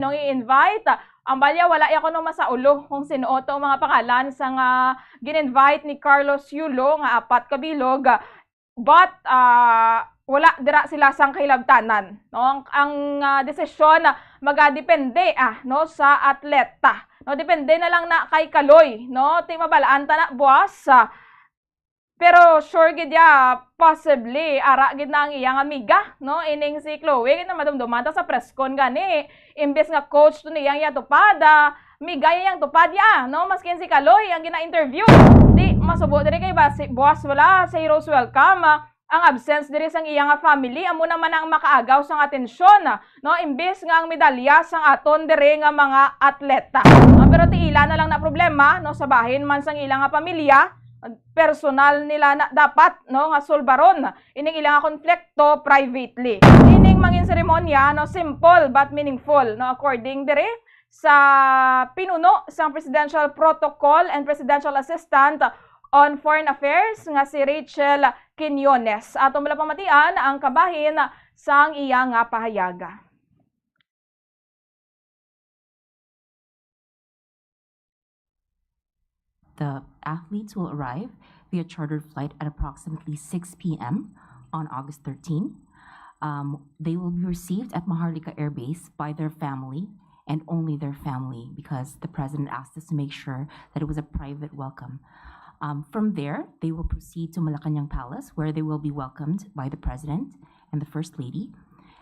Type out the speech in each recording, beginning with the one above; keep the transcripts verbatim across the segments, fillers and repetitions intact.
Nung i-invite, ang balya wala ya kuno masaulo kung sino to mga pangalan sa nga gin-invite ni Carlos Yulo nga apat ka bilog. But, ah, wala dira sila sang kahilabtanan, no? Ang, ang, ah, desisyon, ah, magadepende, ah, no, sa atleta, no? Depende na lang na kay Kaloy, no? Ti mabalaan ta na buwas, ah, pero sure gid ya, possibly, ara gid na ang iyang amiga, no? Ining si Chloe, gid na madumduman ta sa press con gani. Imbes nga coach to niyang yatupad, ah, amiga yang tupad ya, no? Maskin si Kaloy ang gina-interview. Di, masubo diri kay ba, si, buwas wala, si Heroes Welcome, ah, ang absence diri sang iya nga family, amo naman ang makaagaw sang atensyon, ah, no? Imbes nga ang medalya sang aton diri nga mga atleta. Ah, pero ti ila na lang na problema, no? Sa bahin man sang ila nga pamilya, personal nila na dapat, no, nga sulbaron ining ila nga konflikto privately. Ining mangin seremonya, no, simple but meaningful, no, according diri sa pinuno sang Presidential Protocol and Presidential Assistant on Foreign Affairs nga si Rachel Quiñones. Aton bala pamatian ang kabahin sang iya nga pahayaga. The athletes will arrive via chartered flight at approximately six p m on August thirteen. Um, they will be received at Maharlika Air Base by their family and only their family, because the president asked us to make sure that it was a private welcome. Um, from there, they will proceed to Malacañang Palace, where they will be welcomed by the president and the first lady.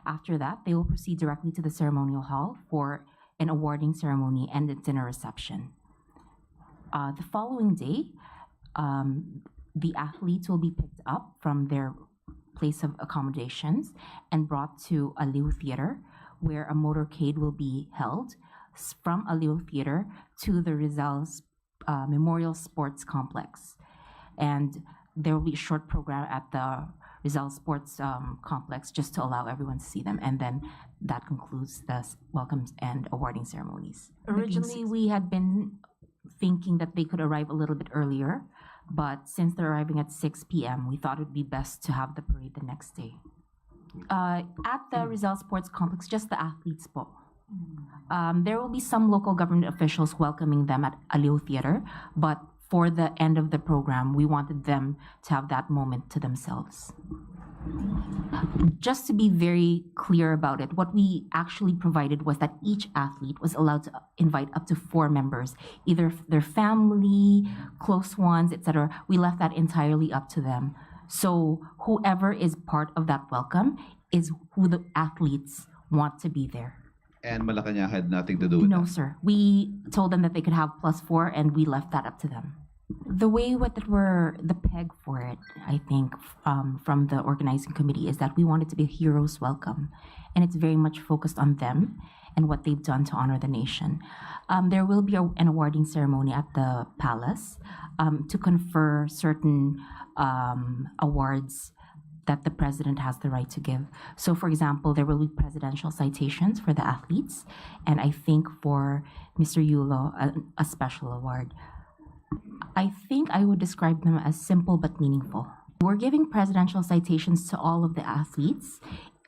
After that, they will proceed directly to the ceremonial hall for an awarding ceremony and a dinner reception. Uh, the following day, um, the athletes will be picked up from their place of accommodations and brought to Aliw Theater, where a motorcade will be held s-, from Aliw Theater to the Rizal S-, uh, Memorial Sports Complex. And there will be a short program at the Rizal Sports, um, Complex just to allow everyone to see them. And then that concludes the s-, welcomes and awarding ceremonies. Originally, we had been thinking that they could arrive a little bit earlier, but since they're arriving at six p m, we thought it would be best to have the parade the next day. Uh, at the Rizal Sports Complex, just the athletes po. Um, there will be some local government officials welcoming them at Aliw Theater, but for the end of the program, we wanted them to have that moment to themselves. Just to be very clear about it, what we actually provided was that each athlete was allowed to invite up to four members, either f-, their family, close ones, et cetera. We left that entirely up to them. So whoever is part of that welcome is who the athletes want to be there. And Malacañang had nothing to do with that? No, sir. We told them that they could have plus four, and we left that up to them. The way what that were the peg for it, I think, f-, um, from the organizing committee is that we want it to be a hero's welcome, and it's very much focused on them and what they've done to honor the nation. Um, there will be a, an awarding ceremony at the palace, um, to confer certain, um, awards that the president has the right to give. So, for example, there will be presidential citations for the athletes, and I think for Mister Yulo, a, a special award. I think I would describe them as simple but meaningful. We're giving presidential citations to all of the athletes,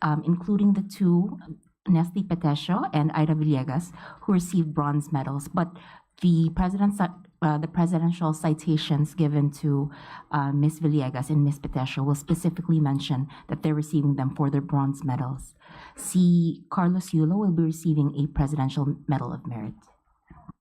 um, including the two, Nesty Petesio and Ida Villegas, who received bronze medals. But the president's, uh, the presidential citations given to, uh, Miss Villegas and Miss Petesio will specifically mention that they're receiving them for their bronze medals. Si Carlos Yulo will be receiving a Presidential Medal of Merit.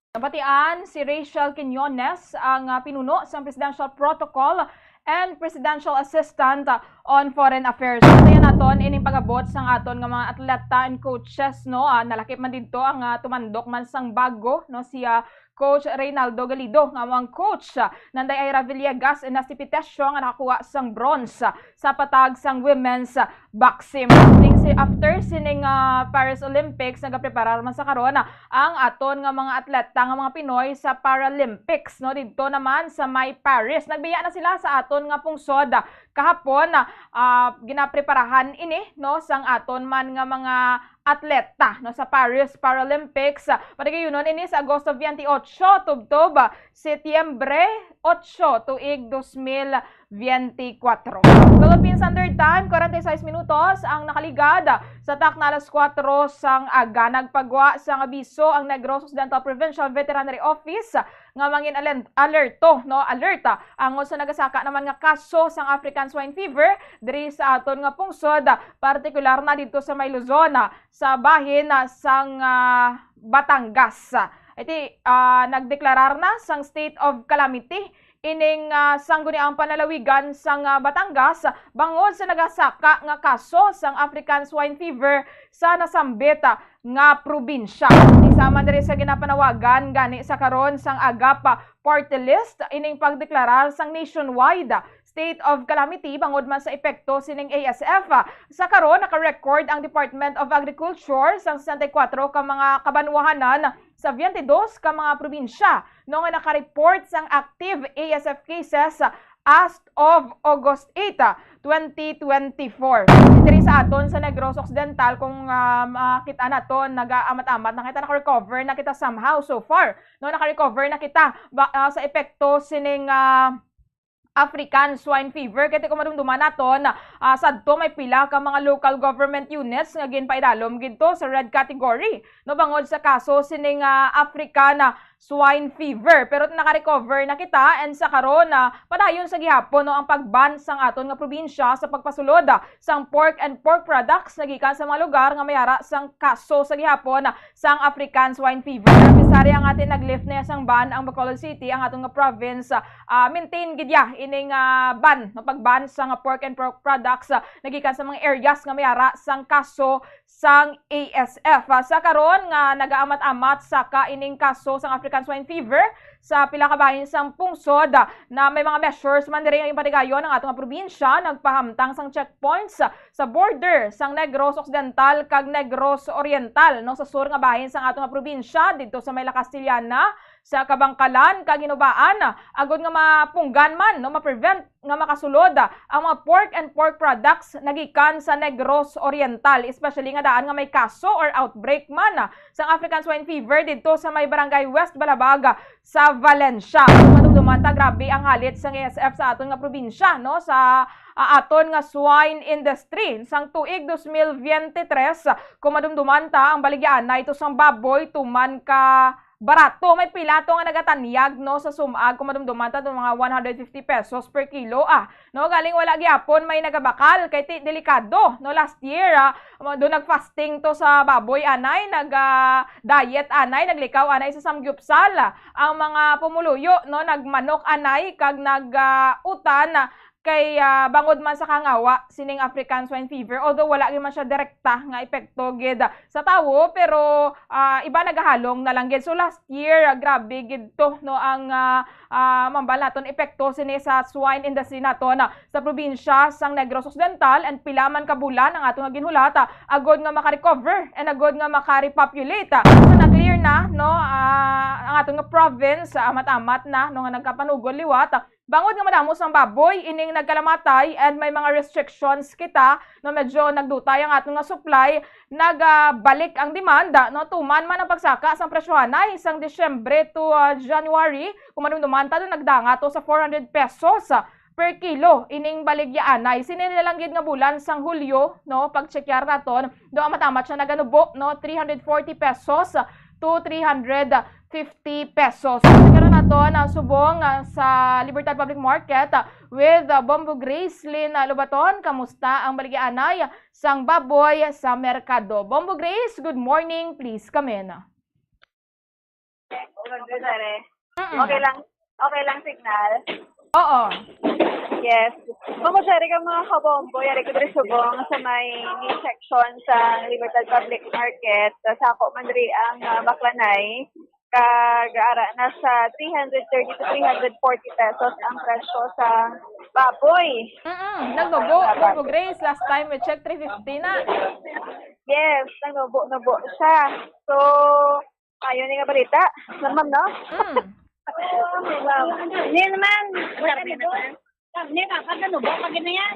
Nabatian si Rachel Quiñones, ang, ah, pinuno sang Presidential Protocol and Presidential Assistant, ah, on Foreign Affairs. Antayan naton ining pag-abot sang aton nga mga atleta and coaches, no? Ah, nalakip man didto ang, ah, tumandok man sang bago, no? Si, ah, Coach Reynaldo Galido, nga amo ang coach, ah, Nanday Ira Villegas and Nasty Pitesio nga nakakuha sang bronze, ah, sa patag sang women's, ah, boxing. Ning si-, after sining, ah, Paris Olympics, nagapreparar man sa karon, ah, ang aton nga mga atleta nga mga Pinoy sa Paralympics, no, didto naman sa may Paris. Nagbiya na sila sa aton nga pungsod, ah, kahapon, ah, ah, ginapreparahan ini, no, sang aton man nga mga atleta, no, sa Paris Paralympics. Paligayunon ini sa Agosto veintiocho, tubtob Setyembre otso, tuig dos mil veinticuatro. Philippine Standard Time, kwarenta y seis minutos ang nakaligad sa takna alas kuwatro sang aga. Nagpagwa sang abiso ang Negros Occidental Provincial Veterinary Office nga mangin alen-, alerto, no, alerta angon sa nagasaka naman nga kaso sang African Swine Fever diri sa aton nga pungsod, partikular na didto sa may Luzon, sa bahin, ah, sang, ah, Batangas. Iti, ah, nagdeklarar na sang state of calamity ining, ah, sangguniang panlalawigan sang, ah, Batangas bangod sa nagasaka nga kaso sang African Swine Fever sa nasambit, ah, nga probinsya. Isa man diri sa ginapanawagan gani sa karon sang AGAP Party List ining pagdeklarar sang nationwide state of calamity bangod man sa epekto sining A S F. Sa karon, naka-record ang Department of Agriculture sang sesenta y kuwatro ka mga kabanwahanan sa veintidós ka mga probinsya, no, nga naka-report sang active A S F cases as of August eight, twenty twenty-four. Diri sa aton sa Negros Occidental, kung, ah, makita naton, nagaamat-amat na kita, naka-recover na kita somehow so far, no? Naka-recover na kita ba, ah, sa epekto sining, ah, African Swine Fever. Kay kung madumduman naton, ah, sadto may pila ka mga local government units nga ginpaidalom gid to sa red category, no, bangod sa kaso sining, ah, African, ah, Swine Fever. Pero naka-recover na kita, and sa karon, ah, padayon sa gihapon, no, ang pag-ban sang aton nga probinsya sa pagpasulod, ah, sang pork and pork products nga gikan sa mga lugar nga may ara sang kaso sa gihapon, ah, sang African Swine Fever. Pero, Miss Sari, ang atin nag-lift na sang ban ang Bacolod City, ang aton nga province, ah, ah, maintain gid ya ining, ah, ban, no, pag-ban sang pork and pork products, ah, nga gikan sa mga areas nga may ara sang kaso sang A S F. Ah, sa karon nga nagaamat-amat saka ining kaso sang African Swine Fever sa pila ka bahin sang pungsod, ah, na may mga measures man diri nga ginpatigayon ang aton nga probinsya, nagpahamtang sang checkpoints, ah, sa border sang Negros Occidental kag Negros Oriental, no, sa sur nga bahin sang aton nga probinsya, didto sa may La Castellana, sa Kabankalan kag Hinubaan, agod nga mapunggan man, no, ma-prevent nga makasulod ang mga pork and pork products nagikan sa Negros Oriental, especially nga daan nga may kaso or outbreak man sang African Swine Fever didto sa may Barangay West Balabag sa Valencia. Madumduman ta, grabe ang halit sang A S F sa aton nga probinsya, no, sa, ah, aton nga swine industry. Sang tuig dos mil veintitrés, kung madumduman ta, ang baligya anay to sang baboy tuman ka barato. May pila to nga nagatanyag, no, sa sum-ag, kung madumduman ta, to mga one hundred fifty pesos per kilo, ah, no, galing wala gyapon may nagabakal kay ti-, delikado, no, last year, ah, mo-, do nag-fasting to sa baboy anay, nag, ah, diet anay, naglikaw anay sa samgyupsal, ah, ang mga pumuluyo, no, nagmanok anay kag nag, ah, utan, ah, kay, ah, bangod man sa kangawa sining African Swine Fever, although wala gyud man siya direkta nga epekto gid sa tawo, pero, ah, iba nagahalong na lang gid. So, last year, ah, grabe gid to, no, ang, ah, ah, mambal naton epekto sini sa swine industry naton, ah, sa probinsya sang Negros Occidental, and pila man ka bulan ang ato nga ginhulat, ah, agod nga maka-recover and agod nga maka-repopulate. Ah, so, na-clear na, no, ah, ang ato nga province, ah, amat-amat na, no, nga nagkapanugol liwat, ah, bangod nga madamo sang baboy ining nagkalamatay and may mga restrictions kita, no, medyo nagdutay ang aton nga supply, nagabalik ang demand, no, tuman man ang pagsaka sang presyohanay sang Disyembre to, ah, January, kung madumduman ta, do nagdangat to sa four hundred pesos, ah, per kilo ining baligyaanay. Sini na lang gid nga bulan sang Hulyo, no, pagtsekyar naton, do amat-amat siya naganubo, no, three hundred forty pesos to three hundred fifty pesos. Karon naton ang subong, ah, sa Libertad Public Market, ah, with, ah, Bombo Grace Lynn, ah, Lobaton. Kamusta ang baligyaanay sang baboy sa merkado? Bombo Grace, good morning. Please come in. Mm-mm. Okay lang. Okay lang signal. Oo. Yes. Kung mo siya, mga kabombo, yari ko diri subong sa may main section sa Libertad Public Market. Sa ako man diri ang, ah, baklanay. Kag ara na sa three hundred thirty to three hundred forty pesos ang presyo sa baboy. Mm-mm. Nagnubo, Bombo Grace. Last time we checked, three fifty na. Yes, nagnubo-nubo siya. So, ayo ni nga balita, naman, no? Mm. Wow. Hindi naman. Grabe na ba? Hindi, dapat nagnubo pa gid na yan.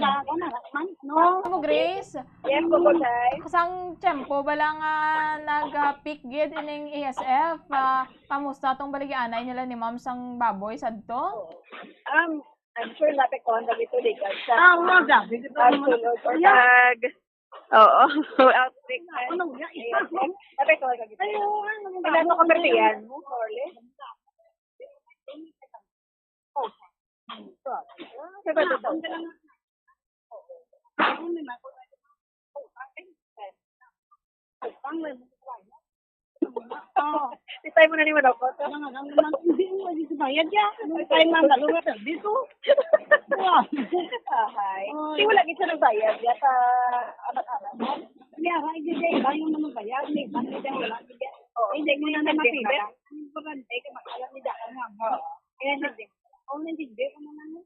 Sa ako na man, no? Mo, Grace? Yes, Bubuday. Sang tiyempo bala nga nag-peak gid ining A S F, ah, kamusta tong baligyaanay nila ni Ma'am sang baboy sadto? Um, I'm sure naapektuhan kami to, di ka sa Ah, wala, grabe, di ba? Pag-, tulog or Yeah. pag-, oo, outbreak na. Ano, yeah, isa. Naapektuhan kami to. Ay, oo, ano, Wala ano, to kapertihan, more or less. Diba, diba? Oh. Di tayo mo na ni manok. Ano nga, ano nga, hindi mo lagi sa bayad ya. Ano tayo nga, dalo nga, dito. Wow. Ahay. Oy. Di wala gid siya nagbayad ya sa anak-anak. Kaya, ay, di, di, iba yung mga bayad, may iba, may iba, wala, may iba. Oo. Hindi mo na Hindi na mapili. Importante, kaya mag-alam ni Daan nga. Oo. Kaya hindi. Oo, hindi, hindi, ano na, ano?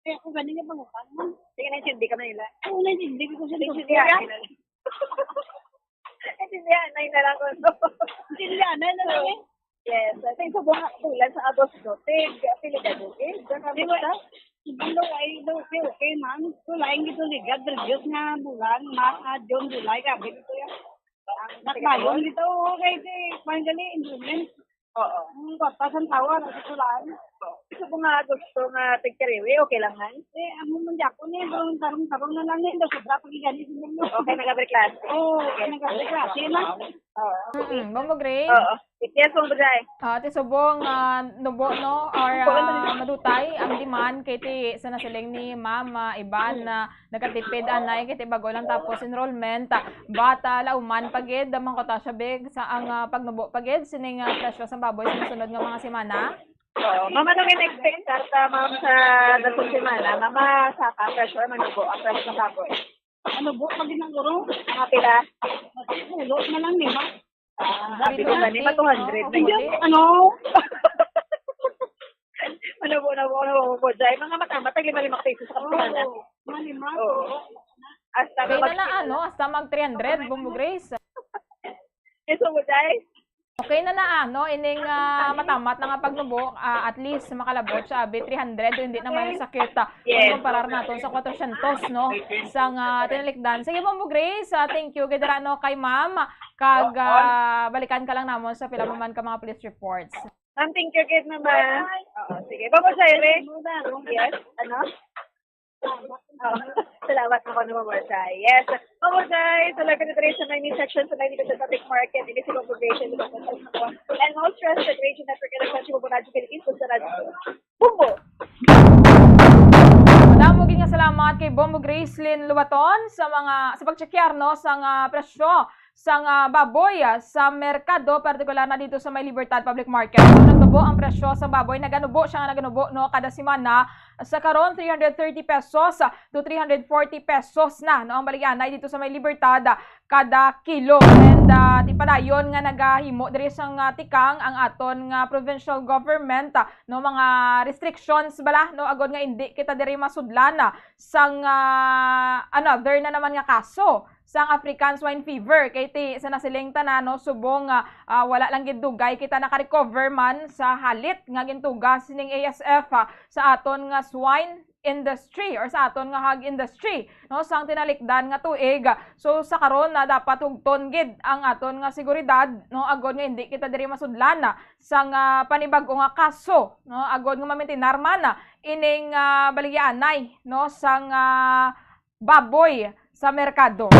Kaya ako gani nga pangutang mo. Sige, naintindi ka, Manila. Oo, naintindi ko sa Naintindi doktor. ka, Manila. Naintindihan na yun na lang ko. Naintindihan na yun na lang eh. Yes, I think sa buwan, bulan sa Agosto, tig, pili ka, tig, Di ba? Ano, ay, no, okay, okay, ma'am. So, lain gito ni God, previous nga bulan, March, ah, June, July, grabe gito yan. Nakbayon gito, okay, di, finally, enrollment. Oo. Ang kwarta, sang tawa, nagsusulaan. Oo. Sa mga gusto nga tigkariwi, okay lang, han? Eh, amo man di ako ni, tarong-tarong na lang ni, daw sobra pag igani sa mundo. Okay, nag-abre klase. Oo, okay, nag-abre klase na. Oo. Mm-mm. Bombo Grace? Oo. Yes, Bombo Jai. Ah, ti subong, ah, nubo, no? Or, ah, madutay ang demand kay ti sa nasiling ni Ma'am, ah, Ivan, Mm. na nagkatipid anay kay ti bag-o lang tapos enrollment. But, ah, lauman pa gid, mangkuta siya, Big, sa ang, ah, pagnubo pa gid sining, ah, presyo sa baboy sa masunod nga mga semana? Oo. Ma'am, ano may na-expect sa, sa, ma'am, sa datong semana? Mama, sa ka, presyo, manubo ang presyo sa baboy. Ano, buo pa gid ang guro? Mga pila? Ulo na lang, lima. Ah, Sabi sabi ko ko, gani, eh, ma two hundred na oo, yun. Hindi, ano? Ano po, ano po, ano po, po, Jai? Mga mata-, matag lima-lima ka pesos sa kapitana. Oo, malima, Oo. oo. Hasta Okay na mag- na, ano, hasta mag three hundred, Bombo Grace. Yes, po, Jai. Okay na na, ano, ining, ah, matamat na nga pagnubo, ah, at least makalabot siya, abi, three hundred, hindi na Okay. masakit, ah, Yes. kung kumparar naton sa kwatrocientos, no? Sang, ah, tinalikdan. Sige, Bombo Grace, ah, thank you. Kay dira, no, kay ma'am, kag, ah, balikan ka lang namon sa pila pa man ka mga police reports. Ma'am, thank you gid, ma'am. Oo, sige. Bombo Jai, re. Yes, ano? Oo. Salamat ako ni Bombo Jai. Yes. Bombo Jai, sa live diri sa may main section sa ninety percent Public Market, ini si Bombo Grace, and most trusted radio network in the country, Bombo Radyo Philippines, sa Radyo Bombo. Madamo gid nga salamat kay Bombo Gracelyn Lubaton sa mga, sa pagtsekyar, no, sa nga presyo sang, ah, baboy, ah, sa merkado, partikular na dito sa may Libertad Public Market. So, nagtubo ang presyo sa baboy. Naganubo siya nga naganubo, no, kada semana. Sa karon, three hundred thirty pesos, ah, to three hundred forty pesos na, no, ang baligyanay dito sa may Libertad, ah, kada kilo. And, ah, ti padayon nga nagahimo diri sang, ah, tikang ang aton nga provincial government, ah, no, mga restrictions bala, no, agod nga indi kita diri masudlan, ah, sang, ah, another na naman nga kaso sang African Swine Fever. Kay ti sa nasiling tanan, no, subong nga, ah, wala lang gid dugay kita naka-recover man sa halit nga gintuga sining A S F, ah, sa aton nga swine industry or sa aton nga hog industry, no, sang tinalikdan nga tuig. So, sa karon na dapat hugton gid ang aton nga seguridad, no, agod nga hindi kita diri masudlan, ah, sang, ah, panibag-o nga kaso, no, agod nga mamintinar man, ah, ining, ah, baligyaanay, no, sang, ah, baboy sa merkado.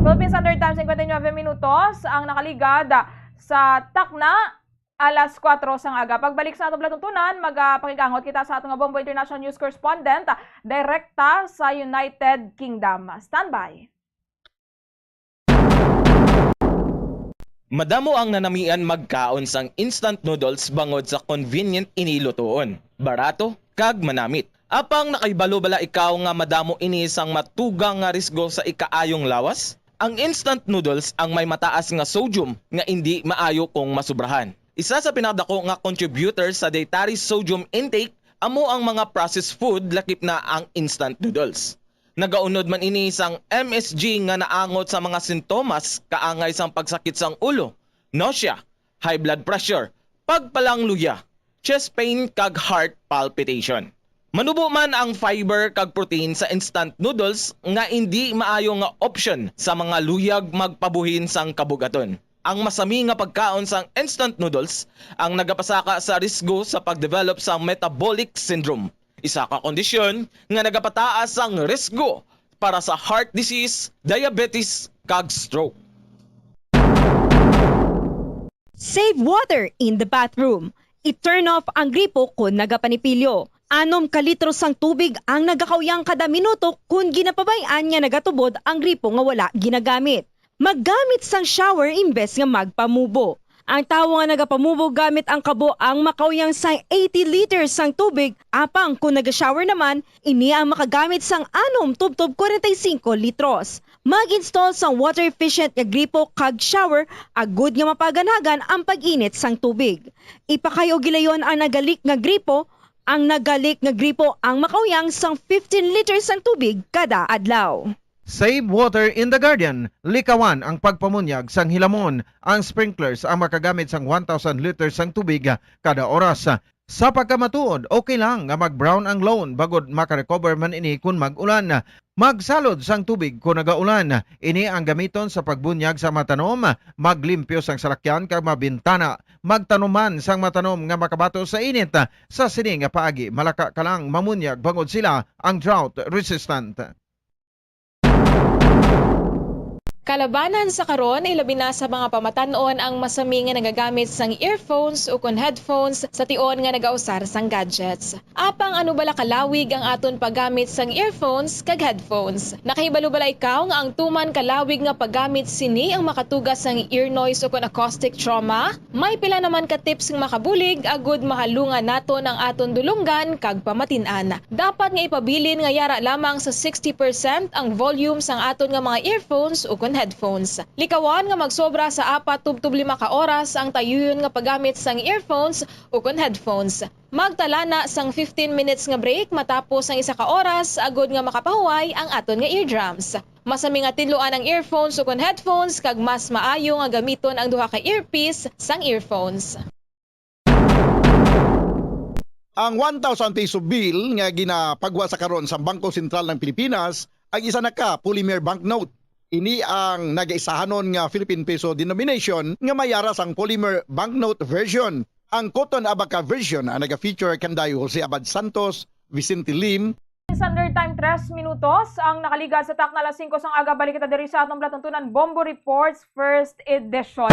Philippine Standard Time, cincuenta y nueve minutos ang nakaligad sa takna, alas kuwatro sang aga. Pagbalik sa atong palatuntunan, magapakig-angot kita sa atong Bombo International News Correspondent, direkta sa United Kingdom. Standby. Madamo ang nanamian magkaon sang instant noodles bangod sa convenient ini lutuon, barato, kag manamit. Apang nakahibalo bala ikaw nga madamo ini sang matugang nga risgo sa ikaayong lawas? Ang instant noodles ang may mataas nga sodium nga indi maayo kung masubrahan. Isa sa pinakadako nga contributor sa dietary sodium intake amo ang mga processed food, lakip na ang instant noodles. Nagaunod man ini sang M S G nga naangot sa mga sintomas kaangay sang pagsakit sang ulo, nausea, high blood pressure, pagpalangluya, chest pain, kag heart palpitation. Manubo man ang fiber kag protein sa instant noodles nga indi maayo nga option sa mga luyag magpabuhin sang kabugaton. Ang masami nga pagkaon sang instant noodles ang nagapasaka sa risgo sa pag-develop sang metabolic syndrome, isa ka kondisyon nga nagapataas sang risgo para sa heart disease, diabetes, kag stroke. Save water in the bathroom. I-turn off ang gripo kon nagapanipilyo. Anom ka litro sang tubig ang nagakauyang kada minuto kon ginapabay-an nga nagatubod ang gripo nga wala ginagamit. Maggamit sang shower imbes nga magpamubo. Ang tawo nga nagapamubo gamit ang kabo ang makauyang sang eighty liters sang tubig, apang kon naga-shower naman, ini ang makagamit sang anom tubtob kwarenta y singko litros. Mag-install sang water-efficient nga gripo kag shower agud nga mapaganhagan ang pag-init sang tubig. Ipakayo gilayon ang nagalik nga gripo. Ang nagalik nga gripo ang makauyang sang fifteen liters sang tubig kada adlaw. Save water in the garden. Likawan ang pagpamunyag sang hilamon. Ang sprinklers ang makagamit sang one thousand liters sang tubig kada oras. Sa pagkamatuod, okay lang nga mag-brown ang lawn bangod makarecover man ini kon mag-ulan. Magsalod sang tubig kon nagaulan. Ini ang gamiton sa pagbunyag sa mga tanom, maglimpyo sang salakyan kag mga bintana. Magtanom man sang mga tanom nga makabato sa init. Sa sini nga paagi, malaka ka lang mamunyag bangod sila ang drought resistant. Kalabanan sa karon, ilabi na sa mga pamatan-on ang masami nga nagagamit sang earphones ukon headphones sa tion nga nagausar sang gadgets. Apang ano bala kalawig ang aton paggamit sang earphones kag headphones? Nakahibalo bala ikaw nga ang tuman kalawig nga paggamit sini ang makatuga sang ear noise ukon acoustic trauma? May pila naman ka tips nga makabulig agud mahalungan naton ang aton dulonggan kag pamatin-an. Dapat nga ipabilin nga yara lamang sa sixty percent ang volume sang aton nga mga earphones ukon headphones. Likawan nga magsobra sa apat tubtob lima ka oras ang tayuyon nga paggamit sang earphones ukon headphones. Magtala na sang fifteen minutes nga break matapos ang isa ka oras agud nga makapahuway ang aton nga eardrums. Masami nga tinluan ang earphones ukon headphones kag mas maayo nga gamiton ang duha ka earpiece sang earphones. Ang one thousand peso bill nga ginapagwa sa karon sa Bangko Sentral ng Pilipinas ang isa na ka polymer banknote. Ini ang nagaisahanon nga Philippine peso denomination nga may yara sang polymer banknote version. Ang Cotton Abaca version ang naga-feature kanday Jose Abad Santos, Vicente Lim, Standard Time, tres minutos ang nakaligad sa takna alas singko sang aga. Balik kita diri sa atong palatuntunan, Bombo Reports, first edition.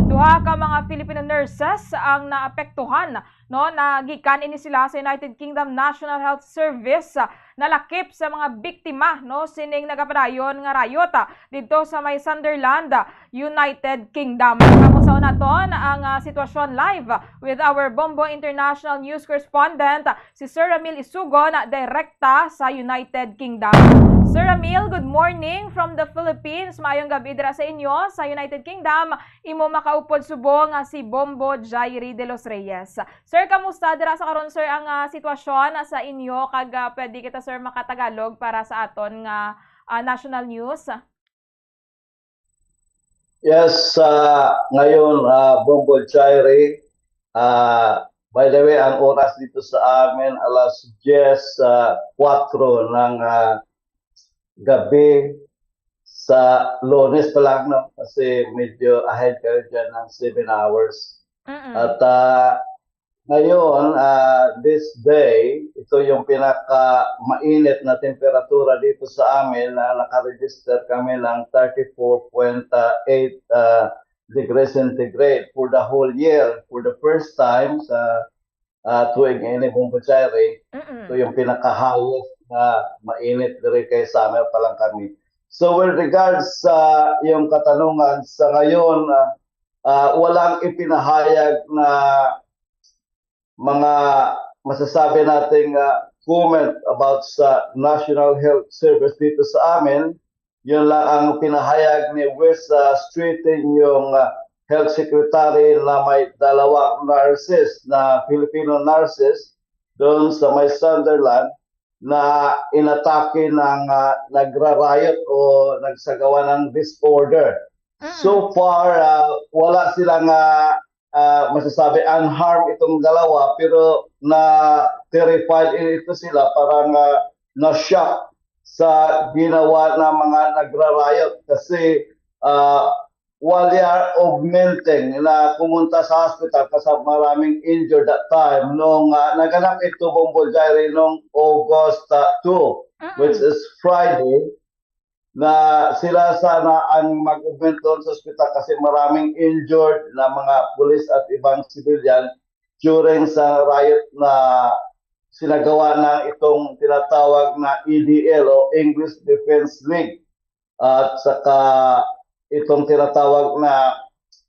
Duha ka mga Filipino nurses ang naapektuhan, no, nagikan ini sila sa United Kingdom National Health Service, ah, nalakip sa mga biktima, no, sining nagapadayon nga riot, ah, didto sa may Sunderland, ah, United Kingdom. Kamustaon naton ang, ah, sitwasyon live with our Bombo International News Correspondent, si Sir Ramil Isugon, direkta sa United Kingdom. Sir Ramil, good morning from the Philippines. Maayong gabi dira sa inyo sa United Kingdom. Imo makaupod subong nga si Bombo Jairi de los Reyes. Sir, kamusta dira sa karon, sir, ang, ah, sitwasyon sa inyo? Kag, ah, pwede kita, sir, makatagalog para sa aton nga, ah, national news? Yes, ah, ngayon, ah, Bombo Jairi, ah, by the way, ang oras dito sa amin, alas diyes, ah, kwatro ng, ah, gabi sa Lunes pa lang, no? Kasi medyo ahead kayo dyan ng seven hours. Mm-mm. At, ah, ngayon, ah, this day, ito yung pinaka mainit na temperatura dito sa amin na nakaregister kami ng thirty-four point eight, ah, degrees centigrade for the whole year. For the first time sa, ah, tuig ini, Bombo Jairi, Mm-mm. ito yung pinaka-highest na mainit diri kay summer pa lang kami. So with regards sa iyong katanungan, sa ngayon, ah, ah, walang ipinahayag na mga masasabi nating, ah, comment about sa National Health Service dito sa amin. Yun lang ang pinahayag ni West, ah, Streeting, yung, ah, Health Secretary na may dalawang nurses na Filipino nurses doon sa may Sunderland na inatake ng, ah, nagra-riot o nagsagawa ng disorder. Mm-mm. So far, ah, wala silang, ah, ah, masasabi unharmed itong dalawa, pero na-terrified ito sila, parang, ah, na-shock sa ginawa ng mga nagra-riot kasi, ah, while they are augmenting na pumunta sa hospital kasi maraming injured that time. Nung, ah, naganap ito, Bombo Jairi, nung August, ah, two, Mm. which is Friday, na sila sana ang mag-augment doon sa hospital kasi maraming injured na mga pulis at ibang civilian during sa riot na sinagawa ng itong tinatawag na E D L o English Defense League at saka itong tinatawag na,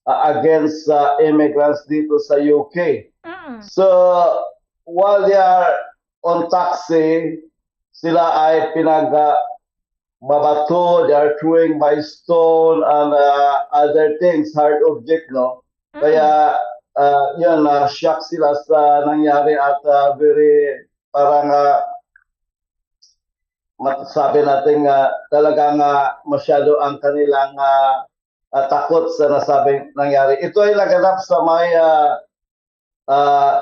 ah, against sa immigrants dito sa U K. Mm. So, while they are on taxi, sila ay pinag, ah, babato, they are throwing by stone and, ah, other things, hard object, no? Mm. Kaya, ah, yun, na-shock sila sa nangyari at, ah, very, parang, ah, masasabi natin nga talagang, ah, masyado ang kanilang, ah, ah, takot sa nasabing nangyari. Ito ay naganap sa may, ah, ah,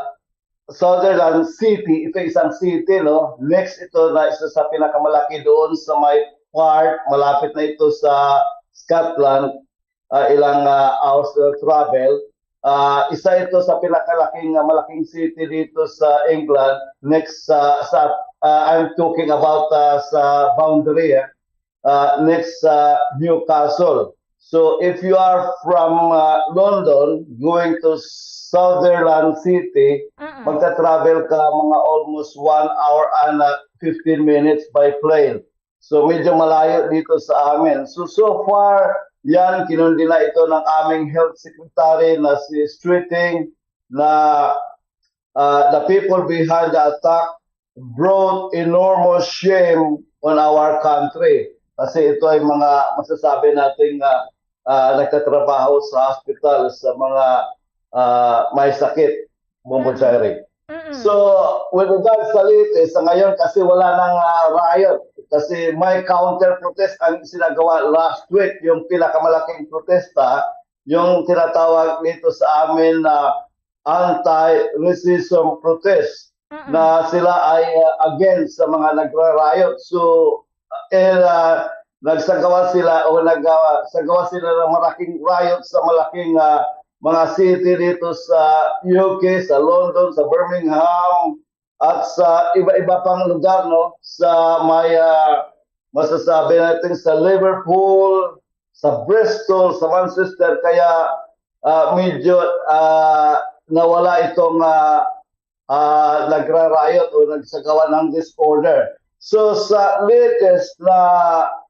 Sutherland City. Ito ay isang city, no? Next ito na isa sa pinakamalaki doon sa may part, malapit na ito sa Scotland, ah, ilang, ah, hours na travel. Ah, isa ito sa pinakalaking, ah, malaking city dito sa England. Next sa, sa, ah, I'm talking about, ah, sa boundary, ah, ah, next sa Newcastle. So if you are from, ah, London going to Sutherland City, Mm-mm. magta-travel ka mga almost one hour and, ah, fifteen minutes by plane. So medyo malayo dito sa amin. So, so far, yan, kinundi na ito ng aming health secretary na si Streeting na, ah, the people behind the attack brought enormous shame on our country. Kasi ito ay mga masasabi natin nga, ah, nagtatrabaho sa hospital sa mga, ah, may sakit, Bombo Mm. Jairi. Mm-mm. So, with regards sa latest, sa ngayon kasi wala nang, ah, riot. Kasi may counter protest ang sinagawa last week, yung pinakamalaking protesta, yung tinatawag dito sa amin na anti-racism protest, Mm-mm. na sila ay, ah, against sa mga nagra-riot. So, eh, ah, nagsagawa sila o nag, ah, sagawa sila ng malaking riot sa malaking, ah, mga city dito sa U K, sa London, sa Birmingham, at sa iba-iba pang lugar, no? Sa may, ah, masasabi natin sa Liverpool, sa Bristol, sa Manchester. Kaya, ah, medyo, ah, nawala itong, ah, ah, nagra-riot o nagsagawa ng disorder. So, sa latest na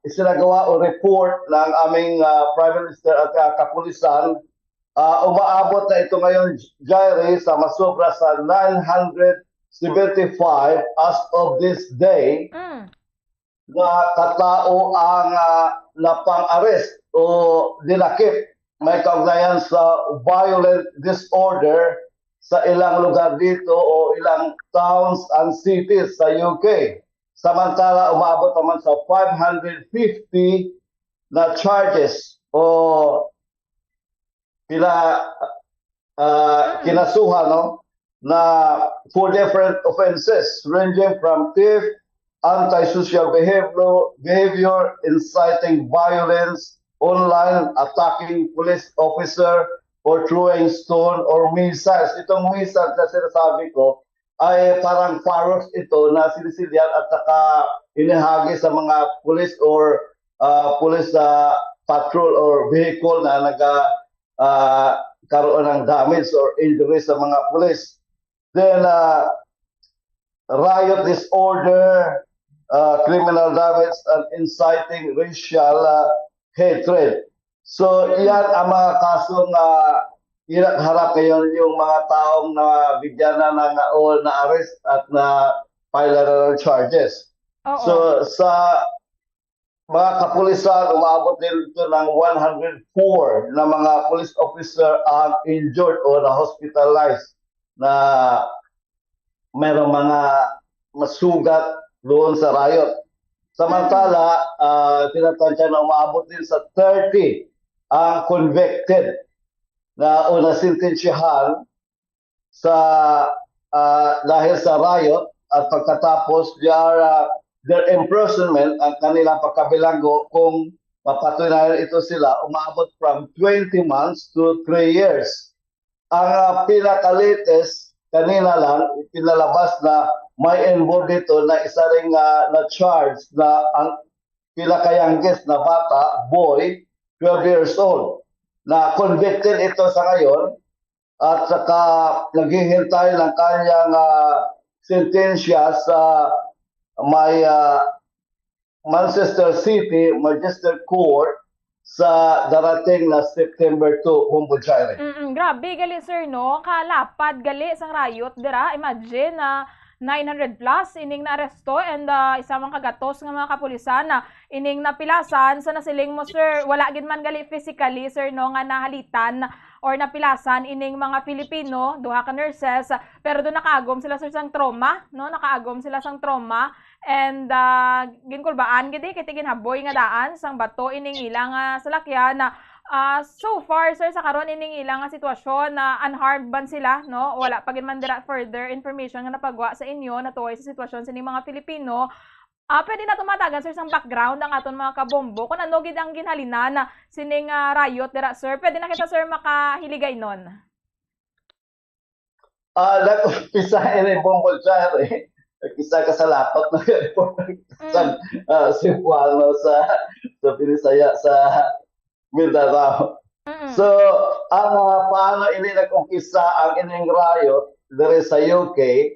isinagawa o report ng aming, ah, Prime Minister at, ah, kapulisan, ah, umaabot na ito ngayon, Jairi, sa masobra sa nine hundred seventy-five as of this day Mm. na katao ang, ah, napang-arrest o dinakip may kaugnayan sa violent disorder sa ilang lugar dito o ilang towns and cities sa U K. Samantala, umaabot naman sa five hundred fifty na charges o pila, ah, Mm. kinasuhan, no, na for different offenses ranging from theft, antisocial behavior, behavior, inciting violence, online, attacking police officer, or throwing stone or missiles. Itong missile na sinasabi ko ay parang fireworks ito na sinisilyan at saka inihagi sa mga police or, ah, police, ah, patrol or vehicle na naga, ah, karoon ng damage or injury sa mga police. Then, ah, riot disorder, ah, criminal damage, and inciting racial, ah, hatred. So, Mm. yan ang mga kaso nga harap ngayon yung mga taong nabigyan na ng o na-arrest at na-file na ng charges. Oo. So, sa mga kapulisan, umaabot din ito ng one hundred four na mga police officer ang injured o na-hospitalized na mayroong mga masugat doon sa riot. Samantala, ah, tinatansya na umaabot din sa thirty ang convicted na o nasentensyahan sa, ah, dahil sa riot at pagkatapos their, ah, their imprisonment, ang kanilang pagkabilanggo kung mapatunayan ito sila, umaabot from twenty months to three years. Ang, ah, pinaka-latest, kanina lang, pinalabas na may involved dito na isa ring, ah, na-charge na ang pinaka-youngest na bata, boy, twelve years old, na convicted ito sa ngayon at saka naghihintay ng kanyang, ah, sentensya sa may, ah, Manchester City Magistrate Court sa darating na September two, Bombo Jaire. Mm, grabe gali, sir, no? Kalapad gali sang riot dira. Imagine na nine hundred plus ining naaresto and, ah, isa man ka gatos nga mga kapulisan na ining napilasan. So nasiling mo, sir, wala gid man gali physically, sir, no, nga nahalitan or napilasan ining mga Filipino, duha ka nurses, pero do nakaagom sila, sir, sang trauma, no? Nakaagom sila sang trauma. And, ah, ginkulbaan gid, eh, kay ti ginhaboy nga daan sang bato ining ilang, ah, salakyan. Ah, so far, sir, sa karon ining ilang, ah, sitwasyon, na unharmed man sila, no? Wala pa gid man dira further information nga napagwa sa inyo natuoy sa sitwasyon sining mga Filipino. Ah, pwede naton matagan, sir, sang background ang aton mga kabombo kung ano gid ang ginhalinan na sining, ah, riot dira, sir. Pwede na kita, sir, makahiligaynon. Ah, nag-umpisa ini, Bombo Jaire. Nag-isa ka sa lapot na airport sa, ah, Cebuano, sa, sa Binisaya, sa Mindanao. Mm. So, ang, ah, paano ini nag-umpisa ang ining riot diri sa U K?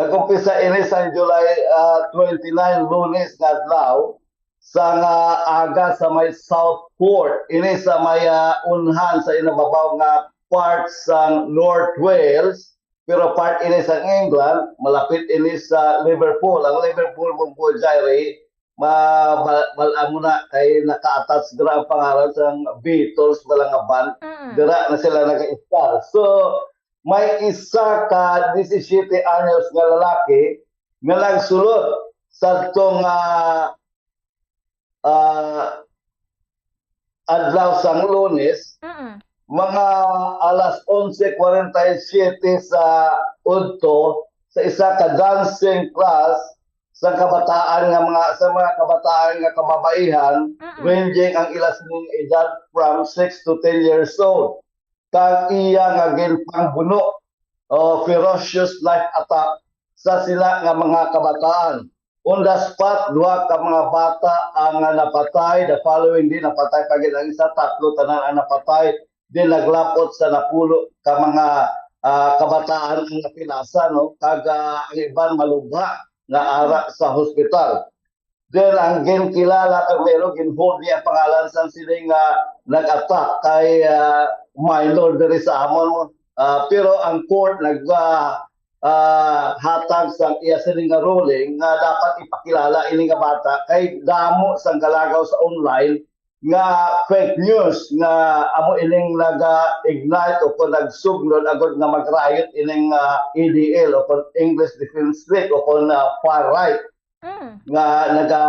Nag-umpisa ini sa July, ah, twenty-nine, Lunes nga adlaw, sa nga aga sa may Southport. Ini sa may, ah, unhan sa inababaw nga part sa North Wales, pero part ini sa England, malapit ini sa Liverpool. Ang Liverpool, Bombo Jaire, ma, ma, mal-, amo na kay naka-attach dira ang pangalan sa Beatles bala nga band. Mm. Dira na sila nag-estar. So, may isa ka disisiyete anyos nga lalaki nga nagsulod sa tong, ah, ah, adlaw sang Lunes, Mm. mga alas onse kwarenta y siyete sa udto, sa isa ka dancing class sa kabataan nga mga, sa mga kabataan nga kababaihan, Mm. ranging ang ila sining edad from six to ten years old. Kag iya nga ginpangbuno o ferocious knife attack sa sila nga mga kabataan. On the spot, duha ka mga bata ang, ah, napatay. The following day, napatay pa gid ang isa, tatlo tanan ang napatay. Then naglapot sa napulo ka mga, ah, kabataan ang napilasan, no? Kag, ah, ang iban malubha nga ara sa hospital. Then ang ginkilala kag meron ginhold niya pangalan sang sining, ah, nag-attack kay, ah, minor diri sa amon. Ah, pero ang court nag, ah, ah, hatag sang iya sini nga ruling nga dapat ipakilala ini nga bata kay damo sang galagaw sa online nga fake news nga amo ining naga-ignite o kon nagsuglod agud nga mag-riot ining, ah, E D L o kon English Defense League o kon, ah, far right Mm. nga naga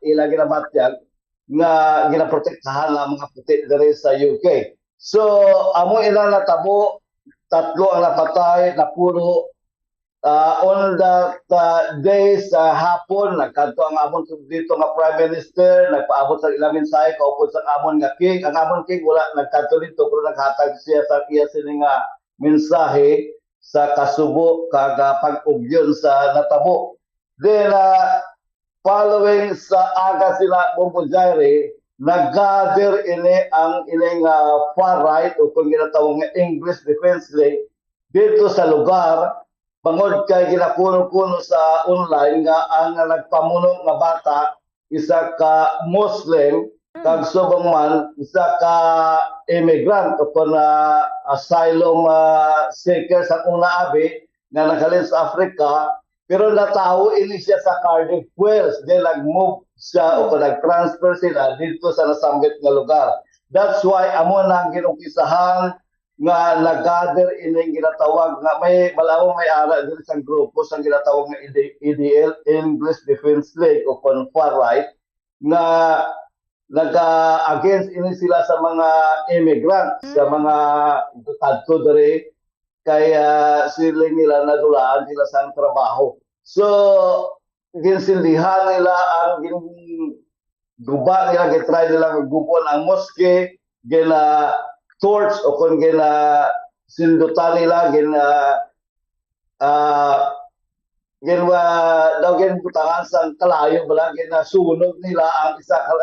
ila ginabatyag nga ginaprotektahan ang mga puti diri sa U K. So, amo ina natabo, tatlo ang napatay, napulo. Ah, on that, ah, day sa hapon, nagkadto ang amon dito nga Prime Minister, nagpaabot sa ilang mensahe kaupod sa amon nga king. Ang amon king wala nagkadto dito, pero naghatag siya sa iya sini nga mensahe sa kasubo kag, ah, pag-ugyon sa natabo. Then, ah, following sa aga sila, Bombo Jaire, nag-gather ini ang ining, ah, far right o kung ginatawag nga English Defense League dito sa lugar, bangod kay ginakuno-kuno sa online nga ang nagpamuno nga bata isa ka Muslim, Mm. kag subong man isa ka immigrant o kon, ah, asylum, ah, seeker sa una abi nga naghalin sa Africa, pero natawo ini siya sa Cardiff, Wales. Then nag-move siya o kon nag-transfer sila dito sa nasambit nga lugar. That's why amo na ang ginumpisahan nga nag-gather ining ginatawag nga may, malaw may ara diri sa grupo sa ginatawag nga E D, E D L, English Defense League o kon far right, nga nag-against ini sila sa mga immigrants, sa mga kadto diri, kay, ah, sila nila nadulaan sila sang trabaho. So, ginsindihan nila ang gin-, guba nila, gitry nila nga gubon ang moske, gina-torch o kung gina-, sindutan nila, gina-, ah, ginwa-, daw ginbutangan sang kalayo bala, ginasunog nila ang isa ka,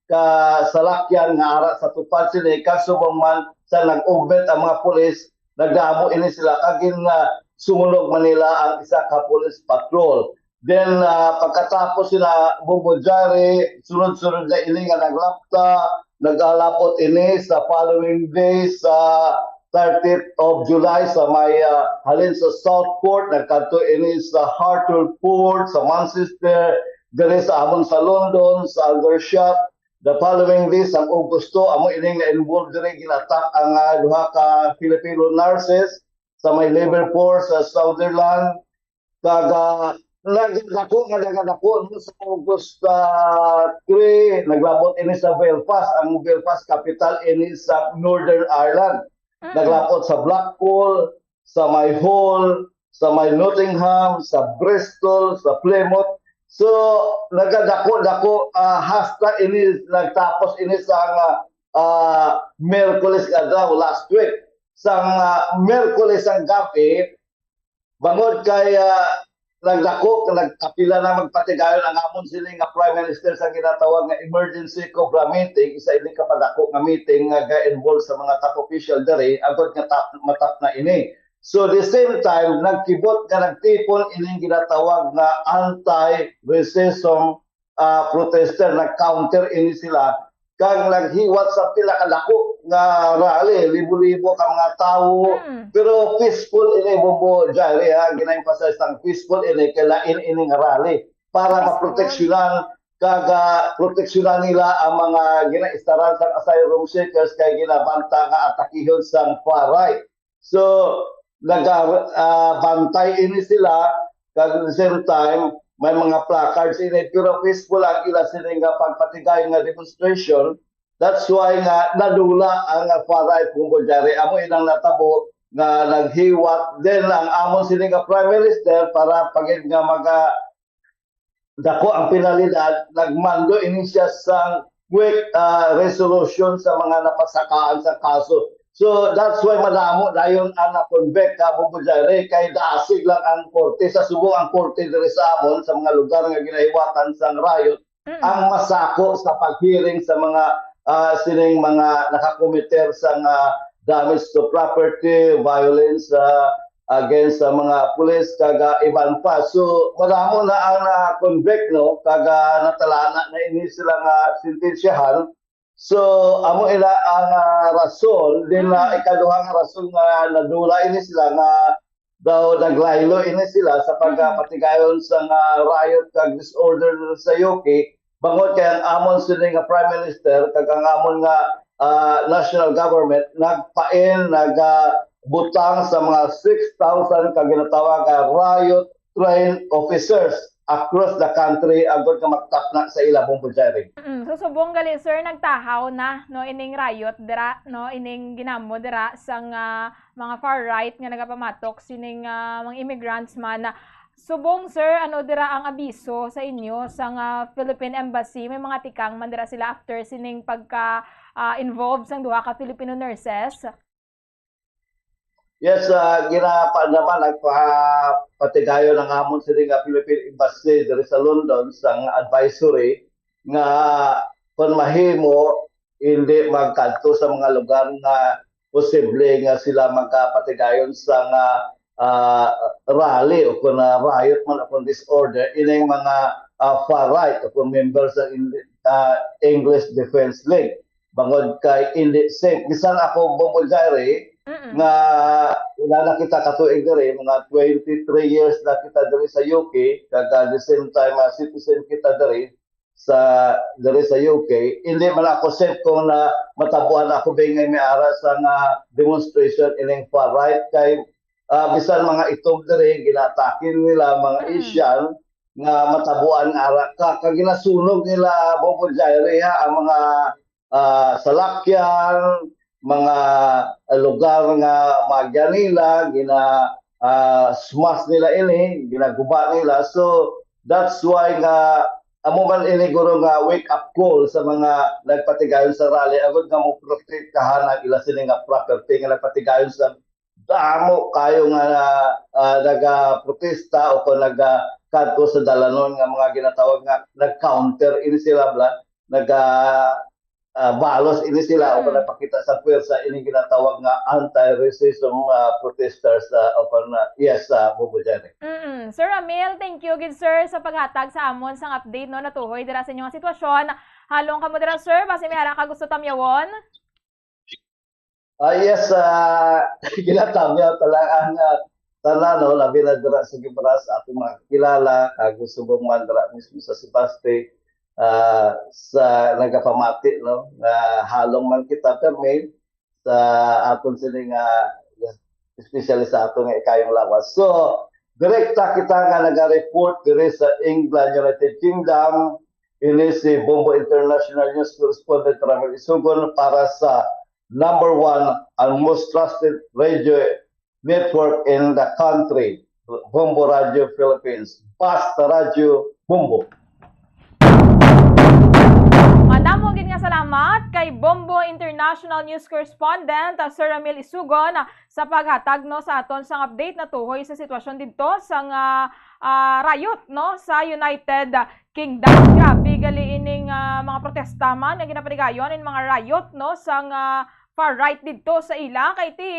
ka salakyan nga ara sa tupad sini, kag subong man sa nag-ugment ang mga pulis, nagdamo ini sila, kag gin, ah, sunog man nila ang isa ka police patrol. Then, ah, pagkatapos sila, Bubujari, sunod-sunod na ini nga naglapta, nagalapot ini sa following day sa thirtieth of July sa may, ah, halin sa Southport, nagkadto ini sa Hartlepool, sa Manchester, diri sa amon sa London, sa Aldershot. The following day, sa Agosto, amo ining na-involved diri, ginatak ang, ah, duha ka Filipino nurses sa may Liverpool, sa Sutherland. Kag, ah, nagdako nga nagadako, no, sa August, ah, three, naglabot ini sa Belfast. Ang Belfast, capital ini sa Northern Ireland. Naglabot sa Blackpool, sa may Hull, sa may Nottingham, sa Bristol, sa Plymouth. So, nagadako-dako, ah, hasta ini, nagtapos ini sa nga, ah, Miyerkules nga adlaw, last week. Sa nga Miyerkules ang gabi, bangod kay, ah, nagdako, nagkapila na magpatigayon ang amon sini nga Prime Minister sa ginatawag nga emergency COBRA meeting, isa ini ka padako nga meeting nga ga-involve sa mga top official diri, agod nga tap-, matap na ini. So, the same time, nagkibot nga nagtipon ining ginatawag nga anti-racism, ah, protester, nag-counter ini sila, kag naghiwat sa pila ka dako nga rally, libo-libo ka mga tawo, pero peaceful ini, Bubujari, ha, gina-emphasize ang peaceful ini, kay lain ini nga rally, para maproteksyonan, kag, ah, proteksyonan nila ang mga ginaistaran sang asylum seekers kay ginabanta nga atakihon sang far right. So, naga-, ah, bantay ini sila, kag at the same time, may mga placards ini, pero peaceful ang ila sini nga pagpatigay nga demonstration. That's why nga nadula ang, ah, far right, Bubujari. Amo inang natabo nga naghiwat. Then, ang amon sini nga Prime Minister, para pagid nga maga-, dako ang penalidad, nagmando ini siya sang quick, ah, resolution sa mga napasakaan sa kaso. So, that's why madamo dayon ang na-convict, ha, Bubujari, kay dasig lang ang korte. Sa subong ang korte diri sa amon, sa mga lugar nga ginahiwatan sang riot, ang masako sa paghearing sa mga, ah, sining mga nakakomiter sang, ah, damage to property, violence, ah, against sa mga pulis, kag, ah, iban pa. So, madamo na ang na-convict, no? Kag, ah, natalana na ini sila nga sentensyahan. So, amo ina ang, ah, rason. Then, ah, ikaduha nga rason nga nadula ini sila nga daw naglaylo ini sila sa pagpatigayon sa nga riot kag disorder sa U K, bangod kay ang amon sini nga Prime Minister kag ang amon nga, ah, national government nagpain, nag, ah, butang sa mga six thousand ka ginatawag nga riot trained officers across the country agod nga magtapna sa ila, Bubujari. Mm, so subong gali, sir, nagtahaw na, no, ining riot dira, no, ining ginamo dira sang, ah, mga far right nga nagapamatok sining, ah, mga immigrants man. Subong, sir, ano dira ang abiso sa inyo sang, ah, Philippine Embassy? May mga tikang man dira sila after sining pagka, ah, involved sang duha ka Filipino nurses? Yes, ah, ginapaandaman, nagpapatigayon ang amon sini nga Philippine Embassy diri sa London sang advisory nga kon mahimo, hindi magkadto sa mga lugar nga posible nga sila magkapatigayon sa nga, ah, rally o kon, ah, riot man o kon disorder ining mga, ah, far right o kon member sa Eng-, ah, English Defense League. Bangod kay hindi safe. Bisan ako, Bubujari, nga wala na kita katuig diri, mga twenty-three years na kita diri sa U K, kag at the same time, ah, citizen kita diri sa, diri sa U K. Hindi man ako safe kung na matabuan ako bingay may ara sa nga demonstration ining far right kay, ah, bisan mga itom diri, ginatake nila, mga Asian, nga matabuan ara ka, kag ginasunog nila, Bobo Jairi, ha, ang mga, ah, salakyan, mga lugar nga maagyan nila, gina, ah, smash nila ini, ginaguba nila. So, that's why nga amo man ini, guro, nga wake up call sa mga nagpatigayon sa rally, agud nga mo protektahan ang ila sini nga property nga nagpatigayon sa damo kayo nga, ah, nagaprotesta o kung nagakadto sa dalanon nga mga ginatawag nga nag-counter ini sila, bla, naga, ah, balos ini sila o kung Mm. nagpakita sa pwersa ini ginatawag nga anti-racism, ah, protesters, ah, o kung, ah, yes, ah, Bobo Jerry. Mm. Sir Ramil, thank you gid, sir, sa paghatag sa amon sang update, no, natuhoy dira sa inyong sitwasyon. Halong kamo dira, sir, basi may ara ka gusto tamyawon? Ah, yes, ah, ginatamyaw talaga ang, ah, tanan, no, labi na dira sa Guimaras, sa atong mga kilala, kag subong man dira mismo sa Sebaste, ah, sa nagapamati, no, nga halong man kita permi sa aton sini nga especially sa ato nga ikayong lawas. So, direkta kita nga naga-report diri sa England, United Kingdom. Ini si Bombo International News Correspondent Ramil Isugon para sa number one and most trusted radio network in the country, Bombo Radio Philippines. Basta Radio Bombo. Madamo gid nga salamat kay Bombo International News Correspondent, uh, Sir Ramil Isugon, uh, sa paghatag, no, sa aton sang update natuhoy sa sitwasyon didto sang, ah, ah, riot, no, sa United Kingdom. Grabe gali ining, ah, mga protesta man nga ginapatigayon in mga riot, no, sang, ah, far right didto sa ila kay ti,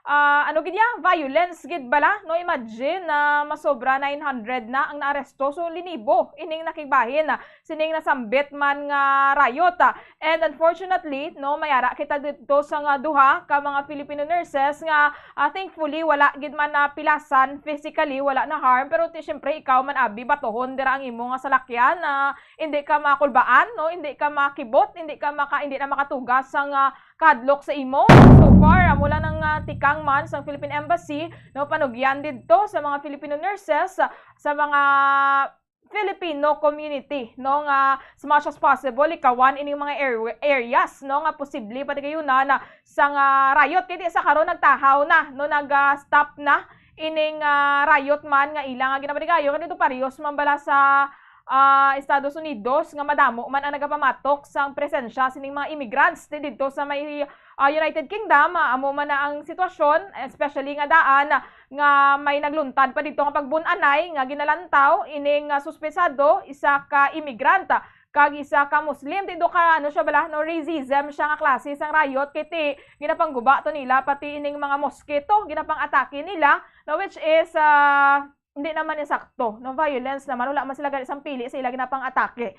ah, ano gid ya, violence gid bala, no? Imagine na masobra nine hundred na ang naaresto. So, linibo ining nakigbahin, ah, sining nasambit man nga riot, ah. And unfortunately, no, may ara kita didto sa nga duha ka mga Filipino nurses nga, ah, thankfully wala gid man napilasan physically, wala na harm, pero ti, syempre, ikaw man, abi, batohon dira ang imo nga salakyan, ah, hindi ka makulbaan, no, hindi ka makibot, hindi ka maka-, hindi na makatugas sang, ah, kahadlok sa imo. So far, amo lang ang, ah, tikang man sang Philippine Embassy, no, panugyan didto sa mga Filipino nurses, sa mga Filipino community, no, nga as much as possible likawan ining mga air-, areas, no, nga posible patigayunan sang riot, kay ti sa karon nagtahaw na, no, nag, ah, stop na ining, ah, riot man nga ila nga ginapatigayon. Kay dito parehas man bala sa, ah, Estados Unidos nga madamo man ang nagapamatok sang presensya sining mga immigrants ti didto sa may, ah, United Kingdom. Ah, amo man na ang sitwasyon, especially nga daan nga may nagluntad pa didto nga pagbun-anay nga ginalantaw ining, ah, suspesado, isa ka imigrant kag isa ka Muslim. Ti do ka, ano siya bala, no, racism siya nga klase sang riot, kay ti ginapangguba to nila pati ining mga mosquito, ginapang-atake nila, no, which is, ah, hindi naman insakto, no, violence naman, wala man sila gani sang pili sa ila ginapang-atake.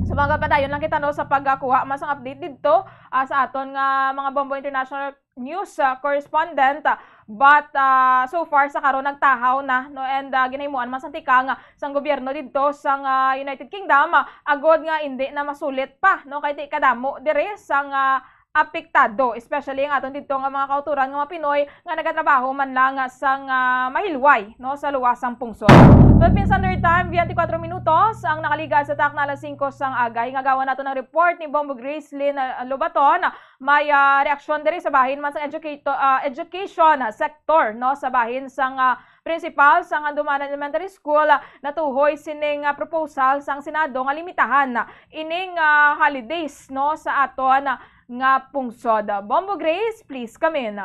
So, magapadayon lang kita, no, sa pagkuha man sang update didto, ah, sa aton nga mga Bombo International News, ah, correspondent. But, ah, so far sa karon nagtahaw na, no, and, ah, ginahimuan man sang tikang, ah, sang gobyerno didto sang, ah, United Kingdom, ah, agod nga indi na masulit pa, no, kay ti kadamo diri sang, ah, apektado, especially ang aton didto nga mga kautoran nga mga Pinoy nga nagatrabaho man lang sang, ah, mahilway, no, sa luwas sang pungsod. Philippine Standard Time, twenty-four minutos ang nakaligad sa takna alas singko sang aga. Hingagawan nato ng report ni Bombo Gracelyn, ah, Lobaton. May, ah, reaksyon diri sa bahin man sa educato-, ah, education sector, no, sa bahin sang, ah, principal sang Handumanan Elementary School, ah, natuhoy sining, ah, proposal sang Senado nga limitahan ining, ah, holidays, no, sa aton, ah, nga pungsod. Bombo Grace, please come in.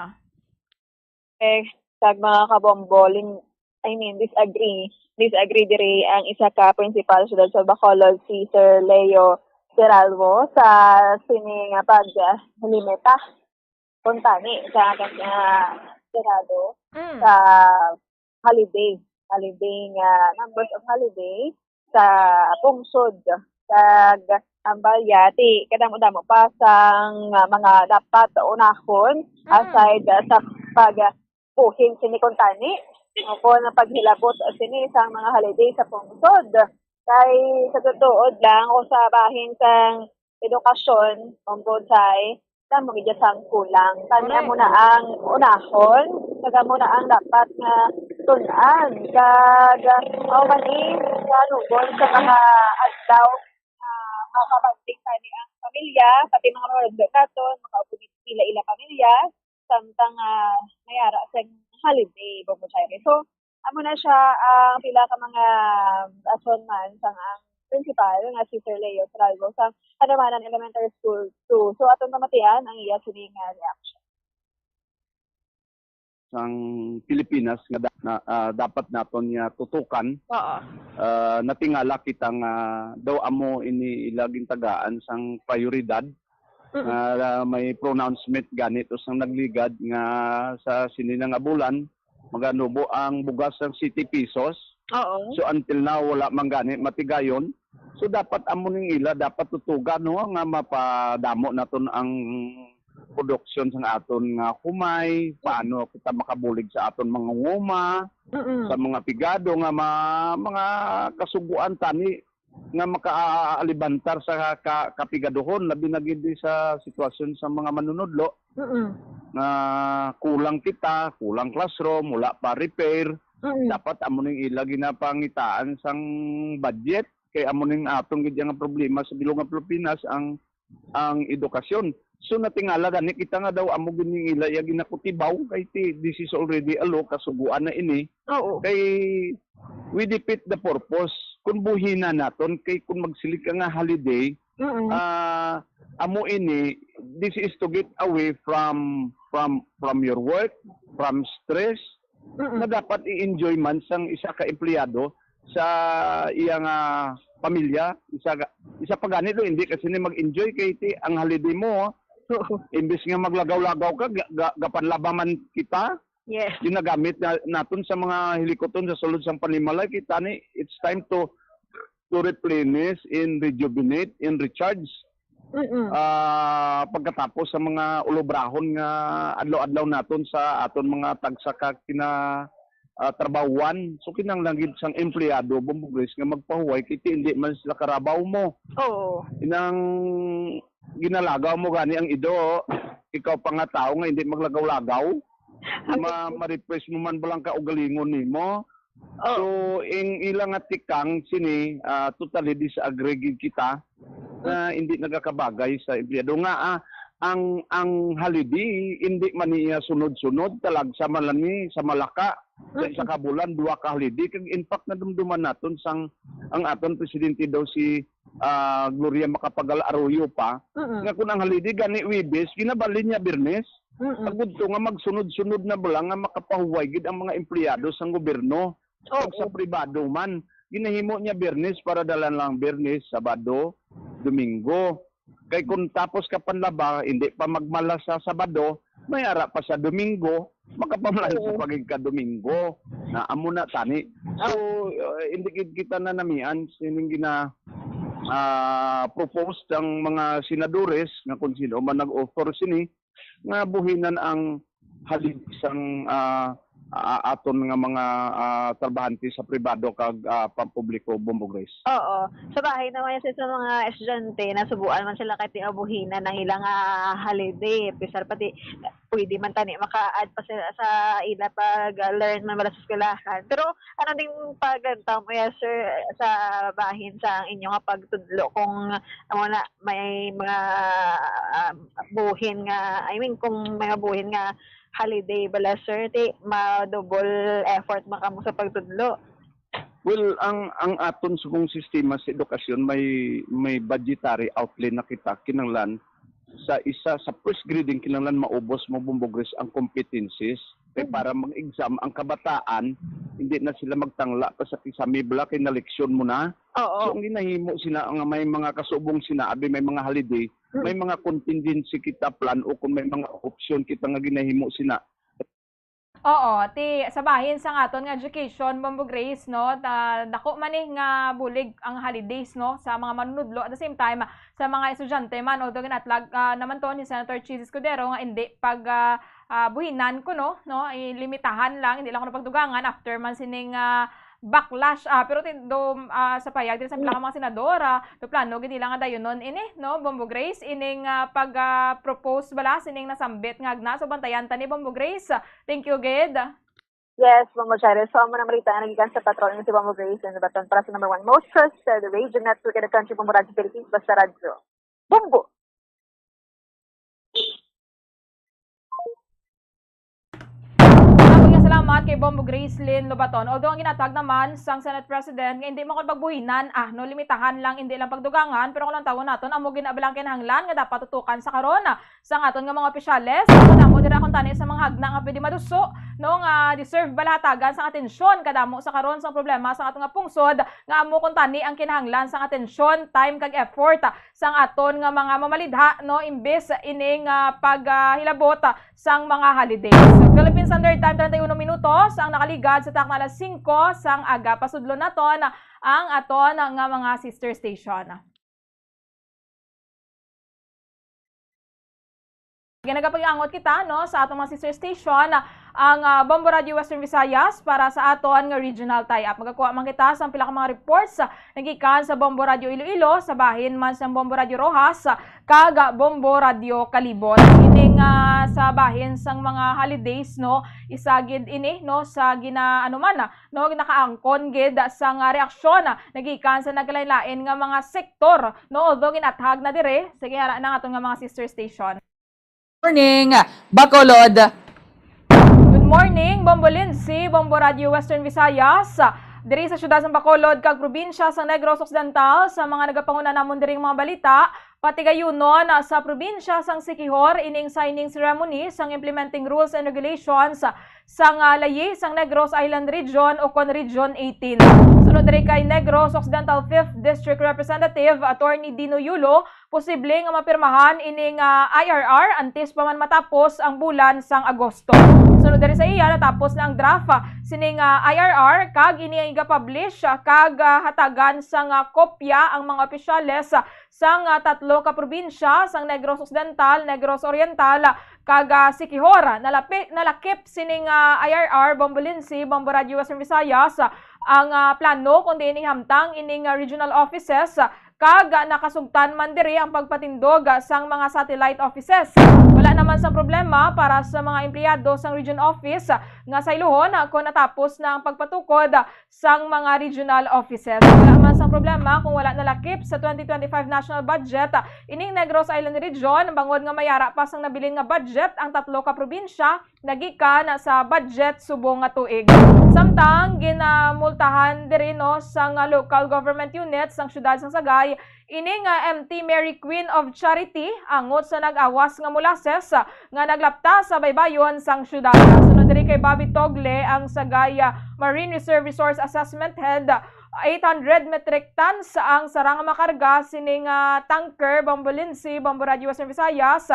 Eh, kag mga kabombo, lin-, I mean, disagree. Disagree diri ang isa ka principal sa siyudad sa Bacolod, si Sir Leo Seralvo, sa sini nga paglimita kuntani sa, ah, Senado Mm. sa holiday, holiday nga, numbers of holiday sa pungsod. Kag ang balya, ti kadamo-damo pa sang, ah, mga dapat unahon, Mm. aside, ah, sa pagbuhin sini kuntani, o kon ang paghilabot sini sang mga holiday sa pungsod. Kay sa tutuod lang, o sa bahin sang edukasyon, Ombudsay, damo gid sang kulang. Tani Correct. Amo na ang unahon, kag amo na ang dapat nga tun-an. Kag, ah, mao man ni, sa lubong sa mga adlaw, ah, makabanding tani ang pamilya, pati mga manunodlo naton, makaupod ila-ila pamilya, samtang, ah, may ara sang holiday, Bongo Jaime. So, amo na siya ang pila ka mga rason man sang ang principal nga si Sir Leo Seralvo sa Kanumanan Elementary School two. So, aton pamatian ang iya sini nga reaction. Sang Pilipinas nga da-, na, ah, dapat naton nga tutukan. Oo. Ah, natingala kita nga daw amo ini ila gintagaan sang prioridad. Mm. Nga may pronouncement gani to sang nagligad nga sa sini na nga bulan, maganubo ang bugas sang siyete pesos. Oo. So, until now, wala man gani matigayon. So, dapat amo ning ila, dapat tutugan, no, nga mapadamo naton ang produksyon sang aton nga humay, paano kita makabulig sa aton mga nguma, Mm-mm. sa mga pigado nga ma-, mga kasuguan tani nga makaalibantar sa ka-, kapigaduhon, labi na gid sa sitwasyon sa mga manunodlo Mm-mm. nga kulang kita, kulang classroom, wala pa repair. Mm-mm. Dapat amo ning ila ginapangitaan sang budget, kay amo ning aton gid nga problema sa bilog nga Pilipinas, ang, ang edukasyon. So, natingala gani kita nga daw amo gid ning ila iya ginakutibaw, kay ti-, this is already a law, kasuguan na ini. Oo. Kay we defeat the purpose kung buhina naton, kay kung magsiling ka nga holiday, Mm-mm. ah, amo ini, this is to get away from, from, from your work, from stress, Mm-mm. na dapat i-enjoy man sang isa ka empleyado sa iya nga pamilya, isa ga-, isa pa gani do, hindi kasi ni mag-enjoy kay ti-, ang holiday mo, Oo. imbis nga maglagaw-lagaw ka, ga-, ga-, gapanlaba man kita, Yes. ginagamit na, naton sa mga hilikoton sa sulod sang panimalay, kita ni, it's time to, to replenish and rejuvenate and recharge. Mm-mm. Ah, pagkatapos sa mga ulobrahon nga adlaw-adlaw naton sa aton mga tagsa ka kina, ah, trabahuan. So, kinahanglan gid sang empleyado, Bombo Grace, nga magpahuway, kay ti hindi man sila karabaw mo. Oo. Inang ginalagaw mo gani ang ido, ikaw pa nga tawo nga hindi maglagaw-lagaw, ma-, ma-refresh mo man ba lang kaugalingon nimo? Oh. So, ing ila nga tikang sini, ah, totally disagree gid kita na hindi nagakabagay sa empleyado nga, ah, ang, ang holiday hindi man niya sunod-sunod, talagsa man lang ni sa Malaka, sa isa ka bulan, duha ka holiday. Kag in fact, nadumduman naton sang ang aton presidente daw si, ah, Gloria Macapagal Arroyo pa, Mm-mm. nga kung ang holiday gani Webes, ginabalhin niya Biyernes. Mm-mm. Agud to nga magsunod-sunod na bala nga makapahuway gid ang mga empleyado sang gobyerno. Oo. Kag sa pribado man, ginahimo niya Biyernes para dala lang Biyernes, Sabado, Domingo. Kay kung tapos ka panlaba, hindi pa magmala sa Sabado, may ara pa sa Domingo, makapamalansya Oo. pa gid ka Domingo. Na amo na tani. So, Ah. uh, hindi gid kita nanamian sining gina, ah, propose ang mga senadores nga kung sino man nag-offer sini nga buhinan ang halin sang, ah, a-, aton nga mga, ah, trabahante sa pribado kag, ah, pampubliko, Bombo Grace. Oo. Sa bahin naman yan sa mga estudyante, nasubuan man sila kahit di mabuhinan ang ilang, ah, holiday. Pisar pati, pwede man tani maka-add pa sila sa ila pag, ah, learn man wala sa eskwelahan. Pero ano ding paglantaw mo, yes, sir, sa bahin sa inyo nga pagtudlo kung amo na may mga, ah, buhin nga, I mean, kung may mga buhin nga holiday bala, sir, ti ma-double effort man kamo sa pagtudlo? Well, ang, ang aton subong sistema sa edukasyon may, may budgetary outlay na kita kinahanglan sa isa, sa first grading, kinahanglan maubos mo, Bombo Grace, ang competencies. Kay Mm. para mag-exam ang kabataan, hindi na sila magtangla pa sa kisame bala kay naleksyon mo na. Oo. So, ang ginahimo sina nga may mga kasubong sina, abi may mga holiday, Mm. may mga contingency kita plan o kung may mga option kita nga ginahimo sina. Oo, ti sa bahin sang aton nga education, Bombo Grace, no, ta-, dako man ni nga bulig ang holidays, no, sa mga manunudlo. At the same time, sa mga estudyante man, although ginatlag, ah, naman to ni Senator Chiz Escudero nga hindi pag, ah, ah, buhinan kuno, no, ilimitahan lang, hindi lang kuno pagdugangan after man sining, ah, backlash, ah, pero ti-, do, ah, sa payag din sa pila ka mga senador, ah, do plano gid nila nga dayunon ini, no, Bombo Grace, ining, ah, pag, ah, propose bala sining nasambit nga agna. So, bantayan ta ni, Bombo Grace. Thank you gid. Yes, Bombo Charis. So, amo na balita nga nagikan sa patrol ni si Bombo Grace and Baton para sa number one most trusted radio network in the country, Bombo Radyo Philippines, Basta Radyo. Bombo! Dako nga salamat kay Bombo Gracelyn Lobaton. Although ang ginatag naman sang Senate President nga hindi makapagbuhinan, ah, no, limitahan lang, hindi lang pagdugangan, pero kung ang tawon naton, amo ginabalang kinahanglan nga dapat tutukan sa karon, ah, sang aton nga mga opisyales. Ang madamo dira kuntani sa mga hagna nga pwede maduso, no, nga deserve bala hatagan sang atensyon, kadamo sa karon sang problema sa aton nga pungsod, nga amo kuntani ang kinahanglan sang atensyon, time, kag effort sang aton nga mga mamalidha, no, imbes ining, ah, pag, ah, hilabot, ah, sang mga holidays. Philippine Standard Time, treinta y uno minutos ang nakaligad sa takna alas singko sang aga. Pasudlon naton ang aton nga mga sister station. Ginagapag-angot kita, no, sa atong mga sister station, ang, ah, Bombo Radio Western Visayas para sa aton nga regional tie-up. Magakuha man kita sa pila ka mga reports, ah, nagikan sa Bombo Radio Iloilo, sa bahin man sa Bombo Radio Roxas, kag, ah, Bombo Radio Calibot. Ini nga sa bahin sang mga holidays, no, isa gid ini, no, sa gina-, ano man, ah, no, nakaangkon gid sang, ah, reaksyon, ah, nagikan sa nagkalain-lain nga mga sektor, no, although ginathag na dire. Sige, ara na ang aton nga mga sister station. Morning, Bacolod. Good morning, Bombo Lindsay, Bombo Radio Western Visayas. Diri sa siyudad sang Bacolod kag probinsya sang Negros Occidental, sa mga nagapanguna namon diri nga mga balita, patigayunon sa probinsya sang Siquijor ining signing ceremony sang implementing rules and regulations sang, ah, layi sang Negros Island Region o kon Region eighteen. Sunod diri kay Negros Occidental Fifth District Representative Attorney Dino Yulo, posible nga mapirmahan ini nga I R R antes pa man matapos ang bulan sang Agosto. Sunod diri sa iya, natapos na ang draft, ah, sini nga I R R, kag ini ang igapublish, ah, kag, ah, hatagan sang, ah, kopya ang mga opisyales, ah, sang, ah, tatlo ka probinsya, sang Negros Occidental, Negros Oriental, ah, kag, ah, Siquijor. Nalapi-, nalakip sining, ah, I R R, Bombo Lindsay, Bombo Radio Western Visayas, ah, ang, ah, plano, kundi ini hamtang ining, ah, regional offices, ah, kag, ah, nakasugtan man diri ang pagpatindog, ah, sang mga satellite offices. Wala naman sang problema para sa mga empleyado sang region office, ah, nga saylohon, ah, kon natapos na ang pagpatukod, ah, sang mga regional offices. Wala man sang problema kung wala nalakip sa twenty twenty-five national budget, ah, ining Negros Island Region, bangod nga may ara pa sang nabilin nga budget ang tatlo ka probinsya nagikan sa budget subong nga tuig. Samtang ginamultahan diri, no, sang local government units sang siyudad sang Sagay, ini nga M T Mary Queen of Charity, angot sa nag-awas nga molasses, ah, nga naglapta sa baybayon sang siyudad. Sunod diri kay Bobby Togle, ang Sagay, ah, Marine Reserve Resource Assessment Head, eight hundred metric tons ang sara nga makarga sini nga tanker, Bombo Lindsay, Bombo Radio Western Visayas.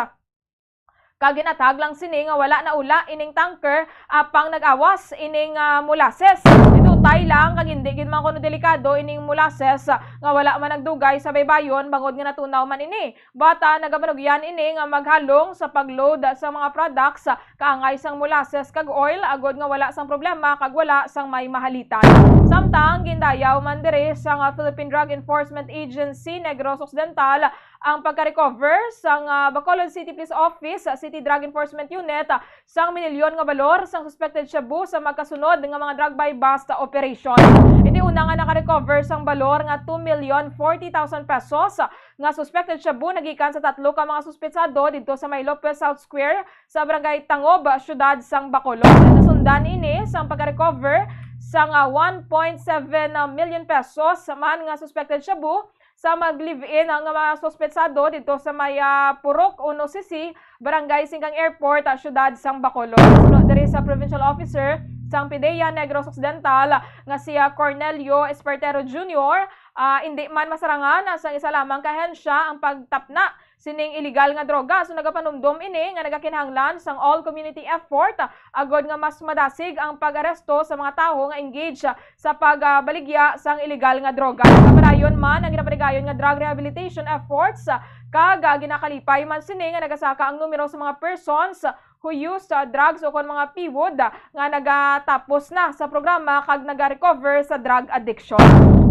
Kag ginathag lang sini nga wala naula ining tanker apang nag-awas ining, ah, molasses. Didutay lang kag hindi gid man kuno delikado ining molasses, ah, nga wala man nagdugay sa baybayon bangod nga natunaw man ini. But, ah, nagabanugyan ini nga maghalong sa pag-load sa mga products, ah, kaangay sang molasses kag oil, agod nga wala sang problema kag wala sang may mahalitan. Samtang gindayaw man diri sang, ah, Philippine Drug Enforcement Agency Negros Occidental ang pagka-recover sang, ah, Bacolod City Police Office, ah, City Drug Enforcement Unit, ah, sang minilyon nga balor sang suspected shabu sa magkasunod nga mga drug buy-bust operation. Ini una nga naka-recover sang balor nga two million forty thousand pesos, ah, nga suspected shabu nagikan sa tatlo ka mga suspetsado didto sa may Lopez South Square sa Barangay Tangob, siyudad sang Bacolod. Nasundan ini sang pagka-recover sang, ah, one point seven million pesos man nga suspected shabu sa mag-live-in nga mga suspetsado didto sa may, ah, Purok Uno C C, Barangay Singkang Airport, ah, siyudad sang Bacolod. Suno diri sa provincial officer sang PDEA Negros Occidental nga si, ah, Cornelio Espartero Junior, ah, indi man masarangan, ah, sang isa lamang ka ahensya ang pagtapna sining iligal nga droga. So, nagapanumdom ini nga nagakinahanglan sang all community effort, ah, agod nga mas madasig ang pag-aresto sa mga tawo nga engage, ah, sa pagbaligya sang iligal nga droga. Kapadayon man ang ginapatigayon nga drug rehabilitation efforts, ah, kag, ah, ginakalipay man sini nga nagasaka ang numero sa mga persons use sa drugs o kon mga piwod nga nagatapos na sa programa kag nagarecover sa drug addiction.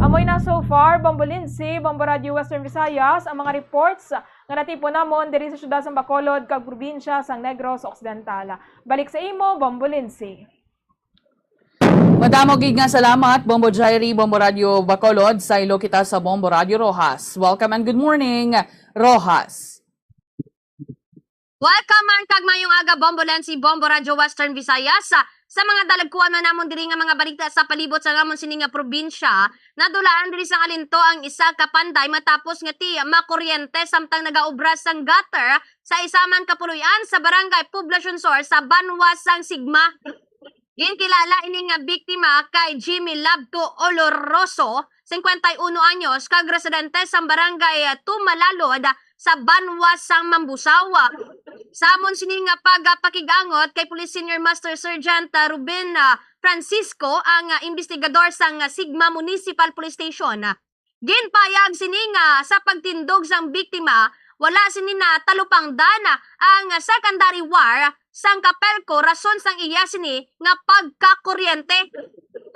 Amoy na so far, Bombo Lindsay, Bombo Radio Western Visayas, ang mga reports nga natipon namon diri sa siyudad sang Bacolod kag probinsya sang Negros Occidental. Balik sa imo, Bombo Lindsay. Madamo gid nga salamat, Bombo Jairi, Bombo Radio Bacolod, saylo kita sa Bombo Radio Roxas. Welcome and good morning, Roxas. Welcome man kag mayong aga, Bombo Lensi, Bombo Radyo Western Visayas. Sa, sa mga dalagkuan man namon diri nga mga balita sa palibot sa amon sini nga probinsya, nadulaan diri sa Alinto ang isa ka panday matapos nga ti makuryente samtang nagaobra sang gutter sa isa man ka puloy-an sa barangay Poblacion Sur sa banwa sang Sigma. Ginkilala ini nga biktima kay Jimmy Labto Oloroso, singkwenta y uno anyos, kag residente sa barangay Tumalalod sa banwa sang Mambusaw. Sa amon sini nga pagpakig-angot kay Police Senior Master Sergeant, ah, Ruben, ah, Francisco, ang, ah, imbestigador sang, ah, Sigma Municipal Police Station. Ginpahayag sini nga sa pagtindog sang biktima, wala sini natalupangdan ang secondary wire sang kapelko rason sang iya sini nga pagkakuryente.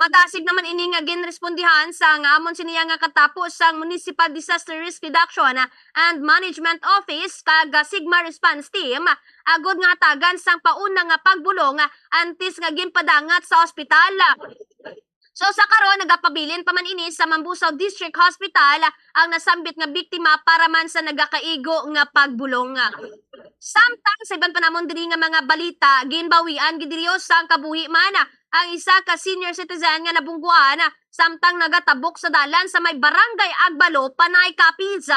Madasig naman ini nga ginrespondihan sang amon sini nga katapo sang Municipal Disaster Risk Reduction and Management Office kag Sigma Response Team agod nga hatagan sang pauna nga pagbulong antes nga ginpadangat sa ospital. So, sa karon, nagapabilin pa man ini sa Mambusaw District Hospital ang nasambit nga biktima para man sa nagakaigo nga pagbulong. Samtang sa iban pa namon diri nga mga balita, ginbawian gid diri sang kabuhi man ang isa ka senior citizen nga nabungguan samtang nagatabok sa dalan sa may Barangay Agbalo, Panay, Capiz.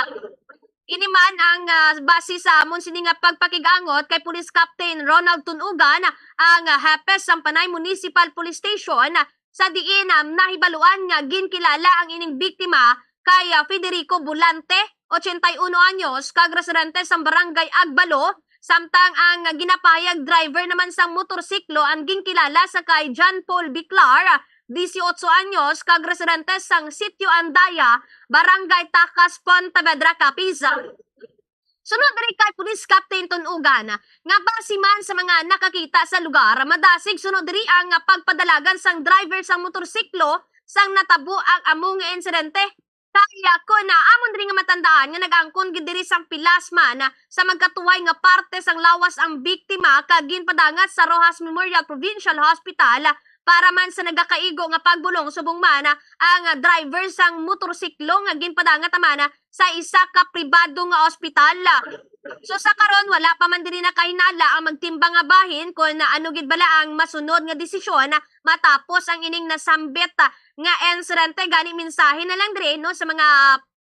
Ini man ang, ah, base sa amon sini nga pagpakig-angot kay Police Captain Ronald Tunugan, ang, ah, hepe sang Panay Municipal Police Station, sa diin, ah, nahibaluan nga ginkilala ang ining biktima kay, ah, Federico Volante, ochenta y uno anyos, kag residente sang Barangay Agbalo, samtang ang, ah, ginapahayag driver naman sang motorsiklo ang ginkilala sa kay John Paul Biclar, dieciocho anyos, kag residente sang Sitio Andaya, Barangay Tacas, Pontevedra, Capiz. Sunod diri kay Police Captain Tunugan, nga base man sa mga nakakita sa lugar, madasig sunod diri ang pagpadalagan sang driver sang motorsiklo sang natabo ang amo nga insidente. Kaya kon, ah, amon diri nga matandaan nga nag-angkon gid diri sang pilas man, ah, sa magkatuhay nga parte sang lawas ang biktima kag ginpadangat sa Roxas Memorial Provincial Hospital para man sa nagakaigo nga pagbulong, subong man, ah, ang, ah, driver sang motorsiklo nga ginpadangat man, ah, sa isa ka pribado nga ospital. So, sa karon, wala pa man diri nakahinala ang magtimbang nga bahin kon ano gid bala ang masunod nga desisyon matapos ang ining nasambit, ah, nga insidente. Gani, mensahe na lang diri, no, sa mga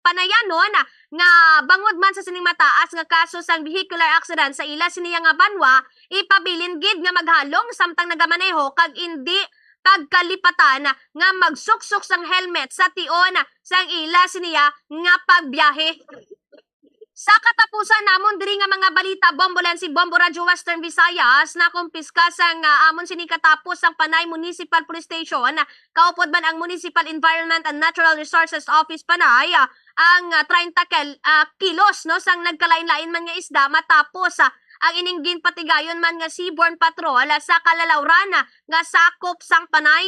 panayanon, ah, nga bangod man sa sining mataas nga kaso sang vehicular accident sa ila siniya nga banwa, ipabilin gid nga maghalong samtang nagamaneho kag indi pagkalipatan nga magsuksok sang helmet sa tion sang ila siniya nga pagbiyahe. Sa katapusan namon diri nga mga balita, Bombo Lensi, Bombo Radyo Western Visayas, nakumpiska sang, ah, amon sini katapos sang Panay Municipal Police Station, kaupod man ang Municipal Environment and Natural Resources Office Panay, ah, ang, ah, treinta kel-, ah, kilos, no, sang nagkalain-lain man nga isda matapos, ah, ang ining ginpatigayon man nga seaborne patrol, ah, sa Kalalawran, ah, nga sakop sang Panay.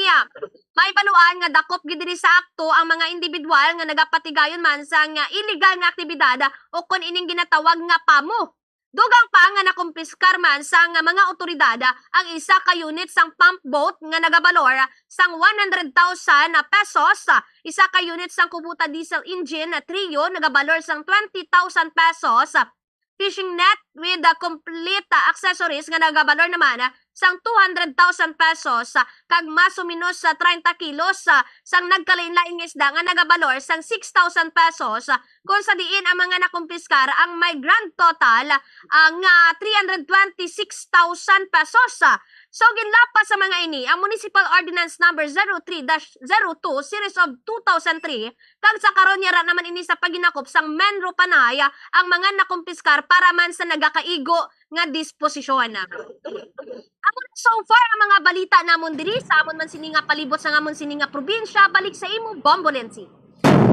Mahibaluan nga dakop gid diri sa akto ang mga indibidwal nga nagapatigayon man sang illegal nga aktibidad ukon ining ginatawag nga pamo. Dugang pa nga nakumpiskar man sang mga awtoridad ang isa ka unit sang pump boat nga nagabalor sang one hundred thousand pesos, isa ka unit sang kubota diesel engine na Trio nagabalor sang twenty thousand pesos, fishing net with the complete, ah, accessories nga nagabalor naman, ah, sang two hundred thousand pesos, ah, kag mas o menos sa treinta kilos, ah, sang nagkalain-lain nga isda nga nagabalor sang six thousand pesos, ah, kung sa diin ang mga nakumpiskar ang may grand total, ah, nga three hundred twenty-six thousand pesos, ah. So, ginlapas sa mga ini ang Municipal Ordinance Number zero three dash zero two Series of two thousand three, kag sa karon yara naman ini sa paginakop sang MENRO Panay ang mga nakumpiskar para man sa nagakaigo nga disposisyon. Amo na so far ang mga balita namon diri sa amon man sini nga palibot sang amon sini nga probinsya. Balik sa imo, Bombo Lensi.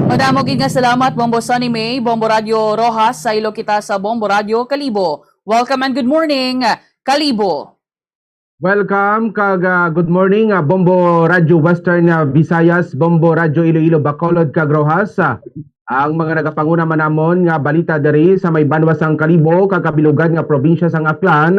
Madamo gid nga salamat, Bombo Sunny May, Bombo Radyo Roxas, saylo kita sa Bombo Radyo Kalibo. Welcome and good morning. Kalibo. Welcome kag ah, good morning, ah, Bombo Radyo Western ah, Visayas, Bombo Radyo Iloilo, Bacolod kag Roxas. Ah, ang mga nagapanguna man namon nga balita diri sa may banwa sang Kalibo kag kabilugan nga probinsya sang Aklan.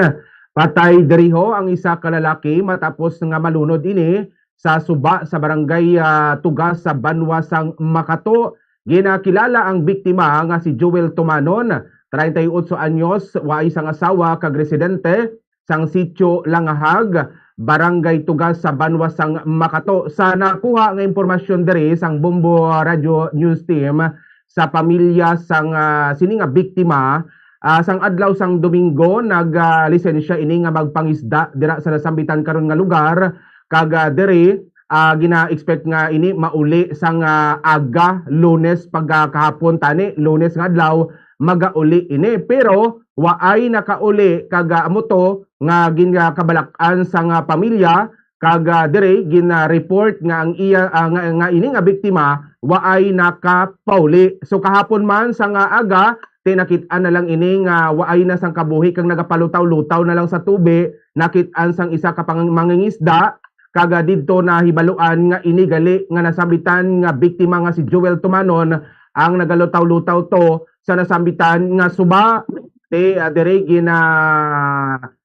Patay diri ho ang isa ka lalaki matapos nga malunod ini sa suba sa barangay ah, Tugas sa banwa sang Makato. Ginakilala ang biktima nga si Joel Tumanon, treinta y ocho anyos, waay sang asawa kag residente sang Sitio Langahag, Barangay Tugas sa banwa sang Makato. Sa nakuha nga impormasyon diri sang Bombo Radio News Team sa pamilya sang ah, sini nga biktima, ah, sang adlaw sang Domingo naglisensya ini nga magpangisda dira sa nasambitan karon nga lugar, kag ah, diri ah, gina-expect nga ini mauli sang ah, aga, Lunes pagkahapon tani, Lunes nga adlaw magauli ini. Pero waay nakauli kag ah, amo to nga ginkabalak-an sang ah, pamilya, kag ah, diri gina-report nga ang iya ah, nga, nga ini nga biktima waay nakapauli. So kahapon man sang ah, aga, ti nakit-an na lang ini nga waay na sang kabuhi kag nagapalutaw-lutaw na lang sa tubi, nakit-an sang isa ka pang-, mangingisda, kag ah, didto nahibaluan nga ini gali nga nasambitan nga biktima nga si Joel Tumanon ang nagalutaw-lutaw to sa nasambitan nga suba. Ti ah, diri gina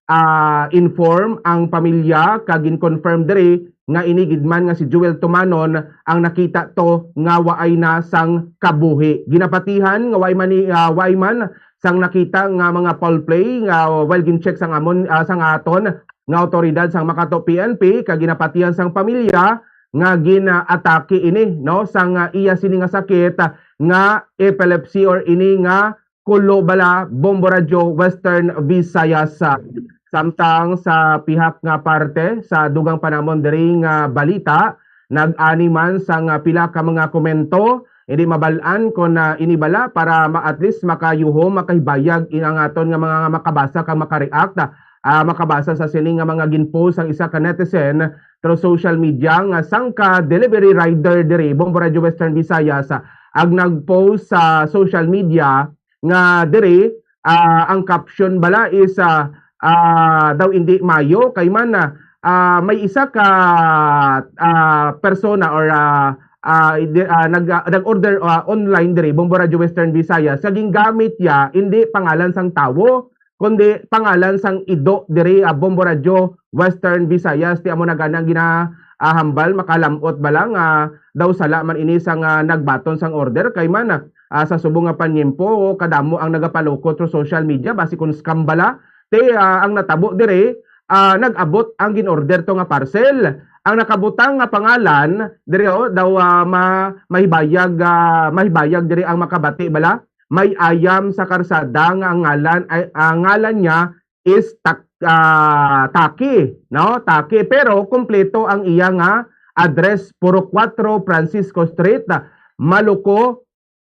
ah, inform ang pamilya kag gin-confirm diri nga ini gid man nga si Joel Tumanon ang nakita to nga waay na sang kabuhi. Ginapatihan nga waay man ni, ah, waay man sang nakita nga mga foul play nga while gin-check sang amon ah, sang aton nga awtoridad sang Makato P N P kag ginapatihan sang pamilya nga ginaatake ini, no, sang ah, iya sini nga sakit ah, nga epilepsy or ini nga Kulo bala, Bombo Radyo, Western Visayas. Samtang sa pihak nga parte sa dugang panamon diri nga balita, nag-ani man sang pila ka mga komento, hindi mabal-an kon ah, ini bala para ma-, at least makayuhom, makahibayag in ang aton nga mga makabasa kag makareact, ah, makabasa sa sini nga mga ginpost sang isa ka netizen through social media nga sang ka delivery rider diri, Bombo Radyo Western Visayas, ah, ang nagpost sa social media nga diri, ah, ang caption bala is ah, ah, daw hindi mayo kay man ah, ah, may isa ka ah, persona or ah, ah, di- ah, nag ah, nag-order ah, online diri, Bombo Radyo Western Visayas, nga gingamit ya hindi pangalan sang tawo kundi pangalan sang ido diri, ah, Bombo Radyo Western Visayas. Ti amo na gani ang ginahambal, makalam-ot bala nga daw sala man ini sang ah, nagbaton sang order kay man ah, ah, sa subong nga panyempo, kadamo ang nagapaloko through social media, basi kon scam bala. Ti ah, ang natabo diri, ah, nag-abot ang gin-order to nga parcel. Ang nakabutang nga pangalan diri, oh, daw ah, ma mahibayag ah, mahibayag diri ang makabati bala. May ayam sa karsada nga ang ngalan ay ang ngalan niya is Tak- ah, Taki, no? Taki, pero kompleto ang iya nga address, Purok Kuwatro, Francisco Street, Maluco,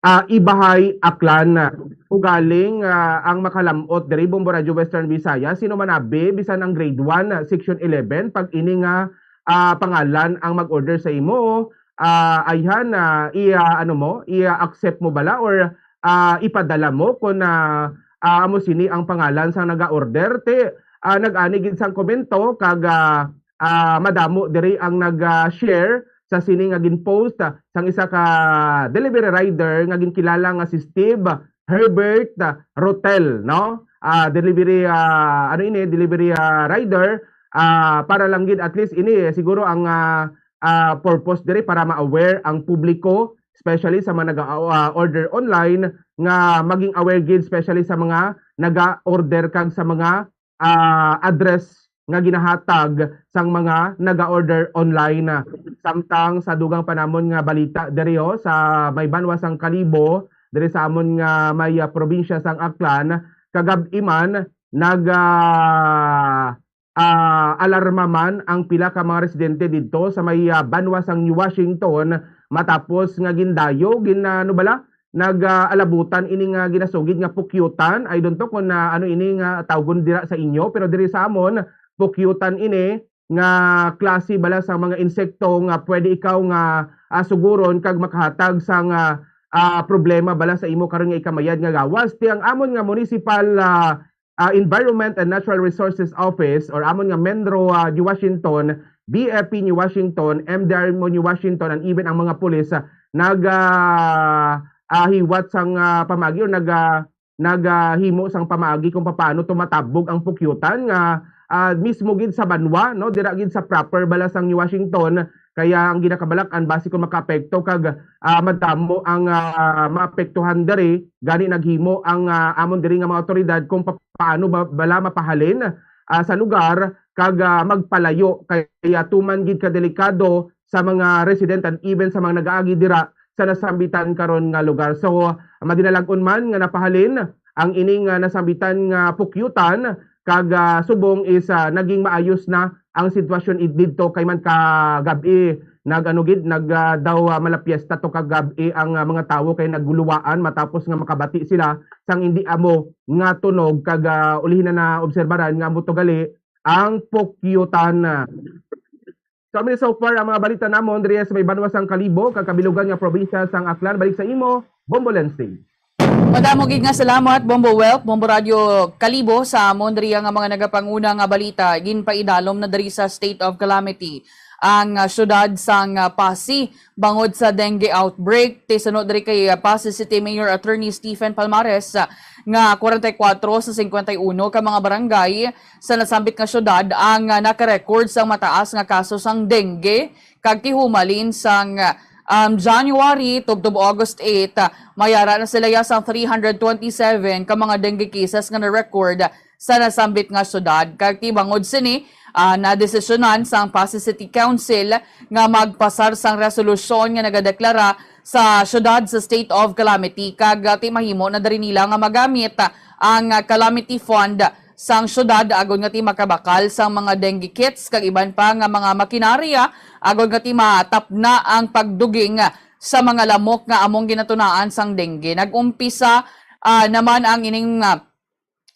ah, Ibahay, Aklan. Ugaling ah, ang makalam-ot diri, Bombo Radyo Western Visayas, sino man abi, bisan ang grade one, ah, section eleven, pag ini nga ah, pangalan ang mag-order sa imo, ah, ayhan, ah, i ah, ano mo, i-accept mo bala or ah, ipadala mo kon ah, ah, amo sini ang pangalan sang naga-order? Ti ah, nag-ani gid sang komento kag ah, ah, madamo diri ang nag-share sa sini nga gin-post ah, sang isa ka delivery rider nga ginkilala nga si Steve Herbert ah, Rotel, no? Ah, delivery ah, ano ini, delivery ah, rider, ah, para lang gid at least ini eh, siguro ang ah, ah, purpose diri para ma-aware ang publiko, especially sa mga nag-order online, nga maging aware gid, especially sa mga nag-order kag sa mga ah, address nga ginahatag sang mga naga-order online. Samtang sa dugang panamon nga balita diri, oh, sa may banwa sang Kalibo, diri sa amon nga may ah, probinsya sang Aklan, kagab-i man nag ah, ah, alarma man ang pila ka mga residente didto sa may ah, banwa sang New Washington matapos nga gindayo, gin ano bala, nag-alabutan ini nga ginasugid nga pukyutan. I don't know kung na, ano ini nga tawgon dira sa inyo, pero diri sa amon, pukyutan ini nga klase bala sa mga insekto nga pwede ikaw nga ah, suguron kag makahatag sang ah, ah, problema bala sa imo karon nga ikamayad nga gawas. Ti ang amon nga municipal ah, ah, Environment and Natural Resources Office or amon nga MENRO, ah, New Washington, B F P New Washington, M D R mo New Washington, and even ang mga pulis, ah, nag, ah, ah, hiwat sang, ah, pamaagi or nag, ah, nag, ah, himo sang pamaagi kung papaano tumatabog ang pukyutan nga, ah, mismo gid sa banwa, no, dira gid sa proper bala sang New Washington, kaya ang ginakabalak-an basi kung makaapekto kag, ah, madamo ang, ah, maapektuhan diri, gani naghimo ang, ah, amon diri nga mga awtoridad kung pa-, paano ba, bala mapahalin, ah, sa lugar kag, ah, magpalayo kaya tuman gid ka delikado sa mga resident and even sa mga nagaagi dira sa nasambitan karon nga lugar. So, madinalag-on man nga napahalin ang ining, ah, nasambitan nga pukyutan kag, ah, subong is, ah, naging maayos na ang sitwasyon id-, didto kay man kagab-i nag-ano gid nag, ah, daw, ah, malapiesta to kagab-i ang, ah, mga tawo kay nagguluwaan matapos nga makabati sila sang indi amo nga tunog kag, ah, ulihi na naobserbaran nga amo to gali ang pukyutan. So, amo ni so far ang mga balita namon diri sa may banwa sang Kalibo kag kabilugan nga probinsya sang Aklan. Balik sa imo, Bombo Lensing. Madamo gid nga salamat, Bombo Wealth, Bombo Radio Kalibo, sa amon diri nga mga nagapanguna nga balita. Ginpaidalom na diri sa state of calamity ang, ah, syudad sang, ah, Passi bangod sa dengue outbreak. Ti suno diri kay, ah, Passi City Mayor Attorney Stephen Palmares, ah, nga forty-four sa fifty-one ka mga barangay sa nasambit nga syudad ang, ah, naka-record sang mataas nga kaso sang dengue, kag ti humalin sang, um, January tubtob August eight, ah, may ara na sila ya sang three hundred twenty-seven ka mga dengue cases nga na-record sa nasambit nga syudad. Kag ti bangod sini, ah, nadesisyonan sang Passi City Council nga magpasar sang resolusyon nga nagadeklara sa syudad sa state of calamity, kag, ah, ti mahimo na diri nila nga magamit, ah, ang, ah, calamity fund sang syudad agod nga ti makabakal sang mga dengue kits kag iban pa nga mga makinarya agod nga ti matapna ang pagduging sa mga lamok nga among ginatunaan sang dengue. Nag-umpisa, ah, naman ang ining, ah,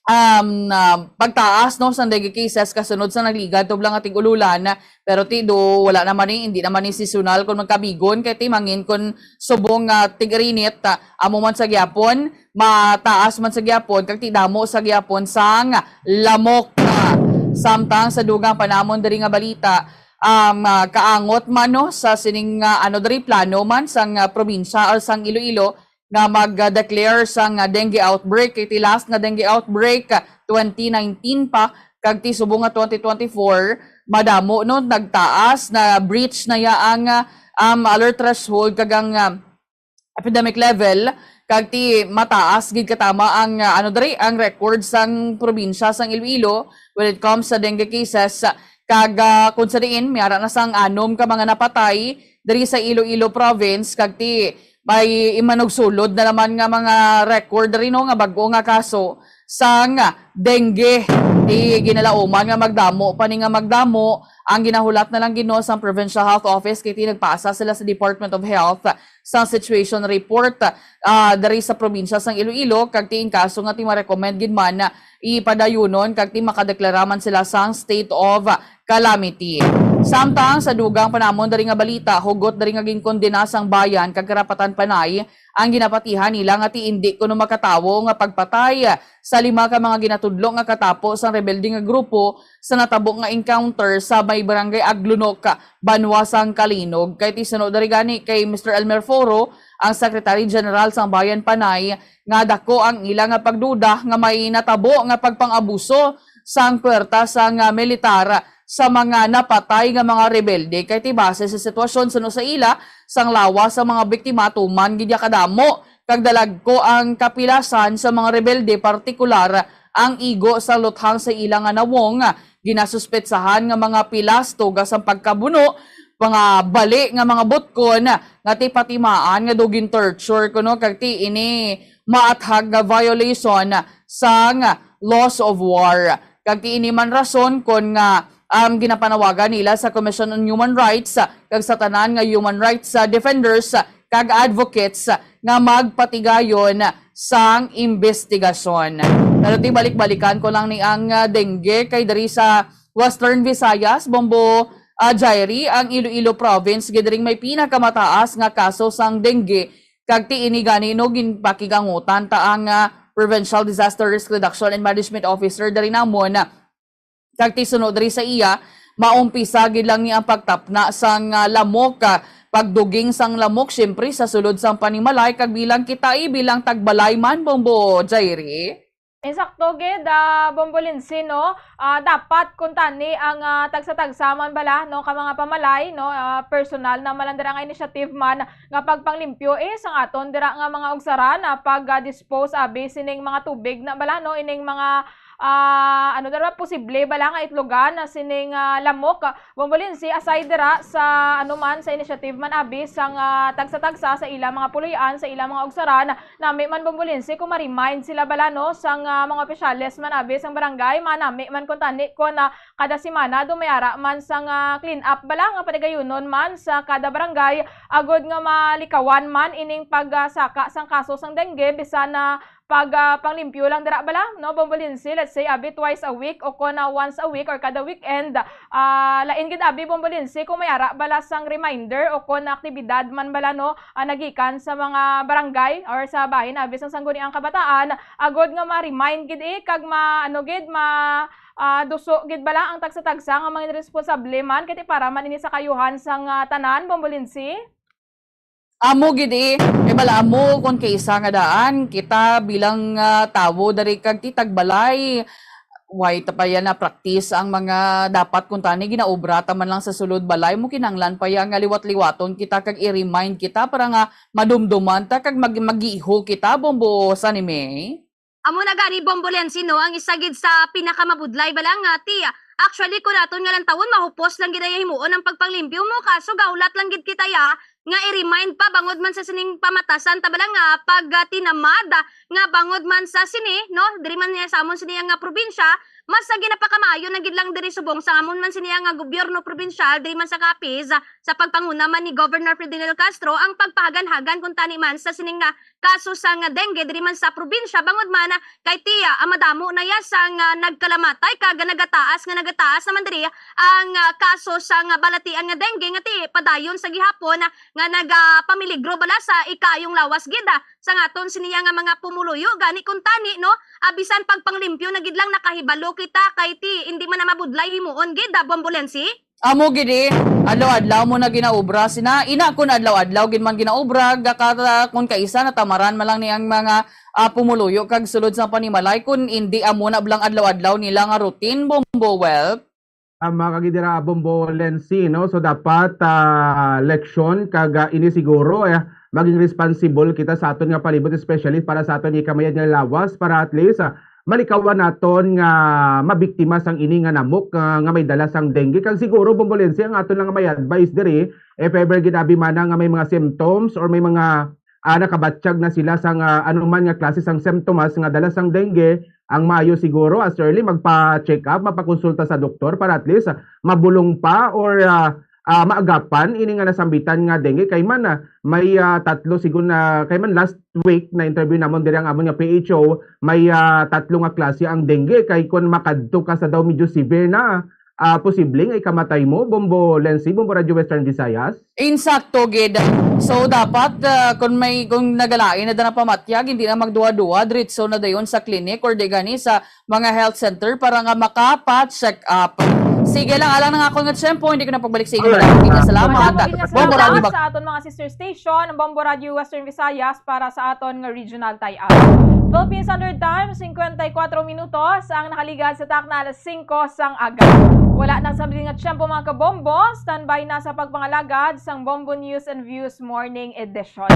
um, ah, pagtaas, no, sang dengue cases kasunod sa nagligad tublang nga tig-ululan, pero ti do wala naman ni, hindi naman ni seasonal kon magkabigon kay ti mangin kon subong nga tig-irinit, ah, amo man sa gyapon, mataas man sa gyapon kag ti damo sa gyapon sang lamok. Samtang sa dugang pa namon diri nga balita, um, ah, kaangot man, no, sa sining, ah, ano diri, plano man sang, ah, probinsya or sang Iloilo nga mag-declare sang, ah, dengue outbreak. Kay ti last nga dengue outbreak, ah, twenty nineteen pa, kag ti subong nga twenty twenty-four, madamo, no, nagtaas, na-breach na ya ang, ah, um, alert threshold kag ang, ah, epidemic level, kag ti mataas gid katama ang, ah, ano diri, ang record sang probinsya sang Iloilo when it comes sa dengue cases. Kag, ah, kung sa diin, may ara na sang anom ka mga napatay diri sa Iloilo province, kag ti may imanugsulod na naman nga mga record diri, no, nga bag-o nga kaso sang dengue. Ti ginalauman nga magdamo pa ni nga magdamo. Ang ginahulat na lang gid, no, sang Provincial Health Office kay ti nagpaasa sila sa Department of Health sang situation report, ah, diri sa probinsya sang Iloilo, kag ti in kaso nga ti ma-recommend gid man, ipadayunon kag ti makadeklara man sila sang state of calamity. Samtang sa dugang pa namon diri nga balita, hugot diri nga ginkondena sang Bayan kag Karapatan Panay ang ginapatihan nila nga ti indi kuno makatawo nga pagpatay sa lima ka mga ginatudlo nga katapo sang rebelde nga grupo sa natabo nga encounter sa may Barangay Aglunok, banwa sang Calinog. Kay ti suno diri gani kay Mister Elmer Foro, ang Secretary General sang Bayan Panay, nga dako ang ila nga pagduda nga may natabo nga pagpang-abuso sang puwerta sang, ah, militar sa mga napatay nga mga rebelde. Kay ti base sa sitwasyon suno sa ila, sang lawas sang mga biktima tuman gid ya kadamo kag dalagko ang kapilasan sa mga rebelde, partikular ang igo sa luthang sa ila nga nawong, ginasuspetsahan nga mga pilas tuga sang pagkabuno, mga bali nga mga butkon nga ti patimaan nga daw gin-torture kuno, kag ti ini maathag nga violation sang laws of war. Kag ti ini man rason kon nga, um, ginapanawagan nila sa Commission on Human Rights kag sa tanan nga human rights, ah, defenders kag advocates nga magpatigayon sang imbestigasyon. Pero ti balik-balikan ko lang ni ang, ah, dengue kay diri sa Western Visayas, Bombo, ah, Jairi, ang Iloilo province gid ring may pinakamataas nga kaso sang dengue, kag ti ini gani, no, ginpakigangutan ta ang, ah, Provincial Disaster Risk Reduction and Management Officer diri namon. Kag ti suno diri sa iya, maumpisa gid lang ni ang pagtapna sang, ah, lamok, ah, pagduging sang lamok, siyempre, sa sulod sang panimalay, kag bilang kita, eh, bilang tagbalay man, Bombo Jairi. Insakto gid, ah, Bombo Lindsay, no? Ah, dapat kuntani ang, ah, tagsa-tagsa man bala, no, ka mga pamalay, no, ah, personal na man lang dira nga initiative man nga pagpanglimpyo, eh, sang aton dira nga mga ugsaran, ah, pag, ah, dispose abi sining mga tubig na bala, no, ining mga, ah, ano dira, posible bala nga itlogan na sining, ah, lamok. Bombo Lindsay, aside dira sa, ano man, sa initiative man abi sang, ah, tagsa-tagsa sa ilang mga puloy-an, sa ilang mga ugsaran, nami man, Bombo Lindsay, kung ma-remind sila bala, no, sang, ah, mga opisyales man abi sang barangay, manami man kuntani kon, ah, kada semana dumayara man sang, ah, clean up bala nga paligayunon man sa kada barangay, agod nga malikawan man ining pagsaka sang kaso sang dengue, bisan na pag, ah, panglimpyo lang dira bala, no, Bombo Lindsay, let's say, abi twice a week o kon, ah, once a week or kada weekend. Ah, lain gid abi, Bombo Lindsay, kung may ara bala sang reminder o kon aktibidad man bala, no, ah, nagikan sa mga barangay or sa bahin abi sang Sangguniang Kabataan, agod nga ma-remind gid, eh, kag ma-, ano gid, ma-, ah, duso gid bala ang tagsa-tagsa nga mga responsable man, kay ti para man ini sa kaayuhan sang, ah, tanan, Bombo Lindsay. Amo gid, eh. Kay bala amo, kon kaisa nga daan, kita bilang, ah, tawo diri kag ti tagbalay, way ta pa ya na-practice ang mga dapat kuntani ginaobra ta man lang sa sulod balay mo, kinahanglan pa ya nga liwat-liwaton kita kag i-remind kita para nga madumduman ta kag mag-, magiho kita, Bombo Sunny May. Amo na gani, Bombo Lensi, no, ang isa gid sa pinakamabudlay bala nga ti. Actually, kung aton nga lantawon, mahupos lang gid ay himuon ang pagpanglimpyo mo, kaso gahulat lang gid kita ya nga i-remind pa bangod man sa sining pamatasan ta bala nga pagtinamad, ah, nga bangod man sa sini, no, diri man niya sa amon sini nga probinsya, mas, ah, ginapakamaayo na gid lang diri subong sa amon man sini nga gobyerno probinsyal, diri man sa Capiz, ah, sa pagpanguna man ni Governor Ferdinand Castro ang pagpahagan-hagan kung tani man sa sining nga kaso sang dengue diri man sa probinsya, bangod man, ah, kay ti, ah, madamo na ya sang, ah, nagkalamatay kag nagataas nga nagataas naman diri ang, ah, kaso sang balatian nga dengue nga ti padayon sa gihapon, ah, nga nagapamiligro bala sa ikaayong lawas gid, ah, sang aton siniya nga mga pumuluyo. Gani kung tani, no, ah, bisan pagpanglimpyo na gid lang nakahibalo kita kay ti indi man na mabudlay himuon gid, ah, Bombo Lensi. Amo gid, eh. Adlaw-adlaw mo na ginaobra sina. Ina kun adlaw-adlaw gid man ginaobra, gakata kun kaisa natamaran man lang ni ang mga, ah, pumuluyo kag sulod sa panimalay kun indi amo na bala ang adlaw-adlaw nila nga routine, Bombo. Well, tama ka gid dira, Bombo Lensi, no? So dapat, ah, leksyon kag, ah, ini siguro, eh, maging responsible kita sa aton nga palibot, especially para sa aton ikamayad nga lawas, para at least, ah, malikawan naton nga mabiktima sang ini nga namok, ah, nga may dala sang dengue. Kag siguro, Bombo Lensi, ang aton lang may advice diri, if ever gid abi man nga may mga symptoms or may mga, ah, nakabatyag na sila sang, ah, anuman nga klase sang symptoms nga dala sang dengue, ang maayo siguro as early magpa-check up, magpakonsulta sa doktor para at least, ah, mabulong pa or, ah, ah, maagapan ini nga nasambitan nga dengue. Kay man, ah, may, ah, tatlo siguro na, kay man last week na interview namon diri ang amon nga P H O, may, ah, tatlo nga klase ang dengue. Kay kun makadto ka sa daw medyo severe na, ah, posible nga ikamatay mo, Bombo Lensi, Bombo Radyo Western Visayas. Insakto gid. So dapat, ah, kung may, kung nagalain na da na pamatyag, hindi na magduwa-duwa, diretso na dayon sa clinic or di gani sa mga health center para nga makapa-check up. Sige lang, alang na nga akon nga tiyempo, hindi ko na pagbalik sa inyo. Alright. Maraming salamat. Maraming salamat Bombo Radyo Bag- sa aton mga sister station, Bombo Radyo Western Visayas, para sa aton nga regional tie-up. Philippine Standard Time, singkwenta y kuwatro minutos ang nakaligad sa takna alas singko sang aga. Wala nang sabli nga tiyempo, mga kabombo. Standby na sa pagpangalagad sang Bombo News and Views Morning Edition.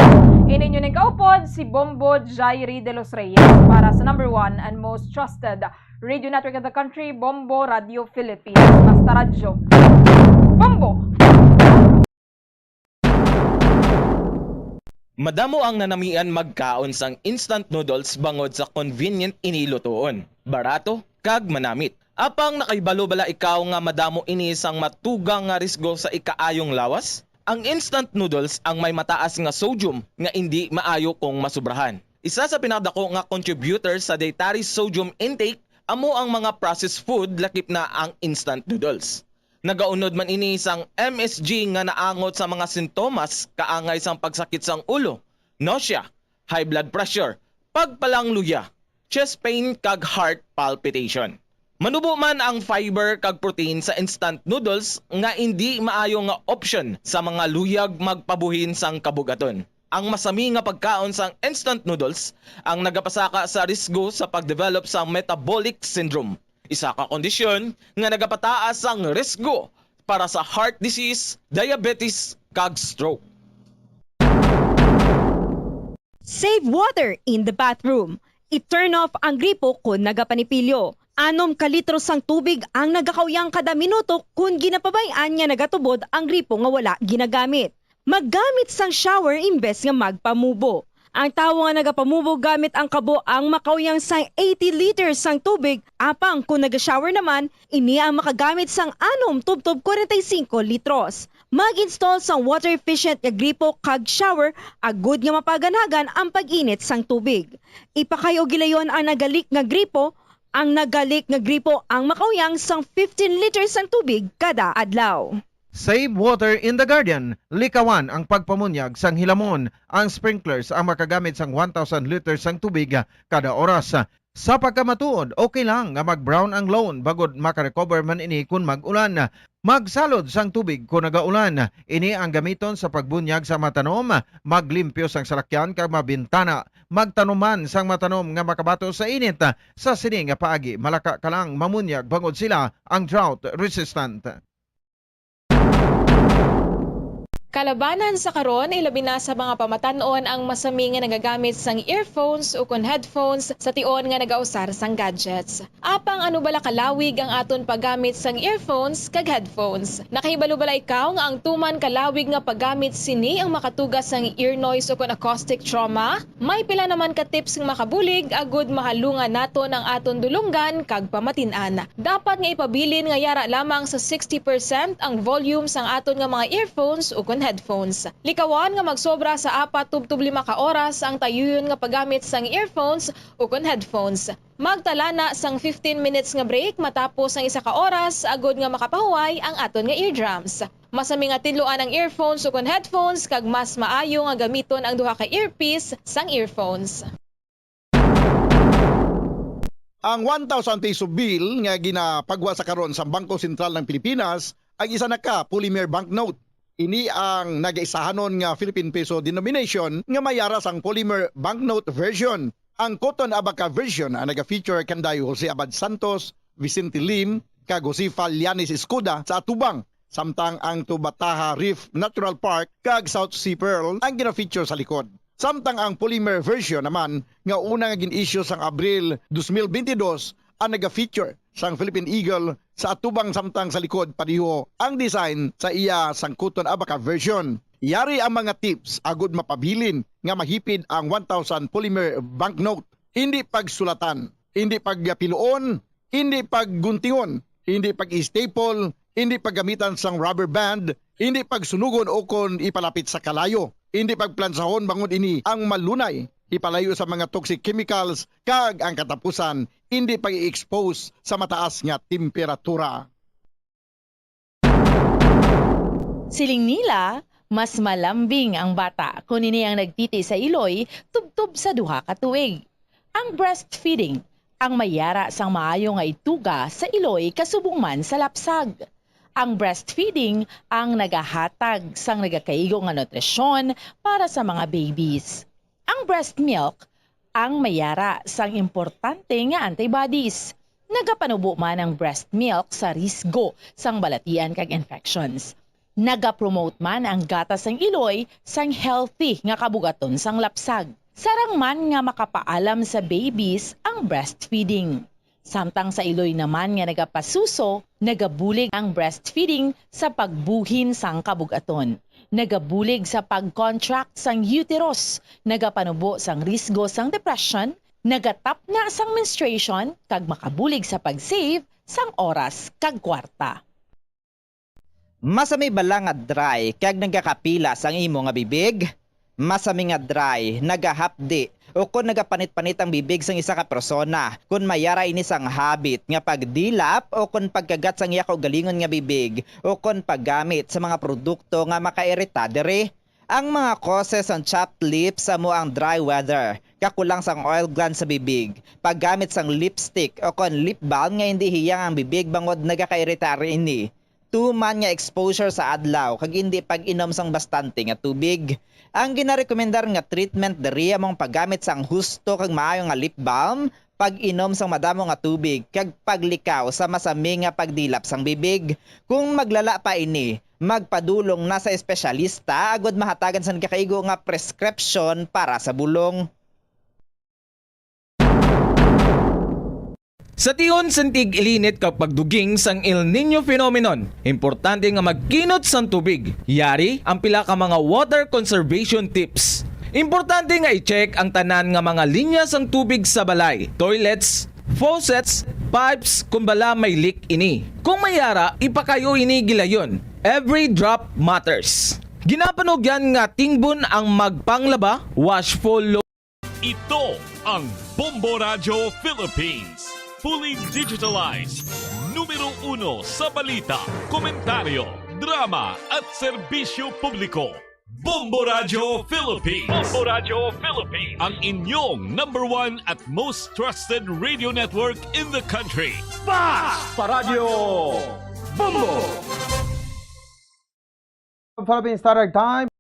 Ini inyo ning kaupod, si Bombo Jairi de los Reyes para sa number one and most trusted radio network in the country, Bombo Radio Philippines. Basta radyo. Bombo! Madamo ang nanamian magkaon sang instant noodles bangod sa convenient ini lutoon, barato, kag manamit. Apang nakahibalo bala ikaw nga madamo ini sang matugang nga risgo sa ikaayong lawas? Ang instant noodles ang may mataas nga sodium nga indi maayo kung masubrahan. Isa sa pinakadako nga contributor sa dietary sodium intake amo ang mga processed food, lakip na ang instant noodles. Nagaunod man ini sang M S G nga naangot sa mga sintomas kaangay sang pagsakit sang ulo, nausea, high blood pressure, pagpalangluya, chest pain, kag heart palpitation. Manubo man ang fiber kag protein sa instant noodles nga indi maayo nga option sa mga luyag magpabuhin sang kabugaton. Ang masami nga pagkaon sang instant noodles ang nagapasaka sa risgo sa pagdevelop sang metabolic syndrome, isa ka kondisyon nga nagapataas sang risgo para sa heart disease, diabetes, kag stroke. Save water in the bathroom. I-turn off ang gripo kon nagapanipilyo. Anom ka litro sang tubig ang nagakauyang kada minuto kon ginapabay-an nga nagatubod ang gripo nga wala ginagamit. Maggamit sang shower imbes nga magpamubo. Ang tawo nga nagapamubo gamit ang kabo ang makauyang sang eighty liters sang tubig, apang kon naga-shower naman, ini ang makagamit sang anom tubtob kwarenta y singko litros. Mag-install sang water-efficient nga gripo kag shower agud nga mapaganhagan ang pag-init sang tubig. Ipakayo gilayon ang nagalik nga gripo. Ang nagalik nga gripo ang makauyang sang fifteen liters sang tubig kada adlaw. Save water in the garden. Likawan ang pagpamunyag sang hilamon. Ang sprinklers ang makagamit sang one thousand liters sang tubig kada oras. Sa pagkamatuod, okay lang nga mag-brown ang lawn bangod maka-recover man ini kon mag-ulan. Magsalod sang tubig kon nagaulan. Ini ang gamiton sa pagbunyag sa matanom, maglimpyo sang salakyan kag mabintana. Magtanom man sang matanom nga makabato sa init. Sa sini nga paagi, malaka ka lang mamunyag bangod sila ang drought resistant. Kalabanan sa karon, ilabi na sa mga pamatan-on ang masami nga nagagamit sang earphones ukon headphones sa tion nga nagausar sang gadgets. Apang ano bala kalawig ang aton paggamit sang earphones kag headphones? Nakahibalo bala ikaw nga ang tuman kalawig nga paggamit sini ang makatuga sang ear noise ukon acoustic trauma? May pila naman ka tips nga makabulig agud mahalungan naton ang aton dulonggan kag pamatin-an. Dapat nga ipabilin nga yara lamang sa sixty percent ang volume sang aton nga mga earphones ukon headphones. Likawan nga magsobra sa apat tubtob lima ka oras ang tayuyon nga paggamit sang earphones ukon headphones. Magtala na sang fifteen minutes nga break matapos ang isa ka oras agud nga makapahuway ang aton nga eardrums. Masami nga tinluan ang earphones ukon headphones kag mas maayo nga gamiton ang duha ka earpiece sang earphones. Ang one thousand peso bill nga ginapagwa sa karon sa Bangko Sentral ng Pilipinas ang isa na ka polymer banknote. Ini ang nagaisahanon nga Philippine Peso denomination nga may yara sang polymer banknote version. Ang Cotton Abaca version ang naga-feature kanday Jose Abad Santos, Vicente Lim, kag Josefa Llanes Escuda sa atubang, samtang ang Tubataha Reef Natural Park kag South Sea Pearl ang gina-feature sa likod. Samtang ang polymer version naman nga una nga gin-issue sang Abril dos mil bentidós ang naga-feature sang Philippine Eagle sa atubang, samtang sa likod pareho ang design sa iya sang Cotton Abaca version. Yari ang mga tips agud mapabilin nga mahipid ang one thousand polymer banknote. Hindi pagsulatan, hindi pagpiluon, hindi pagguntingon, hindi pag-staple, hindi paggamitan sang rubber band, hindi pagsunugon ukon ipalapit sa kalayo, hindi pagplansahon bangod ini ang malunay ipalayo sa mga toxic chemicals kag ang katapusan, hindi pag-i-expose sa mataas nga temperatura. Siling nila, mas malambing ang bata kon ini ang nagtiti sa iloy tubtob sa duha ka tuig. Ang breastfeeding ang may yara sang maayo nga ituga sa iloy kasubong man sa lapsag. Ang breastfeeding ang nagahatag sang nagakaigo nga nutrisyon para sa mga babies. Ang breast milk ang may yara sang importante nga antibodies. Nagapanubo man ang breast milk sa risgo sang balatian kag infections. Nagapromote man ang gatas sang iloy sang healthy nga kabugaton sang lapsag. Sarang man nga makapaalam sa babies ang breastfeeding. Samtang sa iloy naman nga nagapasuso, nagabulig ang breastfeeding sa pagbuhin sang kabug-aton. Nagabulig sa pag-contract sang uterus, nagapanubo sang risgo sang depression, nagatapna sang menstruation, kag makabulig sa pag-save sang oras kag kwarta. Masami bala nga dry kag nagakapilas ang imo nga bibig? Masami nga dry, nagahapdi, ukon nagapanit-panit ang bibig sang isa ka persona. Kon may yara ini sang habit nga pagdilap ukon pagkagat sang iya kaugalingon nga bibig, ukon paggamit sa mga produkto nga makairita diri. Ang mga causes sang chapped lips amo ang dry weather, kakulang sang oil gland sa bibig, paggamit sang lipstick o kon lip balm nga indi hiyang ang bibig bangod nagakairitar ini, tuman nga exposure sa adlaw kag indi pag-inom sang bastante nga tubig. Ang ginarekomendar nga treatment diri amo ang paggamit sang husto kag maayo nga lip balm, pag-inom sang madamo nga tubig, kag paglikaw sa masami nga pagdilap sang bibig. Kung maglala pa ini, magpadulong na sa espesyalista agud mahatagan sang nagakaigo nga prescription para sa bulong. Sa tion sang tig-ilinit kag pagduging sang El Niño phenomenon, importante nga magkinot sang tubig. Yari ang pila ka mga water conservation tips. Importante nga i-check ang tanan nga mga linya sang tubig sa balay, toilets, faucets, pipes, kon bala may leak ini. Kung may yara, ipakayo ini gilayon. Every drop matters. Ginapanugyan nga tingbon ang magpanglaba, wash full load. Ito ang Bombo Radyo Philippines. Fully digitalized. Numero uno sa balita, komentaryo, drama at serbisyo publiko. Bombo Radyo Philippines. Bombo Radyo Philippines. Ang inyong number one at most trusted radio network in the country. Fast pa Radyo Bombo! Philippine Standard Time.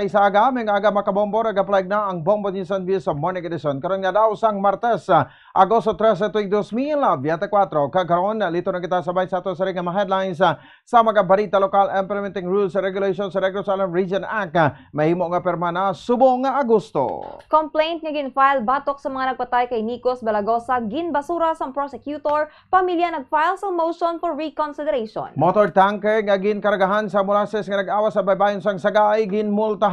Sa aga, may aga makabombo, nagapalag na ang Bombo News and Views sa Morning Edition. Karon nga daw sang Martes, ah, Agosto trese, tuig dos mil biyente kuwatro. Kag karon, lito na kita sabay sa ato sa ring mga headlines, ah, sa mga balita lokal, implementing rules and regulations sa Negros Island Region Act, ah, mahimo nga pirma na subong nga Agosto. Complaint nga gin-file batok sa mga nagpatay kay Nicos Balagosa, ginbasura sang prosecutor, pamilya nag-file sa motion for reconsideration. Motor tanker nga ginkargahan sa molasses nga nag-awas sa baybayon sang Sagay ginmultahan.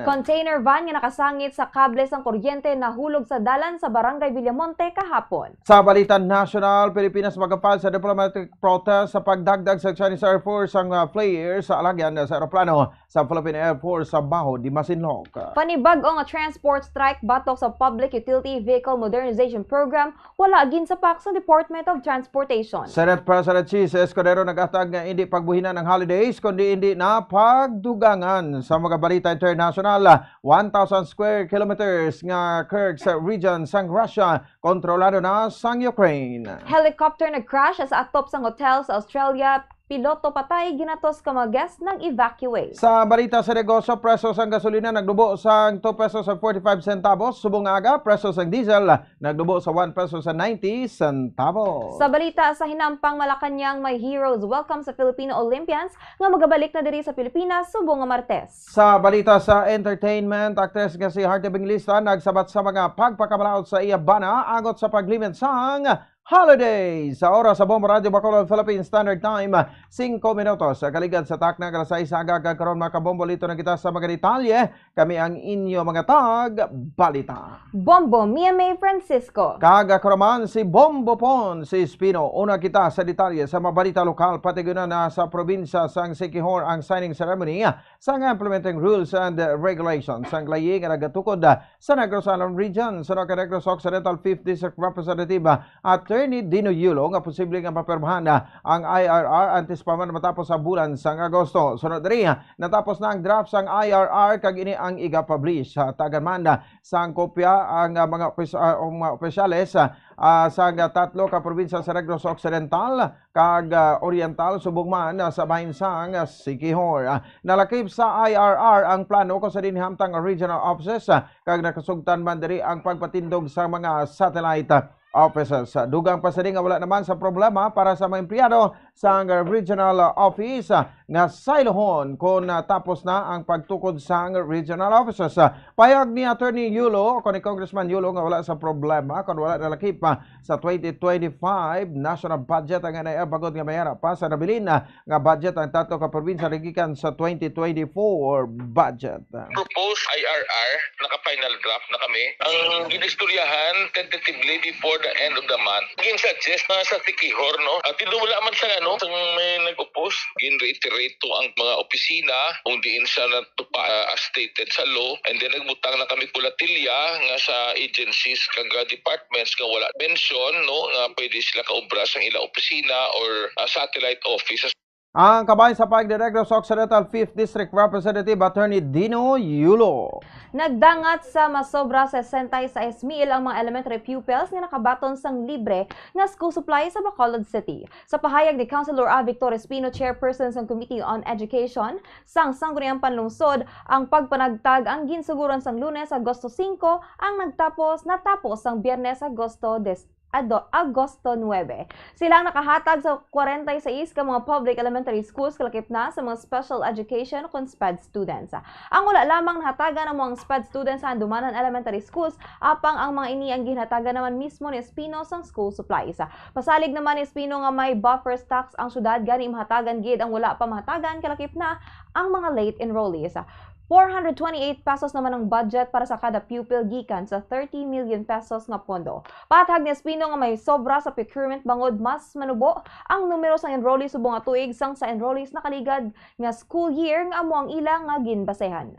Container van nga nakasangit sa kable sang kuryente nahulog sa dalan sa Barangay Villamonte kahapon. Sa balita nasyonal, Pilipinas mag-file sa diplomatic protest sa pagdagdag sa Chinese Air Force sang, ah, flares sa alagyan sa eroplano sa Philippine Air Force sa Baho de Masinloc. Panibag-o nga transport strike batok sa Public Utility Vehicle Modernization Program, wala ginsapak sa Department of Transportation. Senate President Chiz Escudero naghatag nga indi pagbuhinan ang holidays, kundi indi na pagdugangan. Sa mga balita internasyonal, one thousand square kilometers nga Kursk region sang Russia kontrolado na sang Ukraine. Helicopter nag-crash sa atop sang hotel sa Australia. Piloto patay, ginatos ka mga guest nag-evacuate. Sa balita sa negosyo, presyo sang gasolina nagdubo sang two pesos and forty-five centavos. Subong nga aga, presyo sang diesel nagdubo sa one pesos and ninety centavos. Sa balita sa hinampang, Malacañang, may Heroes Welcome sa Filipino Olympians nga magabalik na diri sa Pilipinas subong nga Martes. Sa balita sa entertainment, aktres nga si Heart Evangelista nagsabat sa mga pagpakamalaut sa iya bana angot sa pag-limit sang holiday. Sa oras sa Bombo Radyo Bacolod Philippine Standard Time, singko minutos sa kaligad sa takna alas sais sa aga, kag karon, mga kabombo, lito na kita sa mga detalye. Kami ang inyo mga tag balita. Bombo, Mia May Francisco. Kag ako naman si Bombo Pon, si Espino. Una kita sa detalye sa mga balita lokal, patigunan na sa probinsya sang Siquijor ang signing ceremony sang implementing rules and regulations sang layi nga nagatukod sa Negros Island Region. Sunod kay Negros Occidental Fifth District Representative, ah, Attorney Dino Yulo, nga posible nga mapirmahan, ah, ang I R R antes pa man matapos sa bulan sang Agosto. Sunod diri, ah, natapos na ang draft sang I R R kag ini ang iga-publish. Hatagan man, ah, sang kopya ang, ah, mga opis-, ah, ang mga opisyales, ah, ah, sa tatlo ka probinsya sa Negros Occidental kag, ah, Oriental, subong man, ah, sa bahin sang, ah, Siquijor. Ah, nalakip sa I R R ang plano kon sa diin hamtang regional offices, ah, kag nakasugtan man diri ang pagpatindog sa mga satellite, ah, offices. Ah, dugang pa sini nga wala naman sa problema para sa mga empleyado sang regional, ah, office, ah, nga saylohon kon, ah, tapos na ang pagtukod sang regional offices. Ah, pahayag ni Attorney Yulo, o ni Congressman Yulo, nga wala sa problema kon wala nalakip, ah, sa twenty twenty-five national budget ang N I R, bangod nga may ara pa sa nabilin, ah, nga budget ang tatlo ka probinsya nagikan sa twenty twenty-four budget. Proposed I R R, naka-final draft na kami. Ang ginistoryahan, tentatively before the end of the month. Gin-suggest na sa Siquijor, no? At wala man sa, ano, sa may nag-oppose. Gin-reiterate to ang mga opisina kung diin siya natupa, ah, as stated sa law. And then nagbutang na kami kulatilla nga sa agencies kag, ah, departments nga wala mention, no, nga pwede sila kaobra sa ilang opisina or, ah, satellite office. Ang kabahin sa pahayag ni Negros Occidental fifth District Representative Attorney Dino Yulo. Nagdangat sa masobra sesenta y seis mil ang mga elementary pupils nga nakabaton sang libre nga school supply sa Bacolod City. Sa pahayag ni Councilor Avic Torres Pino, chairperson sang Committee on Education sang Sangguniang Panlungsod, ang pagpanagtag ang ginsuguran sang Lunes, Agosto singko, ang nagtapos natapos sang Biyernes, Agosto des, Ado-, Agosto nuebe. Sila ang nakahatag sa kwarenta y seis ka mga public elementary schools kalakip na sa mga special education kon SPED students. Ang wala lamang nahatagan amo ang SPED students sa Handumanan Elementary Schools, apang ang mga ini ang ginhatagan naman mismo ni Espino sang school supplies. Pasalig naman ni Espino nga may buffer stocks ang syudad, gani mahatagan gid ang wala pa mahatagan kalakip na ang mga late enrollees. Four hundred twenty-eight pesos naman ang budget para sa kada pupil gikan sa thirty million pesos nga pondo. Pahayag ni Espino nga may sobra sa procurement bangod mas manubo ang numero sang enrollee subong nga tuig sang sa enrollees nakaligad nga school year nga amo ang ila nga ginbasehan.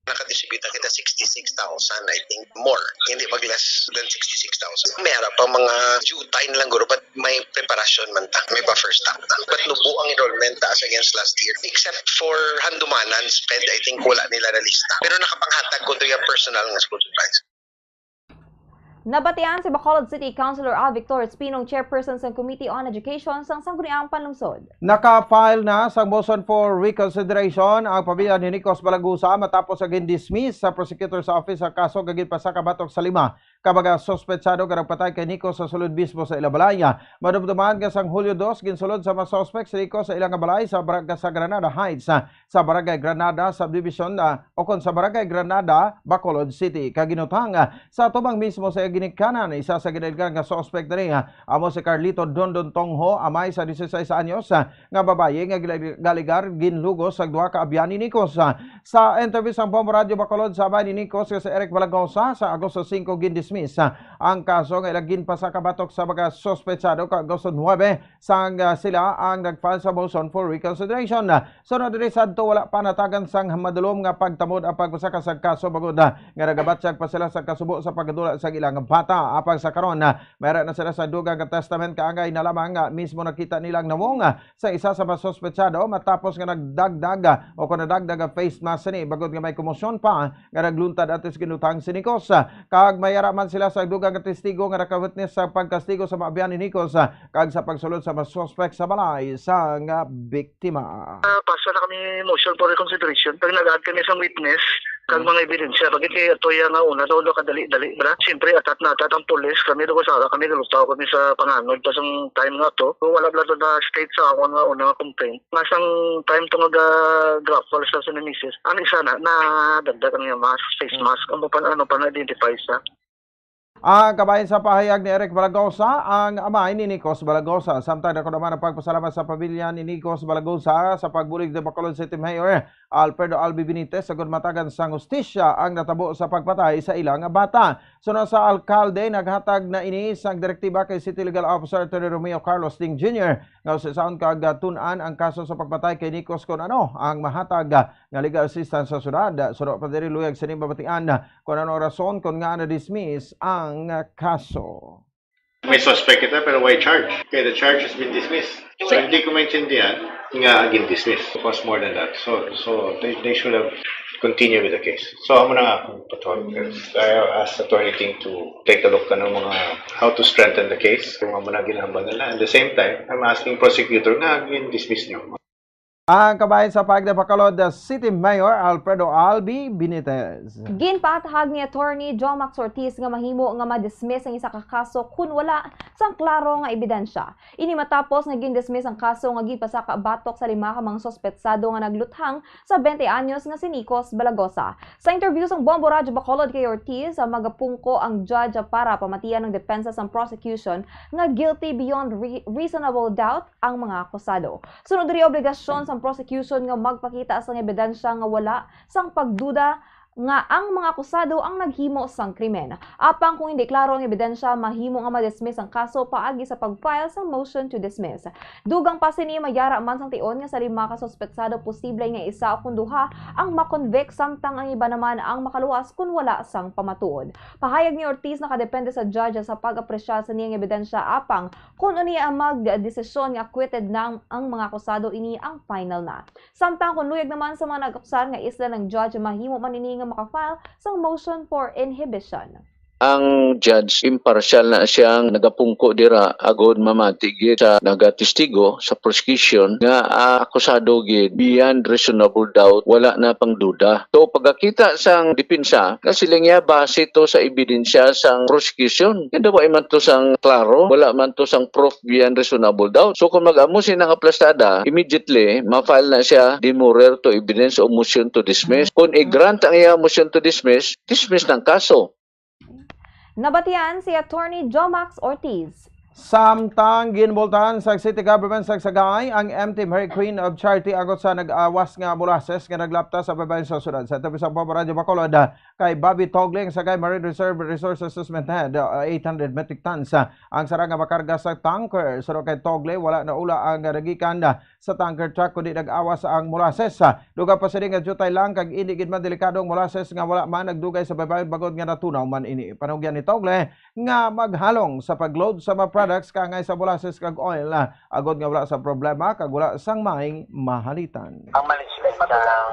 Nakadistribute na kita sixty-six thousand, I think, more. Hindi mag less than sixty-six thousand. May ara pa mga jutay na lang guro, but may preparasyon man ta. May buffer stock na. But nubo ang enrollment ta as against last year. Except for Handumanan, SPED, I think wala nila na lista. Pero nakapanghatag ko to yung personal nga school supplies. Nabatian si Bacolod City Councilor Avic Torres Pino, chairperson sang Committee on Education sang Sangguniang Panlungsod. Naka-file na sang motion for reconsideration ang pamilya ni Nicos Balagusa matapos ang gindismiss sa prosecutor's office ang kaso nga ginpasaka batok sa lima ka mga suspetsado nga nagpatay kay Nicos sa sulod mismo sa ilang balay. Madumduman nga sang Hulyo dos, ginsulod sa mga suspek si Nicos sa ilang balay sa barangay sa Granada Heights, sa Barangay Granada Subdivision, ah, o kon sa Barangay Granada, Bacolod City. Kag ginutang, ah, sa tubang mismo sa ginikanan, isa sa ginaligan nga suspek diri, ah, amo si Carlito Dondon Tongho, amay sa dieciséis anyos, ah, nga babayi nga gila-, galigar ginlugos sa duha ka abyan ni Nicos. Ah, sa interview sang Bombo Radyo Bacolod sa amay ni Nicos nga si Eric Balagosa, sa Agosto singko gindismiss, ah, ang kaso nga ilang ginpasaka batok sa mga suspetsado ka Agosto nuebe, sang, ah, sila ang nag-file sa motion for reconsideration. Sunod diri sadto, wala pa natagan sang madulom nga pagtamod ang pagbasaka sang kaso bangod, ah, nga nagabatyag pa sila sa kasubo sa pagdula sa ilang bata. Apang sa karon, ah, mayra na sila sa dugang nga testament, kaangay na lamang nga mismo nakita nila ang nawong, ah, sa isa sa mga suspetsado matapos nga nagdagdag, ah, o kon nadagdag ang face mask sini bangod nga may komosyon pa nga nagluntad antes ginutang si Nicos. Kag may ara man sila sa dugang nga testigo nga naka-witness sa pagkastigo sa mga abyan ni Nicos, kag sa pagsulod sa mga suspek sa balay sang biktima. Ah, pasa na kami motion for reconsideration. Kag nag-add kami sang witness, kag Mm. mga ebidensya. Pag iti ato iya nga una, daw kadali-dali, bra. Siyempre, atat na atat ang pulis. Kami, daw sa kami, lutaw kami sa panganod. Tapos ang time nga to, kung wala bala to na state sa ako nga una nga complaint. Nga sang time to nga ga-, grapple sa, sa misis. Ang isa na, na dagdag ang iyang mask, face Mm. mask. Ano pa, ano pa na-identify sa Ang kabahin sa pahayag ni Eric Balagosa, ang amay ni Nicos Balagosa. Samtang dako naman ang pagpasalamat sa pamilya ni Nicos Balagosa sa pagbulig ni Bacolod City Mayor Alfredo Albi Benitez, agud matagan sang hustisya ang natabo sa pagpatay sa ilang bata. Suno sa alkalde, naghatag na ini sang direktiba kay City Legal Officer Attorney Romeo Carlos Ding Junior nga usisaon kag tun-an ang kaso sa pagpatay kay Nicos kon ano ang mahatag nga legal assistance sa syudad. Suno pa diri, luyag sini mabatian kon ano ang rason kon ngaa na-dismiss ang kaso. May suspect kita, pero why charge? Okay, the charge has been dismissed. So, hindi ko maintindihan nga gin-dismiss. It was more than that. So, so they, they should have continued with the case. So, amo na nga akong patuhon. I asked Attorney Ting to take a look ano mga, how to strengthen the case. Kung amo na ginahambal nila. At the same time, I'm asking prosecutor nga gin-dismiss nyo. Ang kabahin sa pahayag ni Bacolod City Mayor Alfredo Albi Benitez. Ginpahayag ni Attorney Jomax Ortiz nga mahimo nga ma-dismiss ang isa ka kaso kun wala sang klaro nga ebidensya. Ini matapos nga gin-dismiss ang kaso nga ginpasaka batok sa lima ka mga suspetsado nga nagluthang sa twenty anyos nga si Nicos Balagosa. Sa interview sang Bombo Radyo Bacolod kay Ortiz, magapungko ang judge para pamatian ang depensa sang prosecution nga guilty beyond re-, reasonable doubt ang mga akusado. Sunod diri, obligasyon sang prosecution nga magpakita sang ebidensya nga wala sang pagduda nga ang mga akusado ang naghimo sang krimen. Apang kung hindi klaro ang ebidensya, mahimo nga ma-dismiss ang kaso paagi sa pag-file sa motion to dismiss. Dugang pa sini, mayara man sang tion nga sa lima ka suspetsado, posible nga isa o kon duha ang ma-convict, samtang ang iba naman ang makaluwas kon wala sang pamatuod. Pahayag ni Ortiz, nakadepende sa judge sa pag-apresya sa niyang ebidensya, apang kon unia ang magdesisyon nga acquitted na ang mga akusado, ini ang final na. Samtang kon luyag naman sa mga nag-akusar nga isla ng judge, mahimo man ini nga maka-file sang motion for inhibition. Ang judge, impartial na siyang nagapungko dira agod mamati gid sa nagatestigo sa prosecution nga, ah, akusado gid beyond reasonable doubt, wala na pang duda. So, pagkakita sang depensa nga sila niya base to sa ebidensya sang prosecution, nga daw ay man to sang klaro, wala man to sang proof beyond reasonable doubt. So, kung mag-amo sila nga aplastada, immediately ma-file na siya demurrer to evidence o motion to dismiss. Kung i-grant ang iya motion to dismiss, dismiss ng kaso. Nabatian si Attorney Jomax Ortiz. Samtang ginmultahan sa City Government sa Sagay ang M T Mary Queen of Charity agod sa nag-awas nga molasses nga naglapta sa babayan sa syudad. Sa tabi sa Radyo Bacolod, kay Bobby Togle, ang Sagay Marine Reserve Resource Assessment Head, uh, eight hundred metric tons, uh, ang sara nga makarga sa tanker. Suno kay Togle, wala na ula ang nagikan, uh, sa tanker truck, kundi nag-awas ang molasses. Dugang pa sini nga diutay lang kag indi gid man delikado ang molasses nga wala man nagdugay sa baybayon bangod nga natunaw man ini. Panugyan ni Togle nga maghalong sa pag-load sa mga products kaangay sa molasses kag oil, agod nga wala sa problema kag wala sang maayong mahalitan. Ang management sa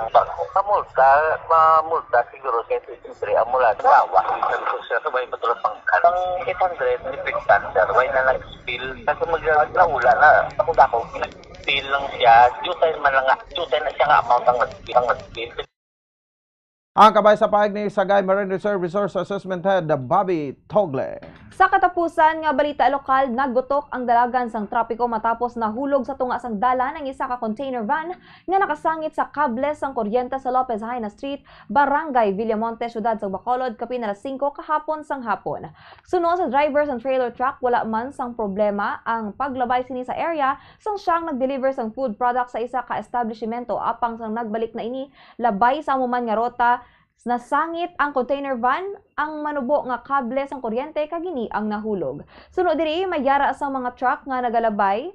bangko, mamulta, mamulta siguro kay Siyempre, ang mula sa lawas, ang gusto sa sabay patulog pang ang eight hundred, ni Victor, sir, why na nag-spill? Kasi mag-, naula na. Ako, ako, nag-spill lang siya. Jutay man lang nga, jutay na siya nga amount ang nag-spill, ang nag-spill. Ang kabay sa pahayag ni Sagay Marine Reserve Resource Assessment Head Bobby Togle. Sa katapusan nga balita lokal, nagutok ang dalagan sang trapiko matapos nahulog sa tunga sang dalan ang isa ka container van nga nakasangit sa kable sang kuryente sa Lopez Jaena Street, Barangay Villamonte, Siyudad sa Bacolod, kapin alas singko kahapon sang hapon. Suno sa driver sang trailer truck, wala man sang problema ang paglabay sini sa area sang siya ang nag-deliver sang food product sa isa ka establishmento, apang sang nagbalik na ini labay sa amo man nga rota, nasangit ang container van, ang manubo nga kable sang kuryente, kag ini ang nahulog. Suno diri, may yara sang mga truck nga nagalabay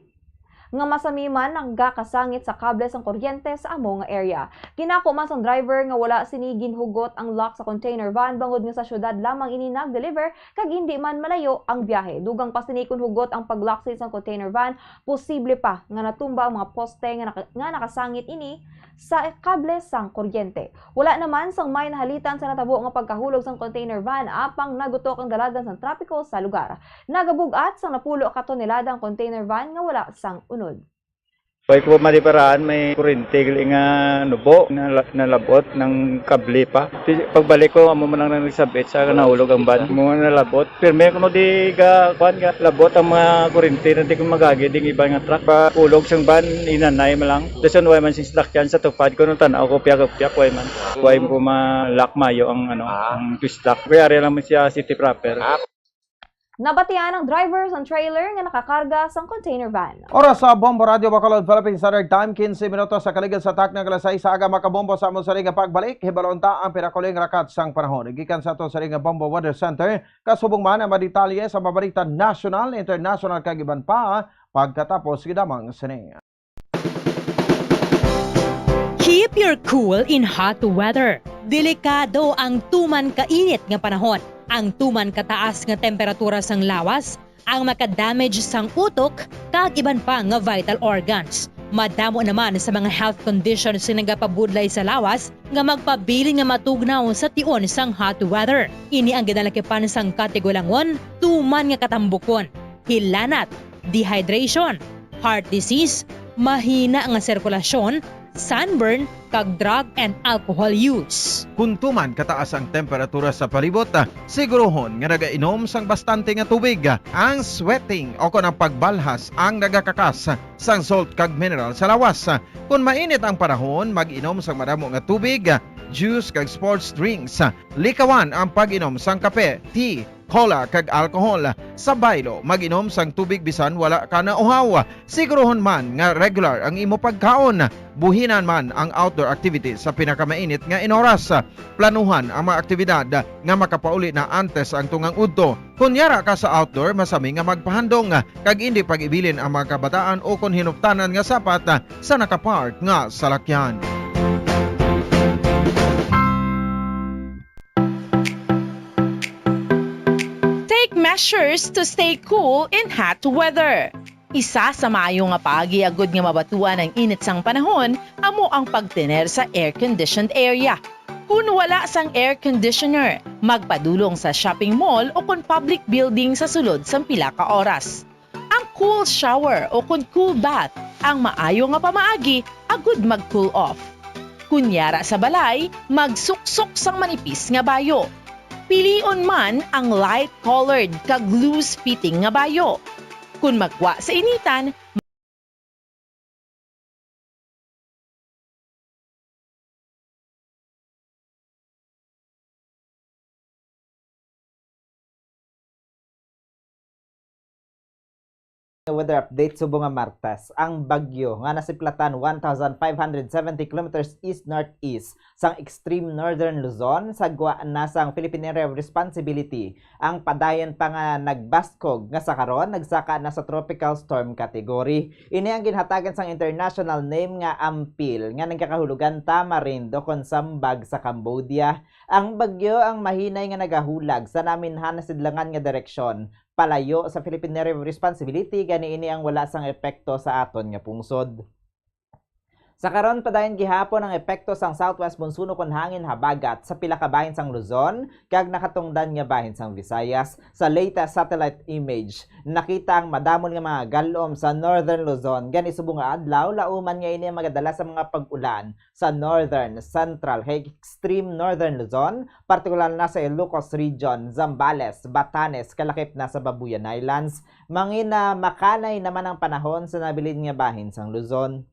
nga masami man nagakasangit sa kable sang kuryente sa amo nga area. Ginako man sang driver nga wala sini ginhugot ang lock sa container van, bangod nga sa siyudad lamang ini nag-deliver kag hindi man malayo ang biyahe. Dugang pa sini, kon hugot ang pag-lock sini sang container van, posible pa nga natumba ang mga poste nga naka-, nga nakasangit ini sa kable sang kuryente. Wala naman sang may nahalitan sa natabo nga pagkahulog sang container van, apang nagutok ang dalagan sang trapiko sa lugar. Nagabug-at sang napulo ka tonelada ang container van nga wala sang unod. Way ko malibaraan, may kurente gali nga nubo, nala-, nalabot ng kable pa. Ti-, pagbalik ko, amo man lang nagsabit sa nahulog ang van. Mo nalabot. Pirme kuno di ga, kuan ga, labot ang mga kurente na di ko magagi ding iba nga truck. Pakulog sang van, inanay man lang. Dason way man sing salakyan sa tupad ko, nung tanaw ko, piyak, piyak, way man. Way ko ma-lock mayo ang, ano, ang twist lock. Kaya ari lang man siya city proper. Nabatian ang driver sang trailer nga nakakarga sang container van. Oras sa Bombo Radio Bacolod, Philippine Standard Time, quince minutos sa kaligad sa takna nga alas sais sa aga. Makabombo, sa amon sini nga pagbalik, hibalon ta ang pinakahuling rakat sang panahon. Gikan sa aton sini nga Bombo Weather Center, kasubong man ang mga detalye sa mga balita nasyonal, internasyonal, kag iban pa, pagkatapos gid lamang sini. Keep your cool in hot weather. Delikado ang tuman kainit nga panahon. Ang tuman kataas nga temperatura sang lawas, ang maka-damage sang utok, kag iban pa nga vital organs. Madamo naman sa mga health conditions nga nagapabudlay sa lawas nga magpabilin nga matugnaw sa tion sang hot weather. Ini ang ginalakipan sang katigulangon, tuman nga katambukon, hilanat, dehydration, heart disease, mahina nga sirkulasyon, sunburn, kag drug and alcohol use. Kung tuman kataas ang temperatura sa palibot, siguruhon nga nagainom sang bastante nga tubig. Ang sweating o kon ang pagbalhas ang nagakakas sang salt kag mineral sa lawas. Kung mainit ang panahon, mag-inom sang madamo nga tubig, juice kag sports drinks. Likawan ang pag-inom sang kape, tea, cola, kag alcohol. Sa baylo, mag-inom sang tubig bisan wala ka nauhaw. Siguruhon man nga regular ang imo pagkaon. Buhinan man ang outdoor activities sa pinakamainit nga inoras. Planuhan ang mga aktibidad nga makapauli na antes ang tungang udto. Kon yara ka sa outdoor, masami nga magpahandom kag indi pag-ibilin ang mga kabataan ukon hinuptanan nga sapat sa nakapark nga salakyan. Take measures to stay cool in hot weather. Isa sa maayo nga paagi agud nga mabatuan ang init sang panahon amo ang pagtener sa air-conditioned area. Kon wala sang air conditioner, magpadulong sa shopping mall o kon public building sa sulod sang pila ka oras. Ang cool shower o kon cool bath ang maayo nga pamaagi agud mag-cool off. Kon yara sa balay, magsuksok sang manipis nga bayo. Pilion man ang light-colored kag loose-fitting nga bayo. Kon magwa sa initan, Weather update subong nga Martes. Ang bagyo nga nasiplatan one thousand five hundred seventy kilometers east-northeast sang extreme northern Luzon, sa gwa na sang Philippine Area of Responsibility ang padayon pa nga nagbaskog nga sa karon nagsaka na sa tropical storm category. Ini ang ginhatagan sang international name nga Ampil nga nagkakahulugan tamarind o kon sambag sa Cambodia. Ang bagyo ang mahinay nga nagahulag sa naminhan na sidlangan nga direksyon, palayo sa Philippine Area of Responsibility, gani ini ang wala sang epekto sa aton nga pungsod. Sa karon, padayon gihapon ang epekto sang southwest monsoon ukon hangin habagat sa pila ka bahin sang Luzon kag nakatungdan nga bahin sang Visayas. Sa latest satellite image, nakita ang madamol nga mga gal-om sa northern Luzon. Gani subong nga adlaw, lauman nga ini ang magadala sa mga pag-ulan sa northern, central, kag extreme northern Luzon, partikular na sa Ilocos Region, Zambales, Batanes, kalakip na sa Babuyan Islands. Mangin-, ah, makanay naman ang panahon sa nabilin nga bahin sang Luzon.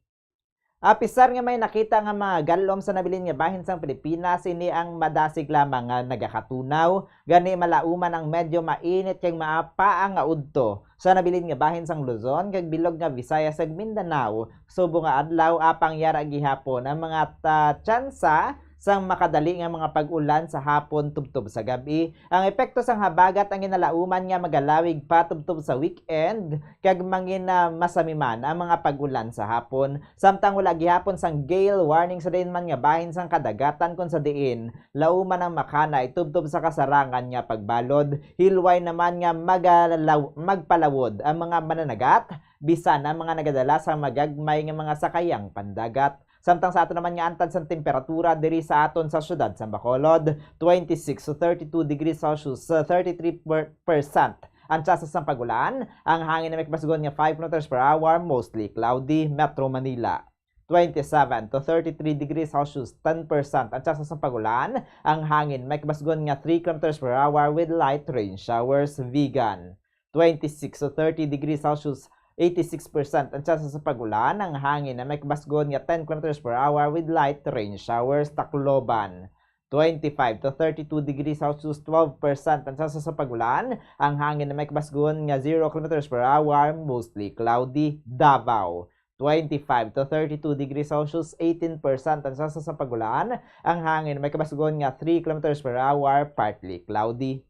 Apisar nga may nakita nga mga gal-om sa nabilin nga bahin sang Pilipinas, ini ang madasig lamang nga nagakatunaw. Gani malauman ang medyo mainit kag maapaang nga udto sa nabilin nga bahin sang Luzon kag bilog nga Visayas kag Mindanao. Subong nga adlaw, apang yara gihapon ang mga ta-, tsansa sang makadali nga mga pag-ulan sa hapon tubtob sa gab-i. Ang epekto sang habagat ang ginalauman nga magalawig pa tubtob sa weekend, kag mangin-, ah, masami man ang mga pag-ulan sa hapon. Samtang wala gihapon sang gale warning sa diin man nga bahin sang kadagatan, kon sa diin lauman ang makanay tubtob sa kasarangan nga pagbalod. Hilway naman nga magalaw-, magpalawod ang mga mananagat, bisan ang mga nagadala sa magagmay nga mga sakayang pandagat. Samtang sa ato naman nga antad sang temperatura diri sa aton sa siyudad sang Bacolod, twenty-six to thirty-two degrees Celsius, thirty-three percent ang tsansa sang pag-ulan, ang hangin na may kabasgon nga five kilometers per hour, mostly cloudy. Metro Manila, twenty-seven to thirty-three degrees Celsius, ten percent ang tsansa sang pag-ulan, ang hangin may kabasgon nga three kilometers per hour with light rain showers. Vigan, twenty-six to thirty degrees Celsius, eighty-six percent ang tsansa sa pag-ulan, ang hangin na may kabasgon nga ten kilometers per hour with light rain showers. Tacloban, twenty-five to thirty-two degrees Celsius, twelve percent ang tsansa sa pag-ulan, ang hangin na may kabasgon nga zero kilometers per hour, mostly cloudy. Davao, twenty-five to thirty-two degrees Celsius, eighteen percent ang tsansa sa pag-ulan, ang hangin na may kabasgon nga three kilometers per hour, partly cloudy.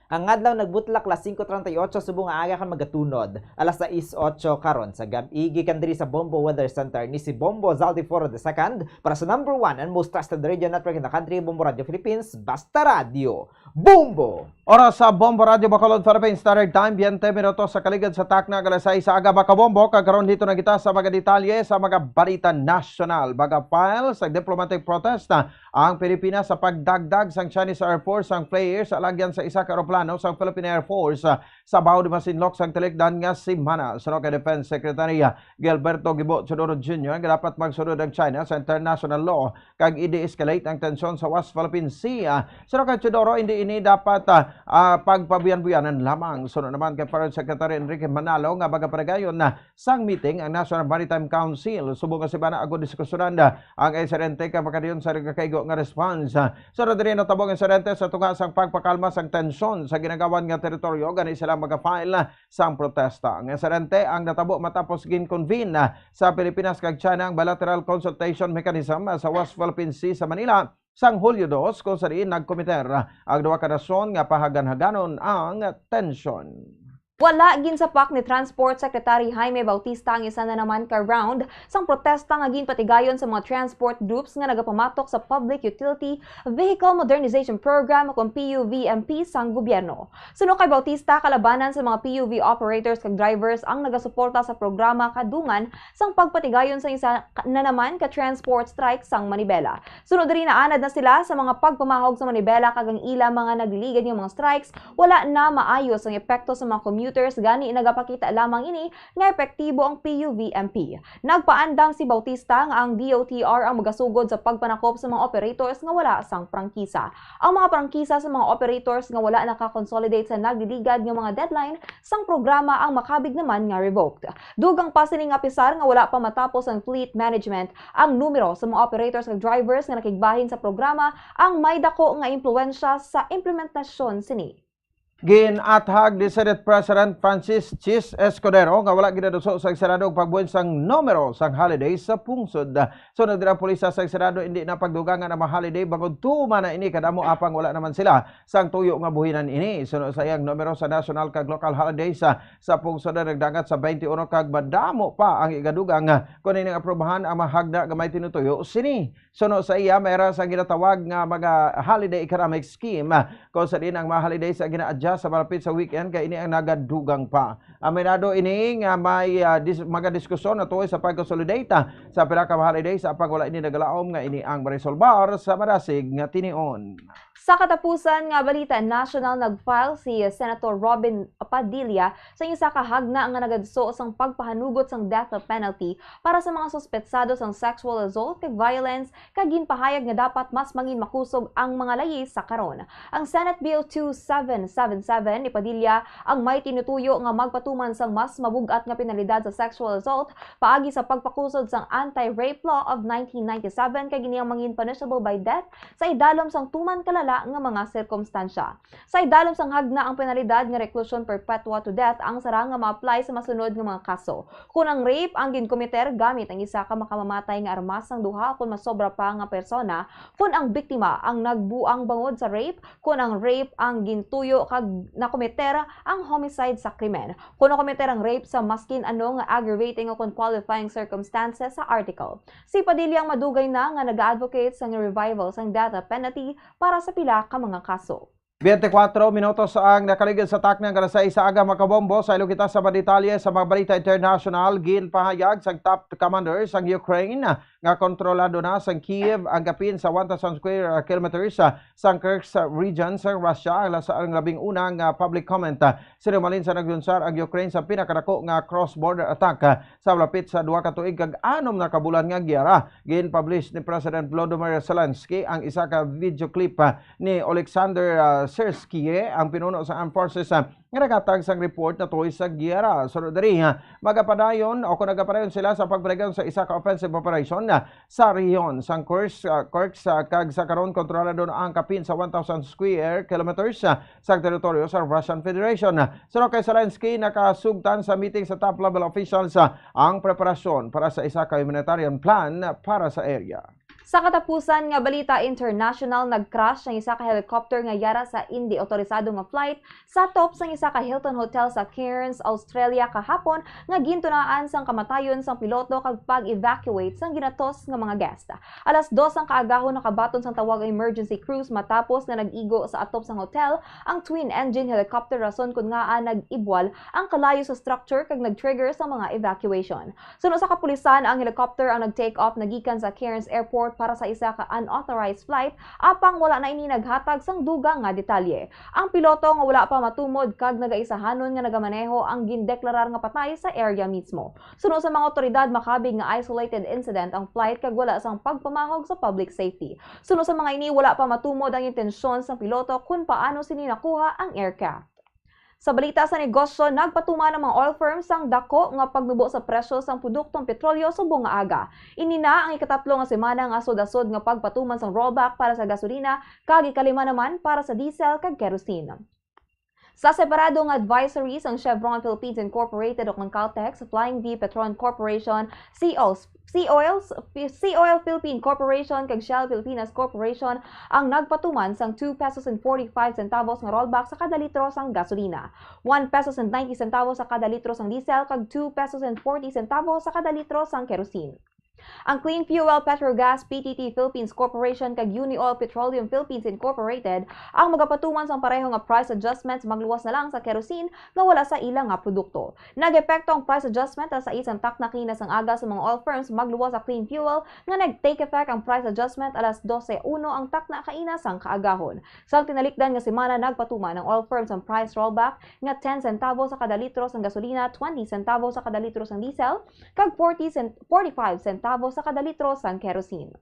Ang adlaw nagbutlak alas singko treinta y ocho subong nga aga kag magatunod alas sais otso karon sa gab-i. Gikan diri sa Bombo Weather Center, ni si Bombo Zaldiforo the second para sa number one and most trusted radio network in the country, Bombo Radio Philippines, Basta Radio, Bombo! Oras sa Bombo Radio Bacolod, Philippine Standard Time, twenty minutos sa kaligad sa takna, alas sais sa aga, mga kabombo, kag karon dito na kita sa mga detalye sa mga balita nasyonal. Baga file sa diplomatic protest na ang Pilipinas sa pagdagdag sang Chinese Air Force sang players sa alagyan sa isa ka eroplano sang Philippine Air Force, ah, sa baho ni masinlok sang tilikdan nga semana. Suno kay Defense Secretary Gilberto Gibo Teodoro Junior nga dapat magsunod ang China sa international law kag i-de-escalate ang tensyon sa West Philippine Sea. Suno kay Teodoro, hindi ini dapat ah, ah, pagpabuyan-buyanan lamang. Suno naman kay Foreign Secretary Enrique Manalo nga magapadayon na sang meeting ang National Maritime Council subong nga semana agod diskusyonan ang insidente kag makadayon sa nagakaigo nga response. Suno diri, natabo ang insidente sa tunga sang pagpakalma sang tensyon sa Ginagawan nga teritoryo, gani sila magafile sang protesta. Ang insidente ang natabo matapos gin-convene sa Pilipinas kag China ang bilateral consultation mechanism sa West Philippine Sea sa Manila sang Hulyo dos, kung sa diin nagkomiter ang duha ka nasyon nga pahaganhaganon ang tensyon. Wala ginsapak ni Transport Secretary Jaime Bautista ang isa na naman ka round sang protesta nga ginpatigayon sa mga transport groups nga nagapamatok sa Public Utility Vehicle Modernization Program o kon P U V M P sang gobyerno. Suno kay Bautista, kalabanan sa mga P U V operators kag drivers ang nagasuporta sa programa kadungan sang pagpatigayon sa isa ka- na naman ka transport strike sang manibela. Suno diri, naanad na sila sa mga pagpamahog sa manibela kag ang ila mga nagliligad nga mga strikes wala na maayos ang epekto sa mga commuters, gani nagapakita lamang ini nga epektibo ang P U V M P. Nagpaandam si Bautista nga ang D O T R ang magasugod sa pagpanakop sa mga operators nga wala sang prangkisa. Ang mga prangkisa sa mga operators nga wala naka-consolidate sa nagliligad nga mga deadline sang programa ang makabig naman nga revoked. Dugang pa sini nga apisar nga wala pa matapos ang fleet management, ang numero sa mga operators kag drivers nga nakigbahin sa programa ang may dako nga impluwensya sa implementasyon sini. Gin-athag ni Senate President Francis Chiz Escudero nga wala ginaduso sang Senado ang pagbuhin sang numero sang holiday sa pungsod. Suno dira, ang pulis sang Senado indi na pagdugangan ang mga holiday bangod tuman na ini kadamo, apang wala naman sila sang tuyo nga buhinan ini. Suno sa iyang numero sa national kag local holidays sa, sa pungsod na nagdangat sa twenty-one kag madamo pa ang igadugang kon ining aprubahan ang mahagda nga may tinutuyo sini. Suno sa iya, may ra sang ginatawag nga mga holiday economic scheme, kung sa diin ang mga holiday sa gina-adjust sa malapit sa weekend kay ini ang nagadugang pa. Aminado ini nga may ah, dis- mga diskusyon na tuoy sa pag-consolidate ah, sa pila ka holiday sa apang wala ini nagalaom nga ini ang maresolbar sa madasig nga tinion. Sa katapusan nga balita nasyonal, nag-file si Senator Robin Padilla sa isa ka hagna nga nagaduso sang pagpahanugot sang death penalty para sa mga suspetsado sang sexual assault kag violence, kag ginpahayag nga dapat mas mangin makusog ang mga layis sa karon. Ang Senate Bill two seven seven seven ni Padilla ang may tinutuyo nga magpatuman sang mas mabug-at nga penalidad sa sexual assault paagi sa pagpakusog sang Anti-Rape Law of nineteen ninety-seven, kag ini ang mangin punishable by death sa idalom sang tuman kalala nga mga sirkumstansya. Sa idalom sang hagna, ang penalidad nga reclusion perpetua to death ang sara nga ma-apply sa masunod nga mga kaso. Kon ang rape ang ginkomiter gamit ang isa ka makamamatay nga armas sang duha kon masobra pa nga persona, kon ang biktima ang nagbuang bangod sa rape, kon ang rape ang gintuyo kag nakomiter ang homicide sa krimen, kon nakomiter ang rape sa maskin ano nga aggravating o kon qualifying circumstances sa article. Si Padilla ang madugay na nga nag-advocate sang revival sang death penalty para sa pila ka mga kaso. Twenty-four minutos ang nakaligid sa takna nga alas sais sa aga, mga kabombo. Sa ilo kita sa mga detalye sa mga balita international, ginpahayag sang top commander sang Ukraine nga kontrolado na sang Kyiv ang kapin sa one thousand square kilometers, ah, sang Kursk region sa Russia. Ang lasa ang labing una nga public comment, ah, sinumalin sa naglunsar ang Ukraine sa pinakadako nga cross-border attack, ah, sa malapit sa duha ka tuig kag anom na ka bulan nga giyera. Gin-publish ni President Volodymyr Zelensky ang isa ka video clip, ah, ni Oleksandr, ah, Syrskyi, ang pinuno sa Armed Forces, ah, nga naghatag sang report na tuhoy sa giyera. Sunod diri, ah, magapadayon o kung nagapadayon sila sa pagpadayon sa isa ka offensive operation, ah, sa rehiyon sang Kursk, ah, Kursk, ah, kag sa karon kontrolado na ang kapin sa one thousand square kilometers, ah, sa teritoryo sa Russian Federation. Suno kay Zelensky, nakasugtan sa meeting sa top-level officials, ah, ang preparasyon para sa isa ka humanitarian plan para sa area. Sa katapusan nga balita international, nag-crash ang isa ka helicopter nga yara sa indi otorisado nga flight sa top sang isa ka Hilton Hotel sa Cairns, Australia, kahapon, nga gintunaan sang kamatayon sang piloto kag pag-evacuate sang ginatos nga mga guest. Alas dos ang kaagahon, nakabaton sang tawag ang emergency crews matapos nga nag-igo sa atop sang hotel ang twin-engine helicopter, rason kon ngaa nag-ibwal ang kalayo sa structure kag nag-trigger sa mga evacuation. Suno sa kapulisan, ang helicopter ang nag-take off nagikan sa Cairns Airport para sa isa ka unauthorized flight, apang wala na ini naghatag sang dugang nga detalye. Ang piloto nga wala pa matumod kag nagaisahanon nga nagamaneho ang gindeklarar nga patay sa area mismo. Suno sa mga awtoridad, makabig nga isolated incident ang flight kag wala sang pagpamahog sa public safety. Suno sa mga ini, wala pa matumod ang intensyon sang piloto kon paano sini nakuha ang aircraft. Sa balita sa negosyo, nagpatuman ang mga oil firms sang dako nga pagnubo sa presyo sang produktong petrolyo subong nga aga. Ini na ang ikatatlo nga semana nga asod-asod nga pagpatuman sang rollback para sa gasolina kag ikalima naman para sa diesel kag kerosene. Sa separado nga advisory sang Chevron Philippines Incorporated o kang Caltex, Flying V Petron Corporation, Sea Oils, Sea Oils, Sea Oil Philippine Corporation kag Shell Filipinas Corporation ang nagpatuman sang two pesos and forty-five centavos nga rollback sa kada litro sang gasolina, one pesos and ninety centavos sa kada litro sang diesel kag two pesos and forty centavos sa kada litro sang kerosene. Ang Clean Fuel Petrogas P T T Philippines Corporation kag Unioil Petroleum Philippines Incorporated ang magapatuman sang pareho nga price adjustments magluwas na lang sa kerosene nga wala sa ila nga produkto. Nag-epekto ang price adjustment alas sais sang takna kaina sang aga sa mga oil firms magluwas sa Clean Fuel nga nag-take effect ang price adjustment alas dose uno ang takna kaina sang kaagahon. Sang tinalikdan nga semana, nagpatuman ang oil firms ang price rollback nga ten centavos sa kada litro sang gasolina, twenty centavos sa kada litro sang diesel, kag forty cent-, forty-five centavos sa kada litro sang kerosene.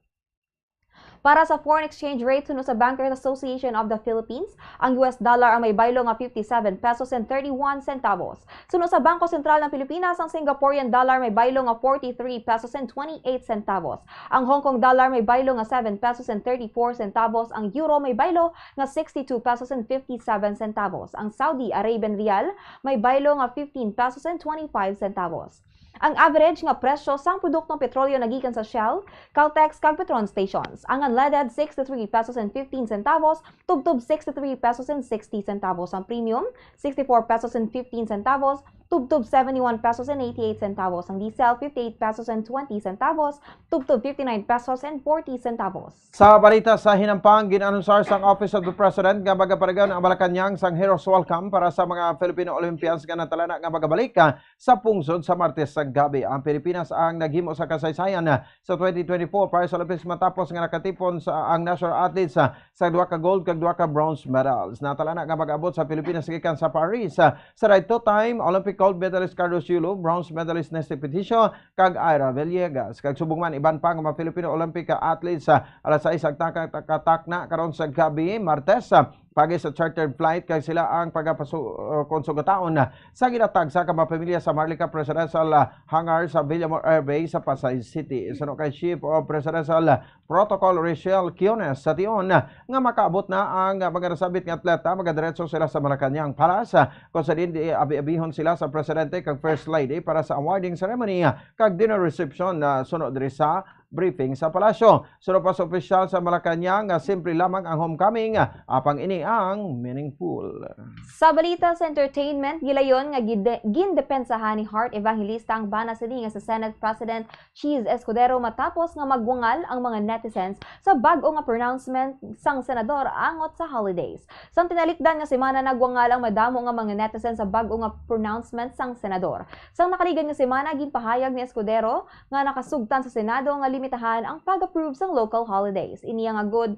Para sa foreign exchange rate, suno sa Bankers Association of the Philippines, ang U S dollar ang may baylo nga fifty-seven pesos and thirty-one centavos. Suno sa Bangko Sentral ng Pilipinas, ang Singaporean dollar may baylo nga forty-three pesos and twenty-eight centavos. Ang Hong Kong dollar may baylo nga seven pesos and thirty-four centavos. Ang euro may baylo nga sixty-two pesos and fifty-seven centavos. Ang Saudi Arabian rial may baylo nga fifteen pesos and twenty-five centavos. Ang average nga presyo sang produktong petrolyo nagikan sa Shell, Caltex, kag Petron stations. Ang unleaded, sixty-three pesos and fifteen centavos, tubtob sixty-three pesos and sixty centavos. Ang premium, sixty-four pesos and fifteen centavos, tubtob seventy-one pesos and eighty-eight centavos. Ang diesel, fifty-eight pesos and twenty centavos, tubtob fifty-nine pesos and forty centavos. Sa balita sa hinampang, gin-anunsar sang Office of the President nga magapadayon ang Malacañang sang Heroes Welcome para sa mga Filipino Olympians nga natalana nga magabalik, ah, sa pungsod sa Martes sa gabi. Ang Pilipinas ang naghimo sa kasaysayan, ah, sa twenty twenty-four Paris Olympics matapos nga nakatipon sa ang national athletes, ah, sa duha ka gold kag duha ka bronze medals. Natalana nga mag-abot sa Pilipinas gikan sa Paris, ah, sa right two-time Olympic gold medalist Carlos Yulo, bronze medalist Nesty Peticio, kag Ira Villegas. Kag subong man, iban pa nga mga Filipino Olympic athletes, ah, alas sais ang taka-, taka-, takna karon sa gabi, Martes, ah, pagi sa chartered flight, kag sila ang pagapasu-, uh, kon sugataon, ah, sa ginatag sa ka mga pamilya sa Marlica Presidential, ah, Hangar sa Villamor Air Base sa Pasay City. Suno kay Chief of Presidential, ah, Protocol Rachel Quiones sa tion, ah, nga makaabot na ang, ah, mga nasambit nga atleta, magadiretso sila sa Malacañang Palace, ah, kung sa diin di abi-abihon sila sa Presidente kag First Lady para sa awarding ceremony, ah, kag dinner reception na suno diri sa briefing sa palasyo. Suno pa sa opisyal sa Malacañang nga simple lamang ang homecoming, apang ini ang meaningful. Sa balita sa entertainment, gilayon nga gide-, gindepensahan ni Heart Evangelista ang bana sini nga si Senate President Chiz Escudero matapos nga magwangal ang mga netizens sa bag-o nga pronouncement sang senador angot sa holidays. Sang tinalikdan nga semana, nagwangal ang madamo nga mga netizens sa bag-o nga pronouncement sang senador. Sang nakaligad nga semana, ginpahayag ni Escudero nga nakasugtan sa Senado nga limitahan ang pag-approve sang local holidays. Ini nga gud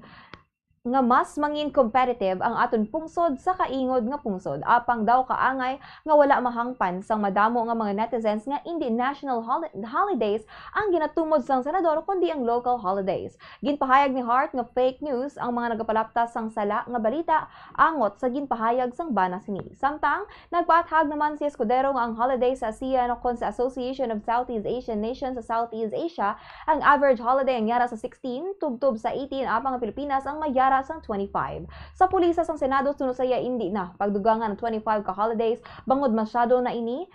nga mas mangin competitive ang aton pungsod sa kaingod nga pungsod. Apang daw kaangay nga wala mahangpan sang madamo nga mga netizens nga indi national holi-, holidays ang ginatumod sang senador, kundi ang local holidays. Ginpahayag ni Heart nga fake news ang mga nagapalapta sang sala nga balita angot sa ginpahayag sang bana sini. Samtang, nagpaathag naman si Escudero nga ang holiday sa ASEAN o kon sa Association of Southeast Asian Nations sa Southeast Asia, ang average holiday ang yara sa sixteen, tubtob sa eighteen, apang ang Pilipinas ang may yara sang twenty-five. Sa pulisa sang Senado, suno sa iya, indi na pagdugangan ang twenty-five ka holidays, bangod masyado na ini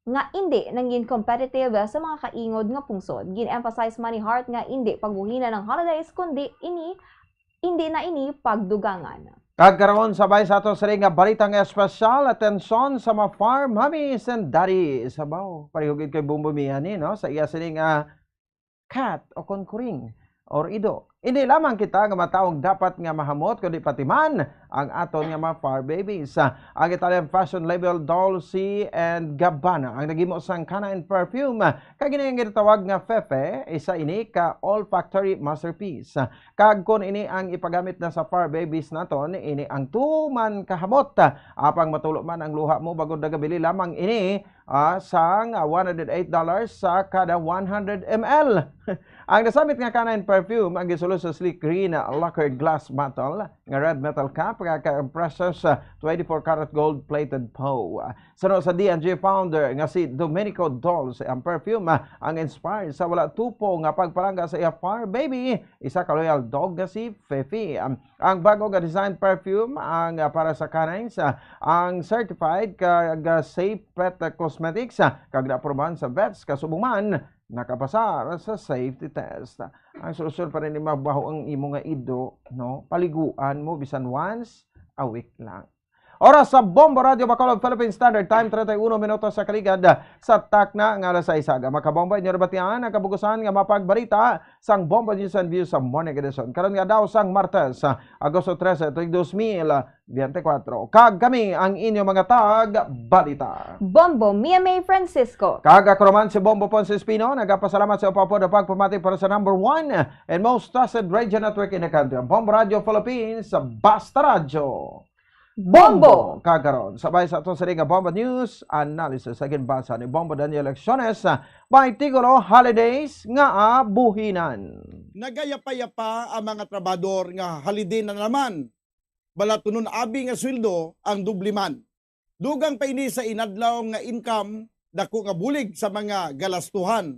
nga indi nangin competitive sa mga kaingod nga pungsod. Gin-emphasize man ni Heart nga indi pagbuhinan ang holidays, kundi ini, indi na ini pagdugangan. Kag karon, sabay sa ato sini nga balita nga espesyal, atensyon sa mga farm mommies and daddies. Sabaw, pareho gid kay Bumbo Mia ni, no? Sa iya sini nga cat o kon kuring. or ido. Hindi lamang kita nga matawag dapat nga mahamot, kundi pati man ang aton nga mga fur babies. Ang Italian fashion label Dolce and Gabbana ang naghimo sang canine perfume, kag ini ang ginatawag nga Fefe. Isa ini ka olfactory masterpiece. Kag kon ini ang ipagamit na sa fur babies naton, ini ang tuman kahamot. Apang matulo man ang luha mo, bangod nagabili lamang ini, ah, sang, ah, one hundred eight dollars sa kada one hundred M L. Ang nasamit nga canine perfume ang gisulo sa sleek green, ah, lacquered glass bottle nga red metal cap nga ka-impress sa twenty-four karat gold plated paw. Suno sa D and G founder nga si Domenico Dolce, ang perfume, ah, ang inspired sa wala tupo nga pagpalangga sa iya fur baby, isa ka loyal dog nga si Fefe. Ang bago nga design perfume ang, ah, para sa canines, ah, ang certified kag, ah, safe pet cosmetics, ah, kag naaprubahan sa vets, kasubong man nakapasar sa safety test. Ang solusyon para ni mabaho ang imo nga ido, no? Paliguan mo bisan once a week lang. Oras sa Bombo Radio Bacolod, Philippine Standard Time, treinta y uno minutos sa kaligad sa takna nga alas sais. Aga, mga kabombo, inyo nabatian ang kabugusan nga mapagbalita sang Bombo News and Views sa Morning Edition. Karon nga daw sang Martes, Agosto trese, tuig dos mil biyente kwatro. Kag kami ang inyo mga tag-balita. Bombo Mia May Francisco. Kag ako naman si Bombo Ponce Espino, nagapasalamat sa upapod na pagpamati para sa number one and most trusted radio network in the country, ang Bombo Radio Philippines, Basta Radyo. Bombo! Kag karon, sabay sa aton sini nga Bombo News Analysis sa ginbasa ni Bombo Daniel Lecciones, ah, may titulo, Holidays nga Abuhinan. Nagayapa-yapa ang mga trabahador nga holiday na naman. Balatunon abi nga sweldo ang doble man. Dugang pa ini sa inadlaw nga income, dako nga bulig sa mga galastuhan.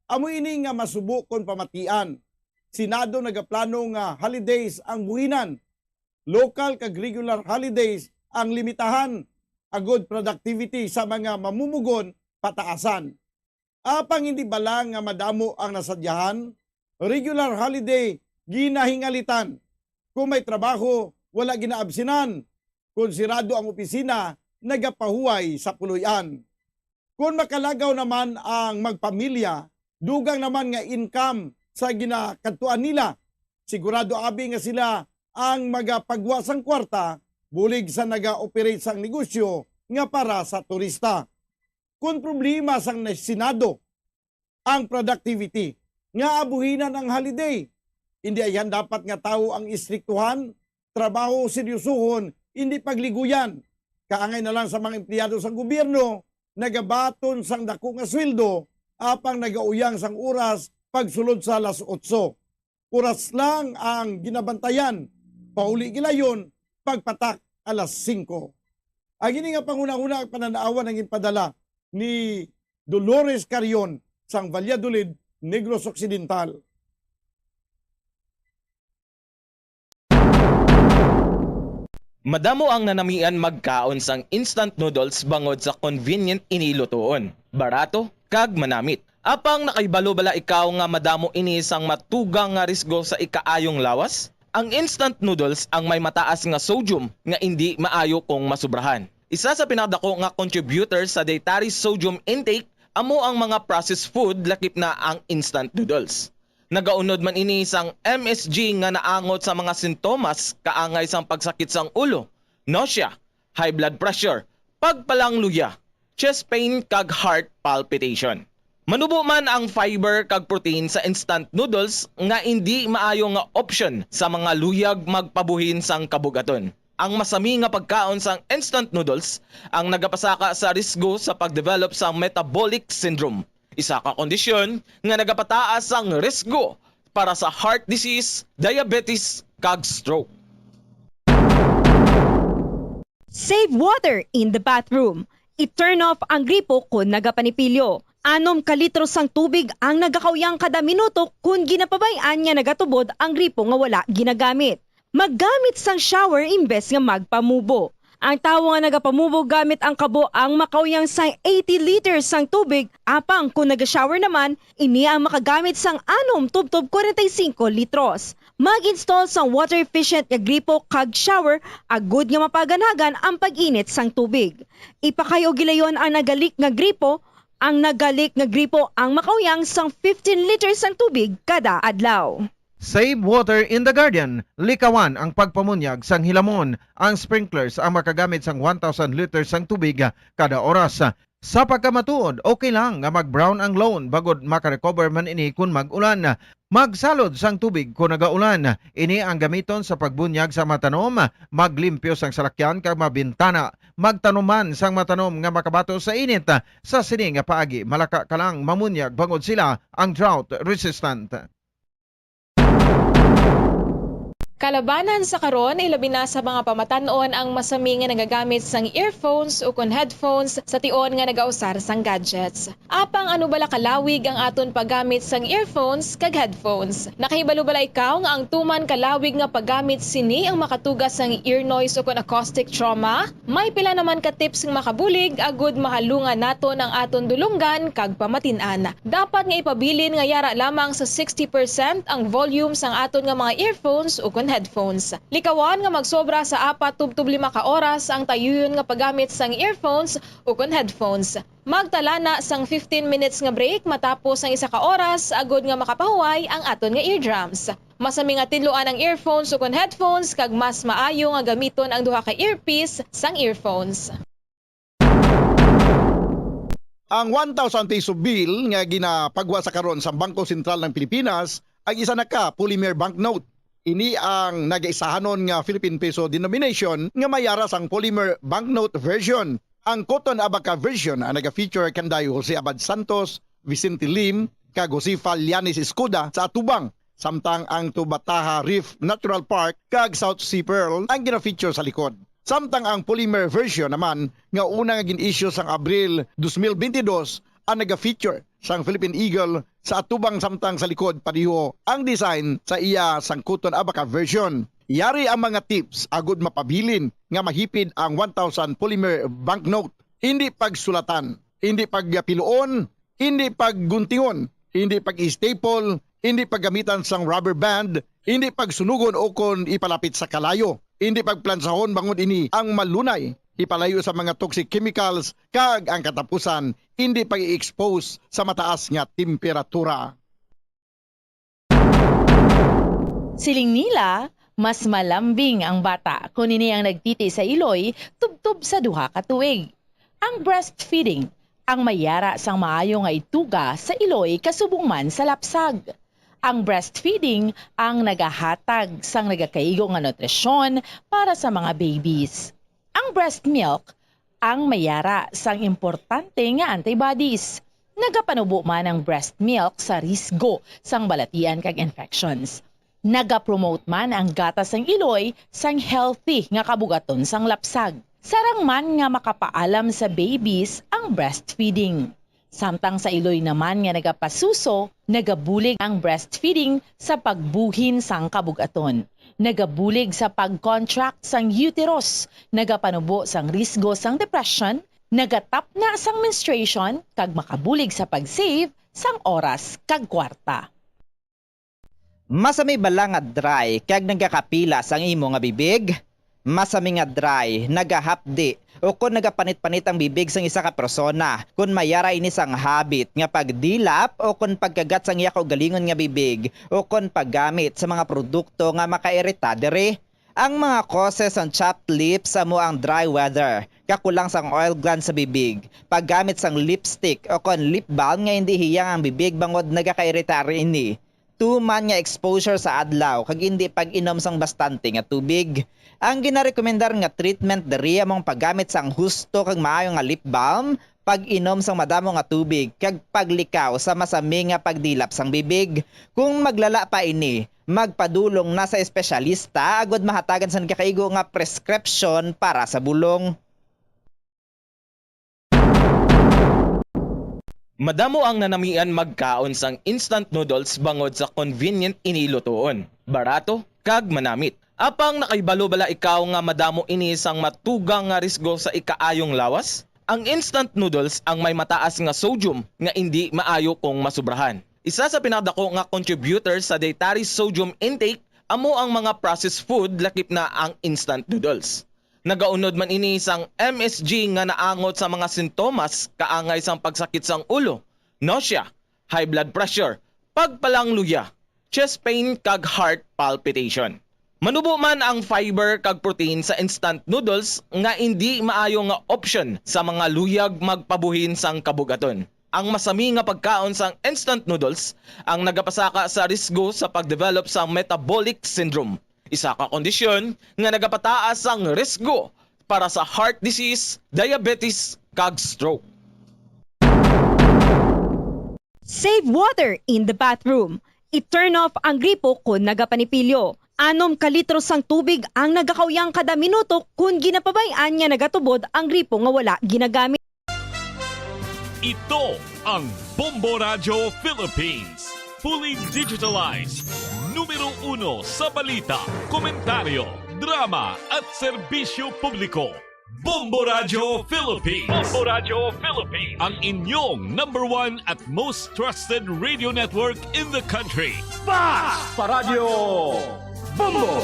Amo ini nga masubo kon pamatian. Senado nagaplano nga holidays ang buhinan. Local kag regular holidays ang limitahan, agod productivity sa mga mamumugon pataasan. Apang hindi bala nga madamo ang nasadyahan, regular holiday ginahingalitan. Kung may trabaho, wala ginaabsinan. Kung sirado ang opisina, nagapahuway sa puloy-an. Kung makalagaw naman ang magpamilya, dugang naman nga income sa ginakadtuan nila. Sigurado abi nga sila ang magapagwa sang kwarta, bulig sa naga-operate sang negosyo nga para sa turista. Kon problema sang na-, Senado ang productivity, nga abuhinan ang holiday. Hindi ayhan dapat nga tawo ang istriktuhan, trabaho seryosohon, hindi pagliguyan. Kaangay na lang sa mga empleyado sang gobyerno, nagabaton sang dako nga sweldo, apang nagauyang sang oras pagsulod sa alas otso. Oras lang ang ginabantayan, pauli gilayon, pagpatak alas singko. Ang ini nga panghunahuna ang panan-awan ang ginpadala ni Dolores Carrion sang Valladolid, Negros Occidental. Madamo ang nanamian magkaon sang instant noodles bangod sa convenient ini lutoon, barato, kag manamit. Apang nakahibalo bala ikaw nga madamo ini sang matugang nga risgo sa ikaayong lawas? Ang instant noodles ang may mataas nga sodium nga indi maayo kung masubrahan. Isa sa pinakadako nga contributor sa dietary sodium intake amo ang mga processed food, lakip na ang instant noodles. Nagaunod man ini sang M S G nga naangot sa mga sintomas kaangay sang pagsakit sang ulo, nausea, high blood pressure, pagpalangluya, chest pain, kag heart palpitation. Manubo man ang fiber kag protein sa instant noodles nga indi maayo nga option sa mga luyag magpabuhin sang kabugaton. Ang masami nga pagkaon sang instant noodles ang nagapasaka sa risgo sa pag-develop sa metabolic syndrome, isa ka kondisyon nga nagapataas sang risgo para sa heart disease, diabetes, kag stroke. Save water in the bathroom. I-turn off ang gripo kon nagapanipilyo. Anom ka litro sang tubig ang nagakauyang kada minuto kon ginapabay-an nga nagatubod ang gripo nga wala ginagamit. Maggamit sang shower imbes nga magpamubo. Ang tawo nga nagapamubo gamit ang kabo ang makauyang sang eighty liters sang tubig, apang kon naga-shower naman, ini ang makagamit sang anom tubtob kwarenta y singko litros. Mag-install sang water efficient nga gripo kag shower agud nga mapaganagan ang pag-init sang tubig. Ipakayo gilayon ang nagalik nga gripo. Ang nagalik nga gripo ang makauyang sang fifteen liters sang tubig kada adlaw. Save water in the garden. Likawan ang pagpamunyag sang hilamon. Ang sprinklers ang makagamit sang one thousand liters sang tubig kada oras. Sa pagkamatuod, okay lang nga mag-brown ang lawn bangod makarecover man ini kon mag-ulan. Magsalod sang tubig kon nagaulan. Ini ang gamiton sa pagbunyag sa mga tanom, maglimpyo sang salakyan kag mga bintana. Magtanom man sang mga tanom nga makabato sa init. Sa sini nga paagi, malaka ka lang mamunyag bangod sila ang drought resistant. Kalabanan sa karon, ilabi na sa mga pamatan-on ang masami nga nagagamit sang earphones ukon headphones sa tion nga nagausar sang gadgets. Apang ano bala kalawig ang aton paggamit sang earphones kag headphones? Nakahibalo bala ikaw nga ang tuman kalawig nga paggamit sini ang makatuga sang ear noise ukon acoustic trauma? May pila naman ka tips nga makabulig agud mahalungan naton ang aton dulonggan kag pamatin-an. Dapat nga ipabilin nga yara lamang sa sixty percent ang volume sang aton nga mga earphones ukon headphones. Likawan nga magsobra sa apat tubtob lima ka oras ang tayuyon nga paggamit sang earphones ukon headphones. Magtala na sang fifteen minutes nga break matapos ang isa ka oras agud nga makapahuway ang aton nga eardrums. Masami nga tinluan ang earphones ukon headphones kag mas maayo nga gamiton ang duha ka earpiece sang earphones. Ang one thousand peso bill nga ginapagwa sa karon sa Bangko Sentral ng Pilipinas ang isa na ka polymer banknote. Ini ang nagaisahanon nga Philippine peso denomination nga may yara sang polymer banknote version. Ang Cotton Abaca version ang naga-feature kan Dayo Jose Abad Santos, Vicente Lim, kag Josefa Llanes Escuda sa atubang, samtang ang Tubataha Reef Natural Park kag South Sea Pearl ang gina-feature sa likod. Samtang ang polymer version naman nga una nga gin-issue sang Abril dos mil bentidós ang naga-feature sang Philippine Eagle sa atubang, samtang sa likod pareho ang design sa iya sang Cotton Abaca version. Yari ang mga tips agud mapabilin nga mahipid ang one thousand polymer banknote. Indi pagsulatan, indi pagpiluon, indi pagguntingon, indi pag-staple, indi paggamitan sang rubber band, indi pagsunugon ukon ipalapit sa kalayo, indi pagplansahon bangod ini ang malunay ipalayo sa mga toxic chemicals, kag ang katapusan, indi pag-i-expose sa mataas nga temperatura. Siling nila, mas malambing ang bata kon ini ang nagtiti sa iloy tubtob sa duha ka tuig. Ang breastfeeding ang may yara sang maayo nga ituga sa iloy kasubong man sa lapsag. Ang breastfeeding ang nagahatag sang nagakaigo nga nutrisyon para sa mga babies. Ang breast milk ang may yara sang importante nga antibodies. Nagapanubo man ang breast milk sa risgo sang balatian kag infections. Nagapromote man ang gatas sang iloy sang healthy nga kabugaton sang lapsag. Sarang man nga makapaalam sa babies ang breastfeeding. Samtang sa iloy naman nga nagapasuso, nagabulig ang breastfeeding sa pagbuhin sang kabugaton. Nagabulig sa pag-contract sang uterus, nagapanubo sang risgo sang depression, nagatapna sang menstruation, kag makabulig sa pag-save sang oras kag kwarta. Masami bala nga dry kag nagakapila sang imo nga bibig? Masami nga dry, nagahapdi, ukon nagapanit-panit ang bibig sang isa ka persona. Kon may yara ini sang habit nga pagdilap ukon pagkagat sang iya kaugalingon nga bibig, ukon paggamit sa mga produkto nga makairita diri. Ang mga causes sang chapped lips amo ang dry weather, kakulang sang oil glands sa bibig, paggamit sang lipstick ukon lip balm nga indi hiyang ang bibig bangod nagakairita ini. Tuman nga exposure sa adlaw kag indi pag-inom sang bastante nga tubig. Ang ginarekomendar nga treatment diri amo ang paggamit sang husto kag maayo nga lip balm, pag-inom sang madamo nga tubig, kag paglikaw sa masami nga pagdilap sang bibig. Kung maglala pa ini, magpadulong na sa espesyalista agud mahatagan sang nagakaigo nga prescription para sa bulong. Madamo ang nanamian magkaon sang instant noodles bangod sa convenient ini lutoon, barato, kag manamit. Apang nakahibalo bala ikaw nga madamo ini sang matugang nga risgo sa ikaayong lawas? Ang instant noodles ang may mataas nga sodium nga indi maayo kung masubrahan. Isa sa pinakadako nga contributor sa dietary sodium intake amo ang mga processed food, lakip na ang instant noodles. Nagaunod man ini sang M S G nga naangot sa mga sintomas kaangay sang pagsakit sang ulo, nausea, high blood pressure, pagpalangluya, chest pain, kag heart palpitation. Manubo man ang fiber kag protein sa instant noodles nga indi maayo nga option sa mga luyag magpabuhin sang kabugaton. Ang masami nga pagkaon sang instant noodles ang nagapasaka sa risgo sa pag-develop sang metabolic syndrome, isa ka kondisyon nga nagapataas sang risgo para sa heart disease, diabetes, kag stroke. Save water in the bathroom. I-turn off ang gripo kon nagapanipilyo. Anom ka litro sang tubig ang nagakauyang kada minuto kon ginapabay-an nga nagatubod ang gripo nga wala ginagamit. Ito ang Bombo Radyo Philippines. Fully digitalized. Numero uno sa balita, komentaryo, drama at serbisyo publiko. Bombo Radyo Philippines. Bombo Radyo Philippines. Ang inyong number one at most trusted radio network in the country. Fast pa Radyo Bombo!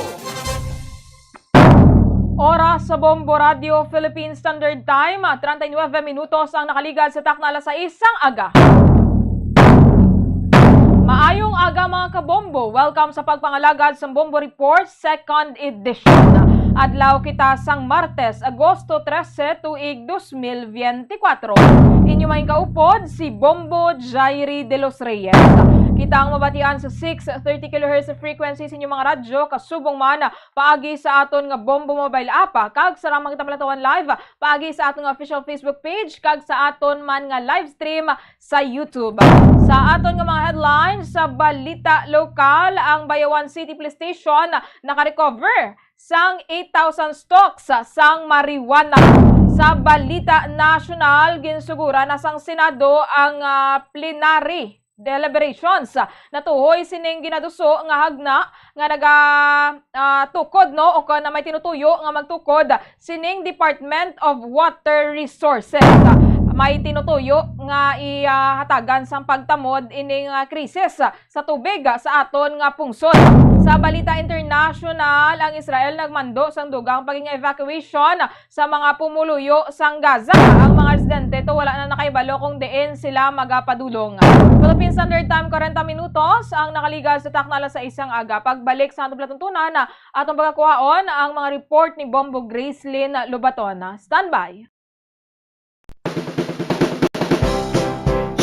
Oras sa Bombo Radyo Philippine Standard Time, treinta y nueve minutos ang nakaligad sa takna alas sais sang aga. Maayong aga, mga kabombo. Welcome sa pagpangalagad sa Bombo Report, second edition. Adlaw kita sang Martes, Agosto trese, tuig dos mil biyente kwatro. Inyo may kaupod si Bombo Jairi de los Reyes. Kita ang mabatian sa six thirty kilohertz frequency sa inyong mga radyo, kasubong man paagi sa aton nga Bombo mobile app, kag sarang man kita malataw-an live paagi sa aton nga official Facebook page kag sa aton man nga live stream sa YouTube. Sa aton nga mga headlines, sa balita lokal, ang Bayawan City Police Station nakarecover sang eight thousand stalks sang marijuana. Sa balita nasyonal, ginsuguran na sang Senado ang, ah, plenary deliberations. Natuhoy sining ginaduso nga hagna nga naga, ah, tukod, no, o kon may tinutuyo nga magtukod sining Department of Water Resources. May tinutuyo nga ihatagan sang pagtamod ining, ah, krisis sa tubig sa aton nga pungsod. Sa balita international, ang Israel nagmando sang dugang paging evacuation sa mga pumuluyo sang Gaza. Ang mga residente to wala na nakahibalo kung diin sila magapadulong. Philippine Standard Time, kwarenta minutos ang nakaligad sa takna alas sais sang aga. Pagbalik sa atong palatuntunan, atong pagakuhaon ang mga report ni Bombo Gracelyn Lobaton. Standby.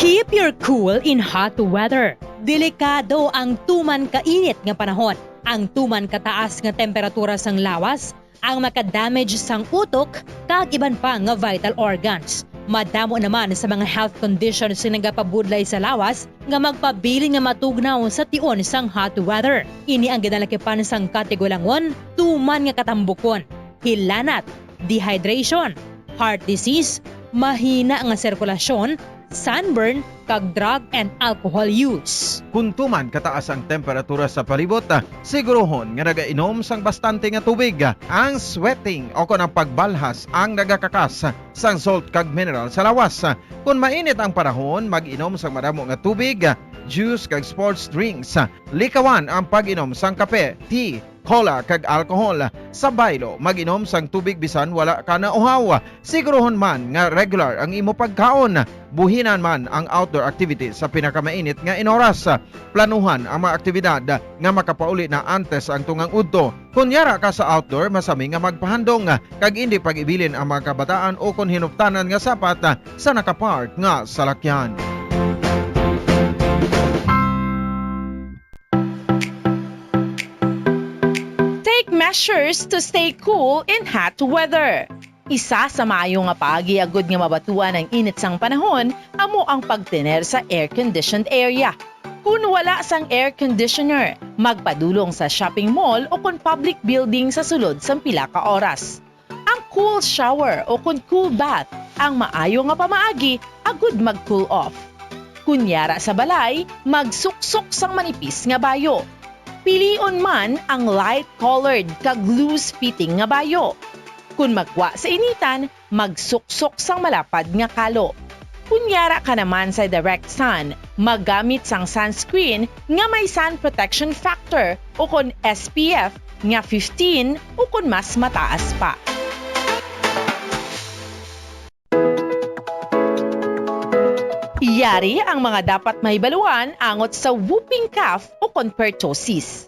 Keep your cool in hot weather. Delikado ang tuman kainit nga panahon. Ang tuman kataas nga temperatura sang lawas ang makadamage sang utok kag iban pa nga vital organs. Madamo naman sa mga health conditions nga nagapabudlay sa lawas nga magpabilin nga matugnaw sa tion sang hot weather. Ini ang ginalakipan sang katigulangon, tuman nga katambukon, hilanat, dehydration, heart disease, mahina nga sirkulasyon, sunburn, kag drug and alcohol use. Kon tuman kataas ang temperatura sa palibot, sigurohon nga nagainom sang bastante nga tubig. Ang sweating o kon ang pagbalhas ang nagakakas sang salt kag mineral sa lawas. Kon mainit ang panahon, mag-inom sang madamo nga tubig, juice kag sports drinks. Likawan ang pag-inom sang kape, tea, cola kag alcohol. Sa baylo, mag-inom sang tubig bisan wala ka nauhaw. Sigurohon man nga regular ang imo pagkaon. Buhinan man ang outdoor activities sa pinakamainit nga inoras. Planuhan ang mga aktibidad nga makapauli na antes ang tungang udto. Kon yara ka sa outdoor, masami nga magpahandong kag indi pag-ibilin ang mga kabataan ukon hinuptanan nga sapat sa nakapark nga salakyan. Take measures to stay cool in hot weather. Isa sa maayo nga paagi agud nga mabatuan ang init sang panahon amo ang pagtener sa air-conditioned area. Kon wala sang air conditioner, magpadulong sa shopping mall o kon public building sa sulod sang pila ka oras. Ang cool shower o kon cool bath ang maayo nga pamaagi agud mag-cool off. Kon yara sa balay, magsuksok sang manipis nga bayo. Pilion man ang light-colored kag loose-fitting nga bayo. Kon magwa sa initan, magsuksok sang malapad nga kalo. Kon yara ka naman sa direct sun, maggamit sang sunscreen nga may sun protection factor ukon S P F nga fifteen ukon mas mataas pa. Yari ang mga dapat mahibaluan angot sa whooping cough o kon pertussis.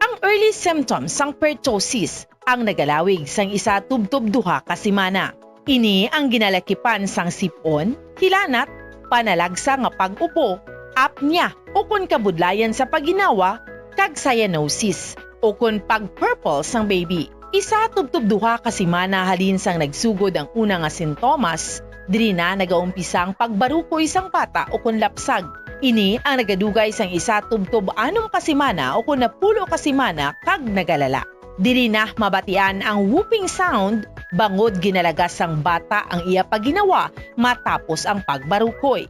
Ang early symptoms sang pertussis ang nagalawig sang isa tubtob duha ka semana. Ini ang ginalakipan sang sip-on, hilanat, panalagsa nga pag-ubo, apnea, o kon kabudlayan sa pagginawa, kag cyanosis, o kon pag-purple sang baby. Isa tubtob duha ka semana halin sang nagsugod ang una nga sintomas, diri na nagaumpisa ang pagbarukoy sang bata o kon lapsag. Ini ang nagadugay sang isa tubtob anom ka semana o kon napulo ka semana kag nagalala. Diri na mabatian ang whooping sound bangod ginalagas sang bata ang iya pagginawa matapos ang pagbarukoy.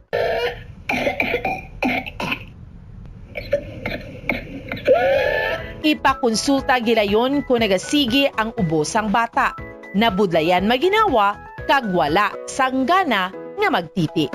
Ipakonsulta gilayon kon nagasigi ang ubo sang bata, nabudlayan maginawa, kag wala sang gana nga magtiti.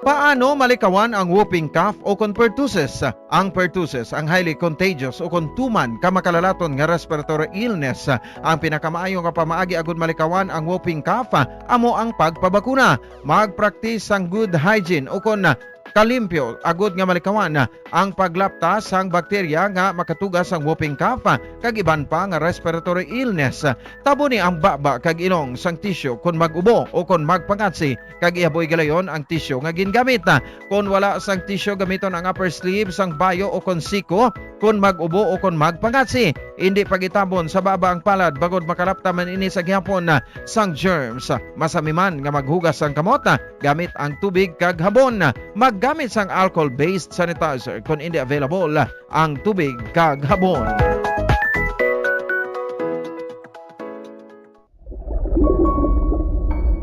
Paano malikawan ang whooping cough o kon pertussis? Ang pertussis ang highly contagious o kon tuman ka makalalaton nga respiratory illness. Ang pinakamaayo nga pamaagi agud malikawan ang whooping cough amo ang pagpabakuna. Mag-practice sang good hygiene o kon kalimpyo agud nga malikawan ang paglapta sang bakterya nga makatuga sang whooping cough kag iban pa nga respiratory illness. Taboni ang baba kag ilong sang tissue kon mag-ubo o kon magpangatsi, kag ihaboy gilayon ang tissue nga gingamit. Kon wala sang tissue, gamiton ang upper sleeve sang bayo o kon siko kon mag-ubo o kon magpangatsi. Indi pagitabon sa baba ang palad bangod makalapta man ini sa gihapon sang germs. Masami man nga maghugas sang kamot gamit ang tubig kag habon. Maggamit sang alcohol-based sanitizer kon indi available ang tubig kag habon.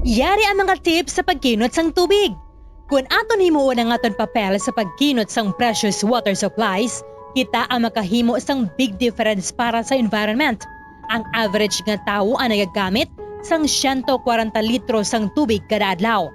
Yari ang mga tips sa pagkinot sang tubig. Kon aton himuon ang aton papel sa pagkinot sang precious water supplies, kita ang makahimo sang big difference para sa environment. Ang average nga tawo ang nagagamit sang siyento kwarenta litro sang tubig kada adlaw.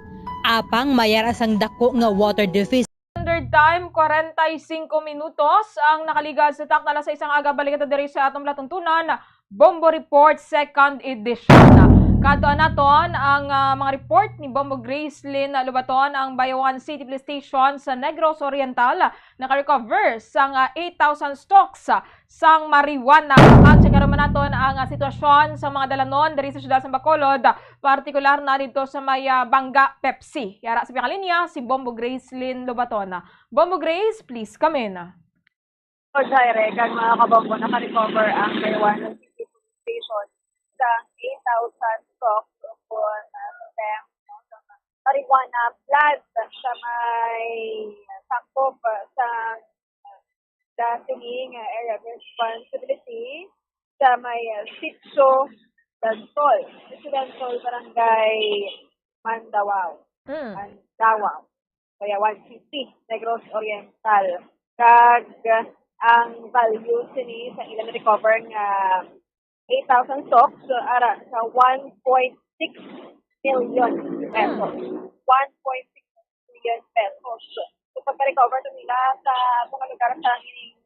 Apang may ara sang dako nga water deficit. Standard Time, kwarenta y singko minutos ang nakaligad sa takna alas sais sang aga. Balik kita diri sa atong palatuntunan, Bombo Report, second edition. Kadtuan naton ang, ah, mga report ni Bombo Gracelyn Lobaton. Ang Bayawan City Police Station sa Negros Oriental naka-recover sang, ah, eight thousand stalks sang marijuana. At check naman naton ang, ah, sitwasyon sa mga dalanon diri sa siyudad sa Bacolod, partikular na didto sa may, ah, Banga Pepsi. Yara sa pinakalinya si Bombo Gracelyn Lobaton. Bombo Grace, please come in. O Jaire, kag mga kabombo, naka-recover ang Bayawan City Police Station sa eight thousand stalks o kon, ah, stem, no, sa marijuana plant sa may sakop sa, ah, sa sini nga area of responsibility sa may, ah, Sitio Dansol, Sitio Dansol, Barangay Mandawao. Mm. Mandawao, Bayawan City, Negros Oriental. Kag ang value sini sa ilang recover nga eight thousand stalks, so, ara sa one point six million pesos. One point six million pesos. So, pagka-recover to nila sa mga lugar sa ining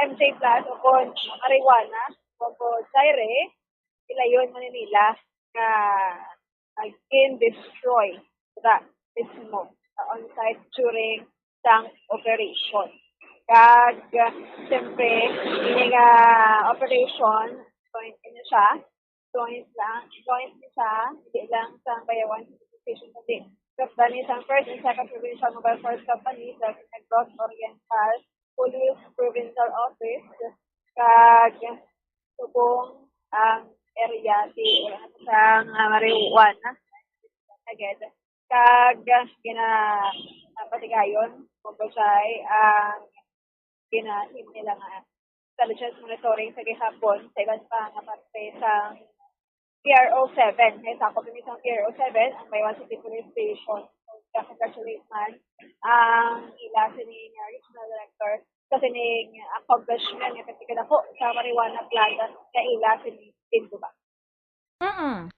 M J Plus o kon marijuana, o kon Jaire, ilayon man nila nga nagin-destroy sa mismo sa on-site during sang operation. Kag, siyempre, ini nga operation, joint ini siya, joint lang, joint ni siya, hindi lang sa Bayawan City Station, kundi kasabay ni sang First and Second Provincial Mobile Force Company sa Negros Oriental Police Provincial Office, kag subong ang area ti sang, ah, marijuana. Agad. Kag gina-, ah, patigayon, Bombo Jai, ang ginahimo nila nga intelligence monitoring sa gihapon sa iban pa nga parte sa P R O seven. Kay sakop ini sa P R O seven, ang Bayawan City Police Station. Congratulate man ang ila sini nga regional director sa sining accomplishment nga pagtikadako sa marijuana plant nga ila sini gintuba. Mm.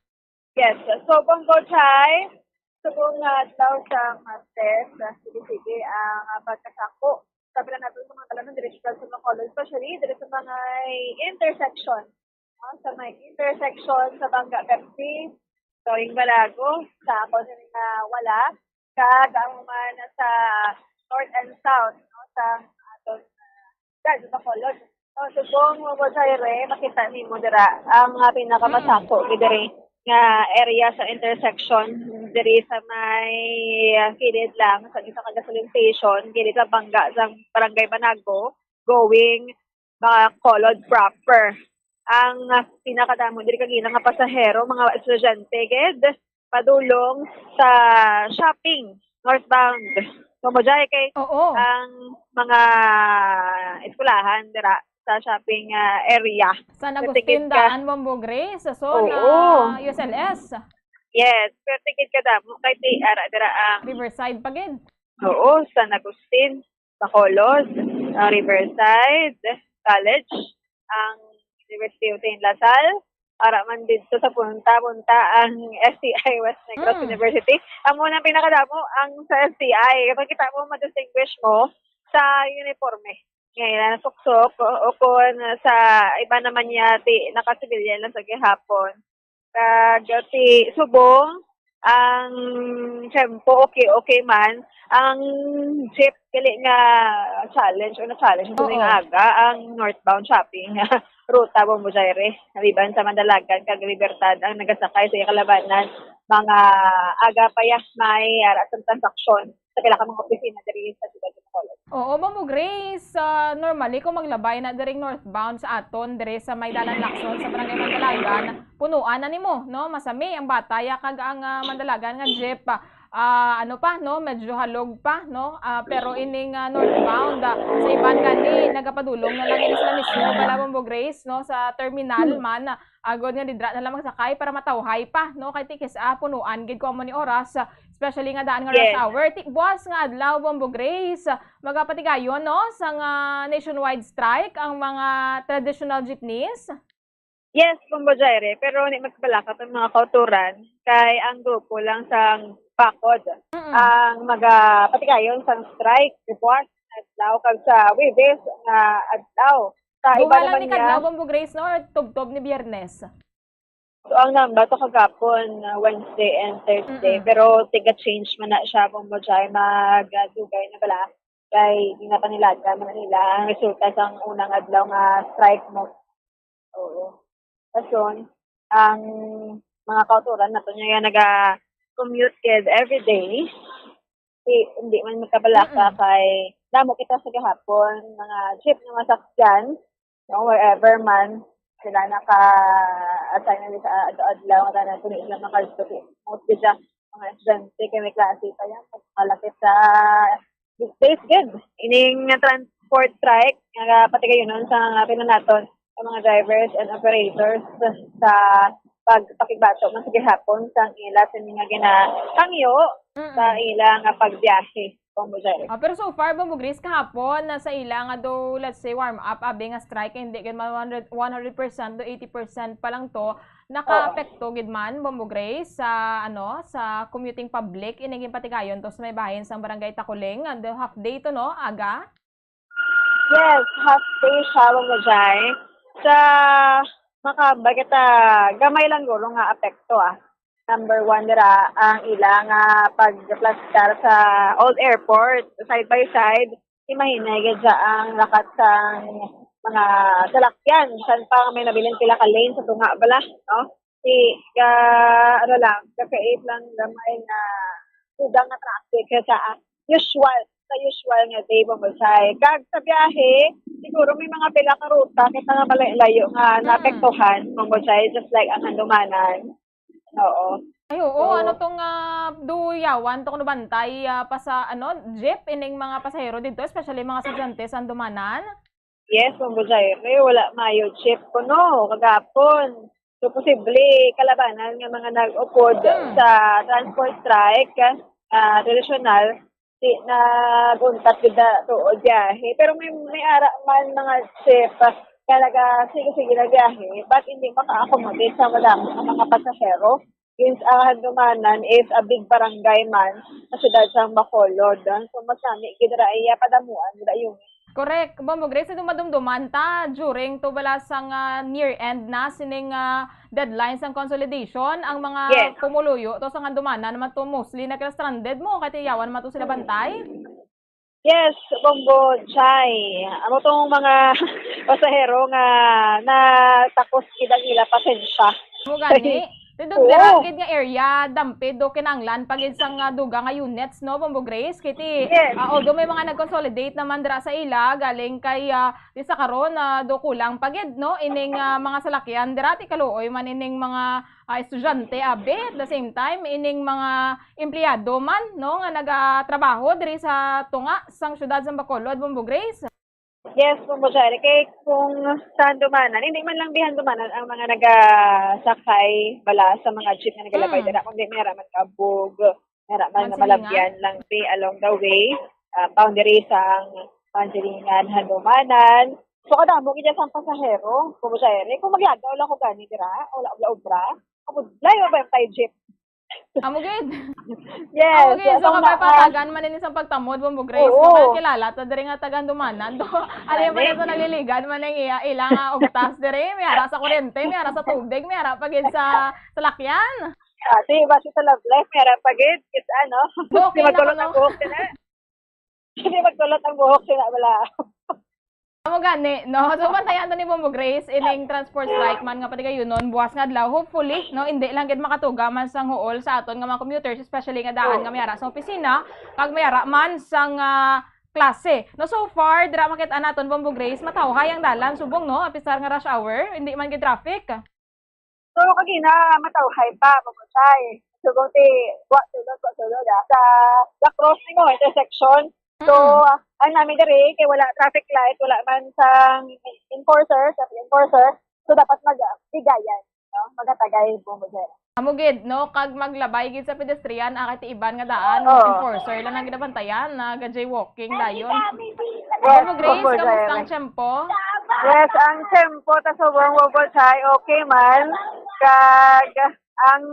Yes. So, Bombo Jai, subong nga adlaw sa Martes, ah, sige-sige ang, ah, pagkasako sa pila nato sa mga dalanon diri sa Bacolod, especially diri sa mga intersection, no? Sa may intersection sa Banga Pepsi, Going Balago, sa ako sini nga wala, kag ang man sa north and south, no, sa aton, ah, sa Bacolod. So, subong mo, Boss Jaire, makita nimo dira ang, ah, pinakamasako gid diri nga area sa intersection diri sa may, ah, kilid lang sa isa ka gasoline station, kilid sa bangga sa Barangay Banago, going Bacolod proper. Ang, ah, pinakadamo diri kag ila nga pasahero, mga estudyante gid, padulong sa shopping, northbound. So, mo dyan kay Oo. ang mga eskwelahan dira sa shopping, ah, area. San Sa Agustin tikid ka. Daan, Bombo Grace, sa Oo. zona, U S L S. Yes, pero tikid ka damo kay ti ara dira ang Riverside pa gid. Oo, San Agustin, Bacolod, ang Riverside College, ang University of Saint La Salle, para man dito sa punta-punta ang S T I West Negros Mm. University. Ang unang pinakadamo ang sa S T I. Makita mo, ma-distinguish mo sa uniforme. Ngayon, suksok, o, o kung sa iba naman niya, ti, naka-civilian lang sa gihapon. Kag ti subong ang tempo, okay, okay man. Ang jeep, gali nga challenge o na-challenge ko Oo. nga aga, ang northbound shopping ruta, Bombo Jaire, naliban sa Mandalagan kag Libertad ang nagasakay sa iya kalabanan. Mga aga pa ya, may ara sa transaksyon sa pila ka mga opisina diri sa siyudad sa Bacolod. Oo, Bombo Grace, ah, normally kung maglabay na diring northbound sa aton, diri sa may Dalan Lacson sa Barangay Mandalagan, punuan na nimo, no? Masami ang Bataya kag ang, ah, Mandalagan nga jeep, ah, ah, ano pa, no? Medyo halog pa, no? Ah, pero ining, ah, northbound, ah, sa iban gani, nagapadulong na lang ini sila mismo, bala, Bombo Grace, no? Sa terminal Hmm. man, ah, agod nga didra na lang magsakay para matawhay pa, no? Kay ti kis-a punuan gid ko amo ni oras, ah, especially nga daan nga rush Yes. hour. Ti, buwas nga adlaw, Bombo Grace, ah, magapatigayon, no? Sang, ah, nationwide strike ang mga traditional jeepneys. Yes, Bombo Jaire, pero ni magbalaka ang mga kauturan kay ang grupo lang sang bakod Mm-mm. ang magapatigayon sang strike buwas nga adlaw kag sa Huwebes nga adlaw. Sa iba Buwan lang naman ni niya, kadlaw, Bombo Grace, no? Or tubtob ni Biyernes? So, ang number to kagapon, uh, Wednesday and Thursday. Mm-mm. Pero tiga-change man na siya, Bombo Jai, magdugay na bala. Kay ginapanilagan man nila ang resulta sang unang adlaw nga strike mo. Oo. Kason, ang mga kauturan nato nga naga-commute gid every day, Di, hindi man magkabalaka Mm-mm. kay damo kita sa gihapon, mga jeep nga masakyan, no, wherever man sila naka-assign na sa adlaw-adlaw, nga tanan kuno sila makadto. Mostly siya, mga estudyante, kay may klase pa yan. Malapit sa weekdays, gid. Ining transport strike, nga patigayonon sa mga pinanaton, sa mga drivers and operators sa pagpakigbato man sa gihapon sang ila sa mga ginahangyo Mm-mm. sa ila nga pagbiyahe, Bombo Jerry. Ah, pero so far, Bombo Grace, kahapon, na sa ila nga do, let's say, warm up, abi nga strike, hindi gid man one hundred, one hundred percent do eighty percent pa lang to, nakaapekto Oo. gid man, Bombo Grace, sa, ano, sa commuting public, ini ginpatigayon to sa may bahin sang Barangay Takuling, and half day to, no, aga? Yes, half day siya, Ma'am Jai. Sa makahambal kita, gamay lang guro nga apekto, ah. Number one dira ang ila nga pagplastar sa old airport, side by side. Imahinay gid siya ang lakat sang mga salakyan. San pa may nabilin pila ka lane sa tunga bala, no? Si, ah, ano lang, kakait lang gamay nga dugang nga traffic sa usual, sa usual nga day, Bombo Jai. Kag sa biyahe, siguro may mga pila ka ruta kita nga malayo-layo nga Mm. naapektuhan, Bombo Jai, just like ang Handumanan. Oo. Ay, oo, So, ano tong, ah, duyawan to kuno bantay, ah, pa sa, ano, jeep, ining mga pasahero dito, especially mga estudyante sa Handumanan? Yes, Bombo Jai. Kay wala mayo jeep kuno kagapon. So, posible kalabanan nga mga nag-upod Mm. sa transport strike, ah, tradisyonal, di nag-untat gid na tuod biyahe. Pero may, may ara man mga jeep nga naga sige-sige na biyahe, but hindi maka-accommodate sa madamo nga mga pasahero. Since ang Handumanan is a big barangay man sa siyudad sa Bacolod, so mas nami gid ra iya padamuan dayon. Correct. Bombo Grace, ito madumduman ta during to bala sang, ah, near end na sining, ah, deadline sang consolidation, ang mga Yes. pumuluyo to sang handumanan naman to mostly nagka-stranded mo, kay tiyawan naman to sila bantay. Yes, Bombo Chay. Amo tong mga pasahero nga natakos gid ang ila pasensya. Mo gani. Dito Oo. dira gid nga area, dampid do kinanglan pa gid sang, ah, duga nga units, no, Bombo Grace? Kiti, Yes. ah, although may mga nag-consolidate naman dira sa ila, galing kay, ah, di sa karon, ah, do kulang pa gid, no, ining, ah, mga salakyan dira, ti kaluoy man ining mga, ah, estudyante, abi, at the same time, ining mga empleyado man, no, nga nagatrabaho diri sa tunga sang siyudad sang Bacolod, Bombo Grace. Yes, Bombo Chay. Kay kung sa handumanan, hindi man lang di handumanan ang mga nagasakay bala sa mga jeep nga nagalabay Mm. dira, kundi may ara man kabog, may ara man Mansilingan? malabyan lang di along the way, ah, boundary sang Mansilingan, handumanan. So, kadamo gid sang pasahero, Bombo Chay. Kung maglagaw lang ko gani dira, wala, wala obra, kabudlay ba yung jeep? Amo gid. Yes, Amo gid. So, atong kabay na- patagan man ini sa pagtamod, Bombo Grace. Oo. No, kaya kilala ta diri nga taga handumanan. Do, ano yung Gani. pala sa nagliligan man ang iya, ila nga ugtas diri. May ara sa kuryente, may ara sa tubig, may ara pa gid sa salakyan. Ati, basi sa love life, may ara pa gid. Kasi ano, Buhok di na magkulot lang, ang no? buhok sila. Hindi magkulot ang buhok sila, wala. Amo gani, no? So, bantayan to ni Bombo Grace, ining transport strike man nga patigayunon, buwas nga adlaw. Hopefully, no, hindi lang gid makatuga man sang huol sa aton nga mga commuters, especially nga daan nga may ara sa opisina, kag may ara man sang, ah, klase. No, so far, dira makita naton, Bombo Grace, matawhay ang dalan, subong, no? Apisar nga rush hour, hindi man gid traffic. So, kagina, matawhay pa, Bombo Chay. Subong ti, wa sulod, wa sulod, ah. Sa, sa cross ni mo, intersection. So, Mm. ah, ang nami diri, kay wala traffic light, wala man sang enforcer, traffic enforcer. So, dapat mag-, bigayan, no? Magatagay, Bombo Chay. Amo gid, no? Kag maglabay gid sa pedestrian, ah, kay ti iban nga daan, Oo. enforcer lang ang ginabantayan, na ga-jaywalking dayon. Yes, Bombo Grace, Bombo Chay. kamusta ang tiyempo? Yes, ang tiyempo ta subong, Bombo Chay, okay man. Kag ang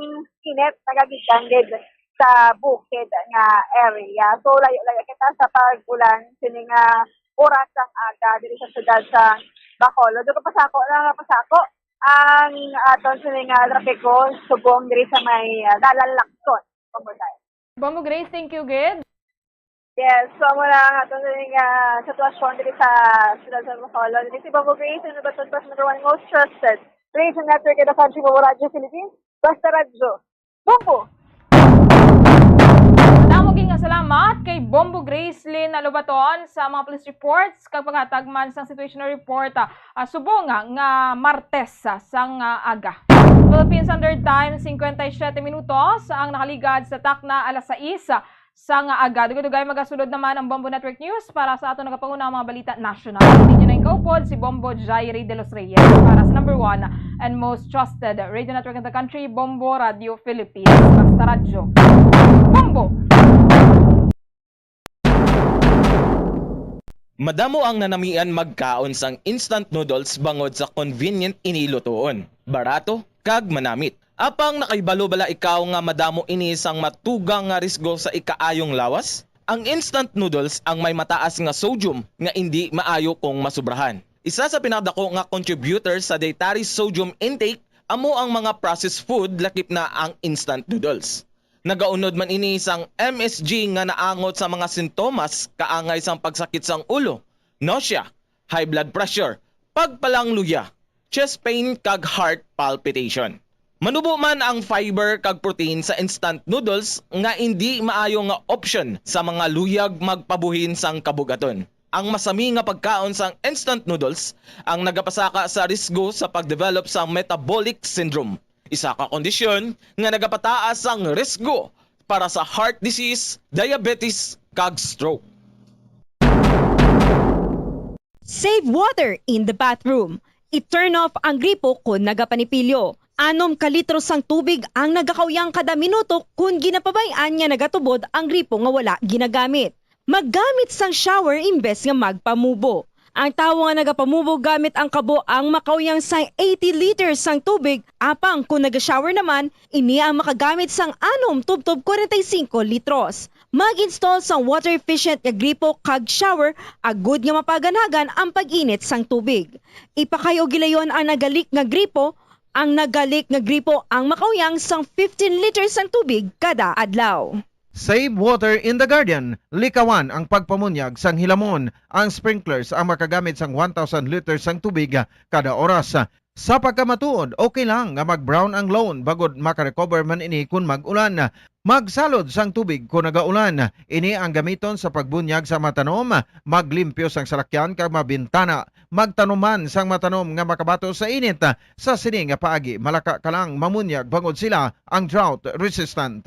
init nagagikan gid sa bukid nga area. So, layo-layo kita sa pag-ulan sini nga oras sang aga diri sa siyudad sa Bacolod. Dito pasako na pasako ang aton sini nga trapiko subong diri sa may, ah, Dalan Lacson, Bombo Chay. Bombo Grace, thank you gid. Yes, so amo na ang aton nga sitwasyon diri sa siyudad sa Bacolod. Diri si Bombo Grace, ang Bacolod Post number one most trusted relation network in the country, Bombo Radyo Philippines. Basta Radyo. Bombo! Madamo gid nga salamat kay Bombo Grace Lynn Lobaton sa mga police reports kag paghatag man sang situational report, ah, ah, subong nga, nga Martes, ah, sang, ah, aga. Philippine Standard Time, singkwenta y siyete minutos ang nakaligad sa takna alas sais, ah, sang aga. Dugay-dugay magasulod naman ang Bombo Network News para sa aton nagapangunang mga balita nasyonal. Inyo na ing kaupod si Bombo Jairi de los Reyes para sa number one and most trusted radio network in the country, Bombo Radio Philippines. Basta Radyo. Bombo! Madamo ang nanamian magkaon sang instant noodles bangod sa convenient ini lutuon, barato, kag manamit. Apang nakahibalo bala ikaw nga madamo ini sang matugang nga risgo sa ikaayong lawas? Ang instant noodles ang may mataas nga sodium nga indi maayo kung masubrahan. Isa sa pinakadako nga contributor sa dietary sodium intake amo ang mga processed food, lakip na ang instant noodles. Nagaunod man ini sang M S G nga naangot sa mga sintomas kaangay sang pagsakit sang ulo, nausea, high blood pressure, pagpalangluya, chest pain, kag heart palpitation. Manubo man ang fiber kag protein sa instant noodles nga indi maayo nga option sa mga luyag magpabuhin sang kabugaton. Ang masami nga pagkaon sang instant noodles ang nagapasaka sa risgo sa pag-develop sa metabolic syndrome, isa ka kondisyon nga nagapataas sang risgo para sa heart disease, diabetes, kag stroke. Save water in the bathroom. I-turn off ang gripo kon nagapanipilyo. Anom ka litro sang tubig ang nagakauyang kada minuto kon ginapabay-an nga nagatubod ang gripo nga wala ginagamit. Maggamit sang shower imbes nga magpamubo. Ang tawo nga nagapamubog gamit ang kabo ang makauyang sang eighty liters sang tubig, apang kon naga-shower naman, ini ang makagamit sang anom tubtob kwarenta y singko litros. Mag-install sang water efficient nga gripo kag shower agud nga mapaganhagan ang pag-init sang tubig. Ipakay-o gilayon ang nagalik nga gripo, ang nagalik nga gripo ang makauyang sang fifteen liters sang tubig kada adlaw. Save water in the garden. Likawan ang pagpamunyag sang hilamon. Ang sprinklers ang makagamit sang one thousand liters sang tubig kada oras. Sa pagkamatuod, okay lang nga mag-brown ang lawn bangod makarecover man ini kon mag-ulan. Magsalod sang tubig kon nagaulan. Ini ang gamiton sa pagbunyag sa matanom, maglimpyo sang salakyan kag mabintana. Magtanom man sang matanom nga makabato sa init. Sa sini nga paagi, malaka ka lang mamunyag bangod sila ang drought resistant.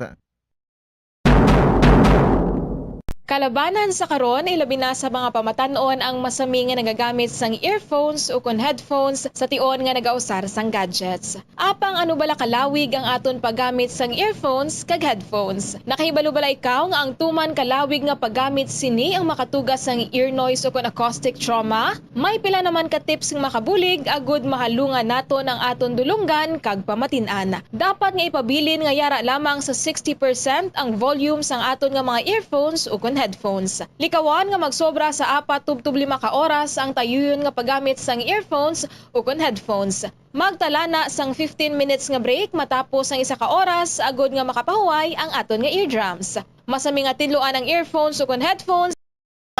Kalabanan sa karon, ilabi na sa mga pamatan-on ang masami nga nagagamit sang earphones ukon headphones sa tion nga nagausar sang gadgets. Apang ano bala kalawig ang aton paggamit sang earphones kag headphones? Nakahibalo bala ikaw nga ang tuman kalawig nga paggamit sini ang makatuga sang ear noise ukon acoustic trauma? May pila naman ka tips nga makabulig agud mahalungan naton ang aton dulonggan kag pamatin-an. Dapat nga ipabilin nga yara lamang sa sixty percent ang volume sang aton nga mga earphones ukon headphones. Likawan nga magsobra sa apat tubtob lima ka oras ang tayuyon nga paggamit sang earphones ukon headphones. Magtala na sang fifteen minutes nga break matapos ang isa ka oras agud nga makapahuway ang aton nga eardrums. Masami nga tidloan ang earphones ukon headphones.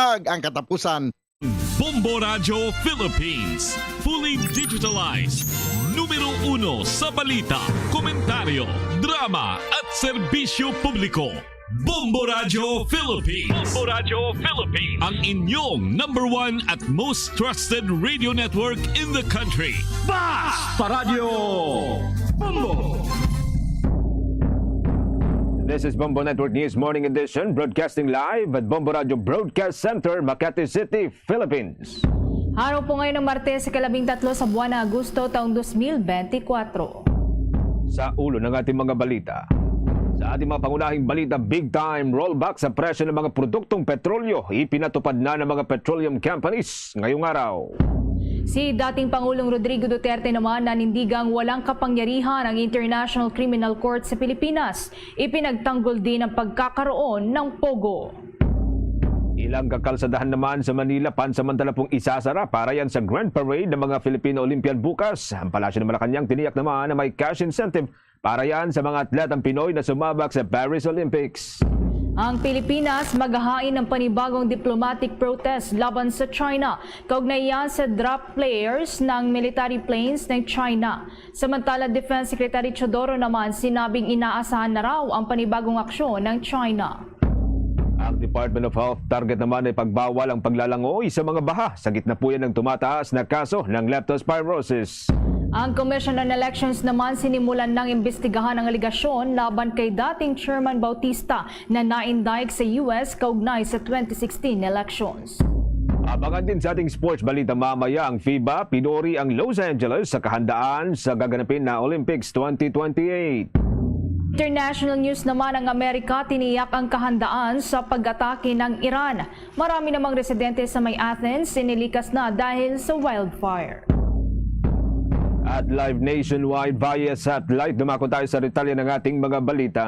Ag ang katapusan. Bombo Radyo Philippines, fully digitalized. Numero uno sa balita, komentaryo, drama, at serbisyo publiko. Bombo Radyo Philippines. Bombo Radyo Philippines. Ang inyong number one at most trusted radio network in the country. Basta Radyo Bombo! This is Bombo Network News Morning Edition, broadcasting live at Bombo Radyo Broadcast Center, Makati City, Philippines. Araw po ngayon ng Martes, ikalabing tatlo sa buwan ng Agosto, taong dos mil benti-kwatro. Sa ulo ng ating mga balita. Sa ating mga pangunahing balita, big time rollback sa presyo ng mga produktong petrolyo. Ipinatupad na ng mga petroleum companies ngayong araw. Si dating Pangulong Rodrigo Duterte naman nanindigang walang kapangyarihan ang International Criminal Court sa Pilipinas. Ipinagtanggol din ang pagkakaroon ng POGO. Ilang kakalsadahan naman sa Manila pansamantala pong isasara para yan sa Grand Parade ng mga Filipino Olympian bukas. Ang Palasyo ng Malacañang tiniyak naman na may cash incentive para yan sa mga atletang Pinoy na sumabak sa Paris Olympics. Ang Pilipinas maghahain ng panibagong diplomatic protest laban sa China kaugnay yan sa drop flares ng military planes ng China. Samantala, Defense Secretary Teodoro naman sinabing inaasahan na raw ang panibagong aksyon ng China. Ang Department of Health target naman ay pagbawal ang paglalangoy sa mga baha sa gitna po yan ng tumataas na kaso ng leptospirosis. Ang Commission on Elections naman sinimulan ng imbestigahan ang alegasyon laban kay dating Chairman Bautista na na-indict sa U S kaugnay sa twenty sixteen elections. Abangan din sa ating sports balita mamaya ang FIBA, pinuri ang Los Angeles sa kahandaan sa gaganapin na Olympics twenty twenty-eight. International news naman, ang Amerika tiniyak ang kahandaan sa pag-atake ng Iran. Marami namang residente sa may Athens sinilikas na dahil sa wildfire. At live nationwide via satellite, dumako tayo sa detalye ng ating mga balita.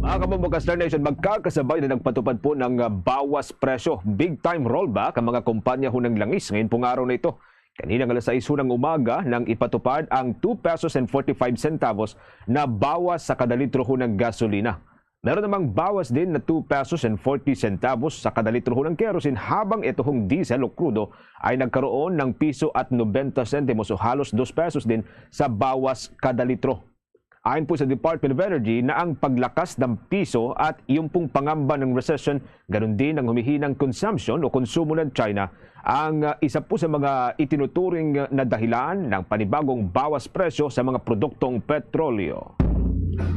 Mga kabombo ka Star Nation, magkakasabay na nagpatupad po ng, ah, bawas presyo, big time rollback ang mga kumpanya ho ng langis ngayon pong araw na ito. Kaninang alas sais ho ng umaga nang ipatupad ang two pesos and forty-five centavos na bawas sa kada litro ho ng gasolina. Meron namang bawas din na two pesos and forty centavos sa kada litro ho ng kerosene, habang ito hong diesel o krudo ay nagkaroon ng piso at nobenta sentimos o halos dos pesos din sa bawas kada litro. Ayon po sa Department of Energy na ang paglakas ng piso at yung pong pangamba ng recession, ganun din ang humihinang consumption o konsumo ng China, ang, ah, isa po sa mga itinuturing na dahilan ng panibagong bawas presyo sa mga produktong petrolyo.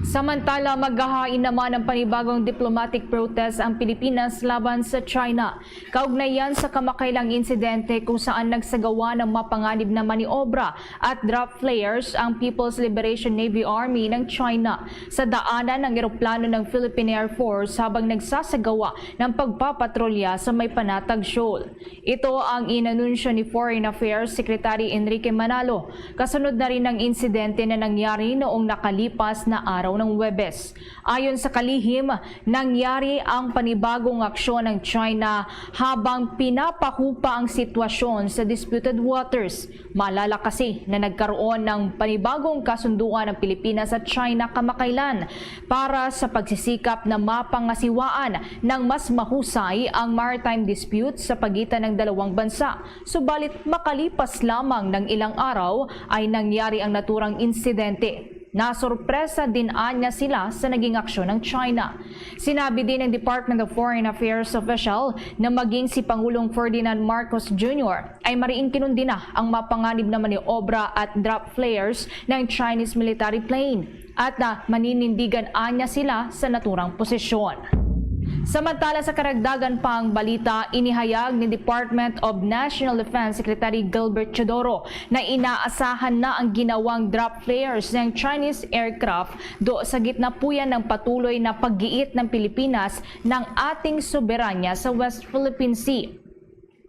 Samantala, maghahain naman ng panibagong diplomatic protest ang Pilipinas laban sa China. Kaugnay yan sa kamakailang insidente kung saan nagsagawa ng mapanganib na maniobra at drop flares ang People's Liberation Navy Army ng China sa daanan ng eroplano ng Philippine Air Force habang nagsasagawa ng pagpapatrolya sa may Panatag Shoal. Ito ang inanunsyo ni Foreign Affairs Secretary Enrique Manalo, kasunod na rin ng insidente na nangyari noong nakalipas na araw ng Huwebes. Ayon sa kalihim, nangyari ang panibagong aksyon ng China habang pinapahupa ang sitwasyon sa disputed waters. Maalala kasi na nagkaroon ng panibagong kasunduan ang Pilipinas at China kamakailan para sa pagsisikap na mapangasiwaan ng mas mahusay ang maritime dispute sa pagitan ng dalawang bansa. Subalit, makalipas lamang ng ilang araw ay nangyari ang naturang insidente. Nasorpresa din anya sila sa naging aksyon ng China. Sinabi din ng Department of Foreign Affairs official na maging si Pangulong Ferdinand Marcos Junior ay mariing kinundi na ang mapanganib na maniobra at drop flares ng Chinese military plane at na maninindigan anya sila sa naturang posisyon. Samantala, sa karagdagan pang balita, inihayag ni Department of National Defense Secretary Gilbert Teodoro na inaasahan na ang ginawang drop flares ng Chinese aircraft do sa gitna po yan ng patuloy na paggiit ng Pilipinas ng ating soberanya sa West Philippine Sea.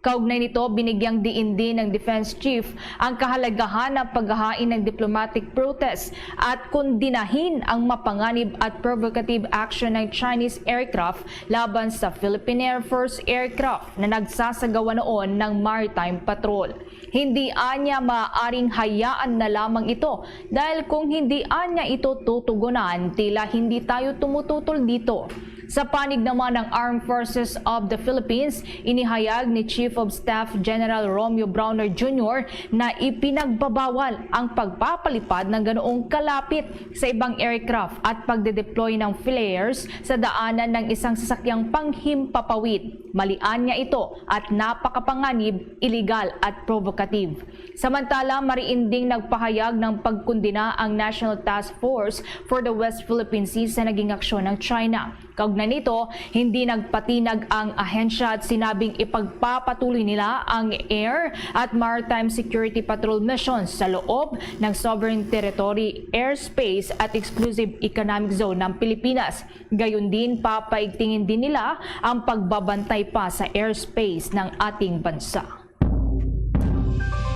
Kaugnay nito, binigyang diin din ng Defense Chief ang kahalagahan ng paghahain ng diplomatic protest at kundinahin ang mapanganib at provocative action ng Chinese aircraft laban sa Philippine Air Force aircraft na nagsasagawa noon ng maritime patrol. Hindi anya maaaring hayaan na lamang ito, dahil kung hindi anya ito tutugunan, tila hindi tayo tumututol dito. Sa panig naman ng Armed Forces of the Philippines, inihayag ni Chief of Staff General Romeo Brawner Junior na ipinagbabawal ang pagpapalipad ng ganoong kalapit sa ibang aircraft at pagdedeploy ng flares sa daanan ng isang sasakyang panghimpapawid. Mali anya ito at napakapanganib, iligal at provocative. Samantala, mariin ding nagpahayag ng pagkundina ang National Task Force for the West Philippine Sea sa naging aksyon ng China. Kaugnay nito, hindi nagpatinag ang ahensya at sinabing ipagpapatuloy nila ang air at maritime security patrol missions sa loob ng sovereign territory, airspace at exclusive economic zone ng Pilipinas. Gayon din, papaigtingin din nila ang pagbabantay pa sa airspace ng ating bansa.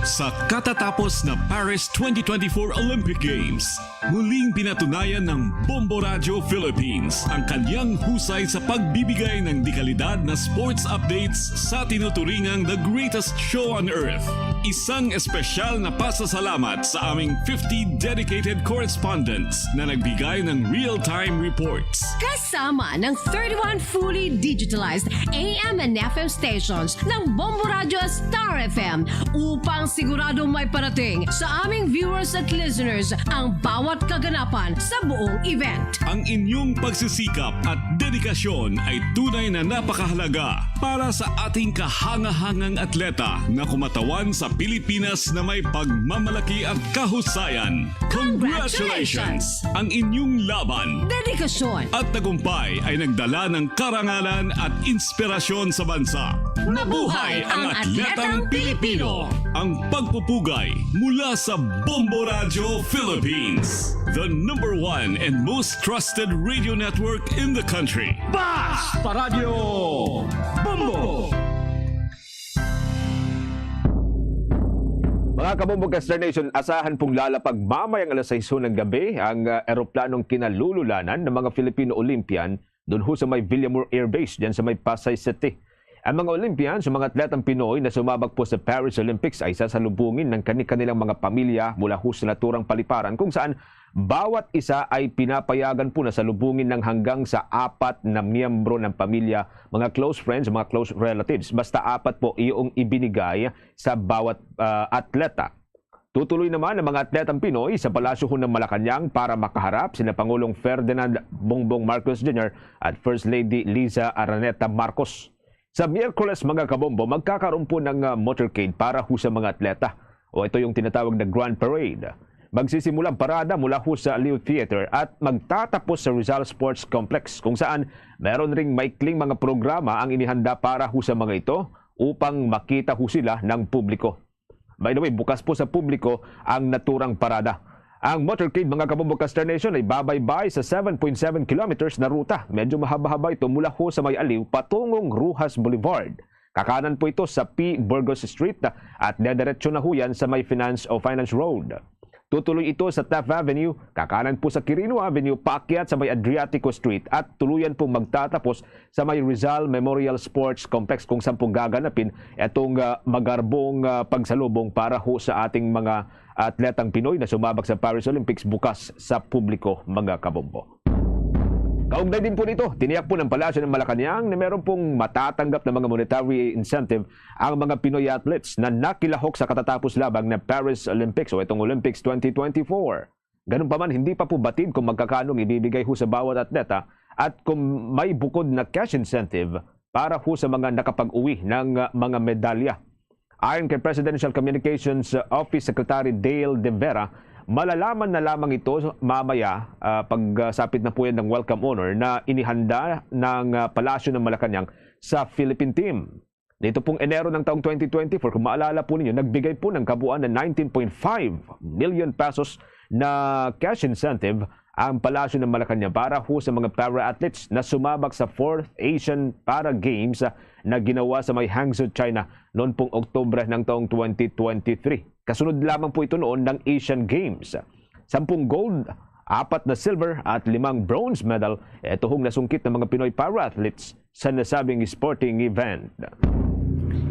Sa katatapos na Paris twenty twenty-four Olympic Games, muling pinatunayan ng Bombo Radyo Philippines ang kanyang husay sa pagbibigay ng dekalidad na sports updates sa tinuturingang the greatest show on earth. Isang espesyal na pasasalamat sa aming fifty dedicated correspondents na nagbigay ng real-time reports. Kasama ng thirty-one fully digitalized A M and F M stations ng Bombo Radyo Star F M upang siguradong may parating sa aming viewers at listeners ang bawat kaganapan sa buong event. Ang inyong pagsisikap at dedikasyon ay tunay na napakahalaga para sa ating kahangahangang atleta na kumatawan sa Pilipinas na may pagmamalaki at kahusayan. Congratulations! Ang inyong laban Dedikasyon at tagumpay ay nagdala ng karangalan at inspirasyon sa bansa. Mabuhay ang atletang Pilipino! Ang pagpupugay mula sa Bombo Radyo Philippines, the number one and most trusted radio network in the country. Basta Radyo Bombo! Mga kabombo ka Star Nation, asahan pong lalapag mamayang alas sais ng gabi ang ah, eroplanong kinalululanan ng mga Filipino Olympian doon ho sa may Villamor Air Base, dyan sa may Pasay City. Ang mga Olympians, mga atletang Pinoy na sumabak po sa Paris Olympics ay sasalubungin ng kani-kanilang mga pamilya mula ho sa naturang paliparan kung saan bawat isa ay pinapayagan po na salubungin ng hanggang sa apat na miyembro ng pamilya, mga close friends, mga close relatives. Basta apat po iyong ibinigay sa bawat ah, atleta. Tutuloy naman ang mga atletang Pinoy sa Palasyo ho ng Malacañang para makaharap sina Pangulong Ferdinand Bongbong Marcos Junior at First Lady Liza Araneta Marcos. Sa Miyerkules, mga kabombo, magkakaroon po ng ah, motorcade para ho sa mga atleta, o ito yung tinatawag na Grand Parade. Magsisimula ang parada mula ho sa Aliw Theater at magtatapos sa Rizal Sports Complex, kung saan meron ring maikling mga programa ang inihanda para ho sa mga ito upang makita ho sila ng publiko. By the way, bukas po sa publiko ang naturang parada. Ang motorcade, mga kabombo, Caster Nation, ay babaybay sa seven point seven kilometers na ruta. Medyo mahaba-haba ito mula ho sa may Aliw patungong Roxas Boulevard. Kakanan po ito sa P. Burgos Street at dediretso na ho yan sa may Finance o Finance Road. Tutuloy ito sa Taft Avenue, kakanan po sa Quirino Avenue, paakyat sa may Adriatico Street at tuluyan pong magtatapos sa may Rizal Memorial Sports Complex, kung saan po gaganapin itong, ah, magarbong, ah, pagsalubong para ho sa ating mga atletang Pinoy na sumabak sa Paris Olympics bukas sa publiko, mga kabombo. Kaugnay din po nito, tiniyak po ng Palasyo ng Malacañang na meron pong matatanggap na mga monetary incentive ang mga Pinoy athletes na nakilahok sa katatapos labang na Paris Olympics o itong Olympics twenty twenty-four. Ganun pa man, hindi pa po batid kung magkakano ang ibibigay ho sa bawat atleta at kung may bukod na cash incentive para ho sa mga nakapag-uwi ng, uh, mga medalya. Ayon kay Presidential Communications Office Secretary Dale De Vera, malalaman na lamang ito mamaya, ah, pagsapit na po yan ng welcome honor na inihanda ng, ah, Palasyo ng Malacañang sa Philippine team. Nito pong Enero ng taong twenty twenty-four, kung maalala po ninyo, nagbigay po ng kabuuan na nineteen point five million pesos na cash incentive ang Palasyo ng Malacañang para ho sa mga para-athletes na sumabak sa fourth Asian Para Games, ah, na ginawa sa may Hangzhou, China, noon pong Oktubre ng taong twenty twenty-three. Kasunod lamang po ito noon ng Asian Games. Sampung gold, apat na silver at limang bronze medal, ito hong nasungkit ng mga Pinoy para-athletes sa nasabing sporting event.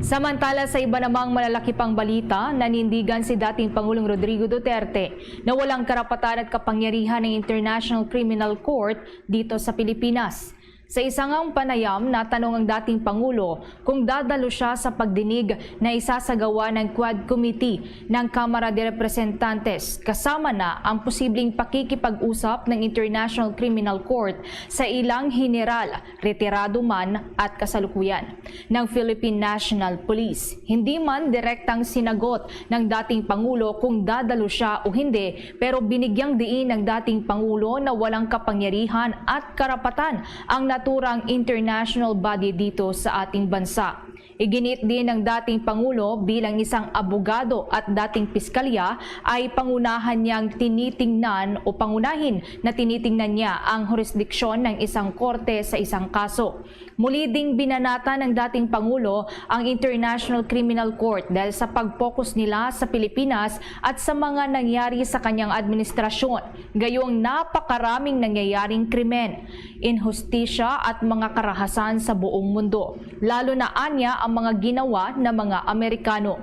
Samantala, sa iba namang malalaki pang balita, nanindigan si dating Pangulong Rodrigo Duterte na walang karapatan at kapangyarihan ng International Criminal Court dito sa Pilipinas. Sa isang panayam, natanong ang dating Pangulo kung dadalo siya sa pagdinig na isasagawa ng Quad Committee ng Kamara de Representantes, kasama na ang posibleng pakikipag-usap ng International Criminal Court sa ilang heneral, retirado man at kasalukuyan, ng Philippine National Police. Hindi man direktang sinagot ng dating Pangulo kung dadalo siya o hindi, pero binigyang diin ng dating Pangulo na walang kapangyarihan at karapatan ang naturang international body dito sa ating bansa. Iginit din ng dating Pangulo, bilang isang abogado at dating piskalya, ay pangunahan niyang tinitingnan o pangunahin na tinitingnan niya ang jurisdiction ng isang korte sa isang kaso. Muli ding binanatan ng dating Pangulo ang International Criminal Court dahil sa pag-focus nila sa Pilipinas at sa mga nangyari sa kanyang administrasyon, gayong napakaraming nangyayaring krimen, inhustisya at mga karahasan sa buong mundo, lalo na anya ang mga ginawa ng mga Amerikano.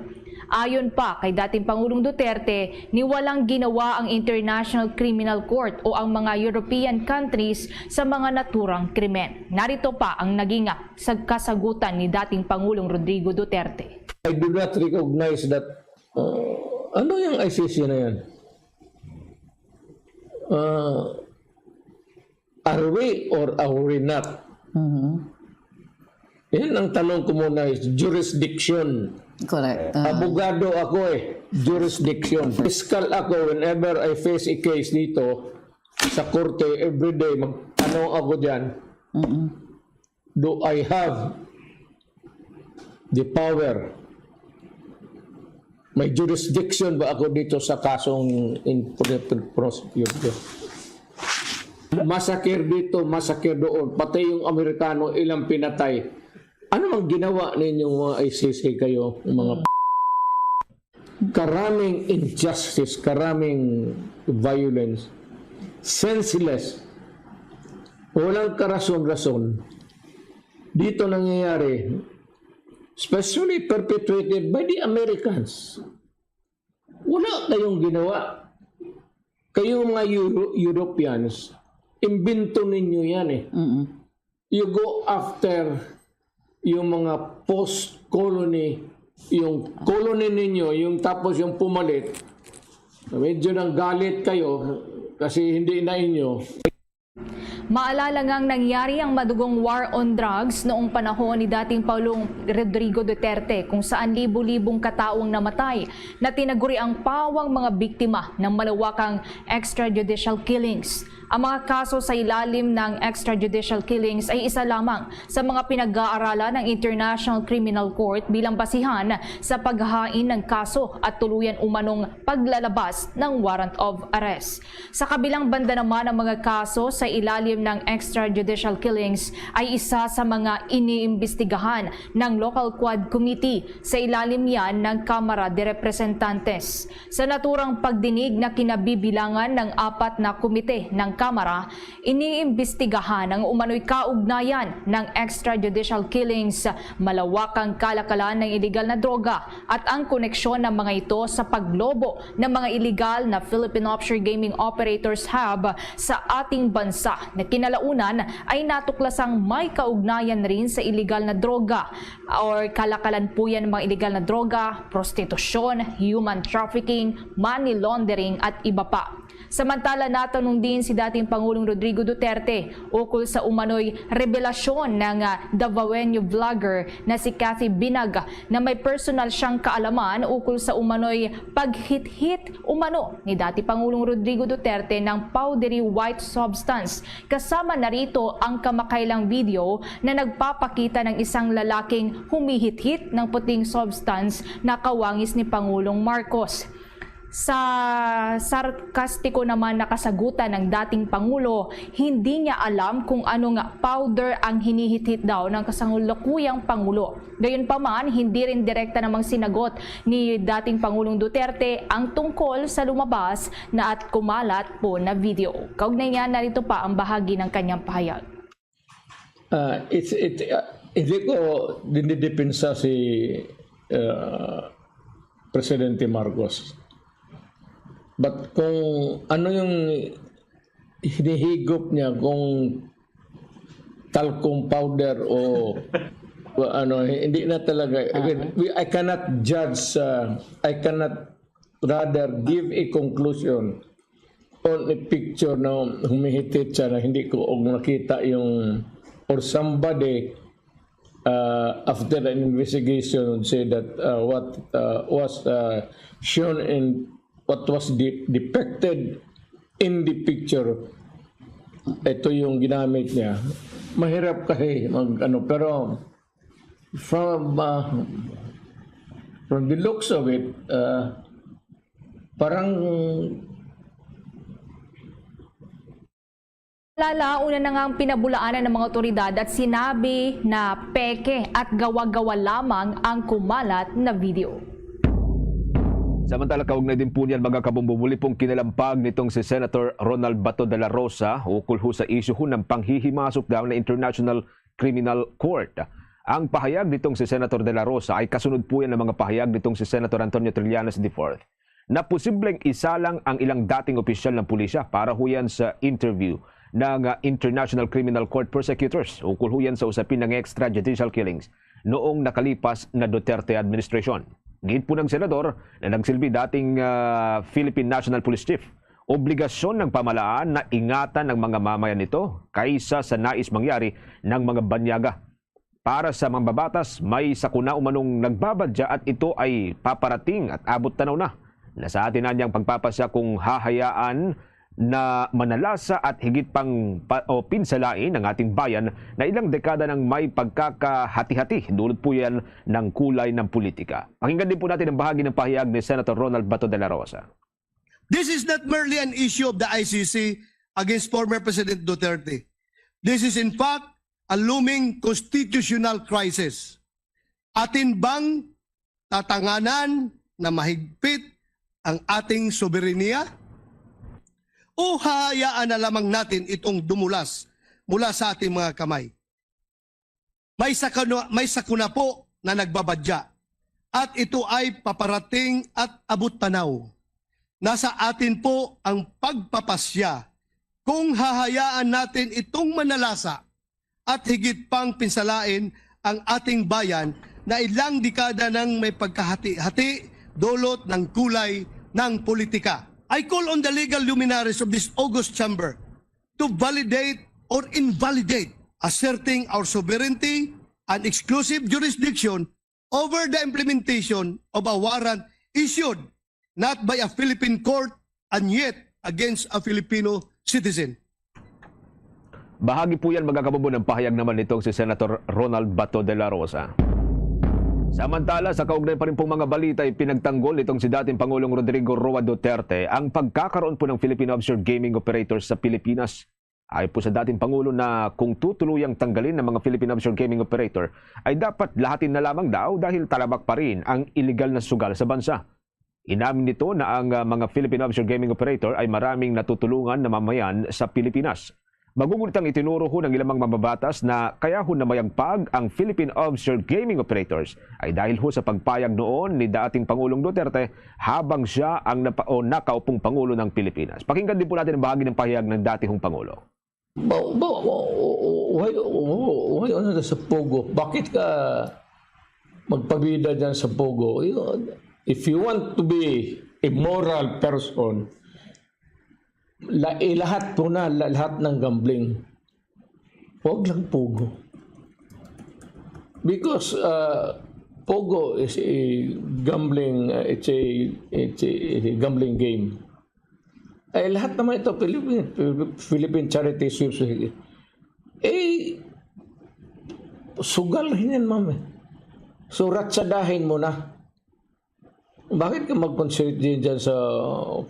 Ayon pa kay dating Pangulong Duterte, ni walang ginawa ang International Criminal Court o ang mga European countries sa mga naturang krimen. Narito pa ang naging, ah, sa kasagutan ni dating Pangulong Rodrigo Duterte. I do not recognize that, uh, ano yung I C C na yan? Uh, are we or are we not? Mhm. Yan ang tanong ko muna is jurisdiction. Correct. Ah. Abogado ako eh, jurisdiction. Fiscal ako, whenever I face a case dito sa korte, everyday magtanong ako dyan. Mm-mm. Do I have the power? May jurisdiction ba ako dito sa kasong in, in, prosecute? Massacre dito, massacre doon. Pati yung Amerikano, ilang pinatay. Ano ang ginawa ninyong mga I C C kayo, mga karaming injustice, karaming violence, senseless, walang karason-rason dito nangyayari, especially perpetuated by the Americans. Wala kayong ginawa. Kayo mga Euro-, Europeans, imbento ninyo yan eh. Mm-mm. You go after yung mga post-colony, yung colony ninyo, yung tapos yung pumalit, medyo nang galit kayo kasi hindi na inyo. Maalala ngang nangyari ang madugong war on drugs noong panahon ni dating Pangulong Rodrigo Duterte, kung saan libo-libong katao ang namatay na tinaguriang pawang mga biktima ng malawakang extrajudicial killings. Ang mga kaso sa ilalim ng extrajudicial killings ay isa lamang sa mga pinag-aaralan ng International Criminal Court bilang basihan sa paghahain ng kaso at tuluyan umanong paglalabas ng warrant of arrest. Sa kabilang banda naman, ang mga kaso sa ilalim ng extrajudicial killings ay isa sa mga iniimbestigahan ng Local Quad Committee. Sa ilalim yan ng Kamara de Representantes. Sa naturang pagdinig na kinabibilangan ng apat na komite ng Kamara, iniimbestigahan ang umano'y kaugnayan ng extrajudicial killings, malawakang kalakalan ng iligal na droga, at ang koneksyon ng mga ito sa paglobo ng mga iligal na Philippine Offshore Gaming Operators Hub sa ating bansa, na kinalaunan ay natuklasang may kaugnayan rin sa iligal na droga or kalakalan po yan ng mga iligal na droga, prostitusyon, human trafficking, money laundering, at iba pa. Samantala, natanong din si dating Pangulong Rodrigo Duterte ukol sa umano'y rebelasyon ng, ah, Davaoeño vlogger na si Cathy Binag, na may personal siyang kaalaman ukol sa umano'y paghithit umano ni dating Pangulong Rodrigo Duterte ng powdery white substance kasama na rito ang kamakailang video na nagpapakita ng isang lalaking humihithit ng puting substance na kawangis ni Pangulong Marcos. Sa sarkastiko naman na kasagutan ng dating Pangulo, hindi niya alam kung anong powder ang hinihithit daw ng kasalukuyang Pangulo. Gayunpaman, hindi rin direkta namang sinagot ni dating Pangulong Duterte ang tungkol sa lumabas na at kumalat po na video. Kaugnay niyan, narito pa ang bahagi ng kanyang pahayag. Ah, it's, it, ah, hindi ko dinidepensa si, ah, Presidente Marcos. But kung ano yung hinihigop niya, kung talcum powder o, o ano, hindi na talaga. Again, we, I cannot judge, uh, I cannot rather give a conclusion on a picture na humihithit siya na hindi ko og nakita yung, or somebody, uh, after an investigation would say that, uh, what, uh, was, uh, shown in, what was de- depicted in the picture, ito yung ginamit niya. Mahirap kasi mag ano, pero from, uh, from the looks of it, uh, parang Lala, una na nga ang pinabulaanan ng mga otoridad at sinabi na peke at gawa-gawa lamang ang kumalat na video. Samantala, kaugnay din po niyan, mga kabumbumuli pong kinalampag nitong si Senator Ronald Bato de la Rosa ukol ho sa isyu ho ng panghihimasok daw na International Criminal Court. Ang pahayag nitong si Senator de la Rosa ay kasunod po yan ng mga pahayag nitong si Senator Antonio Trillanes the fourth na posibleng isalang ang ilang dating opisyal ng pulisya para ho yan sa interview ng, ah, International Criminal Court prosecutors ukol ho yan sa usapin ng extrajudicial killings noong nakalipas na Duterte administration. Giit po ng senador na nagsilbi dating, ah, Philippine National Police Chief, obligasyon ng pamahalaan na ingatan ang mga mamayan nito kaysa sa nais mangyari ng mga banyaga. Para sa mambabatas, may sakuna umanong nagbabadya at ito ay paparating at abot tanaw na. Nasa atin anyang pagpapasya kung hahayaan na manalasa at higit pang pa- o pinsalain ang ating bayan na ilang dekada nang may pagkakahati-hati dulot po yan ng kulay ng politika. Pakinggan din po natin ang bahagi ng pahayag ni Senator Ronald Bato de la Rosa. This is not merely an issue of the I C C against former President Duterte. This is in fact a looming constitutional crisis. Atin bang tatanganan na mahigpit ang ating soberanya? O hayaan na lamang natin itong dumulas mula sa ating mga kamay? May sakuna, may sakuna po na nagbabadya at ito ay paparating at abot tanaw. Nasa atin po ang pagpapasya kung hahayaan natin itong manalasa at higit pang pinsalain ang ating bayan na ilang dekada nang may pagkahati-hati dulot ng kulay ng politika. I call on the legal luminaries of this august chamber to validate or invalidate, asserting our sovereignty and exclusive jurisdiction over the implementation of a warrant issued not by a Philippine court and yet against a Filipino citizen. Bahagi po yan, mga kababayan, ng pahayag naman nitong si Senator Ronald Bato de la Rosa. Samantala, sa kaugnay pa rin pong mga balita, ipinagtanggol nitong si dating Pangulong Rodrigo Roa Duterte ang pagkakaroon po ng Philippine Offshore Gaming Operators sa Pilipinas. Ayon po sa dating Pangulo na kung tutuluyang tanggalin ng mga Philippine Offshore Gaming Operator, ay dapat lahatin na lamang daw dahil talamak pa rin ang iligal na sugal sa bansa. Inamin nito na ang ah, mga Philippine Offshore Gaming Operator ay maraming natutulungan na mamayan sa Pilipinas. Magugunit ang itinuro ho ng ilang mga mababatas na kaya ho namayagpag ang Philippine Offshore Gaming Operators ay dahil ho sa pagpayag noon ni dating Pangulong Duterte habang siya ang napa- o nakaupong Pangulo ng Pilipinas. Pakinggan din po natin ang bahagi ng pahayag ng dati hong Pangulo. Ba, ba, why, why, why ano na sa Pogo? Bakit ka magpabida dyan sa Pogo? You know, if you want to be a moral person, la, ilahat po na la- lahat ng gambling. Huwag lang Pogo. Because uh, Pogo is a gambling, uh, it's a it's a, it's a gambling game. Eh, lahat naman ito, Philippine, Philippine Charity Sweeps. Eh, sugal yan, ma'am. Eh. So, ratsadahin mo na. Bakit ka mag-concentrate din dyan sa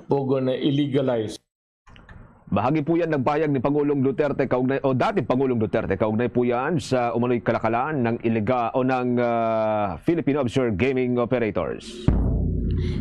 Pogo na illegalize? Bahagi po yan ng pahayag ni Pangulong Duterte kaugnay o dating Pangulong Duterte kaugnay po yan sa umano'y kalakalan ng iliga o ng uh, Philippine Offshore Gaming Operators.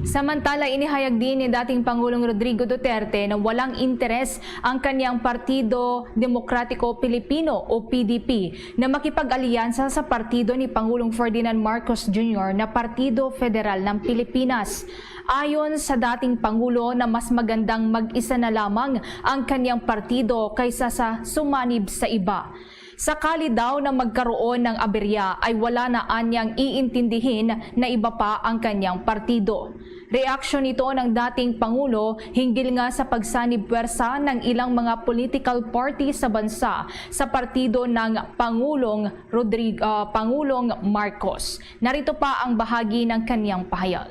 Samantala, inihayag din ni dating Pangulong Rodrigo Duterte na walang interes ang kanyang Partido Demokratiko Pilipino o P D P na makipag-alyansa sa partido ni Pangulong Ferdinand Marcos Junior na Partido Federal ng Pilipinas. Ayon sa dating Pangulo na mas magandang mag-isa na lamang ang kanyang partido kaysa sa sumanib sa iba. Sakali daw na magkaroon ng aberya ay wala na anyang iintindihin na iba pa ang kanyang partido. Reaksyon ito ng dating Pangulo hinggil nga sa pagsanib puwersa ng ilang mga political party sa bansa sa partido ng Pangulong Rodrig, ah, Pangulong Marcos. Narito pa ang bahagi ng kanyang pahayag.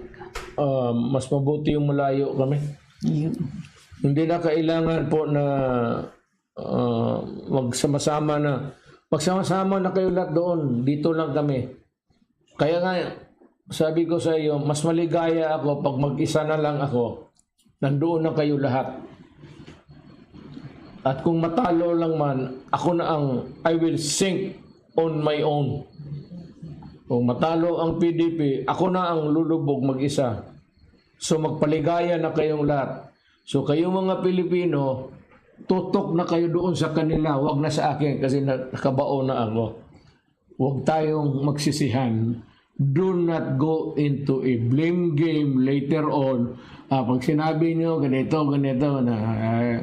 Ah, mas mabuti yung malayo kami. Hindi na kailangan po na ah, magsama-sama na. Magsama-sama na kayo lahat doon. Dito lang kami. Kaya nga, sabi ko sa iyo, mas maligaya ako pag mag-isa na lang ako. Nandoon na kayo lahat. At kung matalo lang man, ako na ang, I will sink on my own. Kung matalo ang P D P, ako na ang lulubog mag-isa. So magpaligaya na kayong lahat. So kayong mga Pilipino, tutok na kayo doon sa kanila, wag na sa akin kasi na- nakabaon na ako. Huwag tayong magsisihan. Do not go into a blame game later on. Ah, pag sinabi nyo, ganito, ganito, na, ah,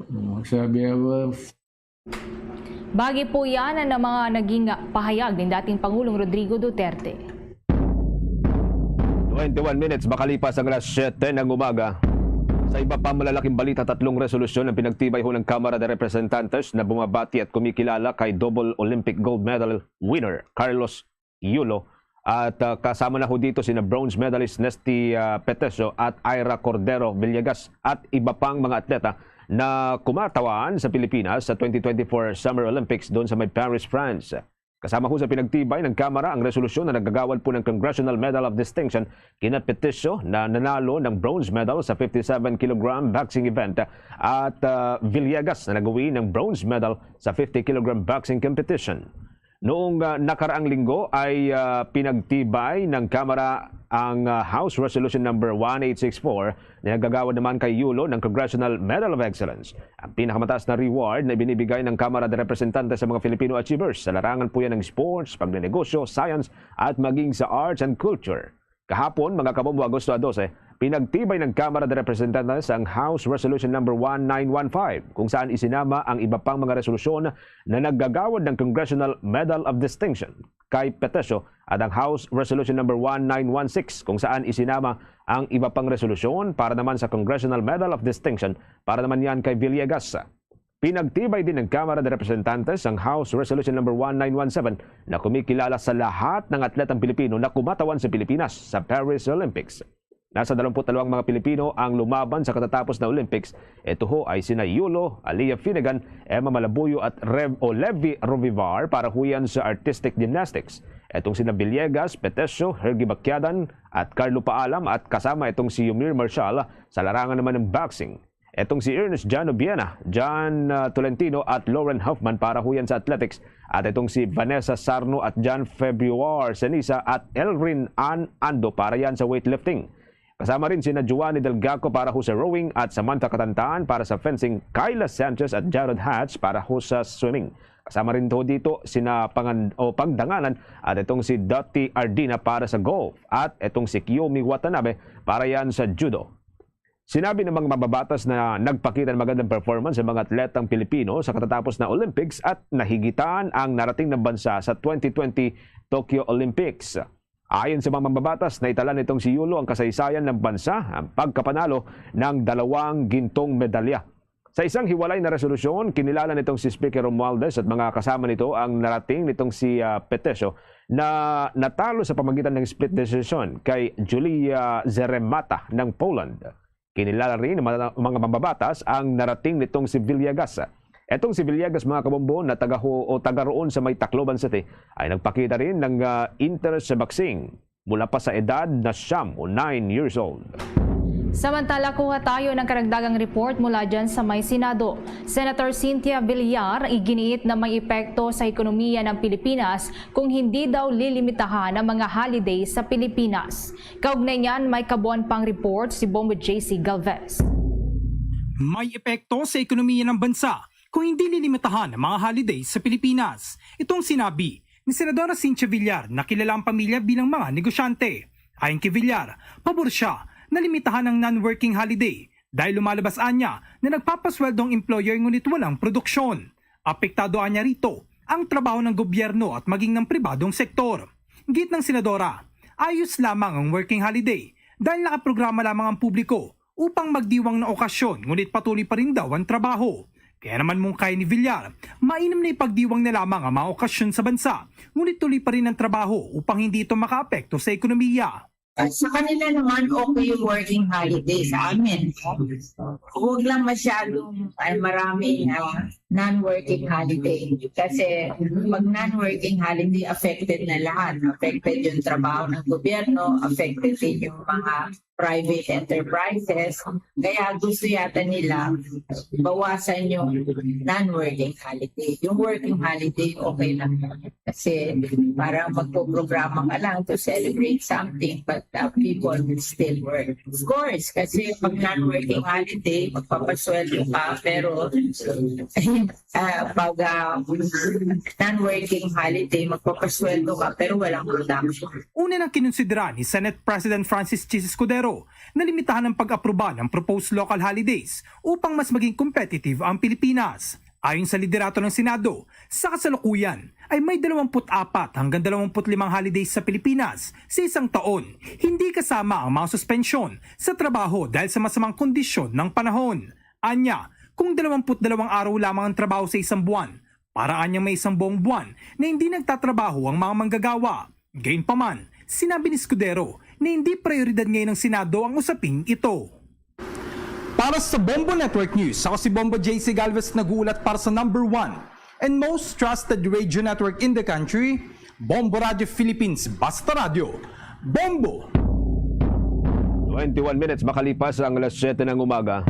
magsabi ako, Bahagi po yan ang mga naging pahayag ni dating Pangulong Rodrigo Duterte. Twenty-one minutes makalipas ang alas siyete ng umaga. Sa iba pa malalaking balita, tatlong resolusyon ang pinagtibay ho ng Kamara de Representantes na bumabati at kumikilala kay double Olympic gold medal winner Carlos Yulo. At ah, kasama na ho dito sina bronze medalist Nesty ah, Petecio at Ira Cordero Villegas at iba pang mga atleta na kumatawan sa Pilipinas sa twenty twenty-four Summer Olympics doon sa may Paris, France. Kasama ho sa pinagtibay ng Kamara ang resolusyon na naggagawad po ng Congressional Medal of Distinction kina Petecio na nanalo ng bronze medal sa fifty-seven kilogram boxing event at ah, Villegas na nag-uwi ng bronze medal sa fifty kilogram boxing competition. Noong ah, nakaraang linggo ay ah, pinagtibay ng Kamara ang ah, House Resolution Number one eight six four na naggagawad naman kay Yulo ng Congressional Medal of Excellence. Ang pinakamataas na reward na ibinibigay ng Kamara de Representante sa mga Filipino achievers sa larangan po yan ng sports, pagnenegosyo, science, at maging sa arts and culture. Kahapon, mga kabombo, Agosto dose, pinagtibay ng Kamara de Representantes ang House Resolution Number one nine one five, kung saan isinama ang iba pang mga resolusyon na naggagawad ng Congressional Medal of Distinction kay Petecio at ang House Resolution Number one nine one six, kung saan isinama ang iba pang resolusyon para naman sa Congressional Medal of Distinction para naman yan kay Villegas. Pinagtibay din ng Kamara de Representantes ang House Resolution Number one nine one seven na kumikilala sa lahat ng atletang Pilipino na kumatawan sa Pilipinas sa Paris Olympics. Nasa dalawampu't dalawang mga Pilipino ang lumaban sa katatapos na Olympics. Ito ho ay sina Yulo, Aliyah Finnegan, Emma Malabuyo at Rev o Levi Rovivar para huyan sa artistic gymnastics. Itong sina Villegas, Petesio, Hergy Bacquiadan at Carlo Paalam at kasama itong si Yomir Marshall sa larangan naman ng boxing. Itong si Ernest John Obiena, John ah, Tolentino at Lauren Hoffman para huyan sa athletics. At itong si Vanessa Sarno at John Februar Senisa at Elrin Ann Ando para yan sa weightlifting. Kasama rin sina Giovanni Delgaco para ho sa rowing at Samantha Katantaan para sa fencing, Kyla Sanchez at Jarrod Hatch para ho sa swimming. Kasama rin ho dito sina Pangan o Pangdanganan at itong si Dottie Ardina para sa golf at itong si Kiyomi Watanabe para yan sa judo. Sinabi ng mga mambabatas na nagpakita ng magandang performance sa mga atletang Pilipino sa katatapos na Olympics at nahigitan ang narating ng bansa sa twenty twenty Tokyo Olympics. Ayon sa mga mambabatas, naitala nitong si Yulo ang kasaysayan ng bansa ang pagkapanalo ng dalawang gintong medalya. Sa isang hiwalay na resolusyon, kinilala nitong si Speaker Romualdez at mga kasama nito ang narating nitong si ah, Petesio na natalo sa pamagitan ng split decision kay Julia Zeremata ng Poland. Kinilala rin ng mga, mga mambabatas ang narating nitong si Villegas. Etong si Villegas, mga kabombo, na taga o taga roon sa may Tacloban City, ay nagpakita rin ng ah, interes sa boxing mula pa sa edad na siyam o nine years old. Samantala, kuha tayo ng karagdagang report mula dyan sa may Senado. Senator Cynthia Villar iginiit na may epekto sa ekonomiya ng Pilipinas kung hindi daw lilimitahan ang mga holiday sa Pilipinas. Kaugnay niyan, may kabuuan pang report si Bombo J C Galvez. May epekto sa ekonomiya ng bansa kung hindi lilimitahan ang mga holiday sa Pilipinas. Ito ang sinabi ni Senadora Cynthia Villar na kilala ang pamilya bilang mga negosyante. Ayon kay Villar, pabor siya na limitahan ang non-working holiday dahil lumalabas anya na nagpapasweldo ang employer ngunit walang produksyon. Apektado anya rito ang trabaho ng gobyerno at maging ng pribadong sektor. Git ng senadora, ayos lamang ang working holiday dahil nakaprograma lamang ang publiko upang magdiwang na okasyon ngunit patuloy pa rin daw ang trabaho. Kaya naman mungkay ni Villar, mainam na ipagdiwang na lamang ang mga okasyon sa bansa ngunit tuloy pa rin ang trabaho upang hindi ito makaapekto sa ekonomiya. Sa kanila naman, okay yung working holiday. Sa amin, huwag lang masyadong ay, marami na non-working holiday. Kasi pag non-working holiday, affected na lahat. Affected yung trabaho ng gobyerno, affected din yung mga private enterprises. Kaya gusto yata nila bawasan yung non-working holiday. Yung working holiday, okay lang. Kasi parang magpoprograma ka lang to celebrate something, but uh, people will still work. Of course, kasi pag non-working holiday, magpapasweldo ka, pero uh, pag uh, non-working holiday, magpapasweldo ka, pero walang production. Una nang kinonsidera ni Senate President Francis Chiz Escudero na limitahan ang pag-aproba ng proposed local holidays upang mas maging competitive ang Pilipinas. Ayon sa liderato ng Senado, sa kasalukuyan ay may dalawampu't apat hanggang dalawampu't limang holidays sa Pilipinas sa isang taon, hindi kasama ang mga suspensyon sa trabaho dahil sa masamang kondisyon ng panahon. Anya, kung dalawampu't dalawang araw lamang ang trabaho sa isang buwan, para anya may isang buong buwan na hindi nagtatrabaho ang mga manggagawa. Gayunpaman, sinabi ni Escudero na hindi prioridad ngayon ng Senado ang usaping ito. Para sa Bombo Network News, ako si Bombo J C Galvez, nag-uulat para sa number one and most trusted radio network in the country, Bombo Radio Philippines, Basta Radio. Bombo! Twenty-one minutes makalipas ang alas siyete ng umaga.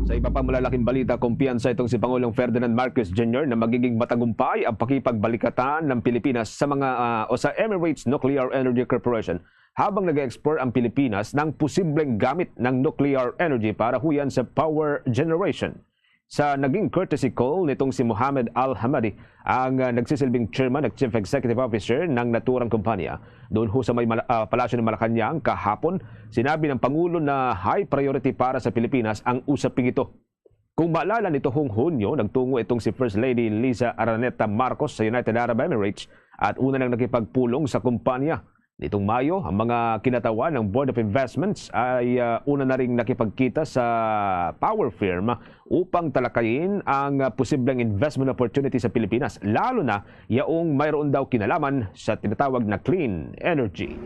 Sa iba pang malalaking balita, kumpiyansa itong si Pangulong Ferdinand Marcos Junior na magiging matagumpay ang pakipagbalikatan ng Pilipinas sa mga ah, o sa Emirates Nuclear Energy Corporation habang nag-explore ang Pilipinas ng posibleng gamit ng nuclear energy para huyan sa power generation. Sa naging courtesy call nitong si Mohamed Al Hamadi, ang ah, nagsisilbing chairman at chief executive officer ng naturang kumpanya, doon ho sa may Mala- ah, Palasyo ng Malacañang kahapon, sinabi ng Pangulo na high priority para sa Pilipinas ang usaping ito. Kung maalala, nito hong Hunyo, nagtungo itong si First Lady Liza Araneta Marcos sa United Arab Emirates at una nang nakipagpulong sa kumpanya. Nitong Mayo, ang mga kinatawan ng Board of Investments ay, ah, una na ring nakipagkita sa power firm upang talakayin ang, ah, posibleng investment opportunity sa Pilipinas, lalo na yaong mayroon daw kinalaman sa tinatawag na clean energy.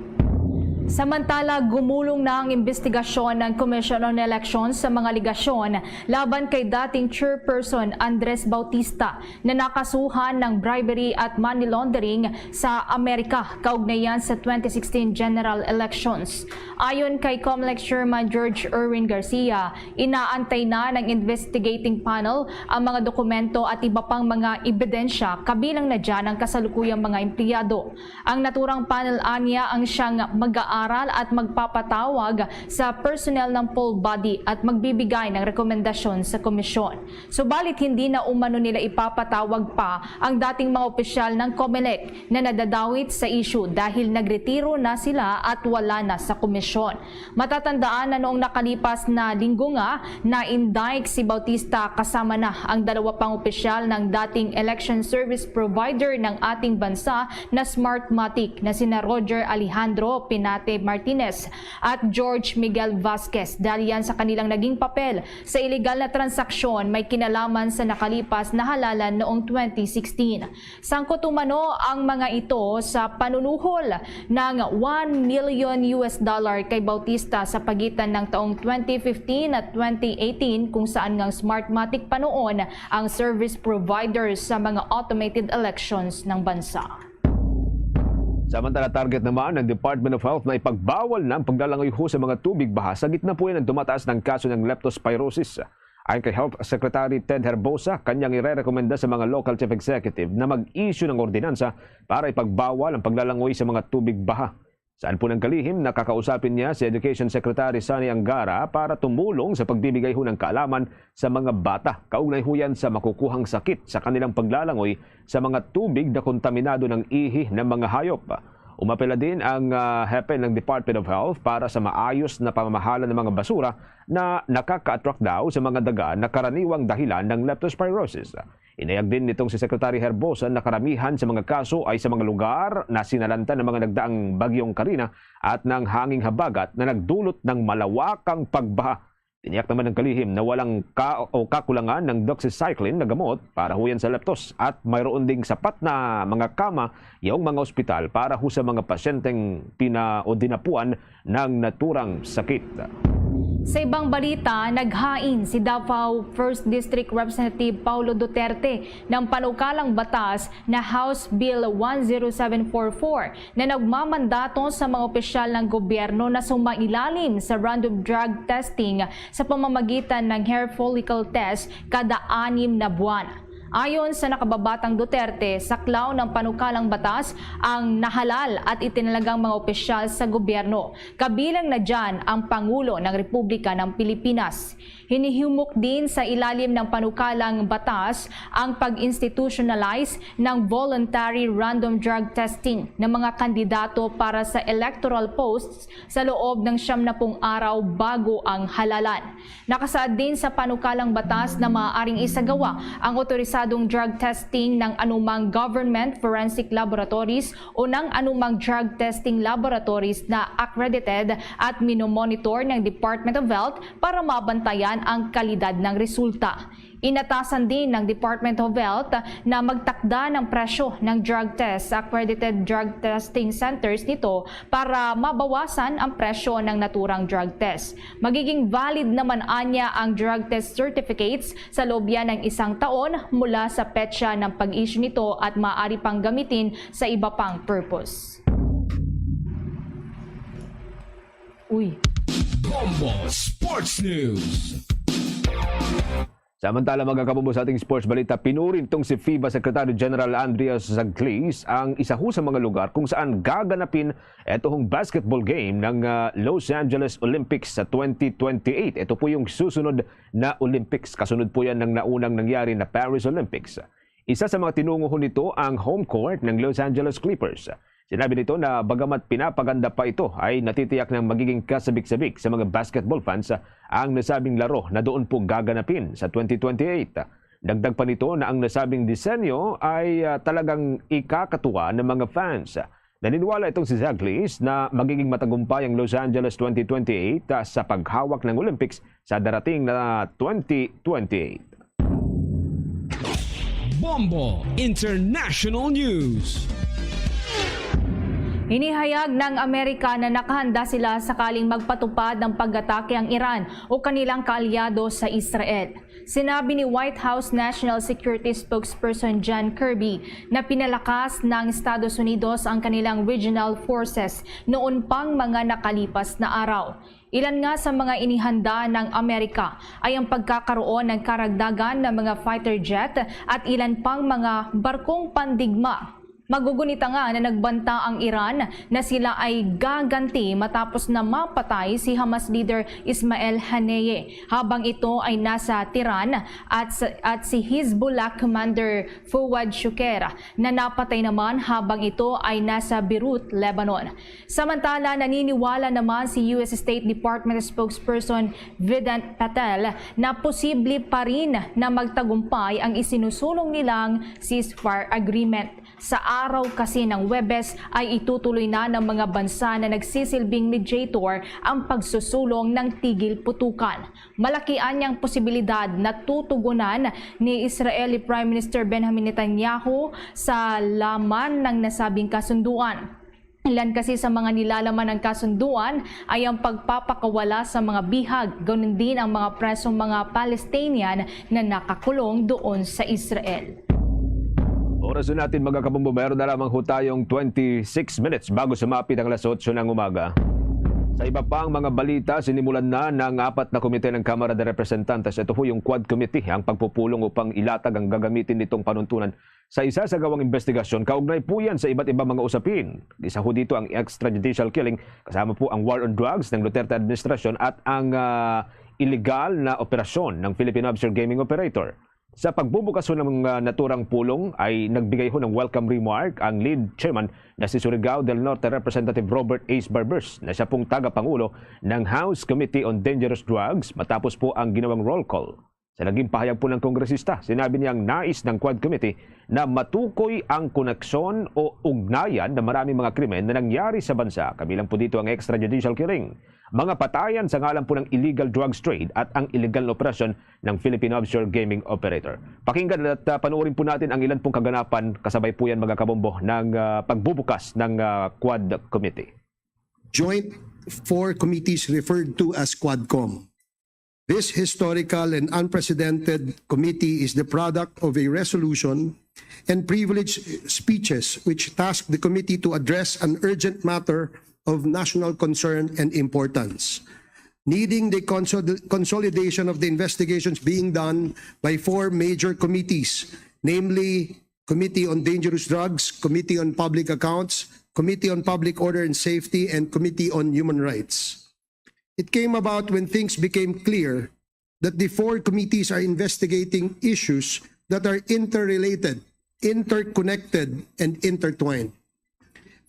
Samantala, gumulong na ang imbestigasyon ng Commission on Elections sa mga alegasyon laban kay dating chairperson Andres Bautista na nakasuhan ng bribery at money laundering sa Amerika kaugnayan sa twenty sixteen general elections. Ayon kay Comelec Chairman George Erwin Garcia, inaantay na ng investigating panel ang mga dokumento at iba pang mga ebidensya, kabilang na dyan ang kasalukuyang mga empleyado. Ang naturang panel anya ang siyang mag-aaral at magpapatawag sa personnel ng poll body at magbibigay ng rekomendasyon sa komisyon. Subalit hindi na umano nila ipapatawag pa ang dating mga opisyal ng Comelec na nadadawit sa issue dahil nagretiro na sila at wala na sa komisyon. Matatandaan na noong nakalipas na linggo nga, na-indict si Bautista kasama na ang dalawa pang opisyal ng dating election service provider ng ating bansa na Smartmatic na sina Roger Alejandro Pinate Martinez at George Miguel Vasquez dahil yan sa kanilang naging papel sa iligal na transaksyon may kinalaman sa nakalipas na halalan noong twenty sixteen. Sangkot umano ang mga ito sa panunuhol ng one million U S dollar kay Bautista sa pagitan ng taong twenty fifteen at twenty eighteen, kung saan ngang Smartmatic pa noon ang service provider sa mga automated elections ng bansa. Samantala, target naman ng Department of Health na ipagbawal na ang paglalangoy ho sa mga tubig baha sa gitna po yan ng tumataas ng kaso ng leptospirosis. Ayon kay Health Secretary Ted Herbosa, kanyang irerekomenda sa mga local chief executive na mag-issue ng ordinansa para ipagbawal ang paglalangoy sa mga tubig baha. Saan po ng kalihim, nakakausapin niya si Education Secretary Sonny Angara para tumulong sa pagbibigay ho ng kaalaman sa mga bata kaugnay ho yan sa makukuhang sakit sa kanilang paglalangoy sa mga tubig na kontaminado ng ihi ng mga hayop. Umapela din ang, ah, hepe ng Department of Health para sa maayos na pamamahala ng mga basura na nakaka-attract daw sa mga daga na karaniwang dahilan ng leptospirosis. Inayag din nitong si Secretary Herbosa na karamihan sa mga kaso ay sa mga lugar na sinalantan ng mga nagdaang bagyong Karina at ng hanging habagat na nagdulot ng malawakang pagbaha. Tiniyak naman ng kalihim na walang ka o kakulangan ng doxycycline na gamot para huyan sa leptos at mayroon ding sapat na mga kama yaong mga ospital para ho sa mga pasyenteng pina o dinapuan ng naturang sakit. Sa ibang balita, naghain si Davao First District Representative Paulo Duterte ng panukalang batas na House Bill one zero seven four four na nagmamandato sa mga opisyal ng gobyerno na sumailalim sa random drug testing sa pamamagitan ng hair follicle test kada anim na buwan. Ayon sa nakababatang Duterte, saklaw ng panukalang batas ang nahalal at itinalagang mga opisyal sa gobyerno, kabilang na diyan ang Pangulo ng Republika ng Pilipinas. Hinihimok din sa ilalim ng panukalang batas ang pag-institutionalize ng voluntary random drug testing ng mga kandidato para sa electoral posts sa loob ng siyam na pung araw bago ang halalan. Nakasaad din sa panukalang batas na maaaring isagawa ang otorisadong drug testing ng anumang government forensic laboratories o ng anumang drug testing laboratories na accredited at minomonitor ng Department of Health para mabantayan ang kalidad ng resulta. Inatasan din ng Department of Health na magtakda ng presyo ng drug test sa accredited drug testing centers nito para mabawasan ang presyo ng naturang drug test. Magiging valid naman anya ang drug test certificates sa loob yan ng isang taon mula sa petsa ng pag-issue nito at maaari pang gamitin sa iba pang purpose. Uy. Bombo Sports News. Samantala, mga kabombo, sa ating sports balita, pinuri nitong si FIBA Secretary General Andreas Zaglis ang isa ho sa mga lugar kung saan gaganapin ito hong basketball game ng, ah, Los Angeles Olympics sa twenty twenty-eight. Ito po yung susunod na Olympics. Kasunod po yan ng naunang nangyari na Paris Olympics. Isa sa mga tinungo ho nito ang home court ng Los Angeles Clippers. Sinabi nito na bagamat pinapaganda pa ito, ay natitiyak ng magiging kasabik-sabik sa mga basketball fans ang nasabing laro na doon po gaganapin sa twenty twenty-eight. Dagdag pa nito na ang nasabing disenyo ay, ah, talagang ikakatuwa ng mga fans. Naniniwala itong si Zach Liz na magiging matagumpay ang Los Angeles twenty twenty-eight sa paghawak ng Olympics sa darating na twenty twenty-eight. Bombo International News. Inihayag ng Amerika na nakahanda sila sakaling magpatupad ng pag-atake ang Iran o kanilang kaalyado sa Israel. Sinabi ni White House National Security Spokesperson John Kirby na pinalakas ng Estados Unidos ang kanilang regional forces noon pang mga nakalipas na araw. Ilan nga sa mga inihanda ng Amerika ay ang pagkakaroon ng karagdagan na mga fighter jet at ilan pang mga barkong pandigma. Magugunita nga na nagbanta ang Iran na sila ay gaganti matapos na mapatay si Hamas leader Ismail Haniyeh habang ito ay nasa Tehran at, at si Hezbollah commander Fuad Shukr na napatay naman habang ito ay nasa Beirut, Lebanon. Samantala, naniniwala naman si U S State Department Spokesperson Vedant Patel na posible pa rin na magtagumpay ang isinusulong nilang ceasefire agreement. Sa araw kasi ng Webes ay itutuloy na ng mga bansa na nagsisilbing mediator ang pagsusulong ng tigil putukan. Malaki anyang posibilidad na tutugunan ni Israeli Prime Minister Benjamin Netanyahu sa laman ng nasabing kasunduan. Ilan kasi sa mga nilalaman ng kasunduan ay ang pagpapakawala sa mga bihag, ganun din ang mga presong mga Palestinian na nakakulong doon sa Israel. Oras na natin, mga kabombo, meron na lamang ho tayong twenty-six minutes bago sumapit ang alas otso ng umaga. Sa iba pang mga balita, sinimulan na ng apat na komite ng Kamara de Representantes, ito ho yung Quad Committee, ang pagpupulong upang ilatag ang gagamitin nitong panuntunan sa isasagawang investigasyon kaugnay po yan sa iba't ibang mga usapin. Isa ho dito ang extrajudicial killing, kasama po ang war on drugs ng Duterte administration at ang ah, illegal na operasyon ng Philippine Offshore Gaming Operator. Sa pagbubukas ho ng ah, naturang pulong ay nagbigay ho ng welcome remark ang lead chairman na si Surigao del Norte Representative Robert Ace Barbers, na siya pong tagapangulo ng House Committee on Dangerous Drugs matapos po ang ginawang roll call. Sa naging pahayag po ng kongresista, sinabi niyang nais ng Quad Committee na matukoy ang koneksyon o ugnayan ng maraming mga krimen na nangyari sa bansa, kabilang po dito ang extrajudicial killing, mga patayan sa ngalan po ng illegal drugs trade at ang illegal na operasyon ng Philippine Offshore Gaming Operator. Pakinggan at ah, panoorin po natin ang ilan pong kaganapan kasabay po yan, mga kabombo, ng ah, pagbubukas ng ah, Quad Committee. Joint four committees referred to as Quadcom. This historical and unprecedented committee is the product of a resolution and privileged speeches which tasked the committee to address an urgent matter of national concern and importance, needing the consol- consolidation of the investigations being done by four major committees, namely Committee on Dangerous Drugs, Committee on Public Accounts, Committee on Public Order and Safety, and Committee on Human Rights. It came about when things became clear that the four committees are investigating issues that are interrelated, interconnected, and intertwined.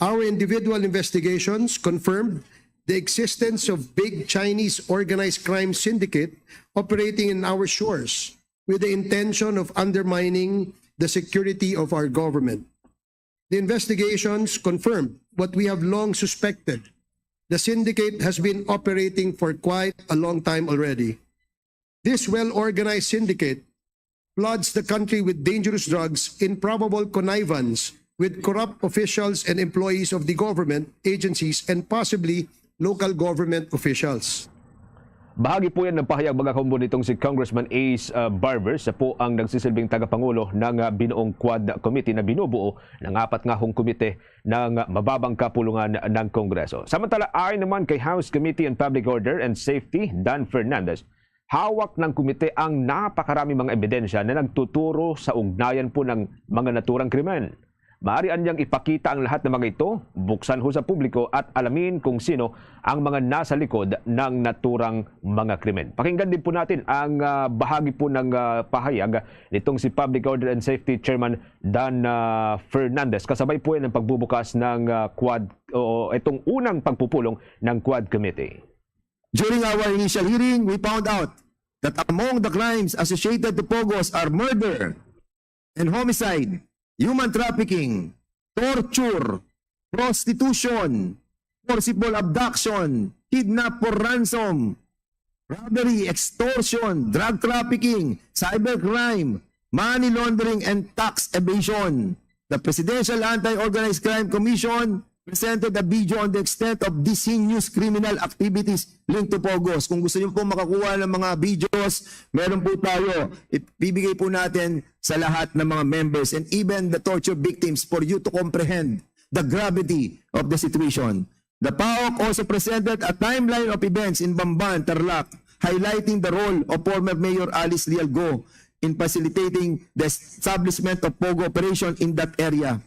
Our individual investigations confirmed the existence of big Chinese organized crime syndicate operating in our shores with the intention of undermining the security of our government. The investigations confirmed what we have long suspected. The syndicate has been operating for quite a long time already. This well-organized syndicate floods the country with dangerous drugs in probable connivance with corrupt officials and employees of the government agencies and possibly local government officials. Bahagi po yan ng pahayag, mga kaumbo, nitong si Congressman Ace uh, Barbers, siya po ang nagsisilbing tagapangulo ng uh, binuong Quad Committee na binubuo ng apat nga hong komite ng mababang kapulungan ng Kongreso. Samantala, ayon naman kay House Committee on Public Order and Safety, Dan Fernandez, hawak ng komite ang napakarami mga ebidensya na nagtuturo sa ugnayan po ng mga naturang krimen. Maaari anyang ipakita ang lahat ng mga ito, buksan ho sa publiko at alamin kung sino ang mga nasa likod ng naturang mga krimen. Pakinggan din po natin ang ah, bahagi po ng ah, pahayag nitong si Public Order and Safety Chairman Dan ah, Fernandez. Kasabay po yan ang pagbubukas ng ah, Quad o itong unang pagpupulong ng Quad Committee. During our initial hearing, we found out that among the crimes associated to POGOs are murder and homicide, human trafficking, torture, prostitution, forcible abduction, kidnap for ransom, robbery, extortion, drug trafficking, cybercrime, money laundering, and tax evasion. The Presidential Anti-Organized Crime Commission presented a video on the extent of this heinous criminal activities linked to POGOs. Kung gusto niyo po makakuha ng mga videos, meron po tayo. Ibibigay po natin sa lahat ng mga members and even the torture victims for you to comprehend the gravity of the situation. The PAOC also presented a timeline of events in Bamban, Tarlac, highlighting the role of former Mayor Alice Lialgo in facilitating the establishment of POGO operation in that area.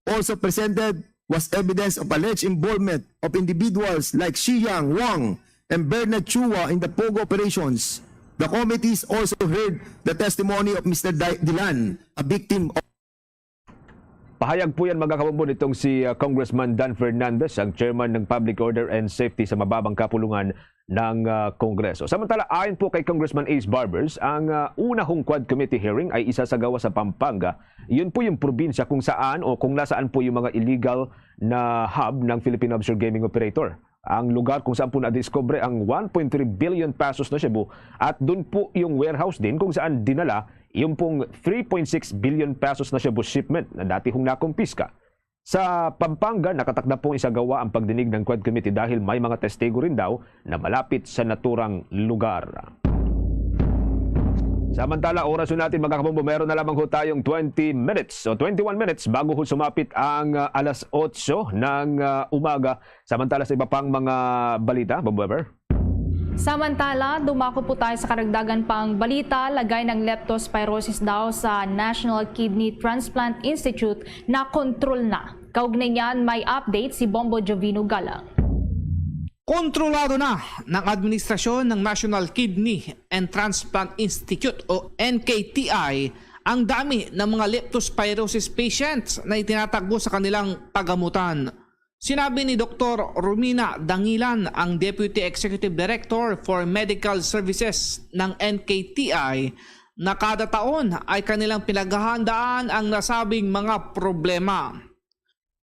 Also presented was evidence of alleged involvement of individuals like Shiyang Wang and Bernard Chua in the POGO operations. The committees also heard the testimony of Mister Di- Dilan, a victim of Pahayag po yan, mga kabombo, nitong si uh, Congressman Dan Fernandez, ang chairman ng Public Order and Safety sa mababang kapulungan ng uh, Kongreso. Samantala, ayon po kay Congressman Ace Barbers, ang uh, unahong Quad Committee hearing ay isasagawa sa Pampanga. Yun po yung probinsya kung saan o kung nasaan po yung mga illegal na hub ng Philippine Offshore Gaming Operator. Ang lugar kung saan po nadiskubre ang one point three billion pesos na shabu at doon po yung warehouse din kung saan dinala yung pong three point six billion pesos na shabu shipment na dati hong nakumpiska. Sa Pampanga, nakatakda pong isagawa ang pagdinig ng Quad Committee dahil may mga testigo rin daw na malapit sa naturang lugar. Samantala, oras natin, mga kabombo, meron na lamang ho tayong twenty minutes o twenty-one minutes bago ho sumapit ang uh, alas otso ng uh, umaga. Samantala sa iba pang mga balita, Bob Weber. Samantala, dumako po tayo sa karagdagan pang balita, lagay ng leptospirosis daw sa National Kidney Transplant Institute na kontrol na. Kaugnay niyan, may update si Bombo Jovino Galang. Kontrolado na ng administrasyon ng National Kidney and Transplant Institute o N K T I ang dami ng mga leptospirosis patients na itinatagbo sa kanilang pagamutan. Sinabi ni Doktor Romina Dangilan, ang Deputy Executive Director for Medical Services ng N K T I, na kada taon ay kanilang pinaghahandaan ang nasabing mga problema.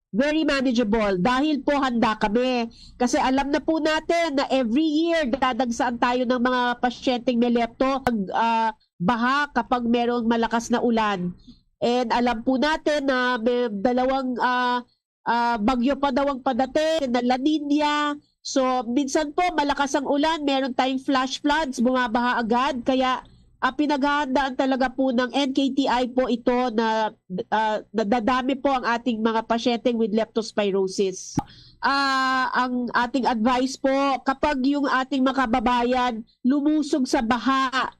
Very manageable dahil po handa kami. Kasi alam na po natin na every year dadagsaan tayo ng mga pasyenteng may lepto, pag ah, baha kapag merong malakas na ulan. And alam po natin na may dalawang ah, ah, bagyo pa daw ang padating na La Nina. So, minsan po malakas ang ulan, meron tayong flash floods, bumabaha agad. Kaya ah, pinaghahandaan talaga po ng N K T I po ito na ah, nadadami po ang ating mga pasyente with leptospirosis. Ah, ang ating advice po, kapag yung ating mga kababayan lumusog sa baha,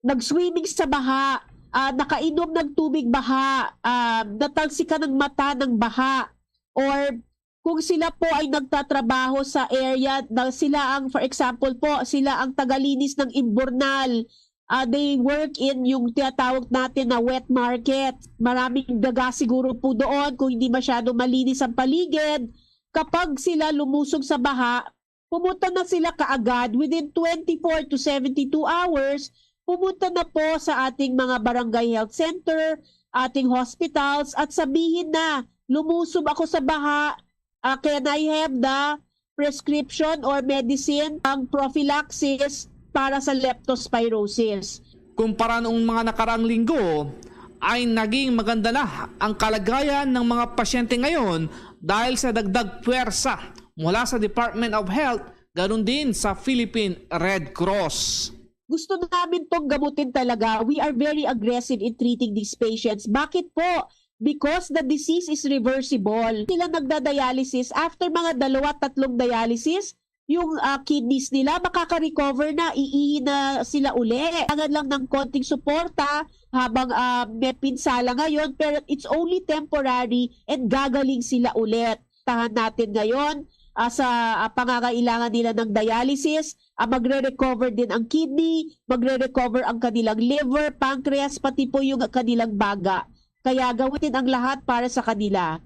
nag-swimming sa baha, ah, nakainom ng tubig baha, ah, natalsikan ng mata ng baha, or kung sila po ay nagtatrabaho sa area na sila ang, for example po, sila ang tagalinis ng imbornal, ah, they work in yung tinatawag natin na wet market. Maraming daga siguro po doon kung hindi masyado malinis ang paligid. Kapag sila lumusog sa baha, pumunta na sila kaagad within twenty-four to seventy-two hours, pumunta na po sa ating mga barangay health center, ating hospitals, at sabihin na, "Lumusob ako sa baha, ah, can I have the prescription or medicine, ang prophylaxis para sa leptospirosis?" Kumpara noong mga nakaraang linggo, ay naging maganda na ang kalagayan ng mga pasyente ngayon dahil sa dagdag puwersa mula sa Department of Health, ganun din sa Philippine Red Cross. Gusto namin tong gamutin talaga. We are very aggressive in treating these patients. Bakit po? Because the disease is reversible. Sila nagda-dialysis, after mga dalawa, tatlong dialysis, yung ah, kidneys nila, makaka-recover na, iihi na sila uli. Kailangan lang ng konting suporta habang ah, may pinsala ngayon, pero it's only temporary and gagaling sila ulit. Tahan natin ngayon ah, sa ah, pangangailangan nila ng dialysis, ah, magre-recover din ang kidney, magre-recover ang kanilang liver, pancreas, pati po yung kanilang baga. Kaya gawin ang lahat para sa kanila.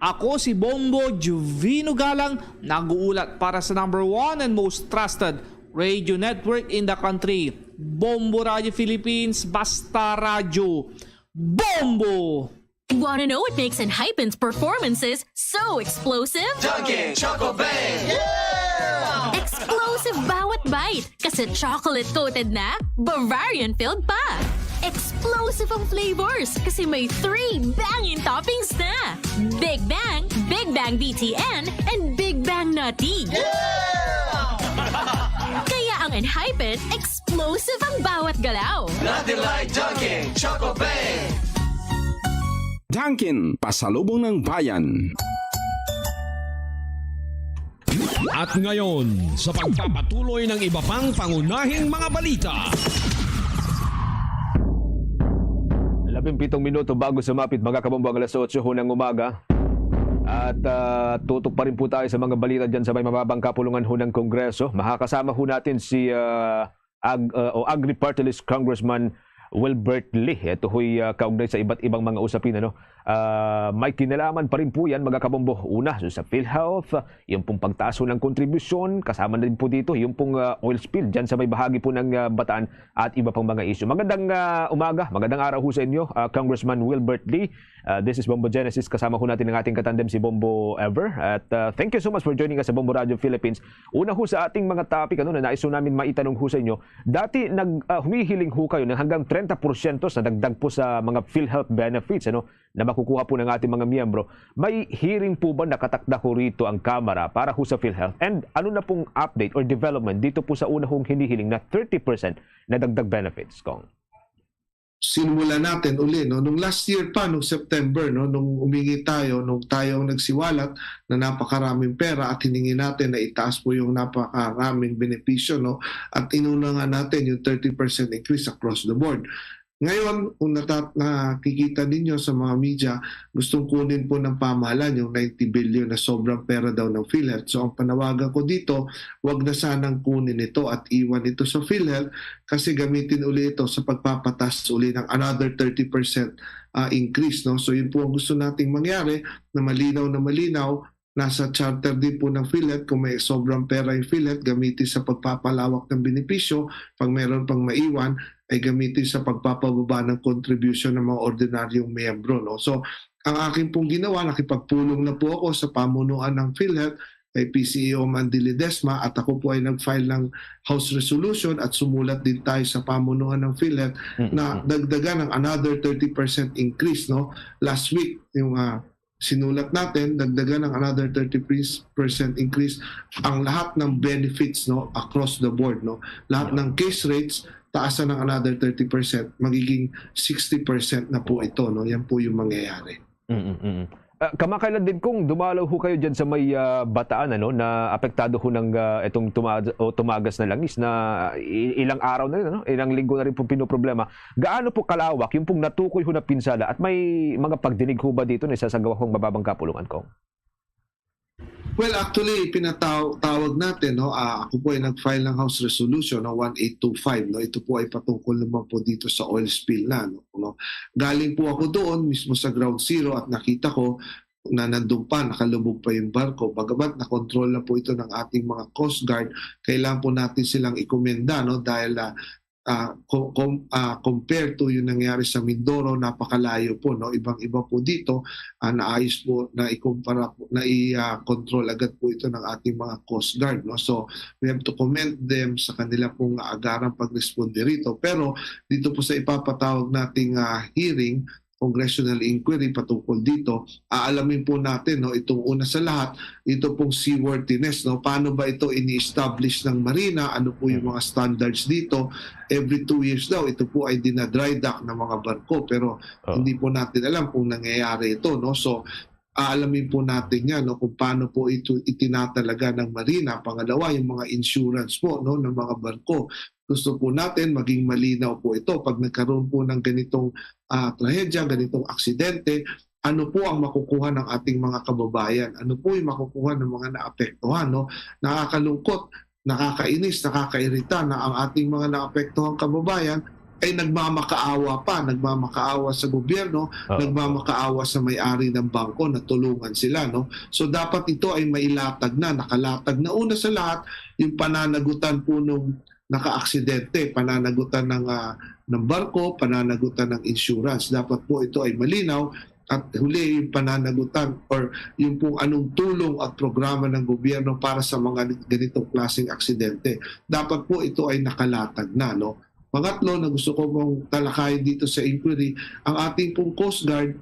Ako si Bombo Juvino Galang, nag-uulat para sa number one and most trusted radio network in the country, Bombo Radio Philippines, Basta Radyo. Bombo! Want to know what makes Enhypen's performances so explosive? Dunkin' Choco Bang! Explosive bawat bite kasi chocolate-coated na, Bavarian-filled pa. Explosive ang flavors kasi may three banging toppings na. Big Bang, Big Bang B T N, and Big Bang Nutty. Kaya ang Enhypen, explosive ang bawat galaw. Nutty Light Dunkin' Choco Bang! Dunkin', pasalubong ng bayan. At ngayon, sa pagpapatuloy ng iba pang pangunahing mga balita. Labing pitong minuto bago sumapit, mga kabombo, ang alas otso hunang umaga. At, ah, tutok pa rin po tayo sa mga balita dyan sa may mababang kapulungan ho ng Kongreso. Makakasama ho natin si, ah, Ag-, ah, o Agri Party List Congressman Wilbert Lee. Ito ho'y, ah, kaugnay sa iba't ibang mga usapin, ano. Ah, may kinalaman pa rin po yan, mga kabombo. Una, so sa PhilHealth, yung pong pagtaas ho ng kontribusyon, kasama na rin po dito yung pong, ah, oil spill dyan sa may bahagi po ng, ah, Bataan at iba pang mga issue. Magandang, ah, umaga, magandang araw ho sa inyo, ah, Congressman Wilbert Lee. Ah, this is Bombo Genesis. Kasama ho natin ang ating katandem, si Bombo Ever. At, ah, thank you so much for joining us sa Bombo Radio Philippines. Una ho sa ating mga topic, ano, na nais ho namin maitanong ho sa inyo, dati nag, ah, humihiling ho kayo ng hanggang treinta porsyento sa dagdag po sa mga PhilHealth benefits, ano, na makukuha po ng ating mga miyembro. May hearing po ba nakatakda ho rito ang Kamara para ho sa PhilHealth? And ano na pong update or development dito po sa una hong hinihiling na thirty percent na dagdag benefits, Kong? Sinimula natin uli, no? Nung last year pa, nung September, no? Nung umingi tayo, nung tayo ang nagsiwalat na napakaraming pera at hiningi natin na itaas po yung napakaraming benepisyo, no? At inuna nga natin yung thirty percent increase across the board. Ngayon, kung natat-, nakikita ninyo sa mga media, gustong kunin po ng pamahalan yung ninety billion na sobrang pera daw ng PhilHealth. So, ang panawagan ko dito, wag na sanang kunin ito at iwan ito sa PhilHealth kasi gamitin uli ito sa pagpapatas uli ng another thirty percent, ah, increase, no? So, yun po ang gusto nating mangyari, na malinaw na malinaw, nasa charter din po ng PhilHealth, kung may sobrang pera yung PhilHealth, gamitin sa pagpapalawak ng benepisyo. Pag meron pang maiwan, ay gamitin sa pagpapababa ng contribution ng mga ordinaryong miyembro, no? So, ang akin pong ginawa, nakipagpulong na po ako sa pamunuan ng PhilHealth, kay P C E O Mandy Ledesma, at ako po ay nag-file ng House Resolution at sumulat din tayo sa pamunuan ng PhilHealth na dagdagan ng another thirty percent increase, no? Last week, yung, ah, sinulat natin, dagdagan ng another thirty percent increase ang lahat ng benefits, no, across the board, no? Lahat ng case rates, taasan ng another thirty percent, magiging sixty percent na po ito, no? Yan po yung mangyayari. Mm-mm. Ah, kamakailan din, Kong, dumalaw ho kayo dyan sa may, ah, Bataan, ano, na apektado ho ng, ah, itong tuma-, o tumagas na langis na, ah, i-, ilang araw na rin, ano, ilang linggo na rin po pinoproblema. Gaano po kalawak yung pong natukoy ho na pinsala at may mga pagdinig ho ba dito na isasagawa hong mababang kapulungan, Kong? Well, actually, pinataw-, tawag natin, no, ah, ako po ay nag-file ng House Resolution, no, one eight two five, no. Ito po ay patungkol naman po dito sa oil spill na, no, no. Galing po ako doon mismo sa ground zero at nakita ko na nandun pa, nakalubog pa yung barko. Bagamat na-control na po ito ng ating mga Coast Guard, kailangan po natin silang ikomenda, no, dahil, ah, ah, com-, com-, ah, compare to yung nangyari sa Mindoro, napakalayo po, no? Ibang-iba po dito, ah, naayos po, na ikumpara po, na i-, ah, control agad po ito ng ating mga Coast Guard, no? So, we have to commend them sa kanila pong agarang pagresponde rito. Pero dito po sa ipapatawag nating, ah, hearing, congressional inquiry patungkol dito, aalamin po natin, no, itong una sa lahat, ito pong seaworthiness, no, paano ba ito ini-establish ng Marina, ano po yung mga standards dito, every two years daw, ito po ay dinadry dock ng mga barko, pero hindi po natin alam kung nangyayari ito, no, so aalamin po natin yan, no, kung paano po ito itinatalaga ng Marina. Pangalawa, yung mga insurance po, no, ng mga barko. Gusto po natin maging malinaw po ito. Pag nagkaroon po ng ganitong, ah, trahedya, ganitong aksidente, ano po ang makukuha ng ating mga kababayan? Ano po yung makukuha ng mga naapektuhan, no? Nakakalungkot, nakakainis, nakakairita na ang ating mga naapektuhang kababayan ay nagmamakaawa pa, nagmamakaawa sa gobyerno, nagmamakaawa sa may-ari ng bangko na tulungan sila, no? So, dapat ito ay mailatag na, nakalatag na. Una sa lahat, yung pananagutan po nung nakaaksidente, pananagutan ng, ah, ng barko, pananagutan ng insurance. Dapat po ito ay malinaw at huli yung pananagutan or yung pong anong tulong at programa ng gobyerno para sa mga ganitong klaseng aksidente. Dapat po ito ay nakalatag na, no? Pangatlo na gusto ko mong talakayin dito sa inquiry, ang ating pong Coast Guard,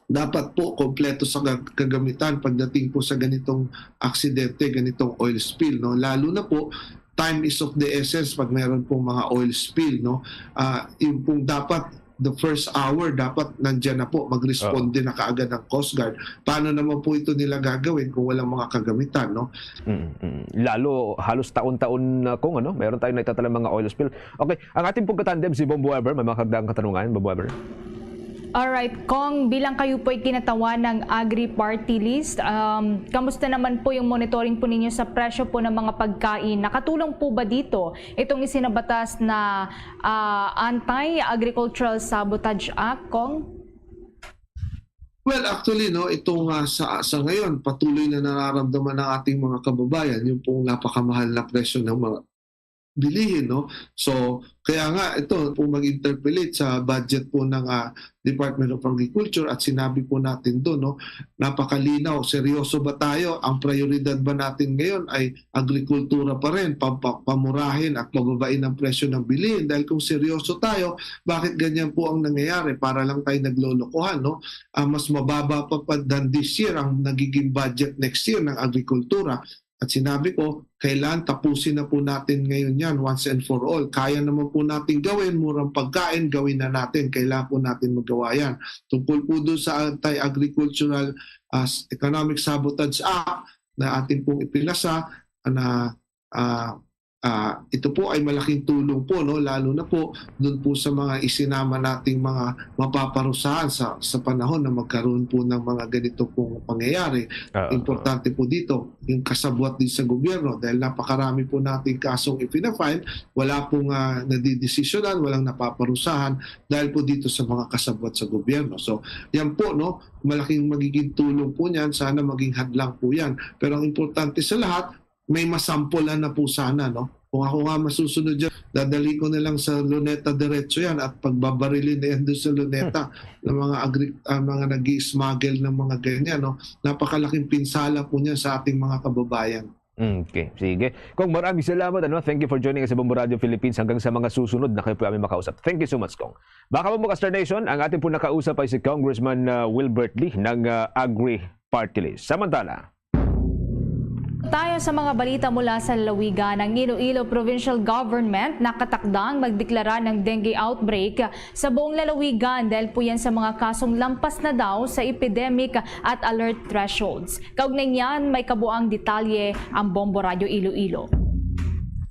dapat po kompleto sa kag-, kagamitan pagdating po sa ganitong aksidente, ganitong oil spill, no? Lalo na po, time is of the essence pag meron pong mga oil spill, no? Ah, yung pong dapat, the first hour, dapat nandyan na po, mag-responde Oo. na kaagad ang Coast Guard. Paano naman po ito nila gagawin kung walang mga kagamitan, no? Mm, mm. Lalo, halos taon-taon na kung ano, meron tayong naitatalang mga oil spill. Okay, ang ating pong katandem, si Bombo Ever. May mga kagdaang katanungan, Bombo Ever? Alright, Cong, bilang kayo po'y kinatawan ng Agri Party List, um, kamusta naman po yung monitoring po ninyo sa presyo po ng mga pagkain? Nakatulong po ba dito itong isinabatas na, ah, Anti-Agricultural Sabotage Act, Cong? Well, actually, no, itong, ah, sa, sa ngayon, patuloy na nararamdaman ng ating mga kababayan yung pong napakamahal na presyo ng mga bilihin, no? So, kaya nga, ito po mag-interpolate sa budget po ng, ah, Department of Agriculture at sinabi po natin doon, no? Napakalinaw, seryoso ba tayo? Ang prioridad ba natin ngayon ay agrikultura pa rin, pa-, pa-, pamurahin at pababain ang presyo ng bilihin? Dahil kung seryoso tayo, bakit ganyan po ang nangyayari? Para lang tayo naglolokohan, no? Ah, mas mababa pa, pa than this year ang nagiging budget next year ng agrikultura. At sinabi ko, kailan tapusin na po natin ngayon yan once and for all. Kaya naman po natin gawin, murang pagkain, gawin na natin. Kailangan po natin magawa yan. Tungkol po doon sa Anti-Agricultural, ah, Economic Sabotage Act na atin pong ipinasa, na, ah, ah, ito po ay malaking tulong po, no, lalo na po doon po sa mga isinama nating mga mapaparusahan sa, sa panahon na magkaroon po ng mga ganito pong pangyayari. Ah, ah. Importante po dito yung kasabwat din sa gobyerno dahil napakarami po nating kasong ipina-file, wala pong, ah, nadidesisyonan, walang napaparusahan dahil po dito sa mga kasabwat sa gobyerno. So, yan po, no, malaking magiging tulong po niyan, sana maging hadlang po yan. Pero ang importante sa lahat, may masampulan na po sana, no? Kung ako nga masusunod dyan, dadalhin ko na lang sa Luneta diretso yan at pagbabarilin na yan doon sa Luneta ng mga agri-, ah, mga nag-i-smuggle ng mga ganyan, no? Napakalaking pinsala po niyan sa ating mga kababayan. Okay, sige. Cong, maraming salamat, ano? Thank you for joining us sa Bombo Radio Philippines. Hanggang sa mga susunod na kayo po aming makausap. Thank you so much, Cong. Mga kabombo, Star Nation, ang ating po nakausap ay si Congressman, ah, Wilbert Lee ng, ah, Agri Party List. Samantala, tayo sa mga balita mula sa lalawigan. Ang Iloilo Provincial Government nakatakdang magdeklara ng dengue outbreak sa buong lalawigan dahil po yan sa mga kasong lampas na daw sa epidemic at alert thresholds. Kaugnay niyan, may kabuang detalye ang Bombo Radyo Iloilo.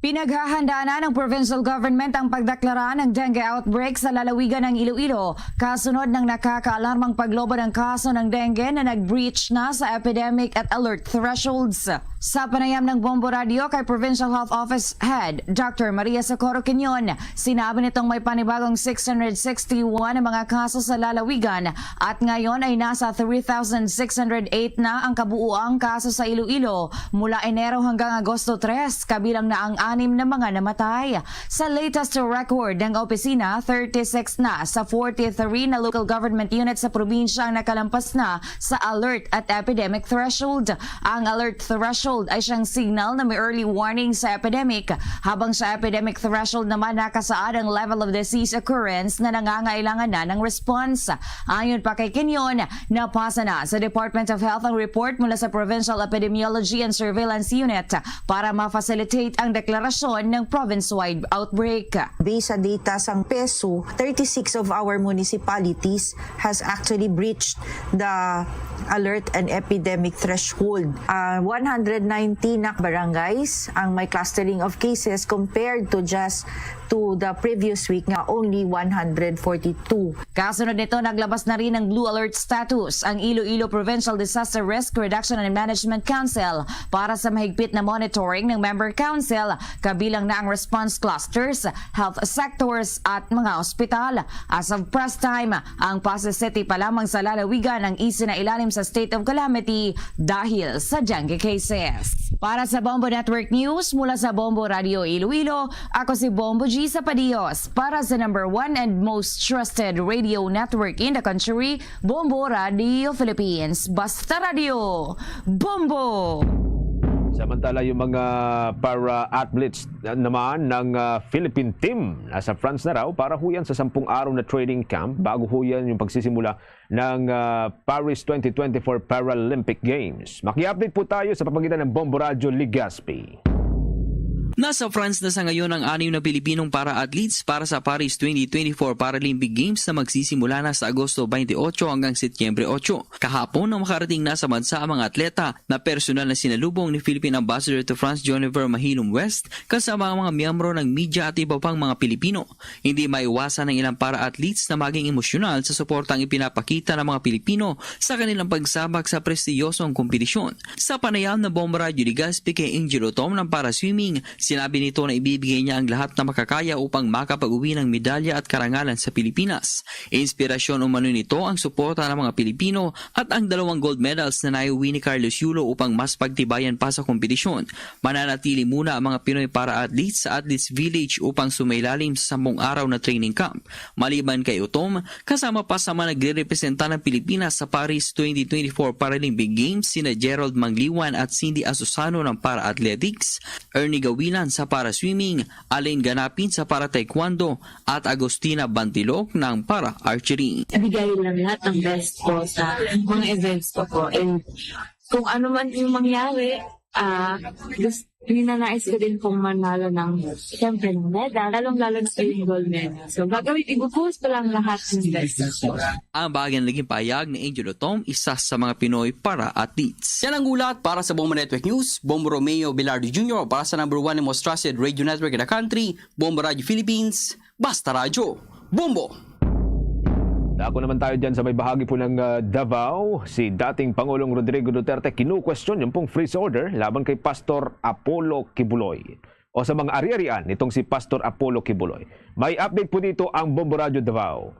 Pinaghahandaan na ng provincial government ang pagdeklara ng dengue outbreak sa lalawigan ng Iloilo, kasunod ng nakakaalarmang paglobo ng kaso ng dengue na nag-breach na sa epidemic at alert thresholds. Sa panayam ng Bombo Radio kay Provincial Health Office Head Doctor Maria Socorro Quinion, sinabi nitong may panibagong six hundred sixty-one na mga kaso sa lalawigan at ngayon ay nasa three thousand six hundred eight na ang kabuuang kaso sa Iloilo mula Enero hanggang Agosto tres, kabilang na ang anim na mga namatay. Sa latest record ng opisina, thirty-six na sa forty-three na local government units sa probinsya ang nakalampas na sa alert at epidemic threshold. Ang alert threshold ay siyang signal na may early warning sa epidemic, habang sa epidemic threshold naman nakasaad ang level of disease occurrence na nangangailangan na ng response. Ayon pa kay Quinion, napasa na sa Department of Health ang report mula sa Provincial Epidemiology and Surveillance Unit para ma-facilitate ang deklarasyon ng province-wide outbreak. Based sa data sang PESU, thirty-six of our municipalities has actually breached the alert and epidemic threshold. Ah, one hundred nineteen na barangays ang may clustering of cases compared to just to the previous week nga only one hundred forty-two. Kasunod nito, naglabas na rin ng blue alert status ang Iloilo Provincial Disaster Risk Reduction and Management Council para sa mahigpit na monitoring ng member council, kabilang na ang response clusters, health sectors, at mga ospital. As of press time, ang Passi City pa lamang sa lalawigan ang isinailalim sa state of calamity dahil sa dengue cases. Para sa Bombo Network News mula sa Bombo Radio Iloilo, ako si Bombo G Sapadios para sa number one and most trusted radio network in the country, Bombo Radio Philippines. Basta Radio, Bombo! Samantala, yung mga para-athletes na-, naman ng, ah, Philippine team nasa France na raw para huyan sa sampung araw na training camp bago huyan yung pagsisimula ng, ah, Paris twenty twenty-four Paralympic Games. Maki-update po tayo sa pamagitan ng Bombo Radyo Legazpi. Nasa France na sa ngayon ang anim na Pilipinong para-athletes para sa Paris twenty twenty-four Paralympic Games na magsisimula na sa Agosto twenty-eight hanggang Setyembre eight. Kahapon nang makarating na sa bansa ang mga atleta na personal na sinalubong ni Philippine Ambassador to France John River Mahilom West kasama ang mga miyembro ng media at iba pang mga Pilipino. Hindi maiwasan ng ilang para-athletes na maging emosyonal sa suportang ipinapakita ng mga Pilipino sa kanilang pagsabak sa prestiyosong kompetisyon. Sa panayam ng Bombo Radyo Legazpi kay Angel Otom ng para-swimming, sinabi nito na ibibigay niya ang lahat na makakaya upang makapag-uwi ng medalya at karangalan sa Pilipinas. Inspirasyon umano nito ang suporta ng mga Pilipino at ang dalawang gold medals na naiuwi ni Carlos Yulo upang mas pagtibayan pa sa kompetisyon. Mananatili muna ang mga Pinoy para-athletes sa Athletes Village upang sumailalim sa sampung araw na training camp. Maliban kay Otom, kasama pa sa mga nagrerepresenta ng Pilipinas sa Paris twenty twenty-four Paralympic Games sina Gerald Mangliwan at Cindy Asusano ng para-athletics, Ernie Gawilan sa para-swimming, Alain Ganapin sa para-taekwondo, at Agustina Bantilok ng para-archery. Ibigay lang lahat ng best ko sa mga events ko po. And kung ano man yung mangyari, ah, gusto, ninanais ko din pong manalo ng, siyempre, ng medal, lalong-lalo na po yung gold medal. So, gagawin, ibubuhos ko lang lahat ng best ko. Ang bahagi na naging pahayag ni Angel Otom, isa sa mga Pinoy para-athletes. Yan ang ulat para sa Bombo Network News. Bombo Romeo Velarde Junior para sa number one and most trusted radio network in the country, Bombo Radyo Philippines, Basta Radyo, Bombo! Dako naman tayo dyan sa may bahagi po ng, ah, Davao. Si dating Pangulong Rodrigo Duterte kinukwestiyon yung pong freeze order laban kay Pastor Apollo Kibuloy o sa mga ari-arian nitong si Pastor Apollo Kibuloy. May update po dito ang Bombo Radyo Davao.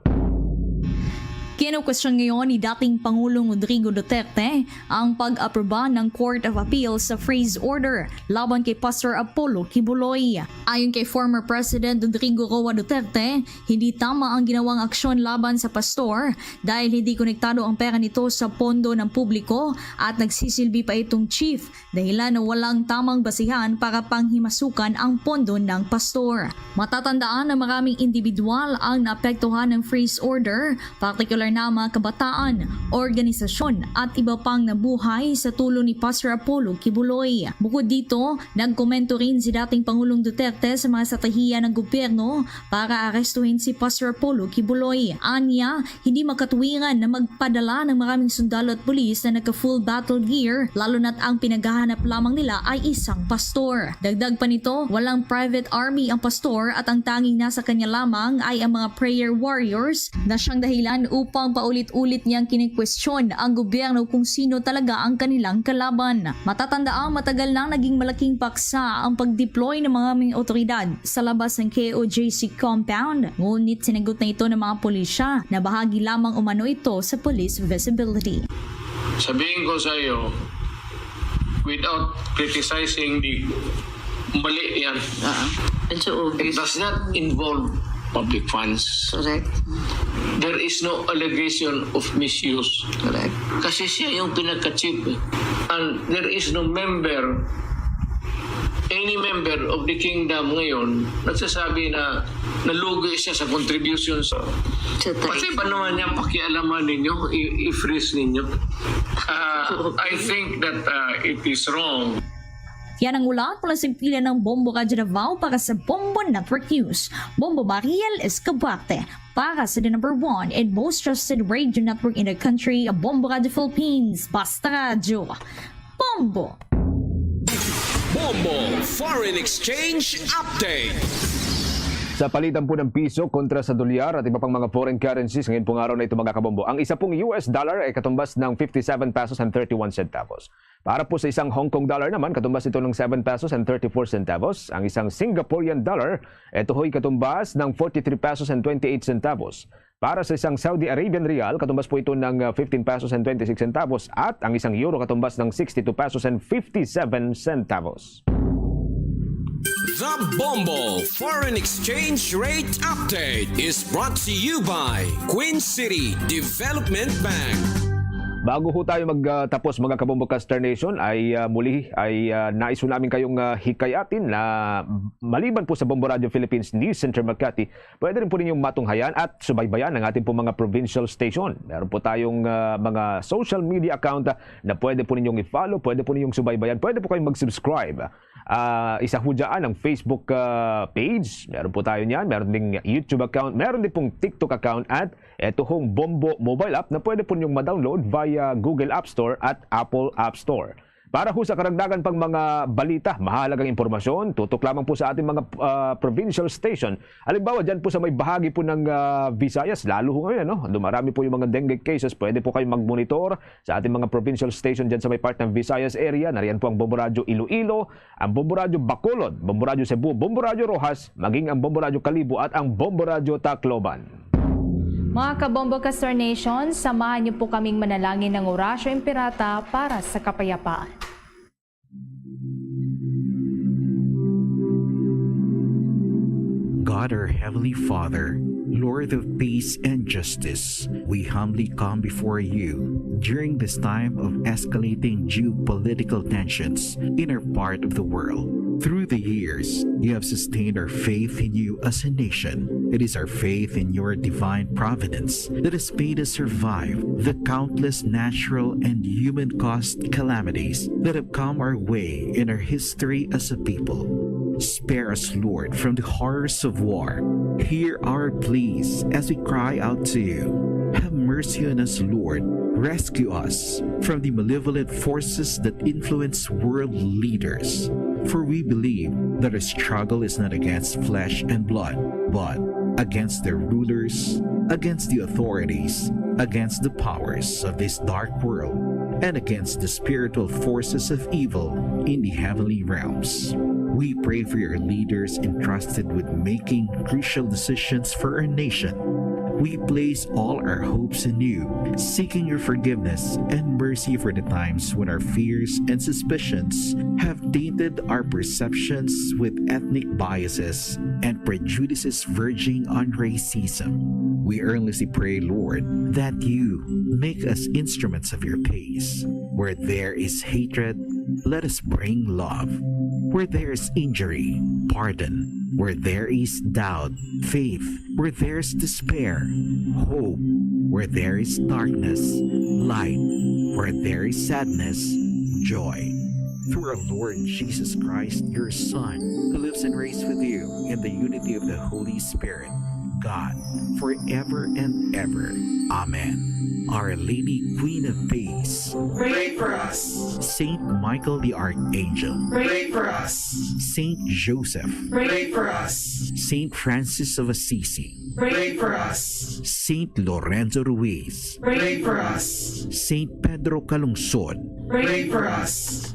Kinukwestiyon ngayon ni dating Pangulong Rodrigo Duterte ang pag-aproba ng Court of Appeal sa freeze order laban kay Pastor Apollo Kibuloy. Ayon kay former President Rodrigo Roa Duterte, hindi tama ang ginawang aksyon laban sa pastor dahil hindi konektado ang pera nito sa pondo ng publiko at nagsisilbi pa itong chief, dahilan na walang tamang basihan para panghimasukan ang pondo ng pastor. Matatandaan na maraming individual ang naapektuhan ng freeze order, partikular na mga kabataan, organisasyon at iba pang nabuhay sa tulong ni Pastor Apollo Kibuloy. Bukod dito, nagkomento rin si dating Pangulong Duterte sa mga estratehiya ng gobyerno para arestuhin si Pastor Apollo Kibuloy. Anya, hindi makatuwiran na magpadala ng maraming sundalo at pulis na naka-full battle gear, lalo na't ang pinaghahanap lamang nila ay isang pastor. Dagdag pa nito, walang private army ang pastor at ang tanging nasa kanya lamang ay ang mga prayer warriors na siyang dahilan upang paulit-ulit niyang kinikwestiyon ang gobyerno kung sino talaga ang kanilang kalaban. Matatandaang matagal nang naging malaking paksa ang pag-deploy ng mga maraming otoridad sa labas ng K O J C compound, ngunit sinagot na ito ng mga pulisya na bahagi lamang umano ito sa police visibility. Sabihin ko sa iyo, without criticizing the mali yan. Ah, it's so obvious. It does not involve public funds. Correct. There is no allegation of misuse. Correct. Kasi siya yung pinaka-chief, eh. And there is no member, any member of the kingdom ngayon, nagsasabi na nalugi siya sa contribution sa... Sa tax. Pati ba naman yung pakialaman ninyo, i-, i-freeze ninyo? Ah, I think that, ah, it is wrong. Yan ang ulat mula sa pila ng Bombo Radyo Davao para sa Bombo Network News. Bombo Mariel Escabarte para sa the number one and most trusted radio network in the country, Bombo Radyo Philippines. Basta Radyo, Bombo! Bombo Foreign Exchange Update. Sa palitan po ng piso kontra sa dolyar at iba pang mga foreign currencies, ngayon pong araw na ito, mga kabombo, ang isa pong U S dollar ay katumbas ng fifty-seven pesos and thirty-one centavos. Para po sa isang Hong Kong dollar naman, katumbas ito ng seven pesos and thirty-four centavos. Ang isang Singaporean dollar, ito ho'y katumbas ng forty-three pesos and twenty-eight centavos. Para sa isang Saudi Arabian riyal, katumbas po ito ng, ah, fifteen pesos and twenty-six centavos. At ang isang euro, katumbas ng sixty-two pesos and fifty-seven centavos. The Bombo Foreign Exchange Rate Update is brought to you by Queen City Development Bank. Bago ho tayo magtapos, mga Kabombo Caster Nation, ay, ah, muli ay, ah, nais ho namin kayong, ah, hikayatin na maliban po sa Bombo Radio Philippines News Center Makati, pwede rin po ninyong matunghayan at subaybayan ang ating pong mga provincial station. Meron po tayong, ah, mga social media account, ah, na pwede po ninyong i-follow, pwede po ninyong subaybayan, pwede po kayong mag-subscribe. Ah, isa ho dyan ang Facebook, ah, page. Meron po tayo niyan. Meron ding YouTube account. Meron din pong TikTok account at eto hong Bombo mobile app na pwede po niyong ma-download via Google App Store at Apple App Store. Para ho sa karagdagan pang mga balita, mahalagang impormasyon, tutok lamang po sa ating mga, ah, provincial station. Halimbawa, dyan po sa may bahagi po ng, ah, Visayas, lalo ho ngayon, no? Dumarami po yung mga dengue cases. Pwede po kayong mag-monitor sa ating mga provincial station dyan sa may part ng Visayas area. Nariyan po ang Bombo Radyo Iloilo, ang Bombo Radyo Bacolod, Bombo Radyo Cebu, Bombo Radyo Roxas, maging ang Bombo Radyo Kalibo at ang Bombo Radyo Tacloban. Mga Kabombo Caster Nation, samahan niyo po kaming manalangin ng Orasyo Imperata para sa kapayapaan. God, our Heavenly Father, Lord of peace and justice, we humbly come before you during this time of escalating geopolitical tensions in our part of the world. Through the years, you have sustained our faith in you as a nation. It is our faith in your divine providence that has made us survive the countless natural and human caused calamities that have come our way in our history as a people. Spare us, Lord, from the horrors of war. Hear our pleas as we cry out to you. Have mercy on us, Lord. Rescue us from the malevolent forces that influence world leaders. For we believe that our struggle is not against flesh and blood, but against the rulers, against the authorities, against the powers of this dark world, and against the spiritual forces of evil in the heavenly realms. We pray for your leaders entrusted with making crucial decisions for our nation. We place all our hopes in you, seeking your forgiveness and mercy for the times when our fears and suspicions have tainted our perceptions with ethnic biases and prejudices verging on racism. We earnestly pray, Lord, that you make us instruments of your peace. Where there is hatred, let us bring love. Where there is injury, pardon. Where there is doubt, faith. Where there is despair, hope. Where there is darkness, light. Where there is sadness, joy. Through our Lord Jesus Christ, your Son, who lives and reigns with you in the unity of the Holy Spirit, God, forever and ever. Amen. Our Lady, Queen of Peace, pray for us. Saint Michael the Archangel, pray for us. Saint Joseph, pray for us. Saint Francis of Assisi, pray for us. Saint Lorenzo Ruiz, pray for us. Saint Pedro Calungsod, pray for us.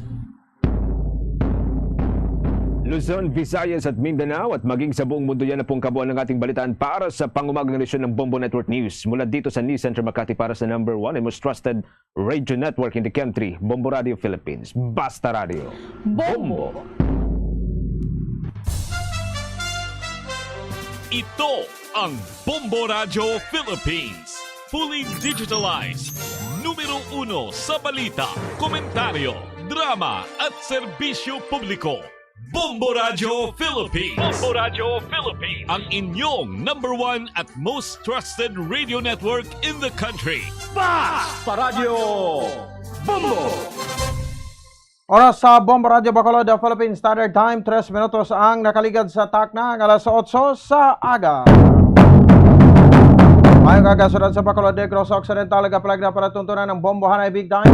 Luzon, Visayas at Mindanao at maging sa buong mundo, yan na po ang kabuuan ng ating balitaan para sa pangumagang edisyon ng Bombo Network News. Mula dito sa News Center Makati para sa number one and most trusted radio network in the country, Bombo Radio Philippines. Basta Radio. Bombo! Ito ang Bombo Radyo Philippines. Fully digitalized. Numero uno sa balita, komentaryo, drama at serbisyo publiko. Bombo Radyo Philippines. Bombo Radyo Philippines. Ang inyong number one at most trusted radio network in the country. Basta Radyo Bombo! Oras sa Bombo Radyo Bacolod, Philippine Standard Time, tres minutos ang nakaligad sa takna nga alas otso sa aga. Mayong aga, siyudad sa Bacolod, Negros Occidental, nagapalag na para tuntunan ang Bombo Hanay Big Time.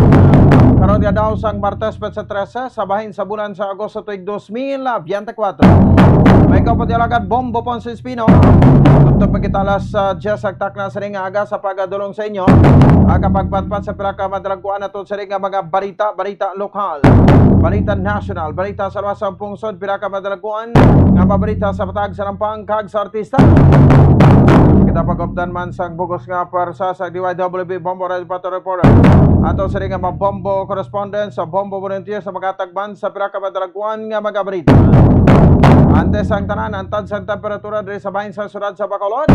Karon nga daw sang Martes, petsa trese sa bahin sa bulan sa Agosto tuig dos mil biyente kuwatro. May kaupod nga alagad Bombo Ponce Espino. Tubtob pa kita alas, ah, diyes sa takna sining nga aga sa pagadulong sa inyo. Ang kapagpatpat sa pila ka madalagkuan nato sining nga mga balita, balita lokal, balita nasyonal, balita sa luwas sang pungsod, pila ka madalagkuan nga mabalita sa patag sa nampang kag sa artista. Kita pagupdan man sang bugos nga pwersa sa D Y W B Bombo Radio Patrol Reporter. Ato sining nga mga Bombo correspondent sa Bombo Volunteer sa mga tagban sa pila ka madalagkuan nga mga balita. Antes ang tanan, antad sang temperatura diri sa bahin sa siyudad sa Bacolod.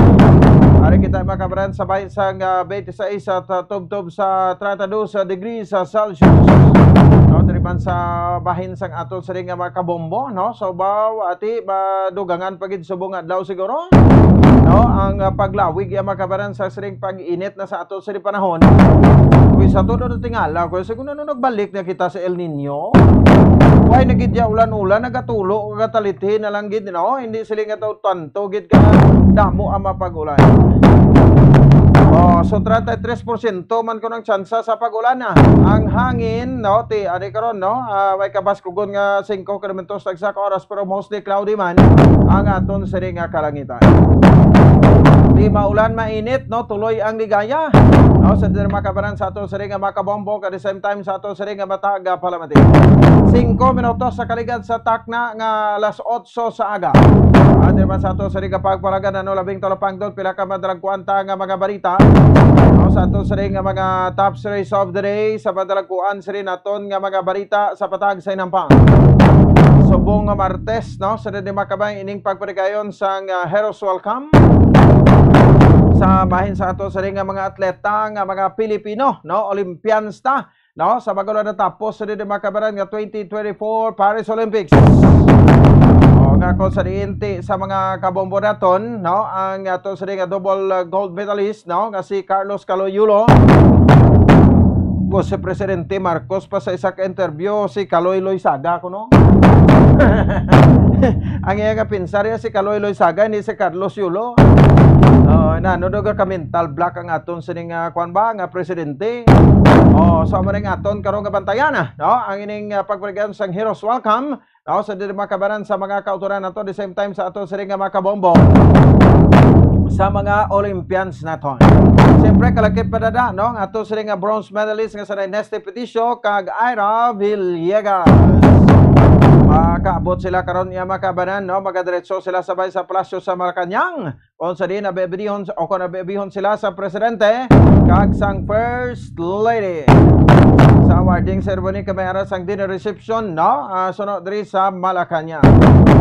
Ari kita makabaran sa bahin sang, ah, twenty-six at, ah, tubtob sa thirty-two degrees Celsius. No, diri man sa bahin sang ato sining nga mga kabombo, no? So, baw, ati, madugangan pa gid subong adlaw siguro. No, ang, ah, paglawig ya makabaran sa sining pag-init na sa ato sining panahon. Uy, sa tulo na tingala ko, siguro ano nagbalik na kita sa El Nino. Why na gid ya ulan-ulan, nagatulo, nagatalithi na lang gid, no? Hindi sila nga daw tanto gid ka damo ang mapag-ulan. Oh, so treinta y tres porsyento man ko ng tsansa sa pag-ulan na. Ang hangin, no, ti, adi karon, no, ah, may kabaskugon nga singko kilometros tagsa ka oras, pero mostly cloudy man ang aton sining nga kalangitan. Di maulan, mainit, no, tuloy ang ligaya. No, sa diri makabaran sa aton sining nga makabombo, at the same time sa aton sining nga matag, ah, palamati. Singko minutos sa kaligad sa takna nga alas otso sa aga. At naman sa ato sa Riga Pagpalagan, ano, labing talapangdon, pila ka madalagkuan ta nga mga balita. No, sa ato sa ring nga mga top series of the day, sa madalagkuan sa rin naton nga mga balita sa patag sa inampang. Subong nga Martes, no, sa rin makabay ining pagpaligayon sang, ah, Heroes Welcome sa bahin sa ato sa ring nga mga atleta nga mga Pilipino, no, Olympians ta. No, sa bago lang natapos sa di makabaran nga twenty twenty-four Paris Olympics. O, nga kung sa diin ti sa mga kabombo naton, no, ang ato sa di nga double, uh, gold medalist, no, nga si Carlos Caloy Yulo. Ko si Presidente Marcos pa sa isa ka interview, si Caloy Loizaga ko, no? Ang iya nga pinsar ya si Caloy Loizaga, hindi si Carlos Yulo. Oh, na, ano daw ka mental block ang aton sining, ah, kwan ba, nga presidente? Oh, so, amo ning aton karon nga bantayan, ah, no? Ang ining, ah, pagpaligayon sang Heroes Welcome, no? Sa diri makabaran sa mga kautoran nato, the same time sa ato sining nga mga kabombo sa mga Olympians naton. Siyempre, kalakip pa dada, no? Ang ato sining nga bronze medalist nga si Nesty Peticio kag Ira Villegas. Makaabot sila karon nga makabanan, no? Magadiretso sila sabay sa Palasyo sa Malacañang. Kung sa diin, abibihon, o kung abibihon sila sa presidente kag sang first lady. Sa awarding ceremony kami ara sang dinner reception, no? Ah, suno diri sa Malacañang.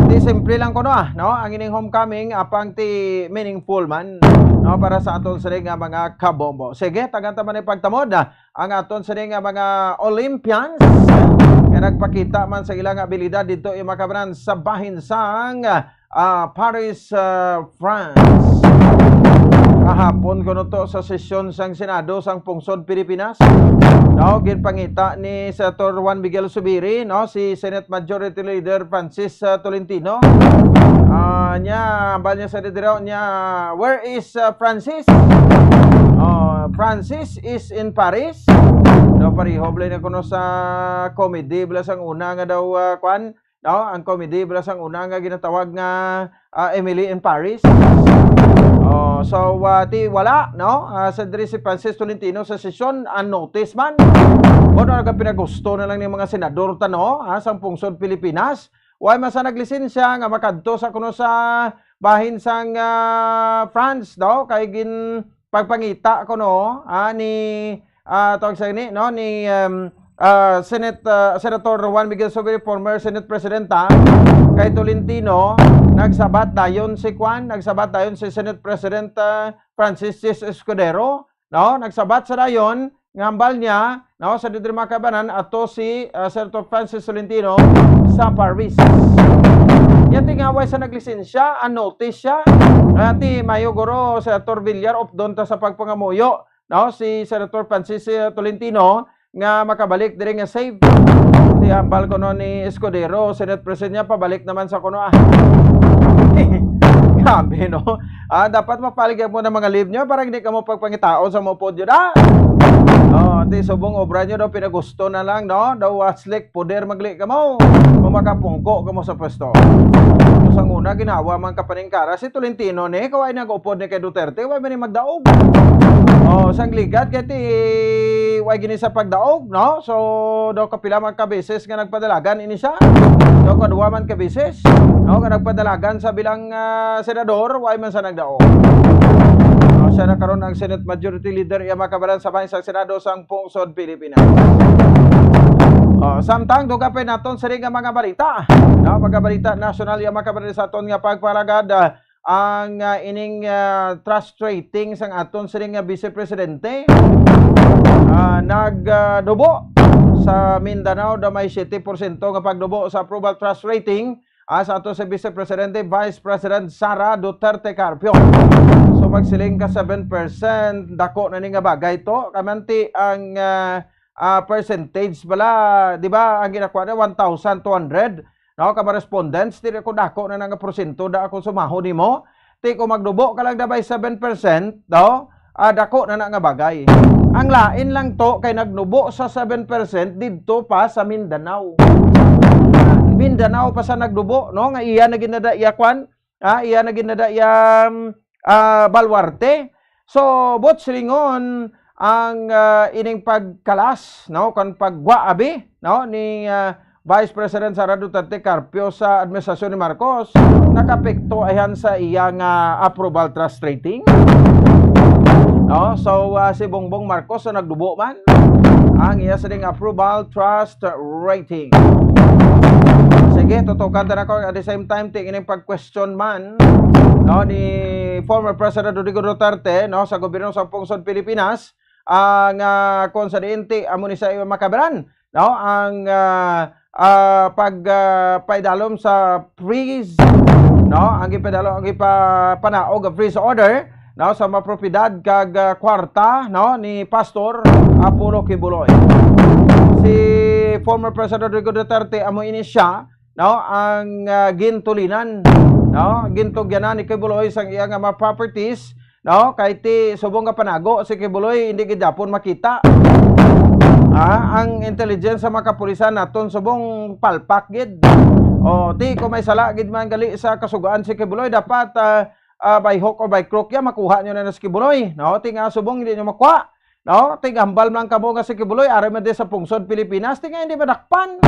Di simple lang kuno, ah, no? Ang ining homecoming, apang ti meaningful man, no? Para sa aton sini nga mga kabombo. Sige, tagan ta man ang pagtamod, ah, ang aton sini nga mga Olympians nga nagpakita man sa ilang abilidad dito, yung makabanan sa bahin sang, ah, Paris, ah, France. Kahapon kuno to sa sesyon sang Senado sang Pungsod Pilipinas. No, ginpangita ni Senator Juan Miguel Zubiri, no, si Senate Majority Leader Francis, ah, Tolentino. Ah, niya, hambal niya sa didiraw niya, "Where is, ah, Francis?" Oh, "Francis is in Paris." Daw pareho bala na kuno sa comedy bala sang una nga daw, ah, kwan, no? Ang comedy bala sang una nga ginatawag nga, ah, Emily in Paris. Oh, so, ah, ti wala, no? Ah, sa diri si Francis Tolentino sa sesyon, unnoticed man. Ano nga pinagusto na lang ni mga senador ta, no? Ah, sang pungsod Pilipinas. Way man sa naglisensya nga makadto sa kuno sa bahin sang, ah, France, no? Kay gin pagpangita kuno, ah, ni, ah, tawag sa ini, no? Ni, um, ah, Senate, ah, Senator Juan Miguel Zubiri, former Senate President, ah, kay Tolentino, nagsabat dayon si Kwan, nagsabat dayon si Senate President, ah, Francis Escudero, no? Nagsabat sa dayon, nga hambal niya, no, sa diri makabanan, ato si, ah, Senator Francis Tolentino sa Paris. Yan ti nga way sa naglisensya, unnoticed siya. Ati, mayo guro, Senator Villar, updon ta sa pagpangamuyo, no, si Senator Francis, eh, Tolentino, nga makabalik diri nga safe. Ti hambal kuno ni Escudero, Senate President niya, pabalik naman sa kuno, ah. Grabe, no? Ah, dapat mapaligya mo ng mga live nyo para hindi ka mo pagpangitaon sa mga podyo, da? Oh, Pati subong obra nyo daw pinagusto na lang, no? Daw waslik, poder magli kamo. Kung makapungko kamo sa pwesto. Kung sa una, ginawa man ka paningkara si Tolentino ni, kaway nag-upod ni kay Duterte, way man ni magdaog. Oh, sang ligat kay ti, way gini sa pagdaog, no? So, daw kapila man ka beses nga nagpadalagan ini siya. Daw kadwa man ka beses, no? Nga nagpadalagan sa bilang ah, senador, way man sa nagdaog. Oh, siya na karon ang Senate Majority Leader, iya makabaran sa bahin sa Senado sang Pungsod Pilipinas. Oh, samtang duga pa naton sini nga mga balita. No, mga balita nasyonal, iya makabaran sa aton nga pagpalagad, ah, ang ah, ining ah, trust rating sang aton sini nga Vice Presidente ah, nagdubo sa Mindanao, daw may siyete porsyento nga pagdubo sa approval trust rating ah, sa ato si Vice Presidente, Vice President Sara Duterte Carpio. So magsiling ka seven percent, dako na ni nga bagay to. Kamanti ang ah, ah, percentage bala, di ba, ang ginakuha na one thousand two hundred, no? Ka mga respondents, dili ko dako na nga porsyento da ako sumaho nimo. Ti ko magdubo ka lang da by seven percent, no? Ah, dako na na nga bagay. Ang lain lang to kay nagnubo sa seven percent didto pa sa Mindanao. Mindanao pa sa nagnubo, no? Nga iya na ginada iya kwan, ah, iya na ginada iya, um, ah, balwarte. So, buot silingon ang ah, ining pagkalas, no, kon paggwa abi, no, ni ah, Vice President Sara Duterte Carpio sa administrasyon ni Marcos, nakapekto ayan sa iya nga approval trust rating. No? So, ah, si Bongbong Marcos na nagdubo man ang iya sining approval trust rating. Sige, tutukan ta na ko at the same time, ting ining pag-question man, no, ni former President Rodrigo Duterte, no, sa gobyerno sa Pungsod Pilipinas, ah, nga kung sa diin ti amo ni sa iya makabaran, no, ang ah, ah, pag ah, paidalom sa freeze, no, ang ipadalom, ang ipapanaog nga freeze order, no, sa mga propiedad kag ah, kwarta, no, ni Pastor Apollo Quiboloy. Si former President Rodrigo Duterte amo ini siya, no, ang ah, gintulinan, no, gintugyanan ni Quiboloy sang iya nga mga properties, no, kay ti subong nga panago si Quiboloy hindi gid dapat makita. Ah, ang intelligence sa mga kapulisan naton subong palpak gid. O, ti kung may sala gid man gali sa kasugoan si Quiboloy, dapat ah, ah, by hook or by crook ya makuha nyo na na si Quiboloy, no? Ti nga subong hindi nyo makuha, no? Ti hambal man kamo nga si Quiboloy ari man di sa pungsod Pilipinas, ti nga hindi madakpan.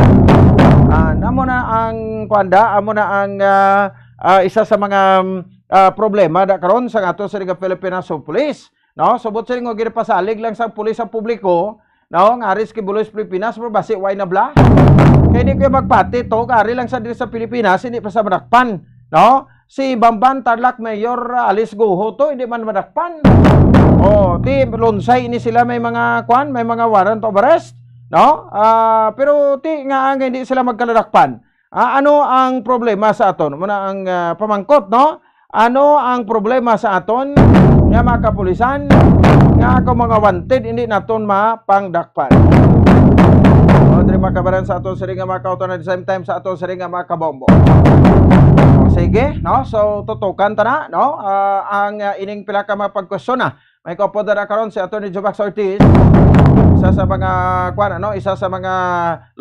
Ah, namo na ang kwanda, amo na ang ah, ah, isa sa mga ah, problema da karon sa ato sa Liga Filipina sa Police, no? Subot sila nga ginapasalig lang sa pulis sa publiko, no? Nga ari si Quiboloy sa Pilipinas, pero basi way nabla. Kay di ko magpati to, nga ari lang sa diri sa Pilipinas, hindi pa sa madakpan, no? Si Bamban Tarlac Mayor ah, Alice Go to, hindi man madakpan. Oh, ti lunsay ini sila may mga kwan, may mga warrant of arrest, no? Ah, pero ti nga nga hindi sila magkaladakpan. Ah, ano ang problema sa aton? Muna ang ah, pamangkot, no? Ano ang problema sa aton nga mga kapulisan nga ako mga wanted hindi naton mapangdakpan? O, diri makabaran sa aton sini nga mga kautoran, at the same time sa aton sini nga mga kabombo. O, sige, no? So, tutukan ta na, no? Ah, ang ah, ining pila ka mga pagkwestiyon na may kaupod na karon si Attorney Jovax Ortiz, isa sa mga, kuwan, ano, isa sa mga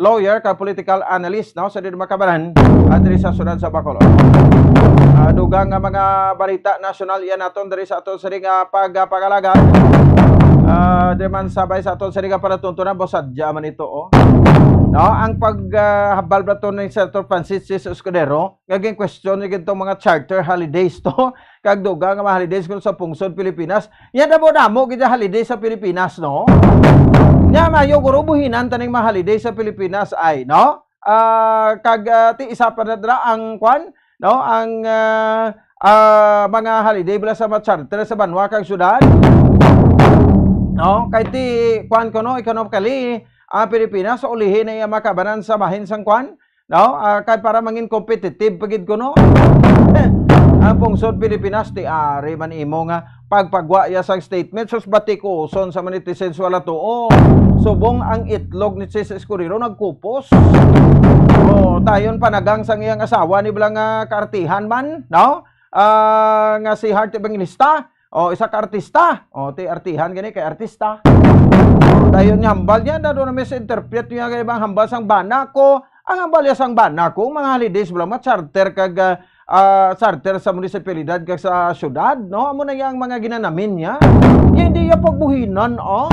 lawyer kag political analyst, no, sa diri makabaran, ah, diri sa siyudad sa Bacolod. Ah, dugang nga mga balita nasyonal yan naton diri sa aton sini nga pagpangalagad. Ah, diri man sabay sa aton sini nga panatuntunan, boss, sadya man ito, oh. No, ang pag ah, habal ba to ni Senator Francis Escudero, nga gin-question ni gintong mga charter holidays to, kag dugang nga mga holidays kuno sa pungsod Pilipinas. Nya damo-damo gid ang holiday sa Pilipinas, no? Nya mayo guro buhinan taning mga holiday sa Pilipinas ay, no? Ah, kag ah, ti isa pa na dira ang kwan, no? Ang ah, ah, mga holiday bala sa mga charter sa banwa kag syudad. No? Kay ti kwan kuno economically ang Pilipinas ulihi na iya makabanan sa bahin sang kwan, no? Ah, kay para mangin competitive pa gid kuno ang pungsod Pilipinas, ti ari man imo nga pagpagwa ya sang statement, sus, batikuson sa mga netizens wala tuo. Subong ang itlog ni Chiz Escudero nagkupos. O, tayon panagang sang iyang asawa ni bala nga kaartihan man, no? Ah, nga si Heart Evangelista. O, isa ka artista. O, ti artihan gani kay artista. Dayon nga hambal niya, na doon na misinterpret niya kay ibang hambal sang bana ko. Ang hambal niya sang bana ko, mga holidays bala, mga charter kag, ah, ah, charter sa munisipalidad kag sa syudad, no? Amo na yang mga ginanamin niya. Hindi niya pagbuhinan, oh.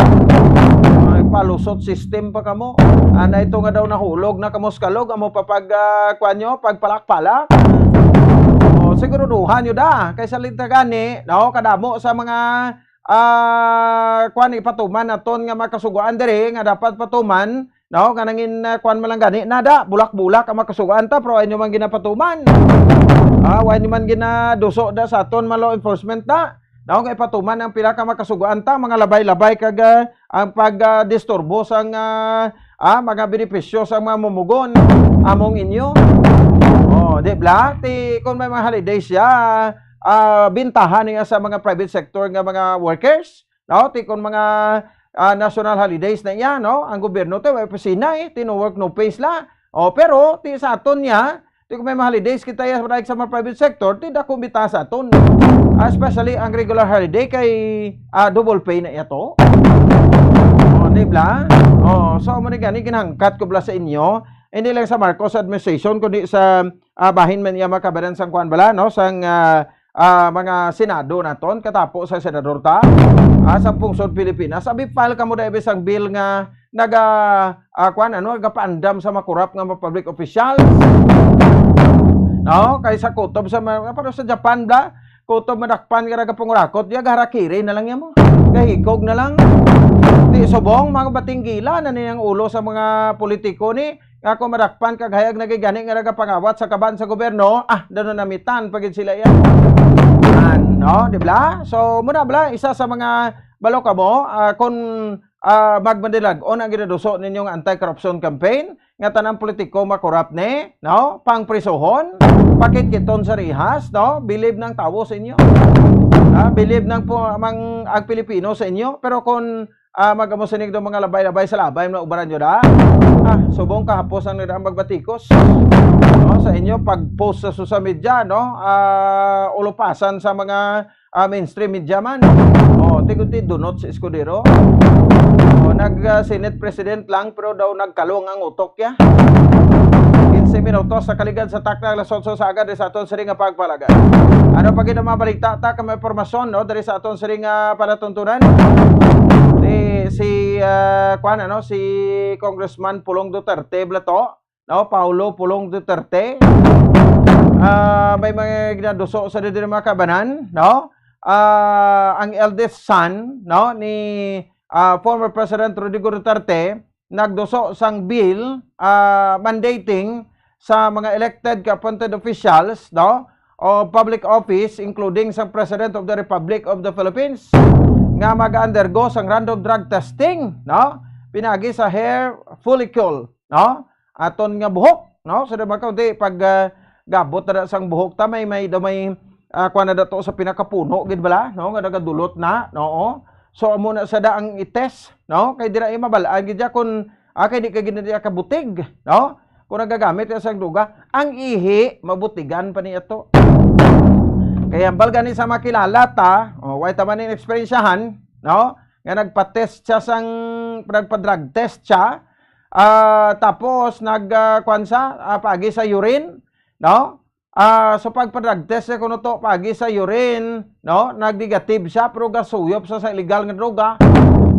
Ay, palusot system pa kamo. Ana ito nga daw nahulog na kamo sa kalog, amo pa pag, ah, kuwan nyo, pagpalakpalak. Oh, siguro duha nyo da. Kay sa linta gani, no? Kadamo sa mga, ah, kuwan, ipatuman naton nga makasuguan diri nga dapat patuman, no? Nga nangin, ah, kuwan man lang gani, nada, bulak-bulak ang makasuguan ta, pero ay nyo man ginapatuman. Ah, why nyo man ginaduso da sa aton mga law enforcement na? No, kay patuman ang pila ka makasuguan ta, mga labay-labay kag, ah, ang pag, ah, disturbo sang, ah, ah, mga benepisyo sang mga mumugon among inyo. Oh, di bla? Ti, kung may mga holiday siya, ah, bintahan niya sa mga private sector nga mga workers, no? Ti kung mga, ah, national holidays na iya, no? Ang gobyerno ti may opisina, eh, ti no work, no pay sila. Oh, pero ti sa aton niya, ti kung may mga holidays kita iya sa mga private sector, ti dako bitaw sa aton. Ah, especially ang regular holiday kay, ah, double pay na iya to. Oh, di bla? Oh, so amo ni gani ginhangkat ko bla sa inyo, hindi lang sa Marcos administration kundi sa, ah, bahin man iya makabaran sang kuan bala, no, sang, ah, ah, mga senado naton, katapo sa senador ta, ah, sa pungsod Pilipinas. Abi, file kamo da ibis ang bill nga naga, ah, kuan, ano, nagapaandam sa makurap nga mga public officials. No, kay sa kutob sa mga, pero sa Japan bla, kutob madakpan nga nagapangurakot, ya, harakiri na lang yan mo. Gahikog na lang. Ti subong, mga batinggila na niyang ulo sa mga politiko ni, nga kung madakpan kag hayag nagigani nga nagapangawat sa kaban sa gobyerno, ah, daw na namitan pa gid sila iya. Ano, di bla? So, muna bla, isa sa mga balo kamo, ah, kung, ah, magmadilag-on ang ginaduso ninyong anti-corruption campaign, nga tanang politiko makorap ni, no? Pangprisohon, pakitkiton sa rihas, no? Bilib ng tawo sa inyo. Ah, bilib ng pu-, mang, ang Pilipino sa inyo. Pero kung, ah, mag-amo sinig do mga labay-labay sa labay, mga ubaran nyo da. Ah, subong kahapos ang nila magbatikos. No? Sa inyo, pag-post sa social media, no? Ah, ulupasan sa mga, ah, mainstream media man. Oh, tigunti dunot si Escudero. Oh, nag, ah, Senate President lang, pero daw nagkalong ang utok ya. Quince minutos sa kaligad sa takna, alas otso sa aga, diri sa aton siring nga pagpalagad. Ano pa gid ang mga balita ta, kag mga impormasyon, no, diri sa aton siring nga palatuntunan? Si, si, ah, kuan, ano, si Congressman Pulong Duterte bla to, no, Paulo Pulong Duterte. Ah, may mga ginaduso sa diri, mga kabanan, no? Ah, ang eldest son, no, ni, ah, former President Rodrigo Duterte, nagduso sang bill, ah, mandating sa mga elected ka appointed officials, no, o public office, including sang President of the Republic of the Philippines, nga mag-undergo sang random drug testing, no, pinagi sa hair follicle, no, aton nga buhok, no. So, di ba, kundi pag, ah, gabot na sang buhok ta, may, may, daw may, ah, kuwan na dato sa pinakapuno, gid bala, no, nga nagadulot na, no. So, amo na sa da ang i-test, no, kay dira ay mabalaan gid ya kung, ah, kay di ka gid na kabutig, no. Kung nagagamit ka sang duga, ang ihi, mabutigan pa niya to. Kaya hambal gani sa makilala ta, oh, way ta man in eksperyensyahan, no, nga nagpa-test siya sang, nagpa-drug test siya, ah, tapos nag, ah, kwan siya, ah, pagi sa urine, no? Ah, so pagpa-drug test siya kuno to, pagi sa urine, no? Nag-negative siya, pero gasuyop sa, sa illegal nga droga.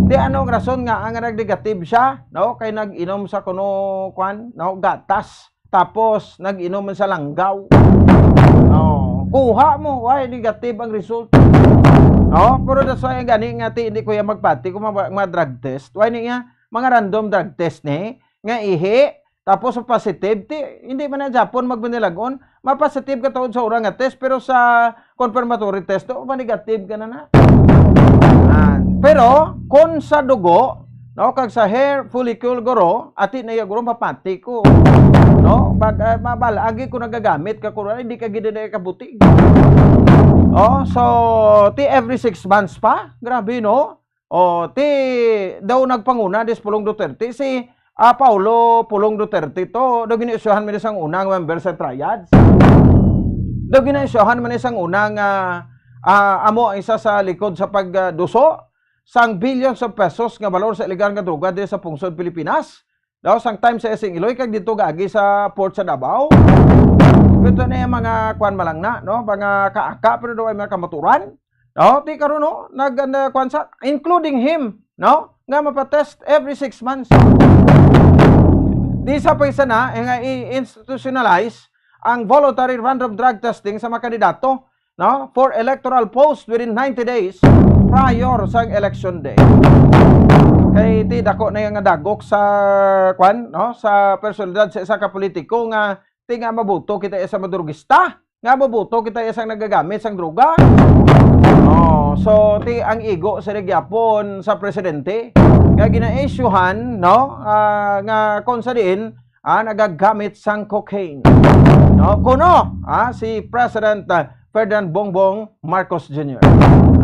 Di ano ang rason nga ang nag-negative siya, no? Kay nag-inom sa kuno, kwan, no? Gatas. Tapos, nag-inom man sa langgaw. Oh, kuha mo, why negative ang result? Oh, pero that's why gani nga ti, hindi ko yan magpati kung mga, mga drug test. Why niya? Mga random drug test ni, nga ihi, tapos positive, ti, hindi man na Japon magmanilagon, ma-positive ka taod sa ura nga test, pero sa confirmatory test, to, ma-negative ka na na. Ah, pero, kung sa dugo, no, kag sa hair follicle, guro, ati na iya, guro, mapati ko. No? Pag, ah, mabal, agi ko nagagamit ka, kuro, hindi ka gid na kabutig. Oh, so, ti every six months pa? Grabe, no? Oh, ti daw nagpanguna dis Pulong Duterte si, ah, Paulo Pulong Duterte to. Daw ginaisyohan man sang una nga member sa triads. Daw ginaisyohan man sang una nga, ah, amo ang isa sa likod sa pag, ah, duso sang billions of pesos nga balor sa illegal nga droga diri sa pungsod Pilipinas. Daw sang time sa Esing Iloy kag dito gaagi sa port sa Davao. Ito na yung mga kwan malangna, no? Mga kaaka, pero daw ay mga kamaturan. No? Ti karon, no? Nag, uh, kwan sa, including him, no? Nga mapatest every six months. Di sa pa isa na, eh, nga i-institutionalize ang voluntary random drug testing sa mga kandidato, no? For electoral post within ninety days prior sa election day. Kay ti dako na yung dagok sa, kwan, no? Sa personalidad sa isa ka politiko nga ti nga mabuto kita sa madurugista, nga mabuto kita isang nagagamit sang droga. Oh, so ti ang igo sa gyapon sa presidente nga gina-issuehan, no? Ah, nga kung sa diin, ah, nagagamit sang cocaine. No? Kuno, ah, si President, ah, Ferdinand Bongbong Marcos Junior.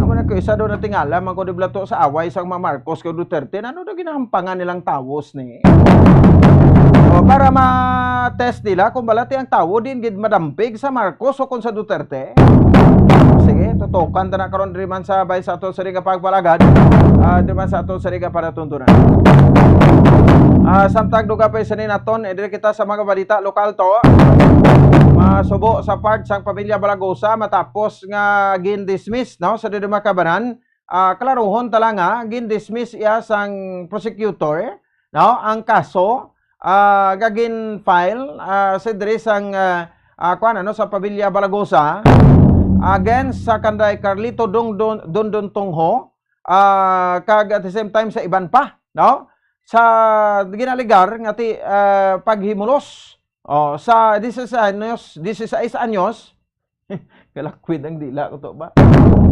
Amo na ko, isa daw natingala man ko di bala to sa away sang mga Marcos kay Duterte. Ano daw ginahampangan nilang tawos ni? O, para ma-test nila kung bala ti ang tawo din gid madampig sa Marcos o kung sa Duterte. Sige, tutukan ta na karon diri man sa bay sa ato sa Riga Pagpalagad. Ah, diri man sa ato sa Riga para tuntunan. Ah, samtang duga pa isa ni naton, eh, diri kita sa mga balita lokal to. Masubo sa part sang pamilya Balagosa matapos nga gin-dismiss, no, sa Diduma Kabanan. Ah, klarohon ta lang, ha, gin-dismiss iya sang prosecutor, no, ang kaso, ah, nga gin-file, ah, sa diri sang, ah, ah, kuwan, ano, sa pamilya Balagosa against sa kanday Carlito Dongdon, Dondon Tongho, ah, kag at the same time sa iban pa, no? Sa ginaligar nga ti, ah, paghimulos, oh, sa diseis anyos, diseis anyos, kalakwid ang dila ko to ba?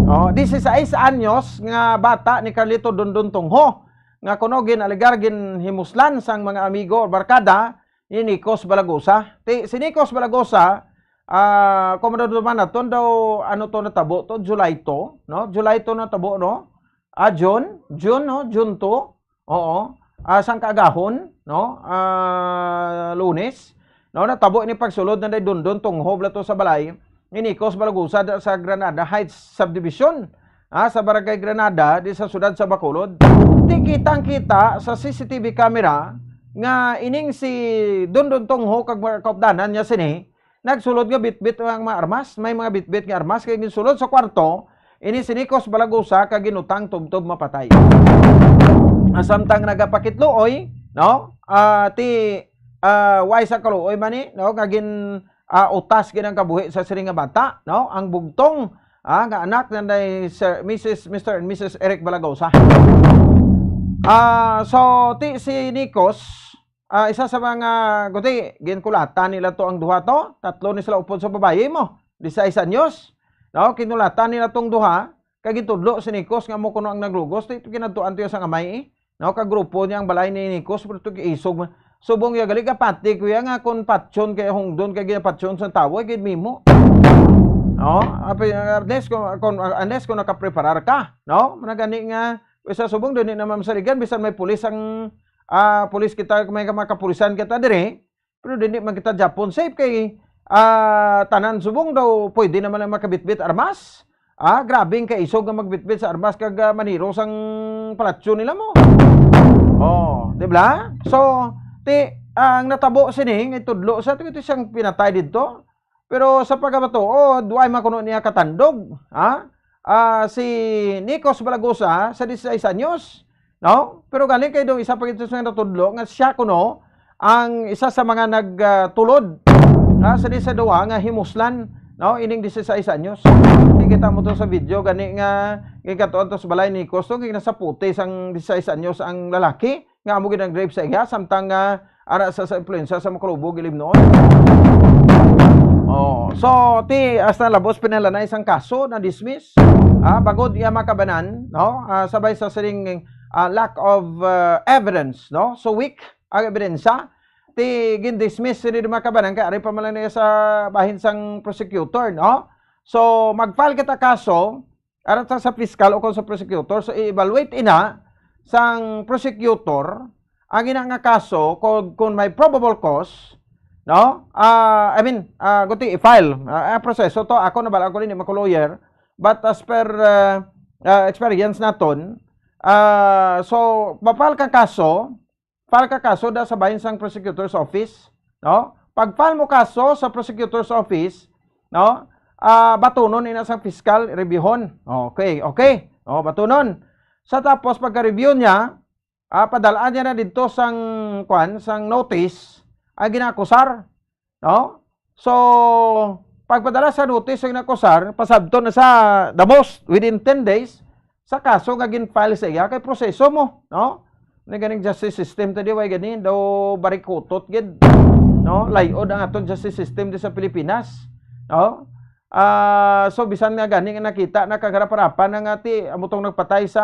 Oh, diseis anyos nga bata ni Carlito Dondon Tongho nga kuno ginaligar ginhimuslan sang mga amigo o barkada ni Nicos Balagosa. Ti, si Nicos Balagosa, ah, kung madudman naton daw, ano to natabo to? July to, no? July to natabo, no? Ah, June? June, no? June two? Oo. Ah, sang kaagahon, no? Ah, Lunes, no? Natabo ini pagsulod na day Dondon Tongho bala to sa balay ni Nicos Balagosa da-, sa Granada Heights Subdivision, ah, sa Barangay Granada, di sa siyudad sa Bacolod. Di kitang-kita sa C C T V camera nga ining si Dondon Tongho kag mga kaupdanan niya sini, nagsulod nga bitbit ang mga armas, may mga bitbit nga armas kay ginsulod sa kwarto ini si Nicos Balagosa kag ginutang tubtob mapatay. Samtang nagapakitluoy, no? Ah, ti, ah, way sa kaluoy man ni, no? Nga gin, ah, utas gid ang kabuhi sa siring nga bata, no? Ang bugtong, ah, nga anak na ni Sir, Missus, Mister and Missus Eric Balagosa. Ah, so, ti si Nicos, ah, isa sa mga, guti, ginkulatan nila to ang duha to. Tatlo ni sila upod sa babayi mo. Dieciséis anyos. No, kinulatan nila tong duha. Kay gintudlo si Nicos nga mo kuno ang naglugos. Ti, kinadtuan to sang amay, eh. No, kagrupo niya ang balay ni Nicos, pero to isog man. Subong ya gali ka pati, kuya, nga kung patyon kay hungdon kay ginapatyon sa tawo, ay gid mimo. No? Api-, unless kung, kung, unless kung nakapreparar ka, no? Managani nga, sa subong, dili naman masaligan, bisan may pulis ang, ah, pulis kita, may mga kapulisan kita diri, pero dili man kita Japon safe kay, ah, tanan subong daw pwede naman lang makabitbit armas. Ah, grabe ang kaisog nga magbitbit sa armas kag, ah, maniro sang palasyo nila mo. Oh, di ba? So, ti, ang natabo sini, nga itudlo sa, ti, ti siyang pinatay didto. Pero sa pagkabatuod, way man kuno niya katandog, ha? Ah, si Nicos Balagosa, sa dieciséis anyos, no? Pero galing kay daw isa pa gid sa natudlo nga siya kuno ang isa sa mga nag, ah, tulod, ha, sa di sa duha nga himuslan, no, ining dieciséis anyos. Di kita mo to sa video gani nga gikatuan to sa balay ni Nicos, to, nga nasa puti sang dieciséis anyos ang lalaki nga amo gid ang rape sa iya, samtang nga ara sa, sa influensya sa Makalubog, Ilimnon. Oh, so, ti, hasta labos pinalanay sang kaso na dismiss. Ah, bagod iya makabanan, no? Ah, sabay sa siring, ah, lack of, ah, evidence, no? So weak ang ebidensya. Ti gin-dismiss ni makabanan kay ari pa man lang niya sa bahin sang prosecutor, no? So, mag-file kita kaso, aron sa, sa piskal o kung sa prosecutor. So, i-evaluate ina sang prosecutor ang ina nga kaso kung, kung may probable cause, no? Ah, I mean, ah, guti i-file. Ah, ang proseso to, ako na bala, ako din, di man ko lawyer. But as per, ah, ah, experience naton, Ah, so, ma-file ka kaso, file ka kaso da sa bahin sang prosecutor's office, no? Pag-file mo kaso sa prosecutor's office, no? Ah, batunon ina sang fiscal, reviewhon. Okay, okay. Oh, batunon. Sa tapos pagka-review niya, ah, padalaan niya na didto sang, kwan, sang notice ang ginaakusar, no? So, pagpadala sa notice ang inakusar, pasabton na sa the most, within ten days, sa kaso nga gin-file sa iya, kay proseso mo, no? Ni ganing justice system ta di, way gani, daw barikutot gid, no? Layod ang aton justice system di sa Pilipinas, no? Ah, so, bisan nga gani nga nakita na kag harap-harapan na nga ti, amo tong nagpatay sa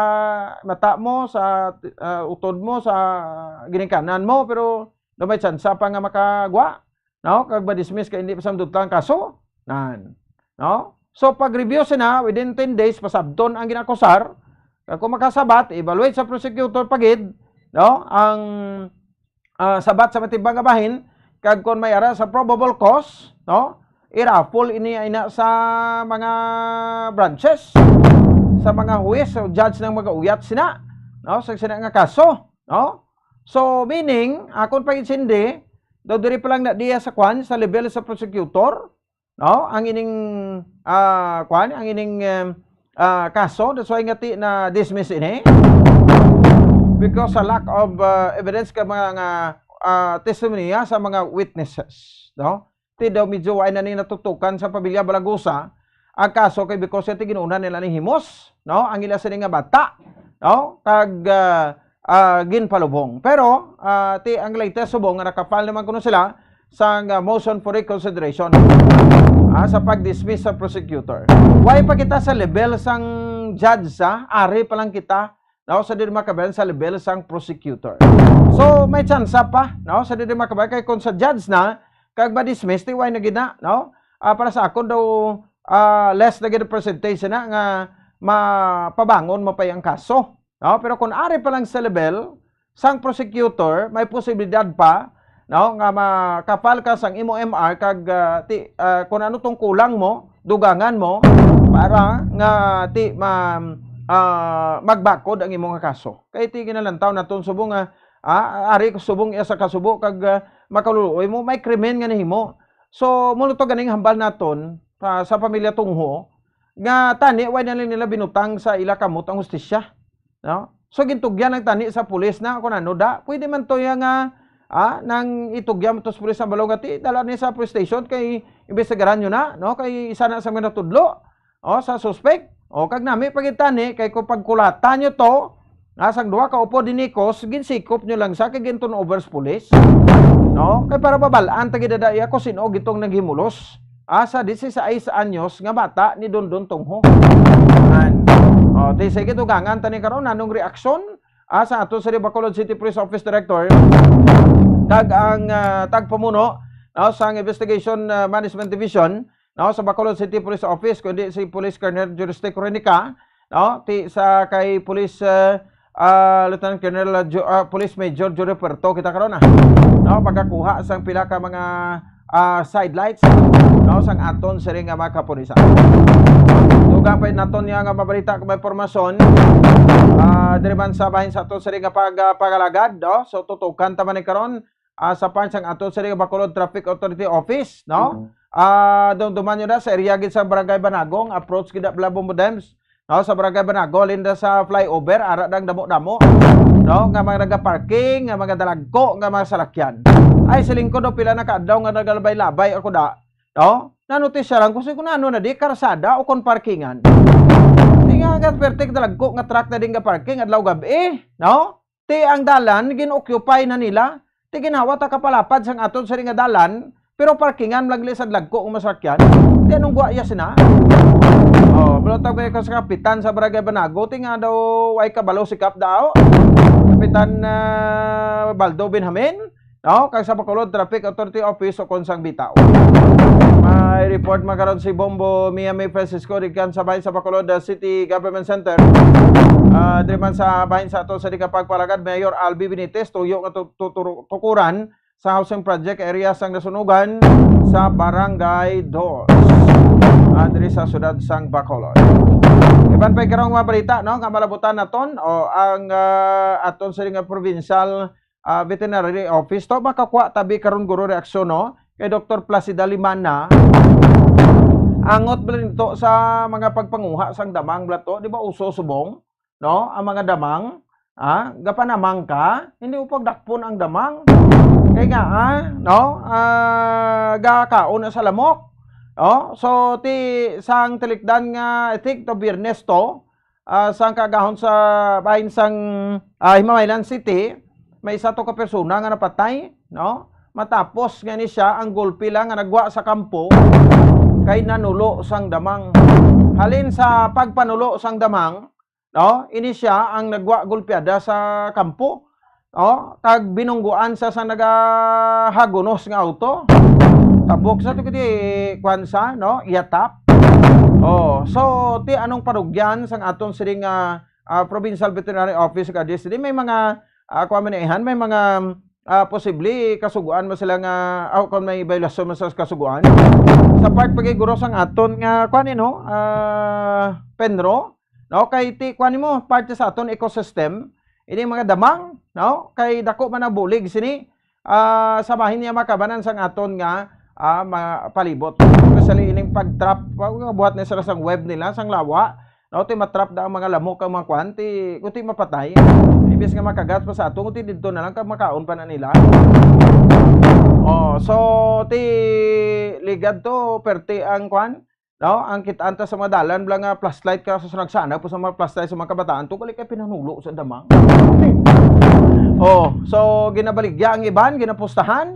mata mo, sa, ah, utod mo, sa ginikanan mo, pero daw may tsansa pa nga makagwa, no? Kag ma-dismiss kay hindi pa samdutla ang kaso. Nan, no? So, pag-review sina, within ten days, pasabton ang ginakusar. Kag kung makasabat, evaluate sa prosecutor pagid, no? Ang, ah, sabat sa matimbang nga bahin, kag kung may ara sa probable cause, no? I-raffle ini ina sa mga branches, sa mga huwes o judge nang magauyat sina, no? Sa sina nga kaso, no? So, meaning, akon pag-intindi, daw diri pa lang na diya sa kwan, sa level sa prosecutor, no? Ang ining, ah, kwan, ang ining, em, ah, kaso, that's why nga ti na-dismiss ini. Because sa lack of, ah, evidence ka mga, nga, ah, testimonya sa mga witnesses, no? Ti daw medyo wala na ni natutukan sa pamilya Balagusa ang kaso kay because ti gin-una nila ni himos, no? Ang ila sini nga bata, no? Kag, ah, ah, ginpalubong. Pero, ah, ti ang latest subong nga naka-file naman kuno sila sang, ah, motion for reconsideration, ah, sa pag-dismiss sa prosecutor. Wala pa kita sa level sang judge, ah, ari pa lang kita, no, sa diri makabayan sa level sang prosecutor. So, may tsansa pa, no, sa diri makabayan kay kung sa judge na, kag ma-dismiss, ti wala na gid na, no? Ah, para sa akon daw, ah, less na gid ang percentage na nga mapabangon mo pa ang kaso, no? Pero kung ari pa lang sa level sang prosecutor, may posibilidad pa, no, nga maka-file ka sang imo M R kag, ah, ti, ah, kung ano tong kulang mo, dugangan mo para nga ti ma-, ah, magbakod ang imo nga kaso. Kay ti ginalantaw naton subong nga, ah, ari ko subong iya sa kasubo kag, ah, makaluluoy mo, may krimen nga nahimo. So, mao to ganing hambal naton sa, sa pamilya Tungho nga tani wala na lang nila binutang sa ila kamot ang hustisya, no? So, gintugyan lang tani sa pulis na kung ano da. Pwede man to ya nga, ah, nang itugyan mo to sa pulis sa balong ati, dala ni sa police station kay imbestigaran nyo na, no? Kay isa na sa mga natudlo, oh, sa suspek. O, kag nami pagitani kay kung pagkulatan nyo to, nga sang duha ka upod dinikos, ginsikop nyo lang sa kay gintun over sa pulis, no? Kay para babal-an ta gid ada iya kung sin-o gitong naghimulos, ah, sa dieciséis anyos nga bata ni Dondon Tungho. An. O, ti sige, dugangan ta ni karon anong reaksyon, ah, sa ato sa Bacolod City Police Office Director kag ang, ah, tagpamuno, no, sang Investigation, ah, Management Division, no, sa Bacolod City Police Office, kundi si Police Colonel Juristic Renica, no, ti sa kay Police, ah, ah, Lieutenant Colonel, ah, Ju-, ah, Police Major Jory Puerto kita karon, ah. No, pagkakuha sang pila ka mga, ah, sidelights, no, sang aton sini nga mga kapulisan. Dugang pa naton niya nga mabalita kag may impormasyon, ah, diri man sa bahin sa aton sini nga pag-, ah, pag-alagad, no? So, tutukan ta man ni karon, ah, sa part sang ato sa Bacolod Traffic Authority Office, no? Mhm. Ah, dumduman nyo na sa area gid sa Barangay Banagong, approach gid na Labong Modems, no? Sa Barangay Banagong, linda sa flyover, ara dang damo-damo, no? Nga mga nagaparking, nga mga dalagko, nga mga salakyan. Ay, siling ko, no, pila na ka adlaw nga nagalabay-labay ako da, no? Nanutisya lang ko, "Sige, kung ano na di, karsada o kung parkingan." Di nga, nga, pertik dalagko nga truck na din nga parking, adlaw gabi, no? Ti ang dalan, gin-occupy na nila. Ti ginhawa ta kapalapad sang aton sini nga dalan, pero parkingan lang gali sa dagko nga masakyan. Ti anong gwa iya sina? Oh, pero tawag ko sa kapitan sa Barangay Banago, ti nga daw way kabalo si Kap daw. Kapitan, ah, Baldo Benjamin, no? Kag sa Bacolod Traffic Authority Office o kon sang bitaw. May report man karon si Bombo Miami Francisco, gikan sa bahin sa Bacolod, ah, City Government Center. Ah, diri man sa bahin sa ato sa di ka pagpalagad, Mayor Albi Benitez, tuyo nga tu-, tu-, turu-, tukuran sa housing project area sang nasunugan sa Barangay Dos, ah, diri sa siyudad sang Bacolod. Iban pa'y karong mga balita, no, nga malabutan naton, o ang, ah, aton sini nga provincial, ah, veterinary office to, makakuha tabi karon guro reaksyon, no, kay Doktor Placida Limana. Angot bala nito sa mga pagpanguha sang damang bala to, di ba uso subong, no, ang mga damang, ah, gapanamang ka, hindi mo pagdakpon ang damang. Kay nga, ah, no, ah, gakaon na sa lamok. Oh, so ti sang tilikdan nga, I think to Biyernes to, ah, sang kaagahon sa bahin sang, ah, Himamaylan City, may isa to ka persona nga napatay, no? Matapos nga ni siya ang gulpi lang nga nagwa sa kampo kay nanulo sang damang. Halin sa pagpanulo sang damang, no? Ini siya ang nagwa gulpiada sa kampo, no? Kag binungguan sa, sa nagahagunos nga auto. Tabok sa ti, kuwan sa, no? Iyatap. Oh, so ti anong parugyan sang aton sining, ah, ah, Provincial Veterinary Office kag D S D may mga, ah, kuwan man ihan, may mga, ah, posible kasuguan mo sila nga, ah, kung may violasyon mo sa kasuguan. Sa part pagiguro sang aton nga, kuwan, eh, no? Ah, penro, no? Kay ti, kuwan mo, parte sa aton ecosystem, ini mga damang, no? Kay dako man ang bulig sini, ah, sa bahin niya makabanan sang aton nga, ah, ma-, palibot. Especially ining pag-trap, wa-, buhat na sila sang web nila, sang lawa, no? Ti matrap da ang mga lamok, ang mga kwan, ti, kung ti mapatay. Imbis nga makagat pa sa aton, kung ti didto na lang, kag makaon pa na nila. Oh, so, ti ligad to, perti ang kwan, no? Ang kitaan ta sa mga dalan, bala nga flashlight ka, sa nagsana po sa mga flashlight sa mga kabataan, to, gali kay pinanulo sa damang. Oh, so, ginabaligya ang iban, ginapustahan,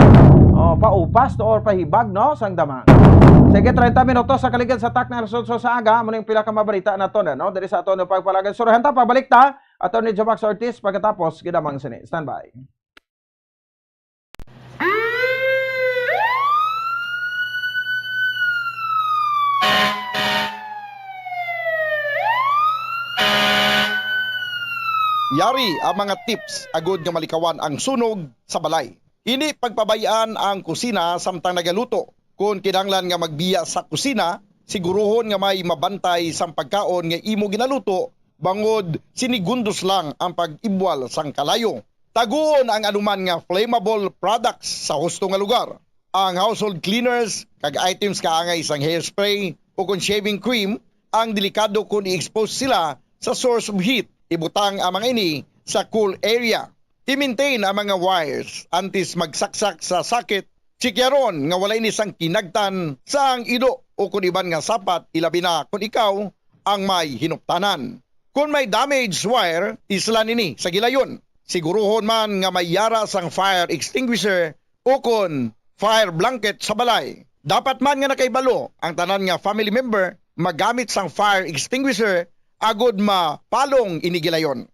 oh, paupas to or pahibag, no? Sang damang. Sige, treinta minutos sa kaligad sa Takna Resulta sa Aga, amo ning pila ka mabalita naton, no? Diri sa aton pagpalagad. Surahan ta, pabalik ta, Attorney Jomax Ortiz, pagkatapos, gidamang sini. Standby. Yari ang mga tips agud nga malikawan ang sunog sa balay. Hindi pagpabay-an ang kusina samtang nagaluto. Kon kinahanglan nga magbiya sa kusina, siguruhon nga may mabantay sang pagkaon nga imo ginaluto, bangod sinigundos lang ang pag-ibwal sang kalayo. Taguon ang anuman nga flammable products sa husto nga lugar. Ang household cleaners kag items kaangay sang hairspray o kon shaving cream ang delikado kon i-expose sila sa source of heat. Ibutang ang mga ini sa cool area. I-maintain ang mga wires antes magsaksak sa socket. Tsikyaron nga wala ini sang kinagtan sang ido o kon iban nga sapat, ilabi na kon ikaw ang may hinuptanan. Kon may damaged wire, islan ini sa gilayon. Siguruhon man nga may yara sang fire extinguisher o kon fire blanket sa balay. Dapat man nga nakahibalo ang tanan nga family member magamit sang fire extinguisher agod mapalong ini gilayon.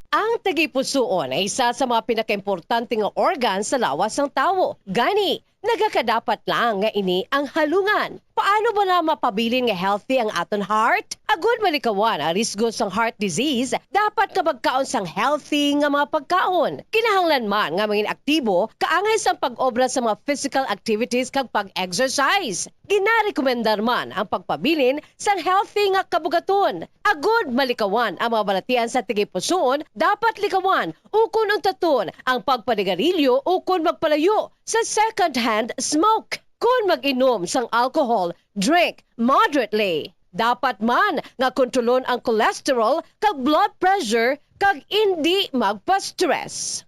Ang tagipusoon ay isa sa mga pinakaimportante nga organ sa lawas sang tawo. Gani, nagakadapat lang nga ini ang halungan. Paano ba na mapabilin nga healthy ang aton heart? Agud malikawan ang risgo sang heart disease, dapat nga magkaon sang healthy nga mga pagkaon. Kinahanglan man nga mangin aktibo, kaangay sang pag-obra sa mga physical activities kag pag-exercise. Ginarekomendar man ang pagpabilin sang healthy nga kabugaton. Agud malikawan ang mga balatian sa tagipusoon, dapat likawan ukon untaton ang pagpanigarilyo ukon magpalayo sa second-hand smoke. Kon mag-inom sang alcohol, drink moderately. Dapat man nga kontrolon ang cholesterol kag blood pressure kag indi magpa-stress.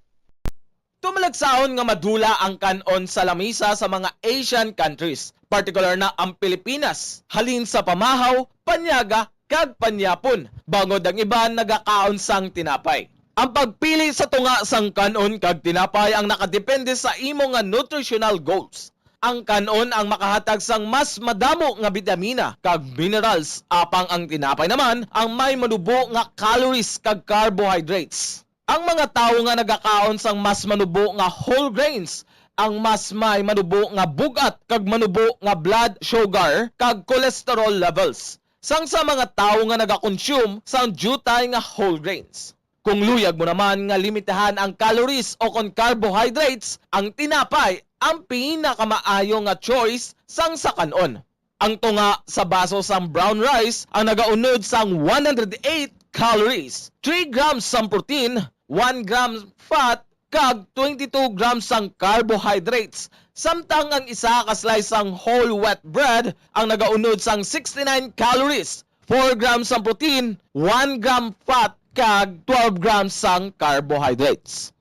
Tumalagsahon nga madula ang kan-on sa lamisa sa mga Asian countries, partikular na ang Pilipinas, halin sa pamahaw, panyaga, kag panyapon, bangod ang iban nagakaon sang tinapay. Ang pagpili sa tunga sang kan-on kag tinapay ang nakadepende sa imo nga nutritional goals. Ang kan-on ang makahatag sang mas madamo nga bitamina kag minerals, apang ang tinapay naman ang may manubo nga calories kag carbohydrates. Ang mga tawo nga nagakaon sang mas manubo nga whole grains ang mas may manubo nga bug-at kag manubo nga blood sugar kag cholesterol levels sang sa mga tawo nga nagakonsume sang diutay nga whole grains. Kung luyag mo naman nga limitahan ang calories o kon carbohydrates, ang tinapay ang pinakamaayo nga choice sang sa kan-on. Ang tunga sa baso sang brown rice ang nagaunod sang one hundred eight calories, three grams sang protein, one gram fat, kag twenty-two grams sang carbohydrates, samtang ang isa ka slice sang whole wheat bread ang nagaunod sang sixty-nine calories, four grams sang protein, one gram fat, kag twelve grams sang carbohydrates.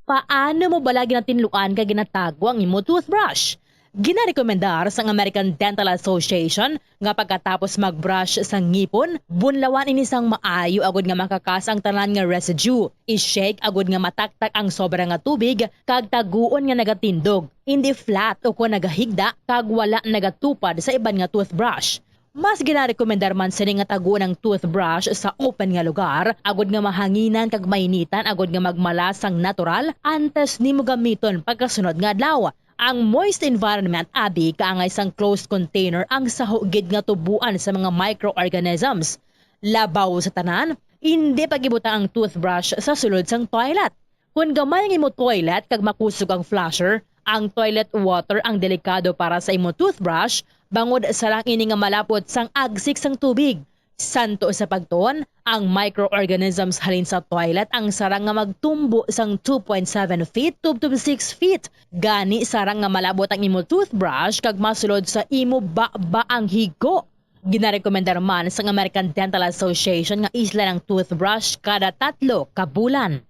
Paano mo bala ginatinluan kag ginatago ang imo toothbrush? Ginarekomendar sang American Dental Association nga pagkatapos mag-brush sa ngipon, bunlawan ini sang maayo agud nga makakas ang tanan nga residue. I-shake agud nga mataktak ang sobra nga tubig kag taguon nga nagatindog, indi flat ukon nagahigda kag wala nagatupad sa iban nga toothbrush. Mas ginarekomendar man sini nga taguon ang toothbrush sa open nga lugar, agud nga mahanginan kag mainitan agud nga magmala sang natural antes nimo gamiton pagkasunod nga adlaw. Ang moist environment abi kaangay sang closed container ang saho gid nga tuboan sa mga microorganisms. Labaw sa tanan, indi pag-ibutang ang toothbrush sa sulod sang toilet. Kon gamay ang imo toilet kag makusog ang flusher, ang toilet water ang delikado para sa imo toothbrush, bangod sarang ini nga malapot sang agsik sang tubig. Santo sa pagtuon, ang microorganisms halin sa toilet ang sarang nga magtumbo sang two point seven feet tubtob six feet. Gani, sarang nga malabot ang imo toothbrush kag masulod sa imo baba ang higo. Ginarekomendar man sang American Dental Association nga islan ang toothbrush kada tatlo ka bulan.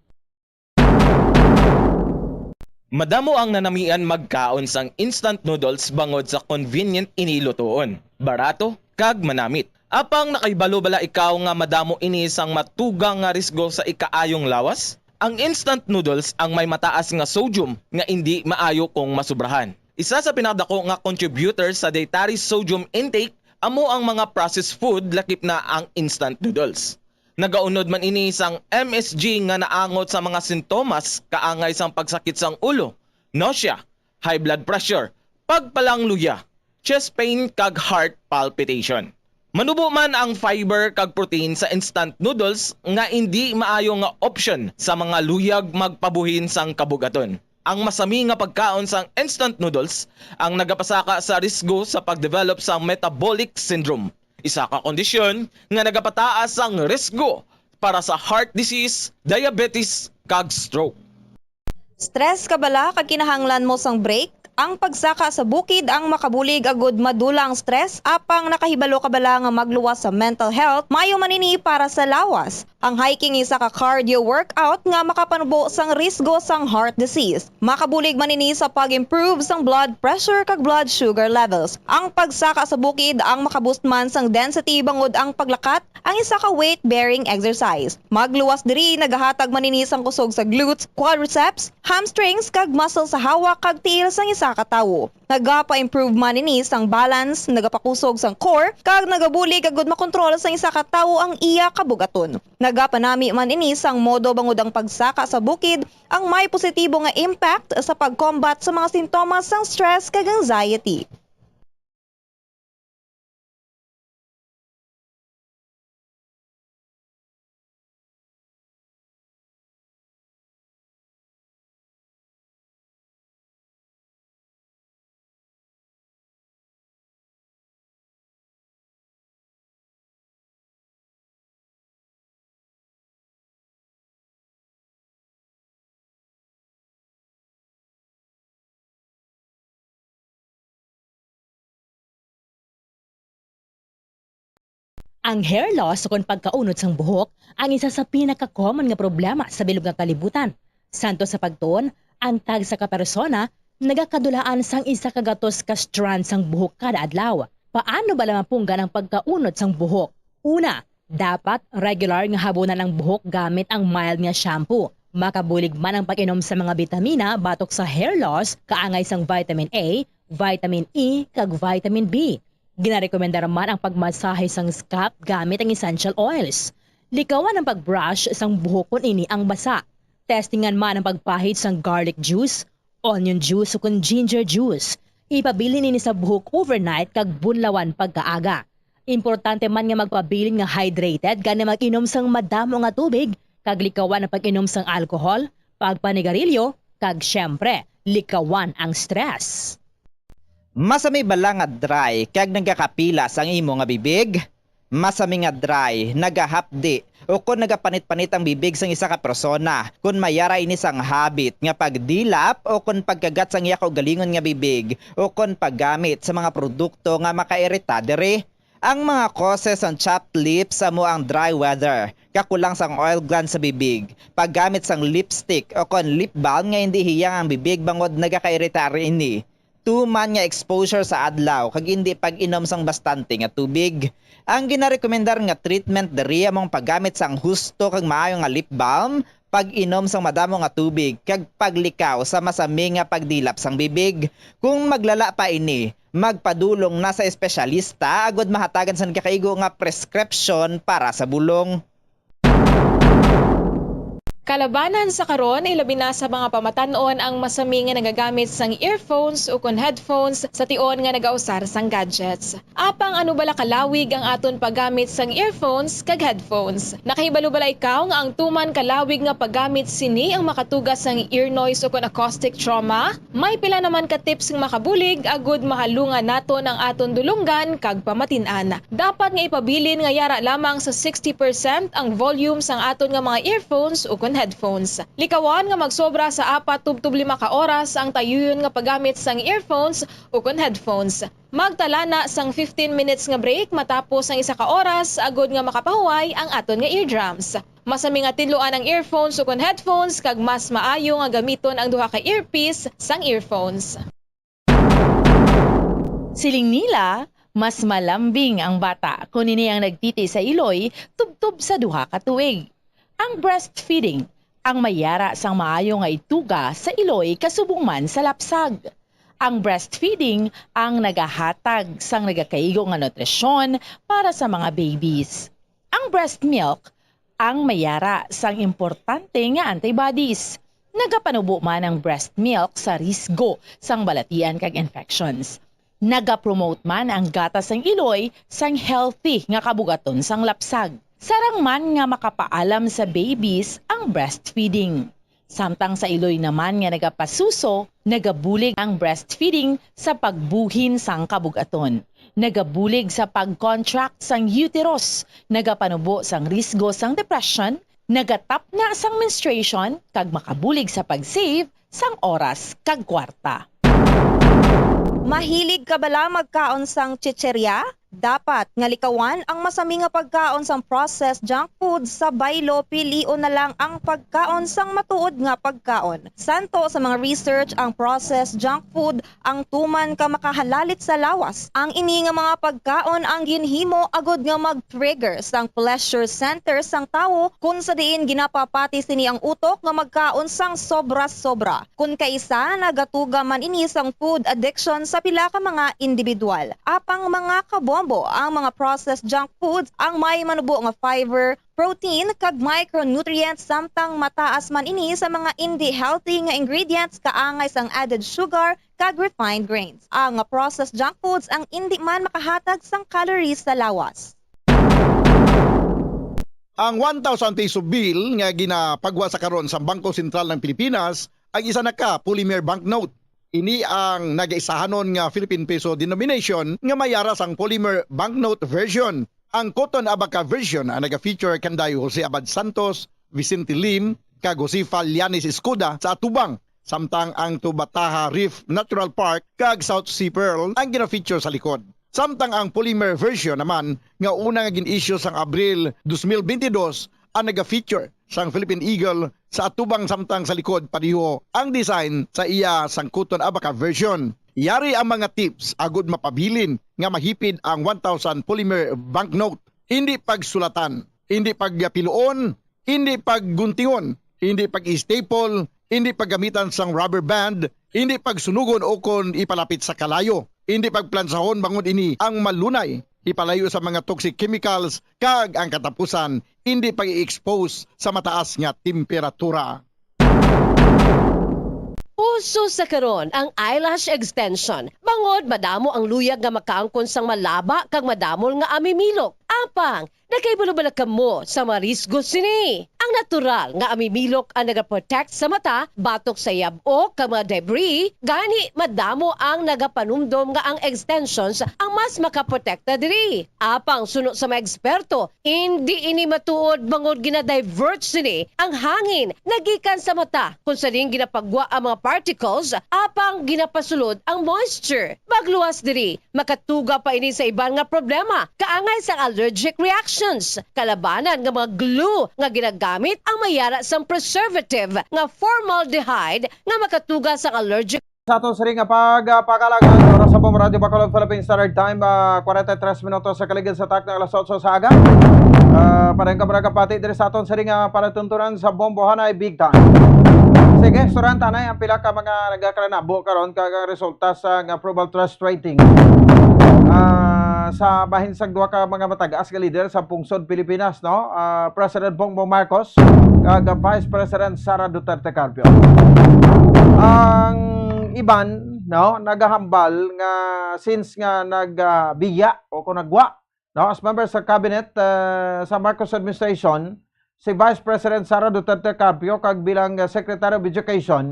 Madamo ang nanamian magkaon sang instant noodles bangod sa convenient ini lutoon, barato, kag manamit. Apang nakahibalo bala ikaw nga madamo ini sang matugang nga risgo sa ikaayong lawas? Ang instant noodles ang may mataas nga sodium nga indi maayo kung masubrahan. Isa sa pinakadako nga contributor sa dietary sodium intake amo ang mga processed food, lakip na ang instant noodles. Nagaunod man ini sang M S G nga naangot sa mga sintomas kaangay sang pagsakit sang ulo, nausea, high blood pressure, pagpalangluya, chest pain, kag heart palpitation. Manubo man ang fiber kag protein sa instant noodles nga indi maayo nga option sa mga luyag magpabuhin sang kabug-aton. Ang masami nga pagkaon sang instant noodles ang nagapasaka sa risgo sa pagdevelop sang metabolic syndrome, isa ka kondisyon nga nagapataas sang risgo para sa heart disease, diabetes, kag stroke. Stress ka bala kag kinahanglan mo sang break? Ang pagsaka sa bukid ang makabulig agud madula ang stress, apang nakahibalo ka bala nga magluwas sa mental health, maayo man ini para sa lawas. Ang hiking isa ka cardio workout nga makapanubo sang risgo sang heart disease. Makabulig man ini sa pag-improve sang blood pressure kag blood sugar levels. Ang pagsaka sa bukid ang makaboost man sang density bangod ang paglakat ang isa ka weight-bearing exercise. Magluwas diri nagahatag man ini sang kusog sa glutes, quadriceps, hamstrings, kag muscle sa hawak kag tiil sang isa ka tawo. Nagapa-improve man ini sang balance, nagapakusog sang core, kag nagabulig agud makontrol sang isa ka tawo ang iya kabug-aton. Nagapanami man ini sang modo bangod ang pagsaka sa bukid ang may positibo nga impact sa pag-combat sa mga sintomas sang stress kag anxiety. Ang hair loss ukon pagkaunod sang buhok ang isa sa pinaka-common nga problema sa bilog nga kalibutan. Santo sa pagtuon, ang tagsa ka persona nagakadulaan sang isa ka gatos ka strand sang buhok kada adlaw. Paano bala mapunggan ang pagkaunod sang buhok? Una, dapat regular nga habunan ang buhok gamit ang mild nga shampoo. Makabulig man ang pag-inom sa mga bitamina batok sa hair loss, kaangay sang vitamin A, vitamin E, kag vitamin B. Ginarekomendar man ang pagmasahe sang scalp gamit ang essential oils. Likawan ang pag-brush sang buhok kon ini ang basa. Testingan man ang pagpahid sang garlic juice, onion juice, ukon ginger juice. Ipabilin ini sa buhok overnight kag bunlawan pagkaaga. Importante man nga magpabilin nga hydrated, gani mag-inom sang madamo nga tubig, kag likawan ang pag-inom sang alcohol, pagpanigarilyo, kag, siyempre, likawan ang stress. Masami bala nga dry kag nagakapila sang imo nga bibig? Masami nga dry, nagahapdi, ukon nagapanit-panit ang bibig sang isa ka persona. Kon may ara ini sang habit nga pagdilap ukon pagkagat sang iya kaugalingon nga bibig, ukon paggamit sa mga produkto nga makairita diri. Ang mga causes sang chapped lips amo ang dry weather, kakulang sang oil gland sa bibig, paggamit sang lipstick ukon lip balm nga indi hiyang ang bibig bangod nagakairita ini, tuman nga exposure sa adlaw, kag indi pag-inom sang bastante nga tubig. Ang ginarekomendar nga treatment diri amo ang paggamit sang husto kag maayo nga lip balm, pag-inom sang madamo nga tubig, kag paglikaw sa masami nga pagdilap sang bibig. Kung maglala pa ini, magpadulong na sa espesyalista agud mahatagan sang gakaigo nga prescription para sa bulong. Kalabanan sa karon, ilabi na sa mga pamatan-on ang masami nga nagagamit sang earphones ukon headphones sa tion nga nagausar sang gadgets. Apang ano bala kalawig ang aton paggamit sang earphones kag headphones? Nakahibalo bala ikaw nga ang tuman kalawig nga paggamit sini ang makatuga sang ear noise ukon acoustic trauma? May pila naman ka tips nga makabulig agud mahalungan naton ang aton dulonggan kag pamatin-an. Dapat nga ipabilin nga yara lamang sa sixty percent ang volume sang aton nga mga earphones ukon headphones. Likawan nga magsobra sa apat tubtob lima ka oras ang tayuyon nga paggamit sang earphones ukon headphones. Magtala na sang fifteen minutes nga break matapos ang isa ka oras agud nga makapahuway ang aton nga eardrums. Masami nga tinluan ang earphones ukon headphones kag mas maayo nga gamiton ang duha ka earpiece sang earphones. Siling nila, mas malambing ang bata kon ini ang nagtiti sa iloy tubtob sa duha ka tuig. Ang breastfeeding ang may yara sang maayo nga ituga sa iloy kasubong man sa lapsag. Ang breastfeeding ang nagahatag sang nagakaigo nga nutrisyon para sa mga babies. Ang breast milk ang may yara sang importante nga antibodies. Nagapanubo man ang breast milk sa risgo sang balatian kag infections. Nagapromote man ang gatas sang iloy sang healthy nga kabug-aton sang lapsag. Sarang man nga makapaalam sa babies ang breastfeeding. Samtang sa iloy naman nga nagapasuso, nagabulig ang breastfeeding sa pagbuhin sang kabug-aton. Nagabulig sa pag-contract sang uterus, nagapanubo sang risgo sang depression, nagatapna sang menstruation, kag makabulig sa pag-save sang oras kag kwarta. Mahilig ka bala magkaon sang chicheria? Dapat nga likawan ang masami nga pagkaon sang processed junk food sa baylo, pilion na lang ang pagkaon sang matuod nga pagkaon. Santo sa mga research, ang processed junk food ang tuman ka makahalalit sa lawas. Ang ini nga mga pagkaon ang ginhimo agud nga mag-trigger sang pleasure center sang tawo, kun sa diin ginapapati sini ang utok nga magkaon sang sobra-sobra. Kun kaisa, nagatuga man ini sang food addiction sa pila ka mga individual. Apang mga kabombo, ang mga processed junk foods ang may manubo nga fiber, protein, kag micronutrients, samtang mataas man ini sa mga indi healthy nga ingredients kaangay sang added sugar kag refined grains. Ang processed junk foods ang indi man makahatag sang calories sa lawas. Ang one thousand peso bill nga ginapagwa sa karon sa Bangko Sentral ng Pilipinas ang isa na ka polymer banknote. Ini ang nagaisahanon nga Philippine peso denomination nga may yara sang polymer banknote version. Ang Cotton Abaca version ang naga-feature kanday Jose Abad Santos, Vicente Lim, kag Josefa Llanes Escoda sa atubang, samtang ang Tubataha Reef Natural Park kag South Sea Pearl ang gina-feature sa likod. Samtang ang polymer version naman nga una nga gin-issue sang Abril dos mil bentidós ang naga-feature sang Philippine Eagle sa atubang, samtang sa likod pareho ang design sa iya sang Cotton Abaca version. Yari ang mga tips agud mapabilin nga mahipid ang one thousand polymer banknote. Indi pagsulatan, indi pagpiluon, indi pagguntingon, indi pag-staple, indi paggamitan sang rubber band, indi pagsunugon ukon ipalapit sa kalayo, indi pagplansahon bangod ini ang malunay ipalayo sa mga toxic chemicals, kag ang katapusan, indi pag-i-expose sa mataas nga temperatura. Uso sa karon ang eyelash extension, bangod madamo ang luyag nga makaangkon sang malaba kag madamol nga amimilok. Apang, Nakahibalo bala kamo sa mga risgo sini? Ang natural nga amimilok ang nagaprotect sa mata batok sa yab-o kag mga debris, gani madamo ang nagapanumdom nga ang extensions ang mas makaprotekta diri. Apang suno sa mga eksperto, indi ini matuod bangod gina-divert sini ang hangin nagikan sa mata, kung sa diin ginapagwa ang mga particles apang ginapasulod ang moisture. Magluwas diri, makatuga pa ini sa iban nga problema, kaangay sang allergic reactions. Kalabanan nga mga glue nga ginagamit ang may yara sang preservative nga formaldehyde nga makatuga sang allergic. Sa aton sini nga pagpakalagan, oras sa Bombo Radyo Bacolod, Philippine Standard Time, ah, forty-three minutos sa kaligid sa takna alas otso sa aga. Ah, parang ka, parang kapati diri sa aton sini nga palatuntunan sa Bombohanay Big Time. Sige, istoryahan ta anay ang pila ka mga nagakalanabo karon kag ang resulta sa nga approval trust rating, ah, sa bahin sang duha ka mga matag-as nga leader sa pungsod Pilipinas, no? Ah, President Bongbong Marcos kag Vice President Sara Duterte Carpio. Ang iban, no, nagahambal nga since nga nag, ah, biya o kung nagwa, no, as member sa cabinet, ah, sa Marcos administration, si Vice President Sara Duterte Carpio kag bilang, ah, Secretary of Education,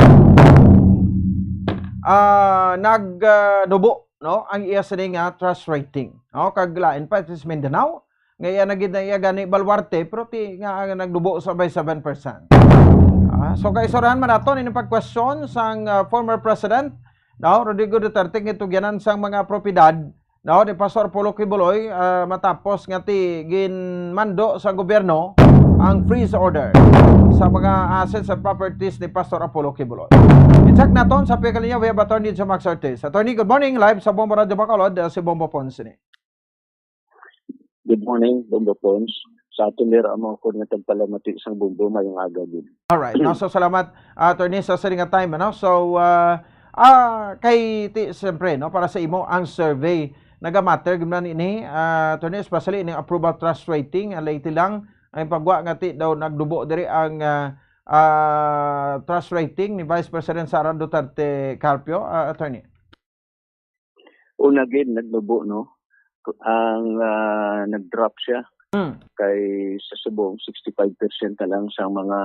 ah, nag, ah, nubo, no, ang iya sini nga trust rating, no, kag lain pa, it is Mindanao, nga iya na gid na iya gani baluarte, pero ti nga ang nagdubo sa by seven percent. Ah, so, kaistoryahan man naton ini pagkwestiyon sang, ah, former president, no, Rodrigo Duterte, nga gitugyanan sang mga propiedad, no, ni Pastor Apollo Quiboloy, ah, matapos nga ti ginmando sa gobyerno ang freeze order sa mga assets and properties ni Pastor Apollo Quiboloy. I-check naton sa pika linya, we have Attorney Jomax Ortiz. Attorney, good morning. Live sa Bombo Radyo Bacolod, ah, si Bombo Pons ini. Good morning, Bombo Pons. Sa aton dira mo ako nga tagpalamati sang Bombo, mayong aga gid. Alright. No, so, salamat, ah, Attorney, sa sini nga time, ano? So, ah, ah, kay ti-, siyempre, no, para sa imo, ang survey, nagamatter gid man ini, ah, Attorney, especially ining approval trust rating, ah, lately lang, ang pagwa nga ti daw nagdubo diri ang, ah, ah, trust rating ni Vice President Sara Duterte Carpio, ah, Attorney. Una gid, nagnubo, no? Ang, ah, nag-drop siya. Hmm. Kay sa subong, sixty-five percent na lang sa mga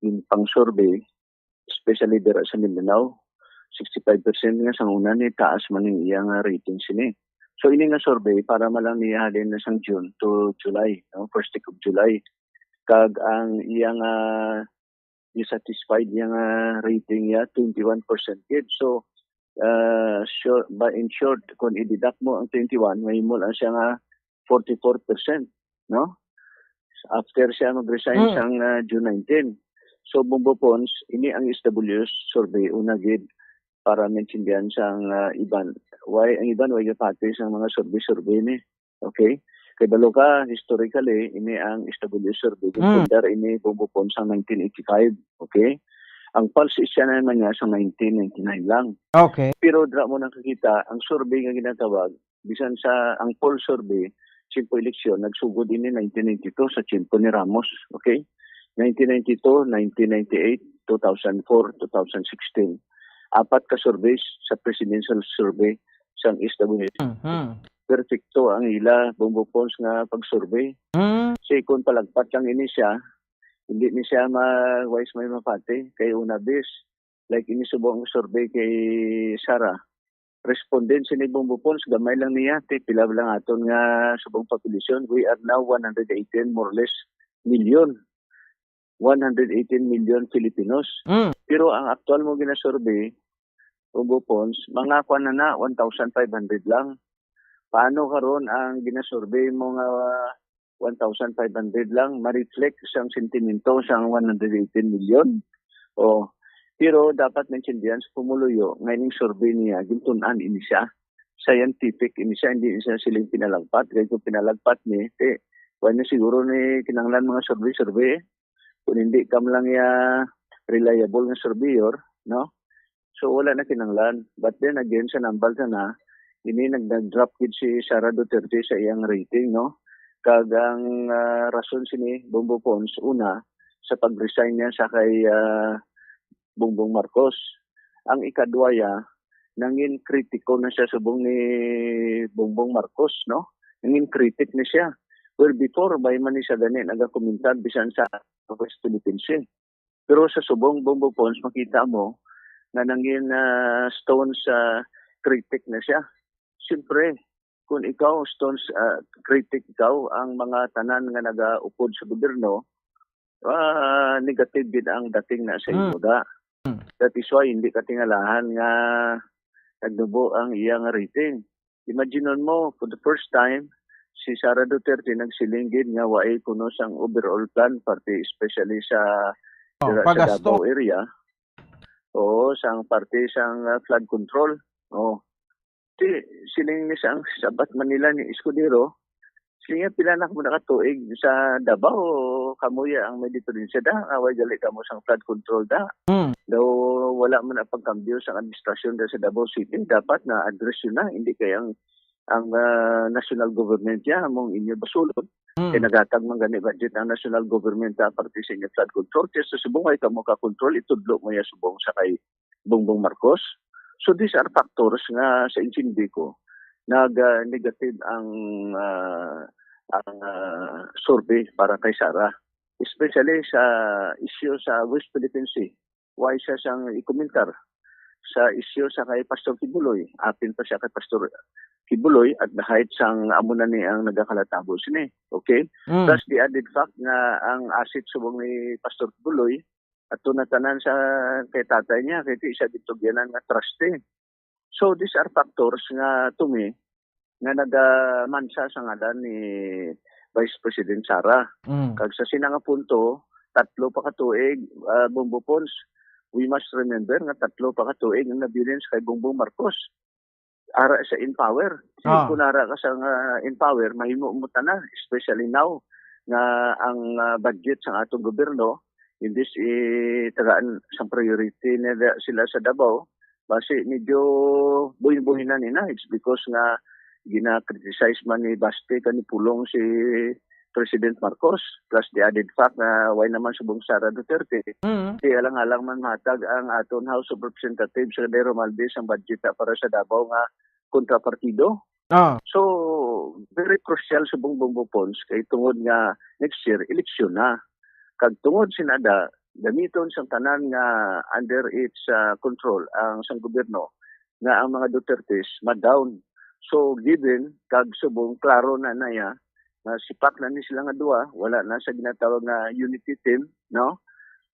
ginpang-survey, especially dira sa Mindanao. Sixty-five percent nga sa una ni, taas man ang iya nga rating sini. So, ini nga survey, para man lang niya halin na sang June to July, no? First week of July. Kag ang iya nga gisatisfied niya nga rating niya, twenty-one percent gid. So, ah, sure, ba, in short, kung i-deduct mo ang twenty-one, mahimo lang siya nga forty-four percent, no? After siya mag-resign Mm. sang, ah, June nineteen. So, Bombo Pons, ini ang S W S survey, una gid, para maintindihan sang, ah, iban. Why, ang iban, why gapati sang mga survey-survey ni? Okay? Kay balo ka, historically, ini ang S W S survey. Mm. Ginpundar ini, Bombo Pons, sang nineteen eighty-five. Okay? Ang pulse siya naman niya sa nineteen ninety-nine lang. Okay. Pero dra mo nakakita, ang survey nga ginatawag, bisan sa ang poll survey, tiyempo eleksyon, nagsugod ini nineteen ninety-two sa tiyempo ni Ramos. Okay? Nineteen ninety-two, nineteen ninety-eight, two thousand four, two thousand sixteen. Apat ka surveys sa presidential survey sang S W S. Mhm. Perfecto ang ila, Bombo Pons, nga pag-survey. Mm. Say, kung palagpat lang ini siya, hindi ni siya ma-, wise may mapati. Kay una bis, like ini subong ang survey kay Sara, respondents ni Bombo Pons, gamay lang niya, ti pila lang aton nga subong population, we are now one hundred eighteen, more or less, million. One hundred eighteen million Filipinos. Mm. Pero ang aktual mo ginasurvey, Bombo Pons, mga kwan na na, one thousand five hundred lang. Paano karon ang ginasurvey mo nga one thousand five hundred lang ma-reflect sang sentimento sang one hundred eighteen million? O, pero dapat maintindihan sa pumuluyo nga ining survey niya, gintun-an ini siya. Scientific ini siya, hindi siya siling pinalagpat. Kaya kung pinalagpat ni, ti, wala na siguro ni kinanglan mga survey-survey. Kung hindi ka man lang ya reliable nga surveyor, no? So, wala na kinanglan. But then again, sa nambal sana, ini nag-, nag-drop gid si Sara Duterte sa iyang rating, no? Kag ang, ah, rason sini, Bombo Pons, una, sa pag-resign niya sa kay, ah, Bongbong Marcos. Ang ikadwa ya, nangin kritiko na siya subong ni Bongbong Marcos, no? Nangin kritik na siya. Well, before, may man ni siya gani nagakomentar bisan sa West Philippine Sea. Pero sa subong, Bongbong Pons, makita mo nga nangin, ah, stones, ah, critic na siya. Siyempre, kung ikaw, stones, ah, critic ikaw, ang mga tanan nga nagaupod sa gobyerno, ah, negative gid ang dating na sa Hmm. imo da. Hmm. That is why hindi ka tingalahan nga nagnubo ang iya nga rating. Imaginon mo, for the first time, si Sara Duterte nagsiling gid nga waay kuno sang overall plan, parte especially sa, Oh, sa, sa pagasto. Davao area. Oo, sang parte sang, ah, flood control. Oh. Ti, siling ni sang sabat man nila ni Escudero, siling niya, "Pila na kamo nakatuig sa Davao, kamo ya ang may diferensya da, nga way gali kamo sang flood control da." Hmm. Daw wala man ang pagkambyo sa administrasyon da sa Davao City, dapat na-address yun na, hindi kay ang, ang, ah, national government ya among inyo basulod. Hmm. Kay naghatag man gani budget ang national government, ah, parte sa inyo flood control. Kaya sa subong ay kamo ka-control, itudlo mo ya subong sa kay Bongbong Marcos. So these are factors nga sa intindi ko nag, ah, negative ang, ah, ang, ah, survey para kay Sara, especially sa issue sa West Philippine Sea. Why siya siyang ikomentar sa issue sa kay Pastor Quiboloy? Apin pa siya kay Pastor Quiboloy at the height sang amo na ni ang nagakalatabo sini. Okay? Mm. Plus the added fact nga ang asset subong ni Pastor Quiboloy ato na tanan sa kay tatay niya, kay ti siya gitugyanan nga trustee. So these are factors nga to me nga nagamansa sa ngalan ni Vice President Sara. Mm. Kag sa sina nga punto, tatlo pa ka tuig, ah, Bongbong Pons. We must remember nga tatlo pa ka tuig ang nabilin sa kay Bongbong Marcos. Ara sa in power. Si Ah. Kung ara ka sa nga in power, mahimo mo tanan, especially now nga ang, ah, budget sa atong gobyerno, imbis itagaan sang priority nila sila sa Davao, basi medyo buhin-buhinan ina. It's because nga gina-criticize man ni Baste kani pulong si President Marcos, plus the added fact nga why naman subong Sara Duterte, Mm. Di alang-alang man matag ang aton House of Representatives, Secretary Romualdez, ang budget na para sa Davao nga kontrapartido. Ah. So, very crucial subong Bongbong Pons kay tungod nga next year, eleksyon na. Kag tungod sinada, gamiton sang tanan nga under its, ah, control ang sang gobyerno nga ang mga Dutertes ma-down. So, given kag subong klaro na na iya nga sipak na ni sila nga duha, wala na sa ginatawag nga unity team, no?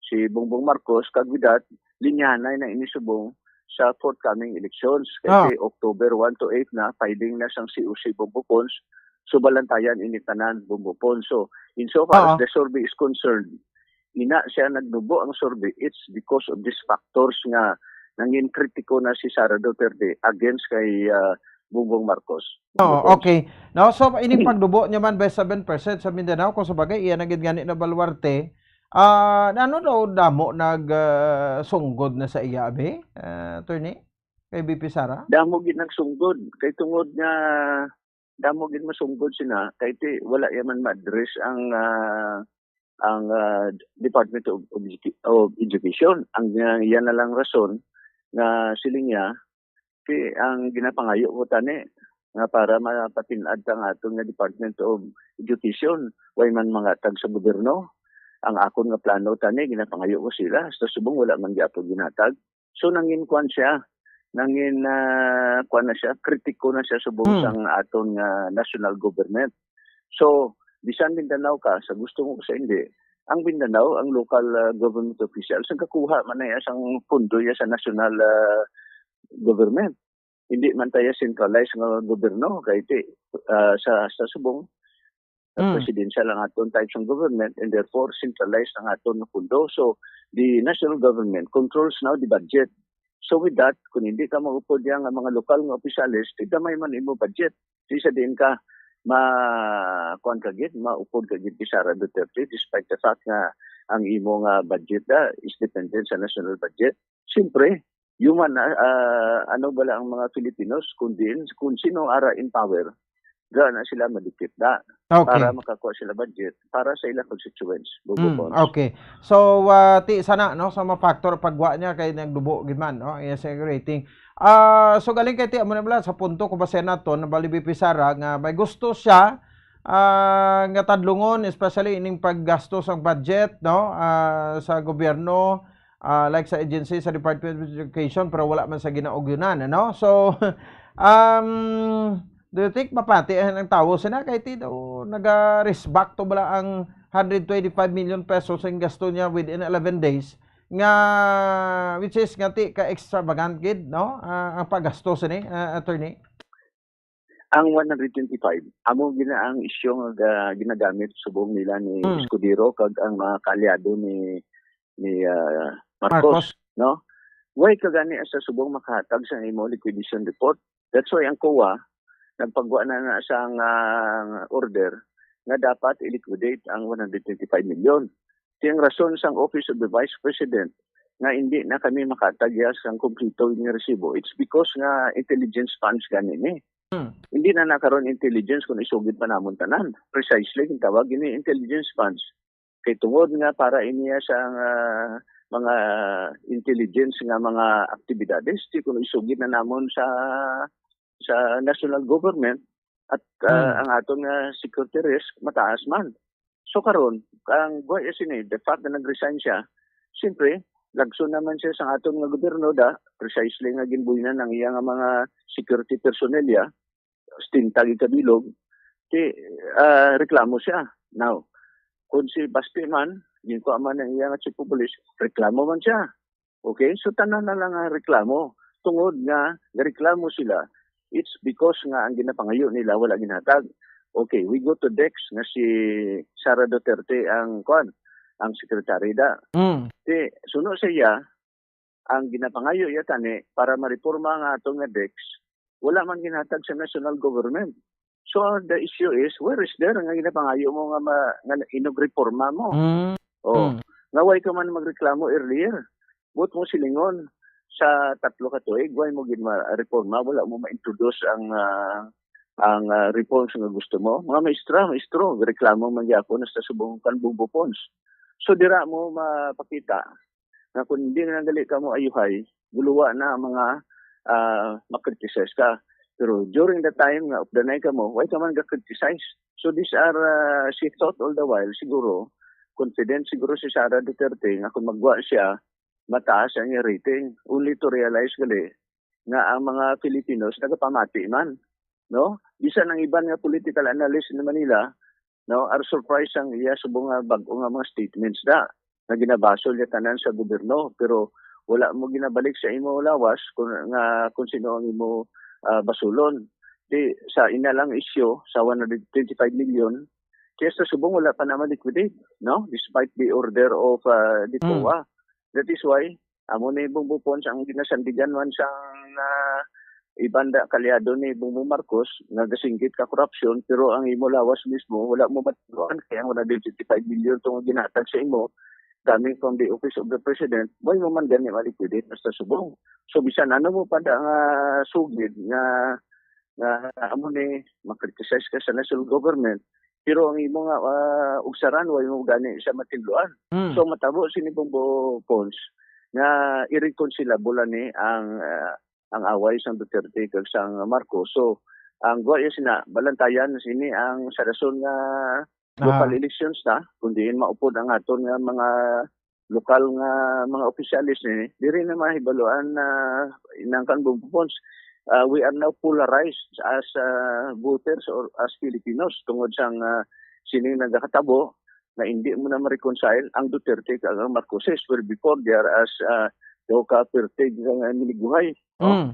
Si Bongbong Marcos, kag with that, linyahanay na ini subong sa forthcoming elections. Kay Ah. si October one to eight na, filing na sang C O C Bongbong Pons, so balantayan ini tanan, Bongbong Pons. So, insofar Ah. as the survey is concerned, ina siya nagnubo ang survey, it's because of these factors nga nangin kritiko na si Sara Duterte against kay, ah, Bongbong Marcos. Oo, Bongbong Pons. Okay. Now, so, ining pagdubo niya man by seven percent sa Mindanao, kung sa bagay, iya na gid gani na baluarte. Ah, ano daw damo nag, ah, sunggod na sa iya, abi? Ah, attorney? Kay V P Sara? Damo gid nagsunggod. Kay tungod nga damo gid masunggod sina, kay ti, wala ya man ma-address ang, ah, ang, ah, Department of, of Educa-, of Education. Ang, ah, yan na lang rason nga siling niya, ti, ang ginapangayo ko tani nga para mapatin-ad ta nga aton nga Department of Education, way man mangatag sa gobyerno. Ang akon nga plano tani, ginapangayo ko sila. Sa subong, wala man gyapon ginatag. So, nangin kuwan siya, nangin, ah, kuwan na siya, kritiko na siya subong Hmm. sang aton nga national government. So, bisan Mindanao ka, sa gusto mo sa hindi, ang Mindanao, ang local, ah, government officials, nagakuha man na iya sang pondo iya sa national, ah, government. Hindi man tayo centralized nga gobyerno, kay ti, ah, sa, sa subong, Mm. presidential ang aton types of government, and therefore centralized ang aton nga pondo. So, the national government controls now the budget. So with that, kung hindi ka mag-upod yang mga lokal nga opisyales, ti gamay man imo budget. Di sa diin ka ma-, kuwan ka gid, maupod ka gid kay Sara Duterte, despite the fact nga ang imo nga budget da is dependent sa national budget. Siyempre, human, ah, ah, ano bala ang mga Filipinos, kung diin, kung sino ara in power, ga na sila madikit da Okay. para makakuha sila budget para sa ilang constituents. Bubo Mm, Pons. Okay. So, ah, ti sana, no, sa mga factor pagwa niya kay nagdubo gid man, no, ang iya sa rating. Ah, so galing kay ti amo na bala sa punto ko ba naton, bali V P Sara nga may gusto siya ah, nga tadlungon, especially ining paggasto sang budget, no, ah, sa gobyerno, ah, like sa agency, sa Department of Education, pero wala man sa ginaugyunan, ano? So, um, do you think mapati ang tawo sina kay ti daw naga-race back to bala ang hundred twenty-five million pesos ang gasto niya within eleven days, nga, which is nga ti ka extravagant gid, no? Ah, ang paggasto sini, ah, attorney? Ang one hundred twenty-five, amo gina ang isyu nga ga- ginagamit subong nila ni Hmm. Escudero kag ang mga kaalyado ni ni ah, Marcos, Marcos. No? Why ka gani sa subong makahatag sa imo liquidation report? That's why ang COA nagpagwa na na sang ah, order nga dapat i-liquidate ang one hundred twenty-five million. Kaya ang rason sang Office of the Vice President nga hindi na kami makatagya sang kompleto nga resibo, it's because nga intelligence funds gani ni. Hmm. Hindi na na karon intelligence kung isugid pa namon tanan. Precisely, gintawag ini intelligence funds. Kay tungod nga para iniya sa nga mga intelligence nga mga aktibidades, di kuno isugid na namon sa sa national government at ah, Hmm. ang aton nga security risk mataas man. So karon, ang buhay sini, the fact na nag-resign siya, siyempre, lagson naman siya sa aton nga gobyerno da, precisely nga ginbuhinan ang iya nga mga security personnel ya, setenta gid ka bilog, ti ah, reklamo siya. Now, kung si Basti man, ginkuha man ang iya nga chief of police, reklamo man siya. Okay? So tanan na lang ang reklamo. Tungod nga reklamo sila, it's because nga ang ginapangayo nila wala ginhatag. Okay, we go to Dex nga si Sara Duterte ang kwan, ang secretary da. Mm. Ti suno sa iya, ang ginapangayo iya tani para mareporma nga ato nga Dex, wala man ginhatag sa national government. So the issue is, where is there nga ginapangayo mo nga, ma, nga inogreporma mo? Mm. Oh, Mm. nga why ka man magreklamo earlier? Buot mo silingon sa tatlo ka tuig, why mo gid ma-reforma? Wala mo ma-introduce ang ah, ang ah, reforms nga gusto mo. Mga maestra, maestro, reklamo man gyapon sa subong kan Bumbo Pons. So dira mo mapakita nga kung hindi na gali ka mo ayuhay, guluwa na ang mga ah, makriticize ka. Pero during the time nga updanay ka mo, why ka man ga-criticize? So these are, ah, she thought all the while, siguro, confident siguro si Sara Duterte nga kung magwa siya, mataas ang iyang rating. Only to realize gali nga ang mga Filipinos nagapamati man, no? Bisan ang iban nga political analyst ni Manila, no, are surprised ang iya subong nga bag-o nga mga statements da nga ginabasol niya tanan sa gobyerno, pero wala mo ginabalik sa imo lawas kung nga kung sino ang imo ah, basulon. Di sa ina lang isyu sa one hundred twenty-five million, kaya sa subong wala pa naman liquidate, no? Despite the order of ah, the Mm. COA. That is why amo ni Bumbo Pons ang ginasandigan man sang ah, iban da kaalyado ni Bongbong Marcos nga gasinggit ka korupsyon, pero ang imo lawas mismo wala mo matuan kay ang one hundred fifty-five million tong ginhatag sa imo coming from the office of the president, why mo man gani ma-liquidate basta subong? So bisan ano mo pa da nga sugid nga nga amo ni ma-criticize ka sa national government, pero ang imo nga ah, ugsaran why mo gani siya matinluan. Mm. So matabo sini Bongbong Pons nga irreconcilable ni ang ah, ang away sang Duterte kag sang Marcos. So ang guwa sina balantayan sini ang sa rason nga local Ah. elections na, kung diin maupod ang aton nga mga lokal nga mga opisyales ni, diri na mahibaluan na inang kan Bongbong Pons. Uh, we are now polarized as uh, voters or as Filipinos tungod sang uh, sining nagakatabo na hindi mo na ma-reconcile ang Duterte kag ang Marcoses, where before they are as uh, daw ka pertig nga minigbuhay. No? Mm.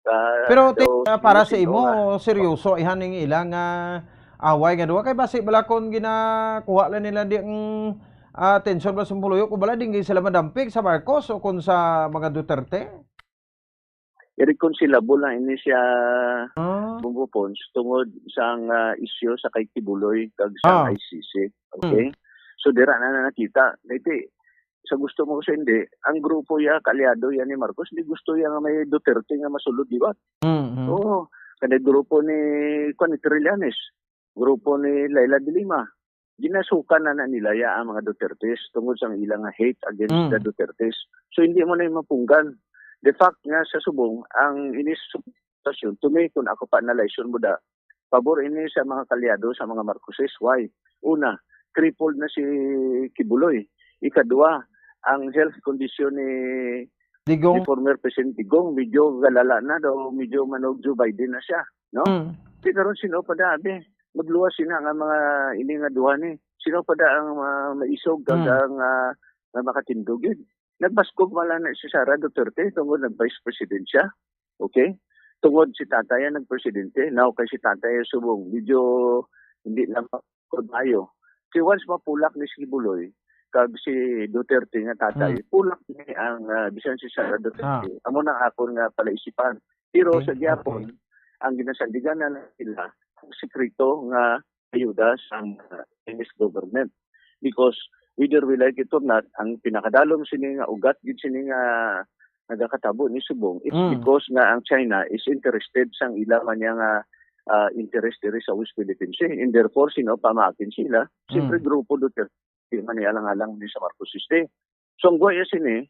Ah, Pero ti, daw ah, para sa sino imo, nga seryoso ihaning ilang ah, away nga duha kay basi bala kon ginakuha lang nila di ang ah, atensyon ba sa pumuluyo kung bala di sila madampig sa Marcos o kung sa mga Duterte? Irreconcilable lang ini siya Ah. Bongo Pons tungod sang ah, isyu sa kay Kibuloy kag sa Ah. I C C. Okay? So dira na na nakita. Kay ti, sa gusto mo sa hindi, ang grupo ya, kaalyado yan ni Marcos, di gusto ya nga may Duterte nga masulod liwat. Mm, mm. Oo, kanay grupo ni, kuwan, ni Trillanes, grupo ni Leila de Lima. Ginasukan na na nila ya ang mga Dutertes tungod sa ilang hate against Mm. the Dutertes. So hindi mo na yung mapunggan. The fact nga sa subong, ang inis sitwasyon, to me, kung ako pa analyzon mo da, Pabor ini sa mga kaalyado sa mga Marcoses. Why? Una, crippled na si Quiboloy. Ikadua, ang health condition ni, ni Digong, former President Digong, medyo galala na daw, medyo manog Joe Biden na siya, no? Mm. Di karon, sino pa da, abi? Magluwas sina nga mga ini nga duha ni. Sino pa da ang, ah, maisog kag Mm. ang, ah, nga makatindog gid? Nagbaskog man lang na si Sara Duterte tungod nag-vice president siya. Okay? Tungod si tatay ang nagpresidente, now kay si tatay ang subong, medyo hindi na ma-, maayo. Si once mapulak ni si Quiboloy kag si Duterte nga tatay, Mm. pulak ni ang, ah, bisan si Sara Duterte. Ah. Amo na akon nga palaisipan. Pero Okay, sa gihapon, okay. ang ginasandigan na lang nila, ang sekreto nga ayuda sang, ah, Chinese government. Because whether we like it or not, ang pinakadalom sini nga ugat gid sini nga nagakatabo ni subong, it's Mm. because nga ang China is interested sang ila man niya nga, ah, interest diri sa West Philippine Sea. And therefore, sino pa maakin sila? Siyempre, Mm. grupo Duterte, di man ni alang-alang ni sa Marcos Este. So, ang guwaya sini,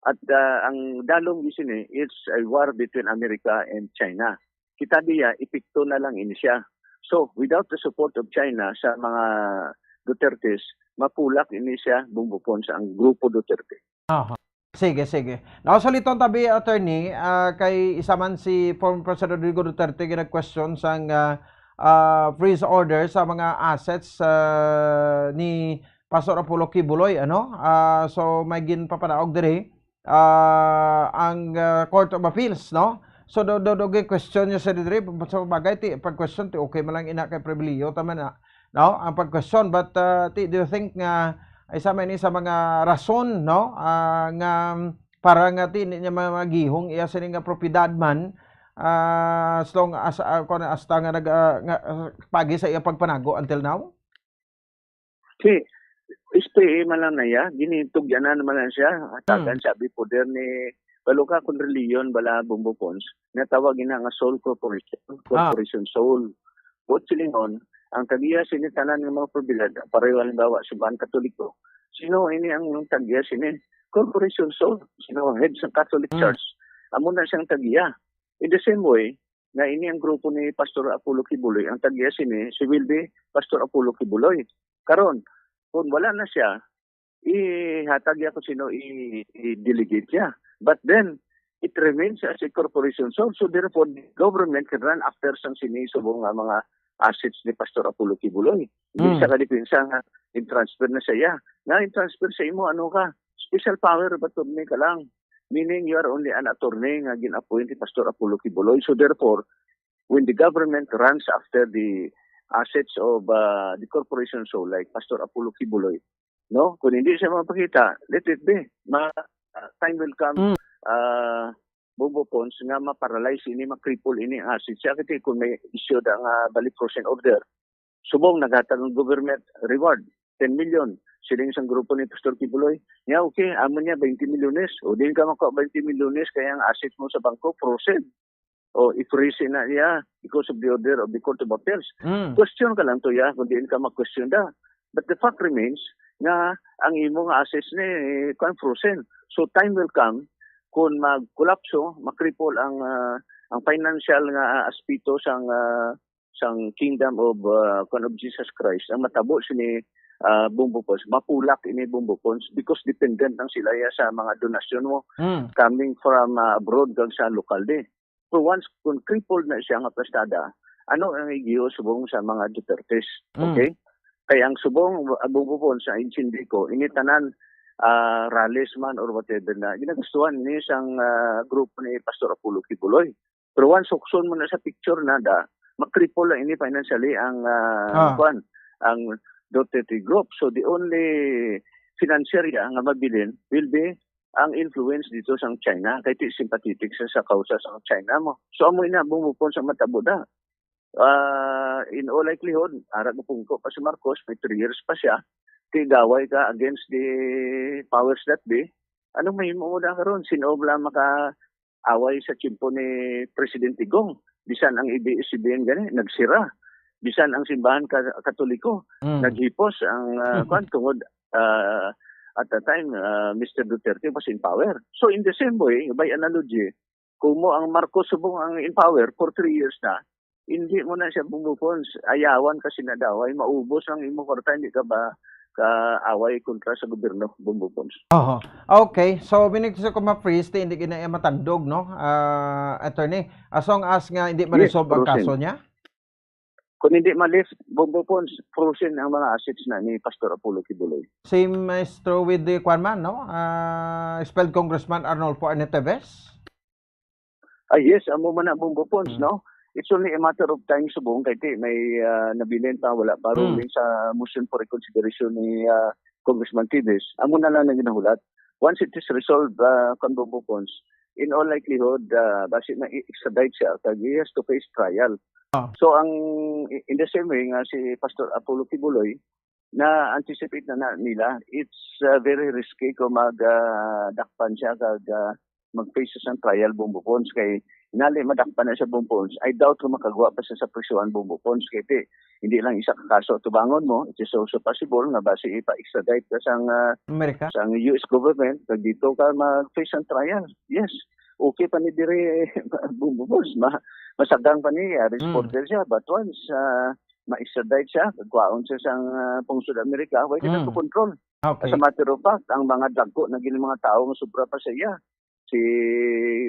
at, ah, ang dalom gid sini, it's a war between America and China. Kita diya, epekto na lang ini siya. So, without the support of China sa mga Dutertes, mapulak ini siya, Bongbong Pons, ang grupo Duterte. Aha. Sige, sige. Now, sa liton tabi, attorney, ah, kay isa man si former President Rodrigo Duterte ginag-question sang, ah, ah, freeze order sa mga assets, ah, ni Pastor Apollo Quiboloy, ano? Ah, so, may ginpapanaog diri, ah, ang, ah, Court of Appeals, no? So, do, do, do, question niya sa diri. So, bagay, ti, pag-question, ti, okay man lang ina kay pribilihiyo ta man na, no? Ang pag-question, but, ah, ti, do you think nga isa man ni sa mga rason, no? Ah, nga para nga ti, hindi niya ma-, magihong iya sini nga propiedad man, ah, as long as, ah, kung hasta nga nag, ah, nga, ah, pagi sa iya pagpanago until now? Si S P A man lang na iya, ginitugyanan naman lang siya. Hatagan Hmm. siya abi poder ni, balo ka kung reliyon bala, Bongbong Pons, natawag ina nga Seoul Corporation, Ah. Corporation Seoul. Buot silingon, ang tagiya sini tanan nga mga propiedad, pareho halimbawa, simbahan Katoliko. Sino ini ang tagiya sini? Corporation Seoul. Sino ang head sa Catholic Hmm. Church? Amo na siyang tagiya. In the same way, nga ini ang grupo ni Pastor Apollo Quiboloy, ang tagiya sini, si will be Pastor Apollo Quiboloy. Karon, kung wala na siya, ihatag niya kung sino i-, i-delegate niya. But then, it remains as a corporation. So, so therefore, the government can run after sang sini subong nga mga assets ni Pastor Apollo Quiboloy. Hindi Mm. siya kadepensa nga in-transfer na sa iya. Nga in-transfer sa imo, ano ka? Special power of attorney ka lang. Meaning, you are only an attorney nga gin-appoint ni Pastor Apollo Quiboloy. So, therefore, when the government runs after the assets of, uh, the corporation, so like Pastor Apollo Quiboloy, no? Kung hindi siya mapakita, let it be. Ma-, uh, time will come, Mm. uh, Bongbong Pons, nga ma-paralyze ini, ma-cripple ini ang assets. Siya, kiti, kung may issue da nga balik frozen order, subong naghatag ang government reward, ten million. Siling sang grupo ni Pastor Quiboloy, niya, okay, amo niya, twenty milyones. O, di ka makuha twenty milyones, kaya ang asset mo sa bangko, frozen. O, i-freeze na niya because of the order of the Court of Appeals. Mm. Question ka lang to, ya, kung diin ka mag-question da. But the fact remains nga ang imo nga assets ni, kuwan, frozen. So, time will come kung mag-collapso, makripol ang, ah, ang financial nga aspeto sang, ah, sang Kingdom of, ah, kuwan, of Jesus Christ, ang matabo sini, ah, Bongbong Pons, mapulak ini Bongbong Pons because dependent lang sila ya sa mga donasyon mo Mm. coming from, ah, abroad kag sa lokal di. So once kung crippled na siya nga plastada, ano ang igiyo subong sa mga Dutertes? Mm. Okay? Kaya ang subong, ah, Bongbong Pons, sa intindi ko, ini tanan, ah, rallies man or whatever na, ginagastuhan ni sang, ah, grupo ni Pastor Apollo Quiboloy. Pero once hukson mo na sa picture na da, makripol lang ini financially ang, ah, Ah. kuwan, ang Duterte Group. So the only financier ya nga mabilin will be ang influence dito sa China. Kay ti sympathetic sa, sa kausa sa China mo. So amo ina, Bongbong Pons, sa matabo da. Ah, in all likelihood, ara gapungko pa si Marcos, may three years pa siya. Ti gaway ka against the powers that be. Ano mahimo mo na karon? Sino lang maka away sa tiyempo ni Presidente Gong? Bisan ang A B S C B N gani, nagsira. Bisan ang simbahan ka-, Katoliko, Mm. naghipos ang, ah, kwan, tungod, ah, at the time, ah, Mister Duterte was in power. So, in the same way, by analogy, kung mo ang Marcos subong ang in power for three years na, hindi mo na siya, Bombo Pons, ayawan ka sina daw, ay maubos ang imo kwarta, hindi ka ba ka away kontra sa gobyerno, Bombo Pons. Oho. Okay. So, meaning to say, kung ma-freeze, hindi gina iya matandog, no? Ah, attorney, as long as nga hindi ma-resolve ang Frozen. Kaso niya? Kung hindi ma-lift, Bombo Pons, frozen ang mga assets na ni Pastor Apollo Kibuloy. Same is true with the, kwan man, no? Ah, expelled Congressman Arnulfo Arnetebes? Ah, yes, amo man na, Bombo Pons, Mm. no? It's only a matter of time subong kay ti may ah, nabilin pa, wala pa Mm. ruling sa motion for reconsideration ni ah, Congressman Tibes. Amo na lang ang ginahulat. Once it is resolved, uh, Bombo Pons, in all likelihood, uh, basi na i-extradite siya kag he has to face trial. Ah. So ang in the same way nga si Pastor Apollo Kibuloy, na-anticipate na, na nila, it's uh, very risky kung mag uh, dakpan siya kag uh, mag-face siya sang trial, Bombo Pons, kay nali madakpan na siya, Bombo Pons. I doubt kung makagwa pa siya sa prisuhan, Bombo Pons, kay ti, hindi lang isa ka kaso tubangon mo, it is also possible nga basi ipa-extradite ka sang uh, Amerika? Sang U S government, kag dito ka mag-face ang trial. Yes. Okay pa ni diri, Bombo Pons, ma masagang pa ni, arrest Mm. order siya, but once uh, ma-extradite siya, kagwaon siya sang uh, pungsod Amerika, way ka Mm. to control. Okay. As a matter of fact, ang mga dagko na gini mga tao nga sobra pa sa iya, si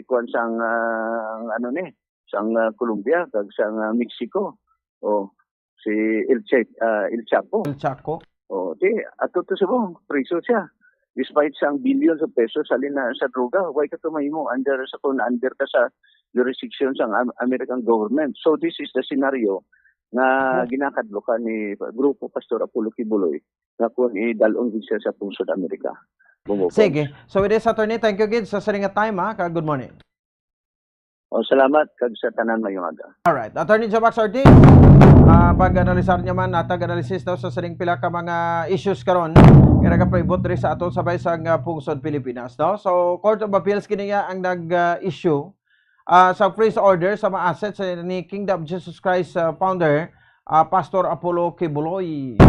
kuan sang ah, ang ano ni, sang ah, Colombia kag sang ah, Mexico. Oh, si El Che, ah, El Chapo. El Chaco. Oh, di ato to subong priso siya. Despite sang billions of pesos halin na sa droga, way ka to mahimo under sa kung under ka sa jurisdiction sang Am- American government. So this is the scenario nga Yes. ginakadlukan ni Grupo Pastor Apollo Kibuloy nga kung idalon gid siya sa pungsod Amerika. Bumukod. Sige. So with this, attorney, thank you gid sa sining nga time, ha, kag good morning. O, salamat kag sa tanan, mayong aga. Alright. Attorney Joe Max Ortiz, ah, pag-analisar niya man, natag analysis daw sa sining pila ka mga issues karon nga nagapaibot diri sa aton sa baysang ah, pungsod Pilipinas, no? So, Court of Appeals kini nga ang nag-issue ah, sa freeze order sa mga assets ni Kingdom of Jesus Christ ah, founder, ah, Pastor Apollo Kibuloy.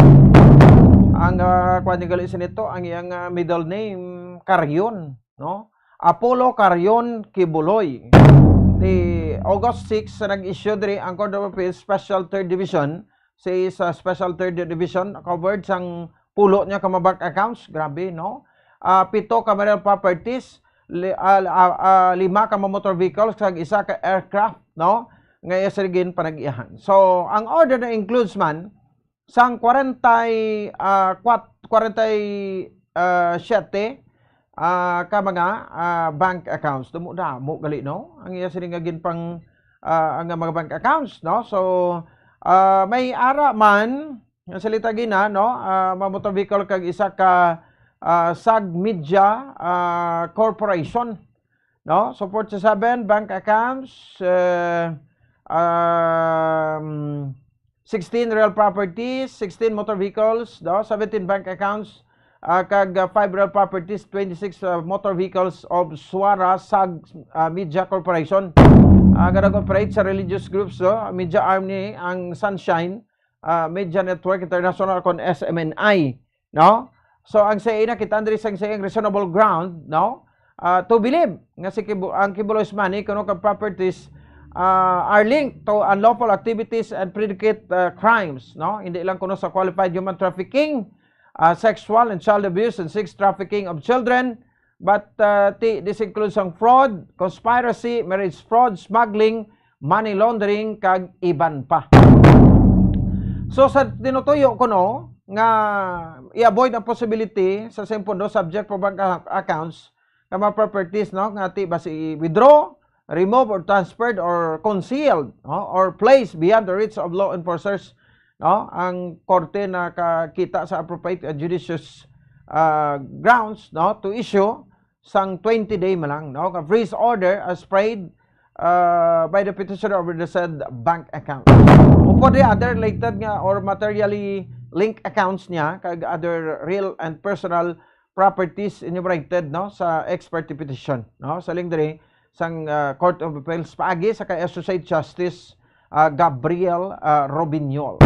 Ang ah, kuwan ni gali sa nito, ang iyang ah, middle name, Carion, no? Apollo Carion Kibuloy. Di August six sa nag-issue diri ang Court of Appeals Special Third Division, sa sa Special Third Division, covered sang pulo niya ka mga bank accounts, grabe, no? Ah, pito ka marital properties, li, ah, ah, ah, lima ka mga motor vehicles, kag isa ka aircraft, no? Nga iya sila ginpanag-iyahan. So, ang order na includes man sang kwarenta, ah, kwat-, kwarenta, ah, siyete, ah, ka mga ah, bank accounts. Damo-damo gali, no? Ang iya sila nga ginpang ah, ang mga bank accounts, no? So, ah, may ara man nga salita gina, no? Ah, mga motor vehicle kag isa ka ah, Sag Media ah, Corporation, no? So, forty-seven bank accounts, eh, um, sixteen real properties, sixteen motor vehicles, no? Seventeen bank accounts, ah, kag ah, five real properties, twenty-six ah, motor vehicles of Suara Sag ah, Media Corporation, ah, nga nag-operate sa religious groups, no? Media arm ni ang Sunshine ah, Media Network International kon S M N I, no? So ang C I A nakita diri sang sayang reasonable ground, no? Ah, to believe nga si Kibu- ang Kibuloy's money kuno kag properties ah, are linked to unlawful activities and predicate ah, crimes, no? Hindi lang kuno sa qualified human trafficking, ah, sexual and child abuse and sex trafficking of children, but ah, ti this includes ang fraud, conspiracy, marriage fraud, smuggling, money laundering kag iban pa. So sa tinutuyo kuno nga i-avoid ang possibility sa same pondo subject for bank a- accounts nga mga properties, no, nga ti basi withdraw, remove or transferred or concealed, no, or placed beyond the reach of law enforcers, no, ang korte nakakita sa appropriate uh, judicious uh, grounds, no, to issue sang twenty day man lang, no, ka freeze order as prayed uh, by the petitioner over the said bank account. Upod the other related nga or materially linked accounts niya kag other real and personal properties enumerated, no, sa ex parte petition, no, sa link diri sang uh, Court of Appeals paagi sa kay Associate Justice uh, Gabriel uh, Robiñol.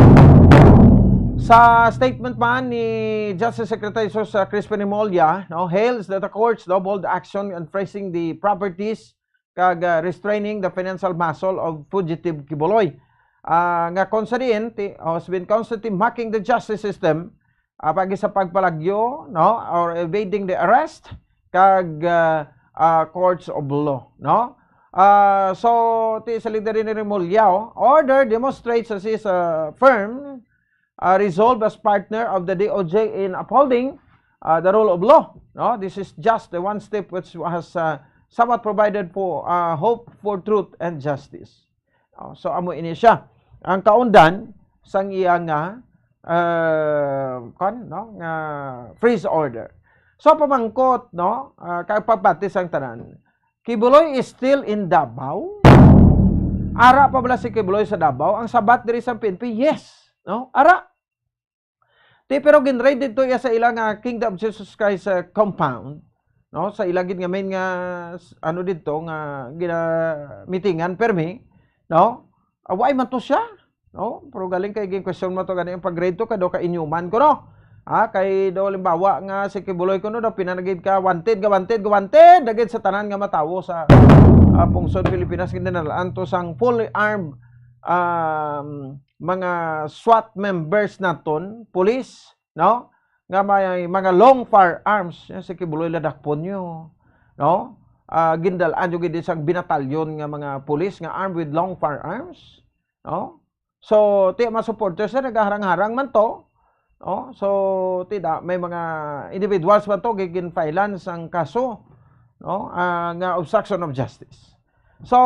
Sa statement man ni Justice Secretary Sos uh, Crispin Remulla, no, hails that the court's doubled action on freezing the properties kag uh, restraining the financial muscle of fugitive Kibuloy. ah, nga kung sa diin, ti-, has been constantly mocking the justice system, ah, pagi sa pagpalagyo, no, or evading the arrest, kag, ah, ah, courts of law, no? Ah, so, ti sa leader ni Remulla, order demonstrates as is, ah, firm, ah, resolve as partner of the D O J in upholding, ah, the rule of law, no? This is just the one step which has, ah, somewhat provided for, ah, hope for truth and justice. Oh, so, amo ini siya. Ang kaundan sang iya nga, ah, kwan, no, nga freeze order. So, pamangkot, no, ah, kag pagpati sang tanan. Quiboloy is still in Davao? Ara pa bala si Quiboloy sa Davao? Ang sabat diri sa P N P, yes, no? Ara. Ti, pero ginraid didto iya sa ila nga Kingdom of Jesus Christ, ah, compound, no? Sa ila gid nga main nga s-, ano didto nga ginamitingan permi, no? Ah, why man to siya, no? Pero galing kay gin-question mo to gani ang pag-raid to kay daw ka inyuman ko, no? Ah, kay daw halimbawa nga si Quiboloy ko, no, daw pina na gid ka wanted, ga wanted, ga wanted, na gid sa tanan nga matawo sa, ah, pungsod Pilipinas, gid na lang to sang fully armed, um, mga SWAT members naton, police, no? Nga may mga long firearms, yan, si Quiboloy ladakpon nyo, no? Ah, gindal-an nyo gid sang binatalyon nga mga pulis nga armed with long firearms, no? So, ti, mga supporters na nagaharang-harang man to, no? So, ti da, may mga individuals man to, gigin-filean sang kaso, no? Ah, nga obstruction of justice. So,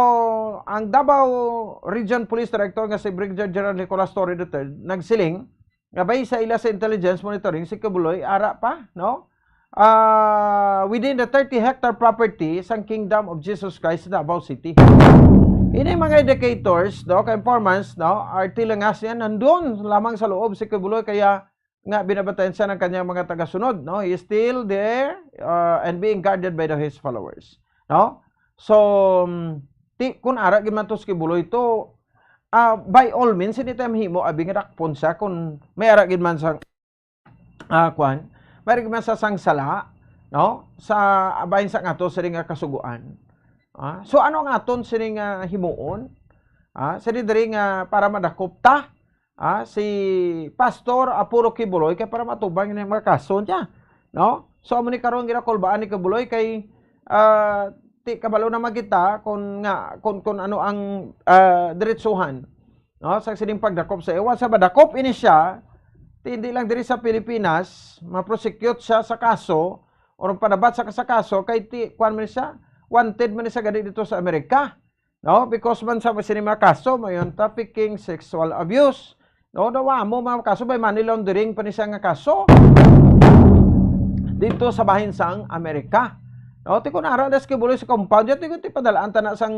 ang Davao Region Police Director nga si Brigadier General Nicolas Torre the third nagsiling nga based sa ila sa intelligence monitoring, si Quiboloy ara pa, no? Ah, within the thirty hectare property sang Kingdom of Jesus Christ sa Davao City. Ini mga indicators, no, ka informants, no, are still nga siya nandun lamang sa loob si Quiboloy, kaya nga binabantayan siya ng kanyang mga tagasunod, no? He is still there, uh, and being guarded by the, his followers, no? So, um, ti, kung ara gid man to si Quiboloy to, ah, by all means, hindi tayo mahimo abi nga dakpon siya kung may ara gid man sa, ah, kwan, may ara gid man sa sang sala, no? Sa, bahin sa nga to, sini nga kasuguan. Ah, so, ano ang aton sini nga himuon? Ah, sini diri nga para madakop ta, ah, si Pastor Apollo Quiboloy kay para matubang yung mga kaso niya, no? So, amo ni karon ginakulbaan ni Quiboloy kay, ah, ti kabalo na magita kung nga, kung, kung ano ang, ah, diretsuhan, no? Sa sining pagdakop sa iwan sa madakop ini siya, ti hindi lang diri sa Pilipinas, ma-prosecute siya sa kaso, or padabat sa, sa kaso, kay ti, kuwan man siya, wanted man siya gani dito sa Amerika. No? Because man sa sini mga kaso, may yung trafficking, sexual abuse. No, daw amo mga kaso, may money laundering pa ni siya nga kaso dito sa bahin sang Amerika. No, ti kun ara das Quiboloy sa compound, ti kun ti padalaan ta na sang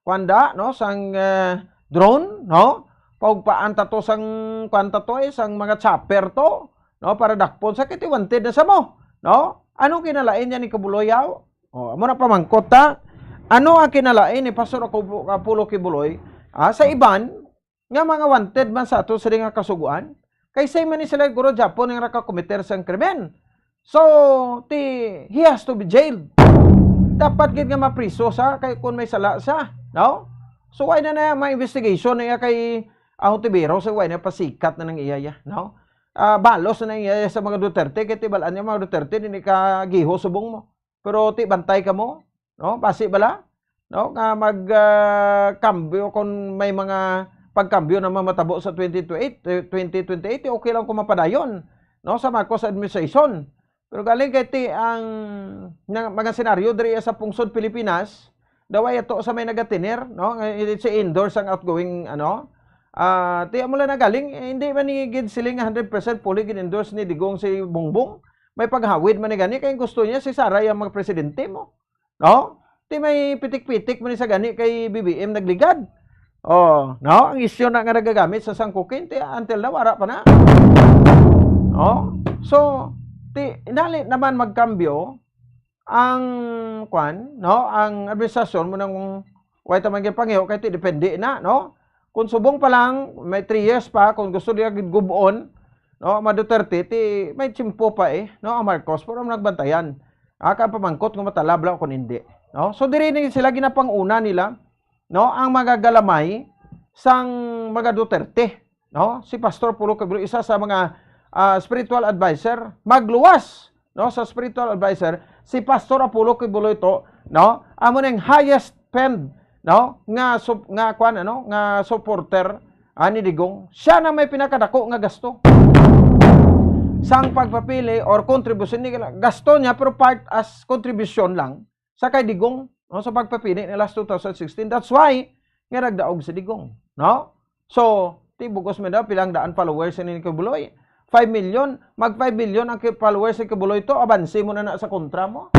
kwanda, no, sang, eh, drone, no? Paugpaan ta to sang, kwan ta to, eh, sang mga chopper to, no, para dakpon sa kay ti wanted na sa mo, no? Ano kinalain niya ni Quiboloy, yaw? Oh, amo na pamangkot ta. Ano ang kinalain ni Pastor Apo-, Apollo Quiboloy, ah, sa iban nga mga wanted man sa ato sila nga kasuguan? Kay same man ni sila guro Japon nga nakakomiter sang krimen. So, ti, he has to be jailed. Dapat gid nga mapriso sa kay kung may sala sa, no? So, why na na may investigation na iya kay Ahong Tibero, so why na pasikat na nang iya, ya, no? Ah, balos na nang iya sa mga Duterte, kay tibalaan niya mga Duterte, hindi ka giho subong mo. Pero ti bantay ka mo, no? Basi bala, no? Nga mag, ah, kambyo kung may mga pagkambyo na mamatabo sa twenty twenty-eight, eh, twenty twenty-eight, okay lang kung mapadayon, no? Sa Marcos administration. Pero galing kay ti ang, nga, mga senaryo diri sa pungsod Pilipinas, daw ay ato sa may nagatiner, no? Nga, eh, si endorse ang outgoing, ano? Ah, ti amo lang na galing, eh, hindi man ni gid siling hundred percent fully gin-endorse ni Digong si Bongbong. May paghawid man ni gani, kay gusto niya si Sara ang mga presidente mo. No? Ti may pitik-pitik man ni sa gani kay B B M nagligad. Oh, no? Ang isyu na nga nagagamit sa sangkukin, ti until now, wala pa na. No? So, ti, inali naman magkambyo ang, kwan, no? Ang administrasyon mo nang way ta man gyud pangiho kay ti depende na, no? Kung subong pa lang, may three years pa, kung gusto niya gid gub-on, no, ma Duterte, ti may tiyempo pa eh, no, ang Marcos, pero ang nagbantayan. Ah, ka pamangkot nga matalab lang kung hindi, no? So, diri ni sila ginapanguna nila, no, ang mga galamay, sang mga Duterte, no? Si Pastor Apollo Quiboloy, isa sa mga, ah, spiritual adviser, magluwas, no, sa spiritual adviser, si Pastor Apollo Quiboloy to, no? Amo ning highest spend, no, nga sup-, nga kwan, ano, nga supporter, ah, ni Digong. Siya na may pinakadako nga gasto sang pagpapili or contribution ni, gasto niya, pero part as contribution lang sa kay Digong, no, sa pagpapili ni last two thousand sixteen. That's why nga nagdaog si Digong, no? So, ti bugos man daw, pilang daan followers ni Quiboloy? Five million, mag five million ang ki-, followers ni Quiboloy to, abanse mo na na sa kontra mo.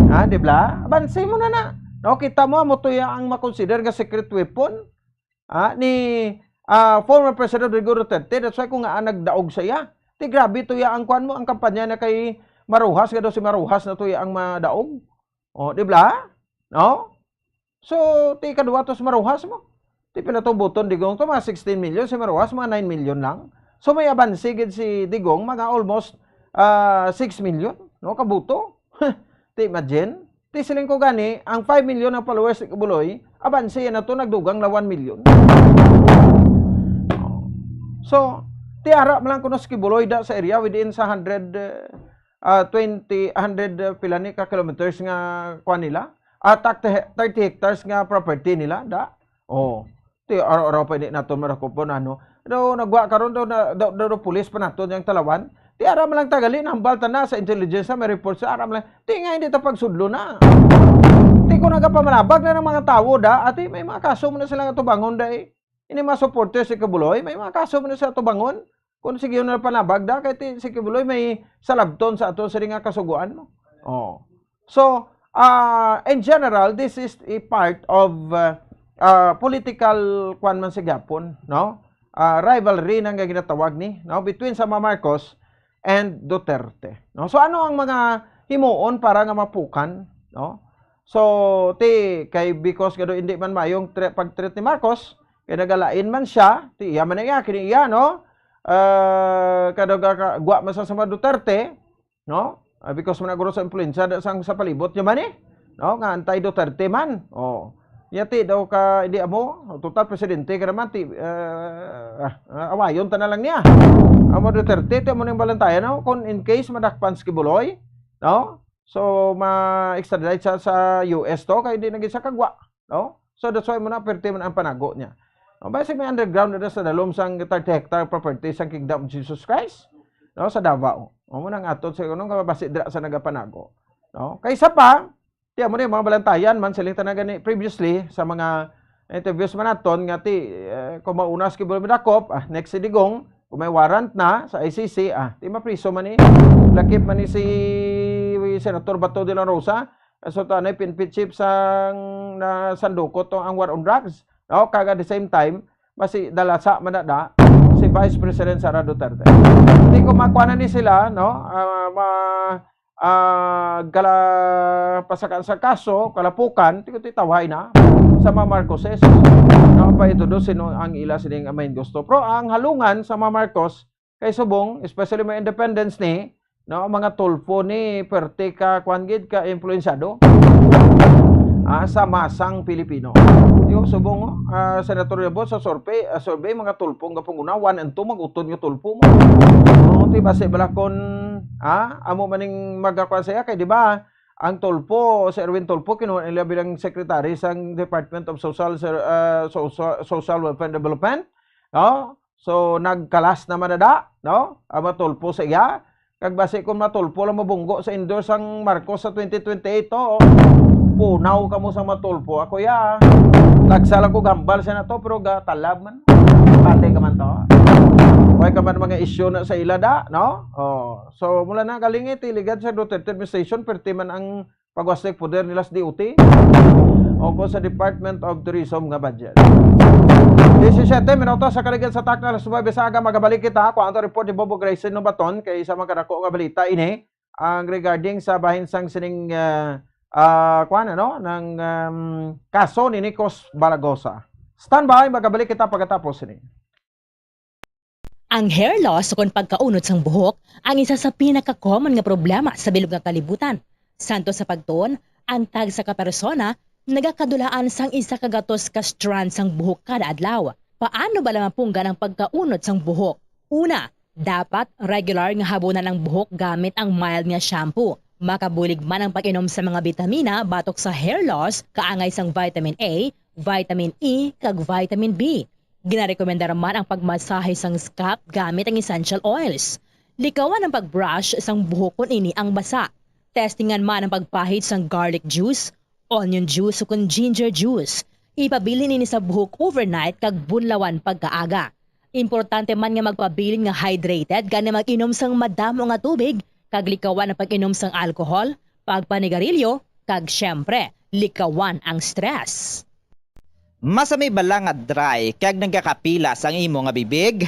Ha, di ba? Abanse mo na na. No, kita mo, amo to ya ang makonsider nga secret weapon, ah, ni, ah, former President Rodrigo Duterte. That's why kung nga nagdaog sa iya. Ti grabe to ya ang kwan mo, ang kampanya na kay Maruhas, nga daw si Maruhas na to ya ang madaog. O, di ba? No? So, ti kadua to si Maruhas mo. Ti pila to buton Digong to, mga sixteen million, si Maruhas, mga nine million lang. So, may abanse gid si Digong, mga almost, ah, six million, no, kabuto. Ti imagine, ti siling ko gani, ang five million ang followers ni Quiboloy, abanse na to, nagdugang na one million. So, ti ara man lang kuno si Quiboloy da sa area within sa hundred, uh, ah, twenty, hundred, uh, pila ni ka kilometers nga kuan nila? Ah, tak-, thirty hectares nga property nila, da? Oh. Ti araw-araw pa ini naton marakupon, ano? Daw nagwa karon daw na, daw, daw, daw pulis pa naton yang talawan. Ti ara man lang tagali, nahambal ta na sa intelligence, may report sa ara man lang. Ti nga hindi ta pagsudlo na. Ti kung nagapamanabag na ng mga tawo, da, ati may mga kaso mo na sila nga tubangon, da, eh. Ini mga supporters si Quiboloy, may mga kaso mo na sa tubangon. Kung sige na panabag da, kay ti-, si Quiboloy may salabton sa ato sa nga kasuguan mo. Oh. So, ah, in general, this is a part of, ah, ah, political, kwan man sa gyapon, no? Ah, rivalry na nga ginatawag ni, no? Between sa mga Marcos and Duterte, no? So, ano ang mga himuon para nga mapukan, no? So, ti, kay because nga daw hindi man mayong tre-, pag-treat ni Marcos, kay nagalain man siya, ti iya man iya, kini iya, no? Ah, kada ka, ka, gwa man sa, sa mga Duterte, no? Ah, because man naguro sa impluwensya da sang sa palibot niya man eh, no? Nga anti-Duterte man. Oh. Yati daw ka, hindi amo, total presidente ka naman, ti, ah, ah, awayon ta na lang niya. Amo Duterte, ti amo ning balantayan, no? Kung in case madakpan si Quiboloy, no? So, ma-extradite siya sa U S to, kay hindi na gid siya kagwa, no? So, that's why mo na, perti man ang panago niya. No, basi may underground na sa dalom sang thirty hectare property sang Kingdom of Jesus Christ, no, sa Davao. Amo nang aton sa, ano, nga basi dira sa nagapanago, no? Kaysa pa, ti amo ni mga balantayan man, siling ta na gani previously sa mga interviews man naton nga ti, eh, kung mauna si Quiboloy madakop, ah, next si Digong, kung may warrant na sa I C C, ah, ti mapriso man ni, lakip man ni si Senator Bato de la Rosa, ah, so tanay pinpit chief sang na sandukot to ang war on drugs, no? Kag at the same time, basi dalasa man na da si Vice President Sara Duterte. Ti kung makuha na ni sila, no? Ah, ma-, ah, gala-, pasakan sa kaso, kalapukan, ti, ti tawhay na sa mga Marcoses. No, pa ito do, sino ang ila sining main gusto. Pero ang halungan sa mga Marcos, kay subong, especially mga independents ni, no, ang mga tulpo ni, perte ka, kwan gid, ka influensyado, ah, sa masang Pilipino. Yo, subong, oh, ah, Senator Yabot, sa survey, ah, survey, mga tulpo nga panguna, one and two, mag-utod nga tulpo mo. Oh, ti basi bala kon, ah, amo maning magakwan saya, kay di ba, ang Tulfo, si Erwin Tulfo, kinuha nila bilang secretary sang Department of Social Ser-, ah, Social, Social Welfare and Development, no? So, nagkalas naman na da, no? Ang matulpo sa iya. Kag basi kung matulpo lang mabunggo sa endorse ang Marcos sa twenty twenty-eight, to, punaw kamo sa matulpo. Ako ya, nagsalang ko gambal sa na to, pero gatalab man. Pati ka man to. Way ka man mga issue na sa ila da, no? Oh. So, mula na, galing iti, ligad sa Duterte administration, perti man ang pagwaslik poder nila sa D O T o ko sa Department of Tourism nga budget. Disisiete minutos sa kaligid sa takna, alas nuebe sa aga, magabalik kita. Kuan to report ni Bobo Grayson Nobaton kay sa mga kadako nga balita ini, ang regarding sa bahin sang sining, ah, ah, kuan, ano, ng, um, kaso ni Nicos Balagosa. Standby, magabalik kita pagkatapos ini. Ang hair loss ukon pagkaunod sang buhok ang isa sa pinaka-common nga problema sa bilog nga kalibutan. Santo sa pagtuon, ang tagsa ka persona nagakadulaan sang isa ka gatos ka strand sang buhok kada adlaw. Paano bala mapunggan ang pagkaunot sang buhok? Una, dapat regular nga habunan ang buhok gamit ang mild nga shampoo. Makabulig man ang pag-inom sa mga bitamina batok sa hair loss, kaangay sang vitamin A, vitamin E, kag vitamin B. Ginarekomendar man ang pagmasahe sang scalp gamit ang essential oils. Likawan ang pag-brush sang buhok kon ini ang basa. Testingan man ang pagpahid sang garlic juice, onion juice, ukon ginger juice. Ipabilin ini sa buhok overnight kag bunlawan pagkaaga. Importante man nga magpabilin nga hydrated, gani mag-inom sang madamo nga tubig, kag likawan ang pag-inom sang alcohol, pagpanigarilyo, kag, siyempre, likawan ang stress. Masami bala nga dry kag nagakapilas ang imo nga bibig?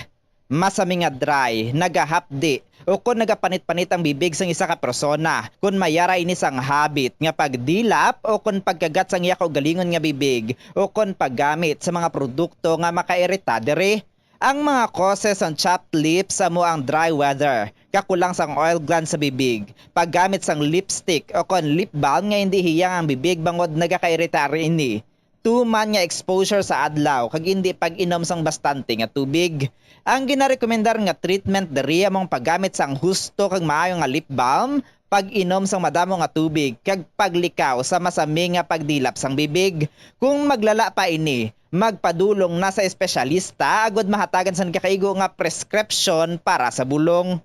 Masami nga dry, nagahapdi, o kon nagapanit-panit ang bibig sang isa ka persona. Kon may ara ini sang habit nga pagdilap o kon pagkagat sang iya kaugalingon nga bibig o kon paggamit sa mga produkto nga makairita diri. Ang mga causes sang chapped lips amo ang dry weather, kakulang sang oil gland sa bibig, paggamit sang lipstick o kon lip balm nga indi hiyang ang bibig bangod nagakairita ini. Tuman nga exposure sa adlaw kag indi pag-inom sang bastante nga tubig. Ang ginarekomendar nga treatment diri amo ang paggamit sang husto kag maayo nga lip balm, pag-inom sang madamo nga tubig, kag paglikaw sa masami nga pagdilap sang bibig. Kung maglala pa ini, magpadulong na sa espesyalista agud mahatagan sang nagakaigo nga prescription para sa bulong.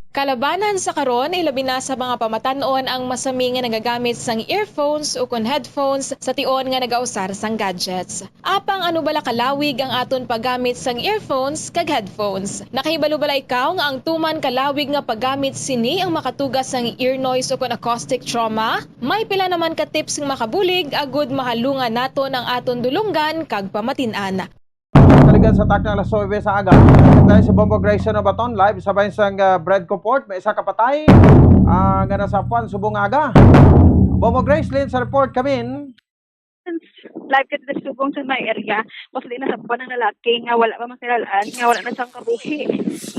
Kalabanan sa karon, ilabi na sa mga pamatan-on ang masami nga nagagamit sang earphones ukon headphones sa tion nga nagausar sang gadgets. Apang ano bala kalawig ang aton paggamit sang earphones kag headphones? Nakahibalo bala ikaw nga ang tuman kalawig nga paggamit sini ang makatuga sang ear noise ukon acoustic trauma? May pila naman ka tips nga makabulig agud mahalungan naton ang aton dulonggan kag pamatin-an. Saligan sa takna alas nuebe sa aga. Tayo sa Bombo Grace sa Baton, live sa bayan sang, ah, Bread Comport. May isa ka patay, ah, nga nasapuan subong nga aga. Bombo Grace, Lynn, sa report kami. Live ka dito subong sa may area. Mostly nasapuan ang lalaki nga wala pa makilalaan, nga wala na sang kabuhi.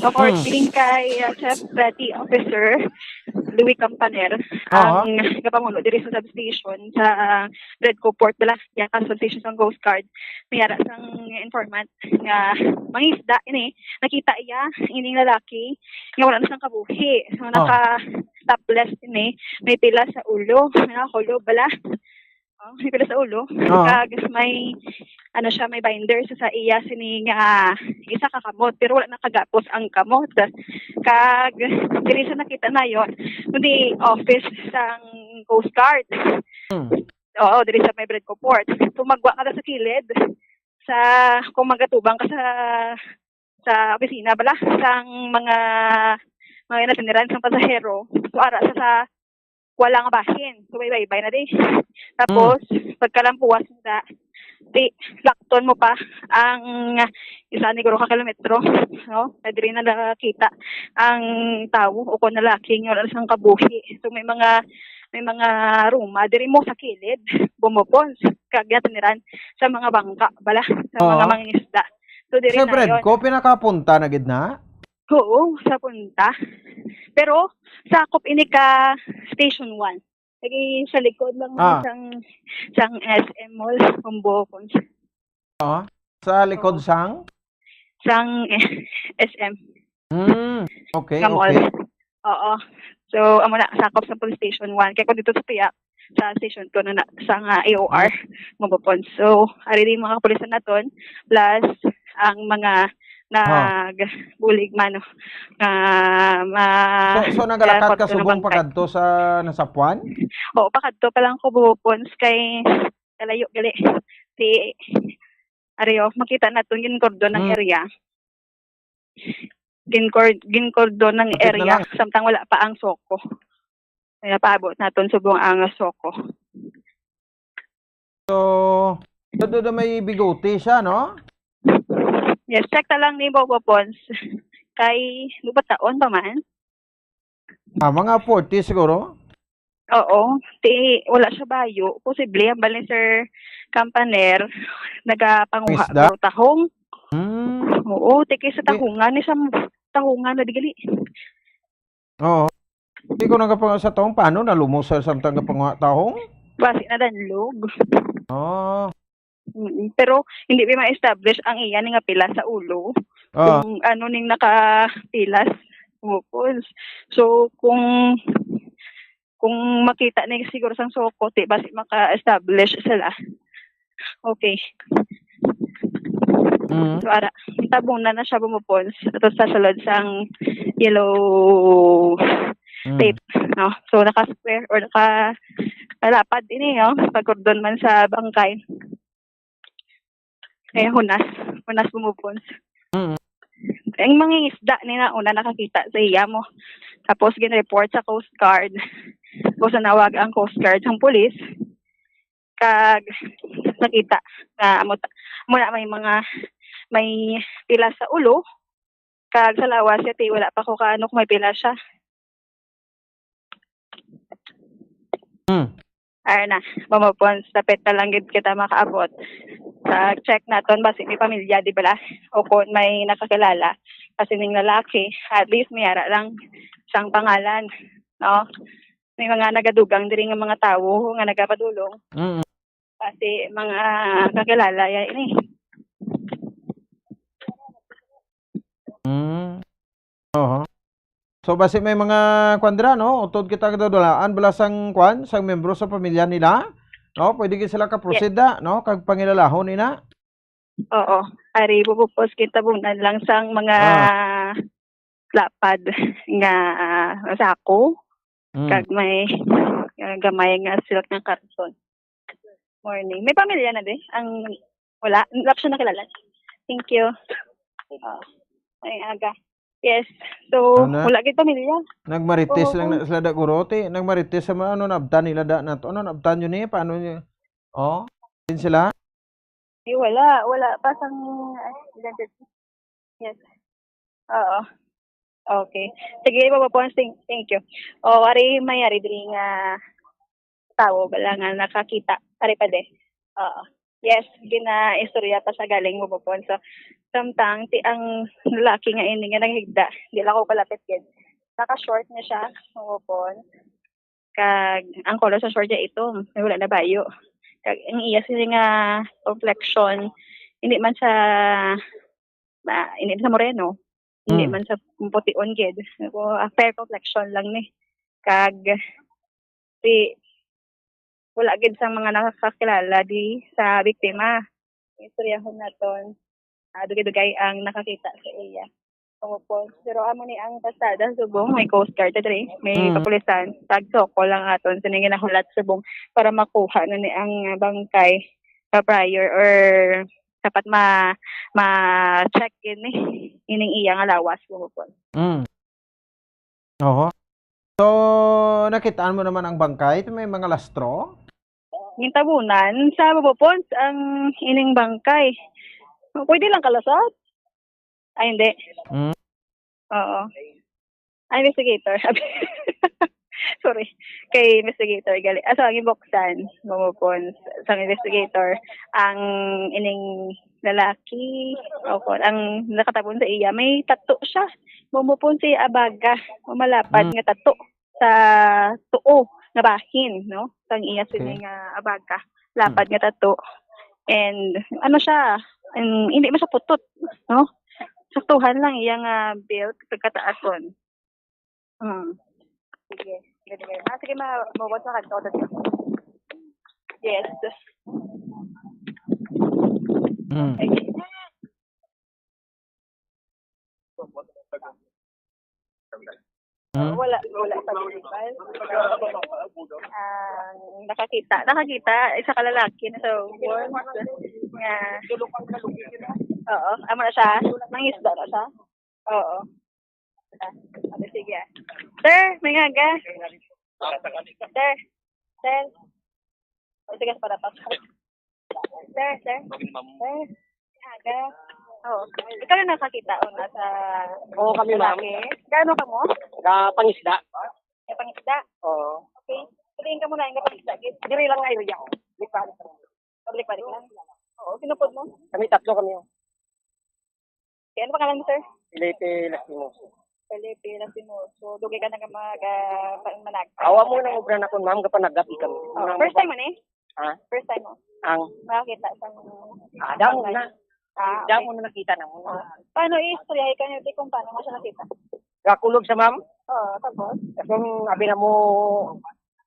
According kay, ah, Chief Petty Officer Louis Campaner, Aha. ang nagapamuno diri sa substation sa Bread Comport, Balas, Yakas, substation sang Coast Guard. May ara sang informant nga mangisda ini, nakita iya ining lalaki nga wala na sang kabuhi. So, Oh. naka-topless ini, may pila sa ulo, may nakakulob bala. Oh, may pila sa ulo. Oh. Kag may, ano siya, may binder sa, sa iya sini nga isa ka kamot, pero wala nakagapos ang kamot. Kag diri sa nakita nayon, kundi office sang Coast Guard. Hmm. Oo, diri sa may Bread Comport. So, magwa ka sa kilid, sa, kung magatubang ka sa, sa opisina bala, sang mga, mga natiniran sang pasahero. So, ara sa, sa wala nga bahin. So, baybay na di. Tapos, Mm. pagkalampuwas mo da, di, lakton mo pa ang isa ni guro ka kilometro, no? Na diri na nakita ang tawo o kung lalaki nga wala sang kabuhi. So, may mga, may mga ruma diri mo sa kilid, Bombo Ponds, kag natiniran sa mga bangka, bala, sa mga Oo. mangingisda. So, diri Sir na Fred, yun. Ko pinakapunta na gid na? Oo, sa punta. Pero, sakop ini ka Station one. Lagi sa likod lang Ah. sang, sang S M Mall, Bombo Ponds. Ah, sa likod Oo. sang? Sang S M. Hmm, okay, Nga mall. okay. Oo. So, amo na, sakop sa Police Station one. Kaya kung dito sa Piak, sa Station two na, na sa nga A O R, Hmm. Bombo Ponds. So, ari din mga kapulisan naton, plus ang mga Ah. nagbulig man, no, nga ma-, So, so nagalakat ka kaya subong bangkay. Pakadto sa nasapuan? Oo, pakadto pa lang ko, Bombo Ponds, kay kalayo gali. Si, ari, oh, makita naton yung cordon ng Hmm. area. Ginkor-, ginkordon ng Kapit na area, lang. Samtang wala pa ang SOCO. Kaya paabot naton subong ang SOCO. So, so, do, do may bigote siya, no? Yes, check ta lang ni Bombo Ponds. Kay, di ba taon pa man? Ah, mga forty siguro? Oo. Ti, wala siya bayo. Posible, ang bali, Sir Campaner, nagapanguha Isda? Pero tahong. Hmm. Oo, ti kay sa Ti- tahungan, ni sa tahungan na digali. Oo. Di ko nagapang sa taong paano nalumos sa samtang kapanguha taong? Basi na danlog. Oh. Mm, pero hindi pa ma-establish ang iya ni nga pila sa ulo. Ah. Kung ano ning nakapilas. Bukos. So, kung, kung makita ni siguro sang soko, di basi maka-establish sila. Okay. Mm. So, ara, tabunan na siya, Bumupons. Ato sa sulod sang yellow Mm. tape, no? So, naka-square or naka-, nalapad ini, no? Pagkordon man sa bangkay. Kaya hunas, hunas, Bumupons. Mm. Ang mga isda ni na una nakakita sa iya mo. Tapos, gin-report sa Coast Guard. Tapos, nanawag ang Coast Guard sang pulis. Kag nakita nga amo ta-, amo na may mga, may pila sa ulo. Kag sa lawas siya, ti, wala pa ko kaano kung may pila siya. Hmm. Ayun na, Bumupons, dapit na lang gid kita makaabot. Sa check naton, basi may pamilya, di bala? O kung may nakakilala. Kasi ning lalaki, at least may ara lang sang pangalan, no? May mga nagadugang diri nga mga tawo nga nagapadulong. Mm. Kasi mga kakilala ya ini. Mm. Oho. So, basi may mga kwan dira, no? Utod kita kadudulaan bala sang kwan, sang membro sa pamilya nila, no? Pwede gid sila ka-proceed da, no? Kag pangilalahon ina. Oo. Ari, bubukos kita bunan lang sang mga Ah. lapad nga, ah, sako. Mm. Kag may, ah, gamay nga silk nga karton. Morning. May pamilya na di? Ang, wala. Wala siya nakilala. Thank you. Ah, ay, aga. Yes. So, Ano? wala gid pamilya. Nagmarites Oo. lang na sila da, guro. Ti, nagmarites sa mga ano, naabtan nila da na to. Ano, naabtan yun eh? Paano niya? Oh? Din sila? Eh, wala. Wala pa sang, ay, identity. Yes. Oo. Okay. Sige, Bubupons, thank, thank you. O, ari, may ari diri nga tawo bala nga nakakita. Ari pa di. Oo. Yes, ginaistorya pa sa galing, Bubupons. So, samtang ti ang lalaki nga ini nga naghigda, di lang ko kalapit gid. Naka-short na siya, Bubupons. Kag ang color sa short niya itom, may wala na bayo. Kag ang iya sini nga complexion, hindi man sa, ma-, hindi sa moreno, hindi Mm. man sa pution gid. Ako, ah, fair complexion lang ni. Kag, si, wala gid sa mga nakakakilala di sa biktima. Istoryahon naton. Ah, dugay-dugay ang nakakita sa iya. Opo. Pero amo ni ang pasada subong, may Coast Guard diri, may Mm. kapulisan, tag soko lang aton sa ning ginahulat subong para makuha na ni ang bangkay pa prior or dapat ma-, ma-check ini, ining iya nga lawas, Bubupons. Mm. Oho. So, nakitaan mo naman ang bangkay? May mga lastro? Gintabunan sa Bubupons ang ining bangkay. Pwede lang kalasat? Ay, hindi. Mm. Oo. Ay, investigator. Sorry. Kay investigator, gali. Ah, so, ang inboxan, Bubupons. Sa investigator, ang ining lalaki, o kung ang nakatabon sa iya, may tato siya. Bubupons, sa iya abaga, o malapad Mm. nga tato sa tuo nga bahin, no? Sang iya Okay. sini nga abaga, lapad Mm. nga tato. And ano siya, um, hindi man siya putot, no? Saktuhan lang iya nga build, pagkataason. Hmm. Sige. Sige, sige. Ah, sige, ma-, mawag sa kanto. Yes. Mm. Mm. Wala, wala pa din. Ang nakakita, nakakita, isa ka lalaki na sa Bubupons nga, oo, amo na siya, mangisda na siya. Oo. Ah, sige, sige. Sir, may aga. Sir. Sir. O, sige, para pa. Sir, sir. Sir, may aga. Oo. Ikaw na nakakita o na sa Oo, kami, ma'am. lalaki? Gaano ka mo? Sa pangisda. Sa pangisda? Oo. Okay. Piliin ka muna yung pangisda. Diri lang na area. Di pa. Pabalik-balik lang. Oo, sinupod mo? Kami tatlo kami, oh. Kaya ano pangalan mo, sir? Felipe Lastimoso. Felipe Lastimoso. Dugay ka na nga mag, ah, pa-, manag-, Awa mo nang obra na kun, ma'am, gapanagap ikam. Oh, first time mo ni? Ha? First time mo? Ang Makakita sa mga Ah, damo na. Ah, okay. Damo na nakita na mo. Ah. Paano i-istoryahay ka niyo, te, kung paano mo siya nakita? Gakulob sa, ma'am. Oo, tapos? Tapos, abi na mo,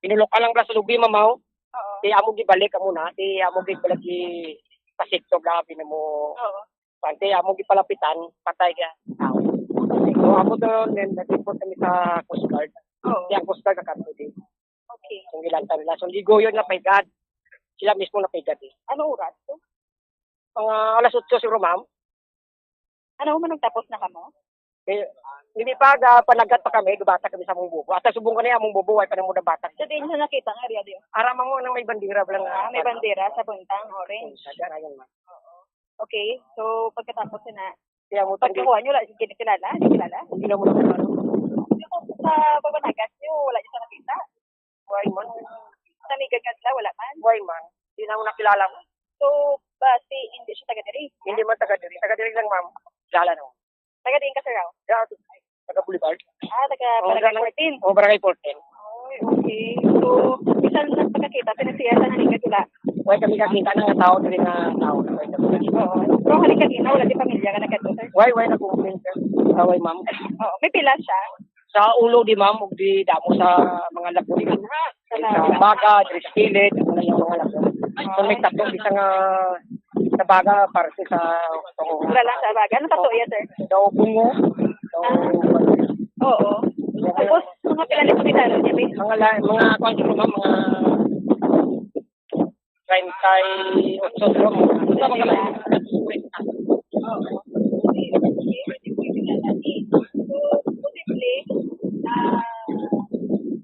pinulok ka lang bala sa lubi, ma'am, oh. Oo. Ti amo gibalik amo na, ti amo gibalik gi-, pasikto, abi na mo. Oo. Pante amo gipalapitan, patay ka. Aw. So, amo to, then, nag-report kami sa Coast Guard. Oo. Kaya ang Coast Guard, nakato din. Okay. Ang ilang nila. So, ligoyon na pahigad. Sila mismo na pahigad eh. Ano oras to? Mga alas otso siguro, ma'am. Ano, man nagtapos na kamo? Eh, hindi pa, ga-, panagat pa kami, gabata kami sa among bubo. At subong ka na among bubo, ay pa na mo nabata. Sa din sa nakita nga area di. Ara mo nang may bandera lang. Ah, may bandera sa buntang, orange. Sa dara yan, ma'am. Okay, so pagkatapos na, Kaya mo tanggi. Pagkakuha nyo, wala siya kinikilala? Hindi kilala? Hindi na mo nakilala. Hindi ko sa pagmanagat nyo, wala siya nakita? Why man? Sa may gagad lang, wala man? Why man? Hindi na mo nakilala mo. So, basi, hindi siya taga diri? Hindi man taga diri. Taga diri lang, ma'am. Kilala na mo. Taga diin ka, sir, aw? Yeah, taga Boulevard. Ah, taga Oh, Barangay taga fourteen. Oh, Barangay fourteen. Ay, okay. So, bisan sa pagkakita, pinasiya sa nanigat sila? Why kami kakita na nga tao, diri nga tao? Why kami kakita? Oo. Pero hali kanina, wala di pamilya nga nagkadto, sir? Why, why na complain, sir? Ah, why, ma'am? Oo. May pila siya? Sa ulo di, ma'am, ug di damo sa mga labuy. Sa Sa baga, diri sa kilid, ano yung mga labuy. So, may tato, isa nga sa baga, parte sa tungo. Wala lang sa baga. Ano tato iya, sir? Daw bungo. Daw Ah. Oo. Tapos, mga pila ni hospital niya, be? Mga la-, mga kwan siguro, ma'am, mga treinta y ocho siguro. Basta mga la-, Oo. So, posible, ah,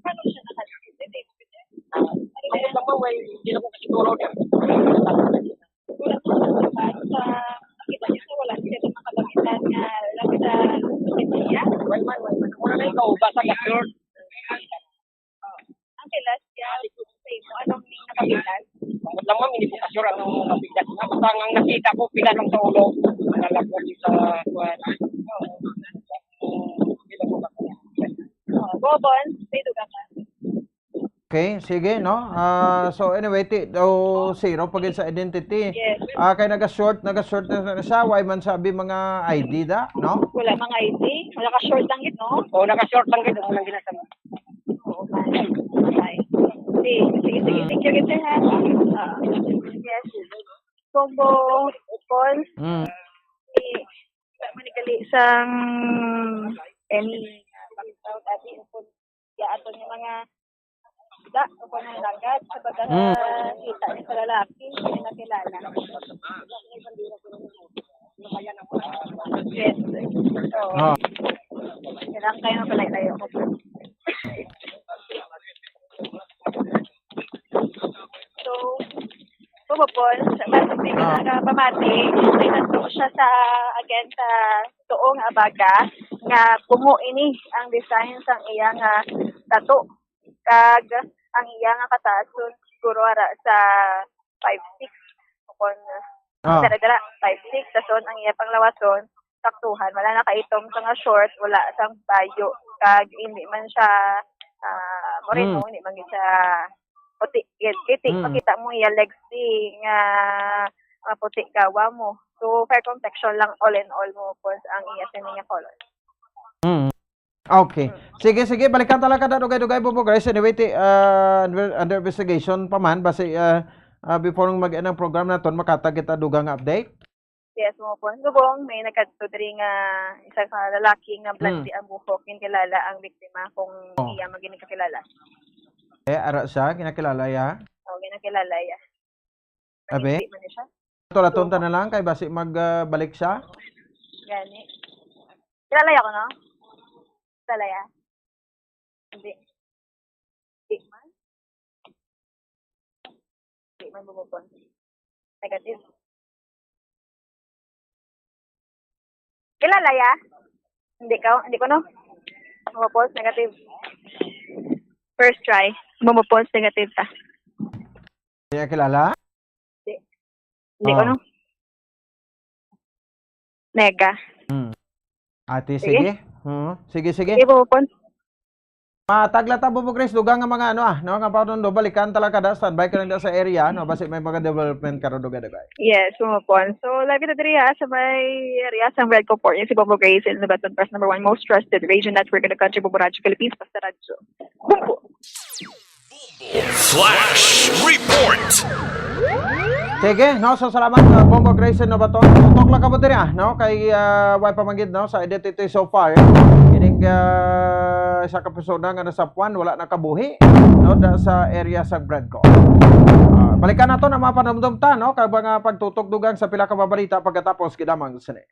paano siya nakasakit? Hindi, hindi. Ah, ako lang, ma'am, ay, hindi na ko kasi siguro. Wala po sa labas, sa nakita niyo sa wala siya sa mga kagamitan nga lang sa social media? Why, why, why, why? Wala na ikaw, basta ka-short. Oh. Ang kilas niya, sa imo, anong nakapilas? Wala lang, ma'am, hindi ko ka-sure anong mapilas niya. Basta ang, ang nakita ko, pilas lang sa ulo. Ang nalagyan sa kuwan. Oo. Hindi lang ko ka-sure. Oh, Bobon, may duga ka. Okay, sige, no? Ah, so anyway, ti, oh, zero pa gid sa identity. Yes. Ah, kay naga-short, naga-short na, na siya, why man sabi mga I D da, no? Wala mga I D. Wala ka short lang gid, no? Oh, naka-short lang gid, ang lang ginasama. Oo, man. Okay. Sige, sige, sige. Mm. Thank you, gid, sir, ha? Ah, yes. Combo, Paul. Mm. Si, wala man ni gali sang any, uh, background, ati, upon ya ato ni mga da, o pananglagat, sa pagkakita ni sa lalaki, hindi nakilala. Yes. So, Ah. kailangan kayo mapalayo-layo ko. So, Bubupol, sa base sa Ah. nagapamati, may tato siya sa, again, sa tuo nga baga, nga bungo ini ang design sang iya nga tato. Kag ang iya nga kataason siguro ara sa five six. Kung Ah. dara, dara, five six, tason ang iya panglawason, saktuhan. Wala na kaitom sa nga short, wala sang bayo. Kag hindi man siya, ah, moreno, Hmm. hindi man gid siya puti. Gid, puti, Hmm. makita mo iya legs di nga, nga puti gawa mo. So, fair complexion lang all in all mo, Pons, ang iya sini nga color. Hmm. Okay. Hmm. Sige, sige, balikan talaga na dugay-dugay, Bobo Grace. Anyway, ti, ah, under, under investigation pa man, basi, ah, ah, before mag-end ang program naton, makatag kita dugang update. Yes, mo po. Subong, may nagkadto diri nga isa ka lalaki nga Hmm. blonde ang buhok, ginakilala ang biktima kung Oh. iya man gid nakilala. Eh, ara siya, ginakilala ya? Oh, ginakilala ya. Abi? Hindi man siya. Tulaton ta na lang kay basi mag, ah, balik siya. Gani. Kilala ya ko, no? Kilala ya? Hindi. Di man. Di man bumubon. Negative. Kilala ya? Hindi ka, hindi ko, no? Bumubon, negative. First try. Bumubon, negative ta. Hindi ka kilala? Hindi. Hindi ko, Oh. no? Nega. Hmm. Ate, Sige. sige. Oo. Sige, sige. Sige po, Pon. Matagla ta, Bombo Grace, dugang nga mga ano, ah, no, nga pa doon, balikan talaga da, standby ka lang da sa area, no, basi may mga development ka ron, dugay-dugay. Yes, Bombo Pon. So, live kita diri, ah, sa may area sa Red Corp, si Bombo Grace, in the Baton Press number one most trusted radio network in the country, Bombo Radyo Philippines, basta radyo. Bombo. Flash Report. Sige, no? So, salamat, uh, Bombo Grayson, no, ba to? Tutok lang ka mo diri, ah, no? Kay, uh, way pa man gid, no? Sa identity so far. Kining, uh, isa ka persona nga nasapuan, wala nakabuhi, no? Da, sa area sa Bredco. Ah, balikan nato na mapanumdum ta, no? Kag mga pagtutok dugang sa pila ka mabalita pagkatapos gid lamang sini.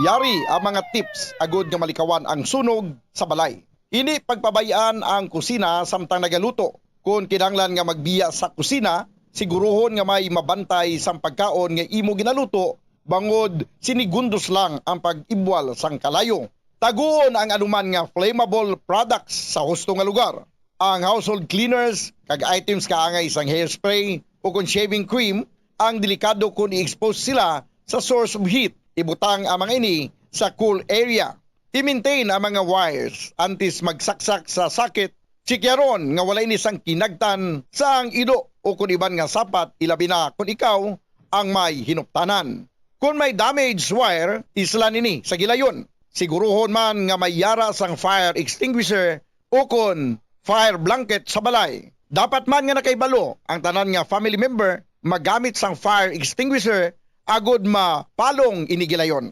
Yari ang mga tips agud nga malikawan ang sunog sa balay. Ini pagpabay-an ang kusina samtang nagaluto. Kon kinahanglan nga magbiya sa kusina, siguruhon nga may mabantay sang pagkaon nga imo ginaluto bangod sinigundos lang ang pag-ibwal sang kalayo. Taguon ang anuman nga flammable products sa husto nga lugar. Ang household cleaners kag items kaangay sang hairspray ukon shaving cream ang delikado kon i-expose sila sa source of heat. Ibutang ang mga ini sa cool area. I-maintain ang mga wires antes magsaksak sa socket. Tsikyaron nga wala ini sang kinagtan sang ido ukon iban nga sapat, ilabi na kon ikaw ang may hinuptanan. Kon may damaged wire, islan ini sa gilayon. Siguruhon man nga may yara sang fire extinguisher ukon fire blanket sa balay. Dapat man nga nakahibalo ang tanan nga family member magamit sang fire extinguisher agud mapalong ini gilayon.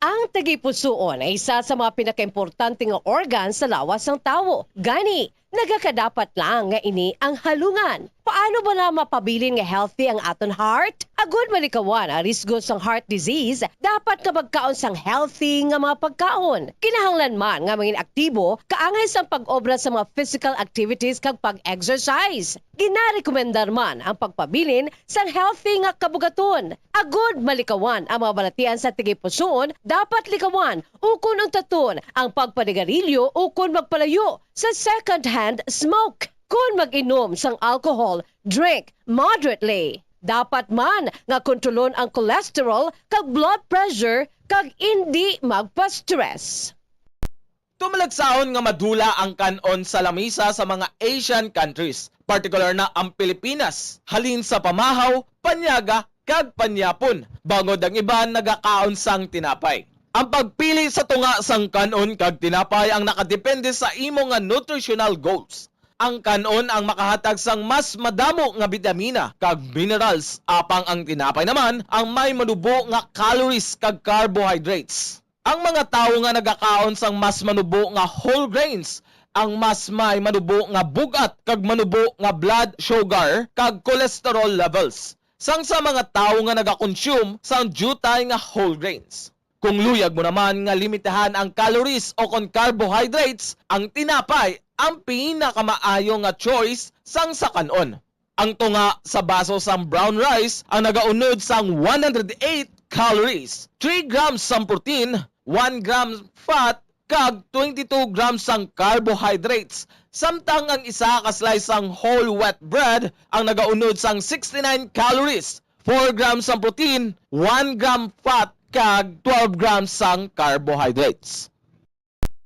Ang tagipusoon ay isa sa mga pinakaimportante nga organ sa lawas sang tawo. Gani, nagakadapat lang nga ini ang halungan. Paano bala mapabilin nga healthy ang aton heart? Agud malikawan ang risgo sang heart disease, dapat nga magkaon sang healthy nga mga pagkaon. Kinahanglan man nga mangin aktibo kaangay sang pag-obra sa mga physical activities kag pag-exercise. Ginarekomendar man ang pagpabilin sang healthy nga kabugaton. Agud malikawan ang mga balatian sa tagipusoon, dapat likawan ukon untaton ang pagpanigarilyo ukon magpalayo sa second-hand smoke. Kon mag-inom sang alcohol, drink moderately. Dapat man nga kontrolon ang cholesterol kag blood pressure kag indi magpa-stress. Tumalagsahon nga madula ang kan-on sa lamisa sa mga Asian countries, partikular na ang Pilipinas, halin sa pamahaw, panyaga, kag panyapon, bangod ang iban nagakaon sang tinapay. Ang pagpili sa tunga sang kan-on kag tinapay ang nakadepende sa imo nga nutritional goals. Ang kan-on ang makahatag sang mas madamo nga bitamina kag minerals, apang ang tinapay naman ang may manubo nga calories kag carbohydrates. Ang mga tawo nga nagakaon sang mas manubo nga whole grains ang mas may manubo nga bug-at kag manubo nga blood sugar kag cholesterol levels sang sa mga tawo nga nagakonsume sang diutay nga whole grains. Kung luyag mo naman nga limitahan ang calories o kon carbohydrates, ang tinapay ang pinakamaayo nga choice sang sa kan-on. Ang tunga sa baso sang brown rice ang nagaunod sang one hundred eight calories, three grams sang protein, one gram fat, kag twenty-two grams sang carbohydrates, samtang ang isa ka slice sang whole wheat bread ang nagaunod sang sixty-nine calories, four grams sang protein, one gram fat, kag twelve grams sang carbohydrates.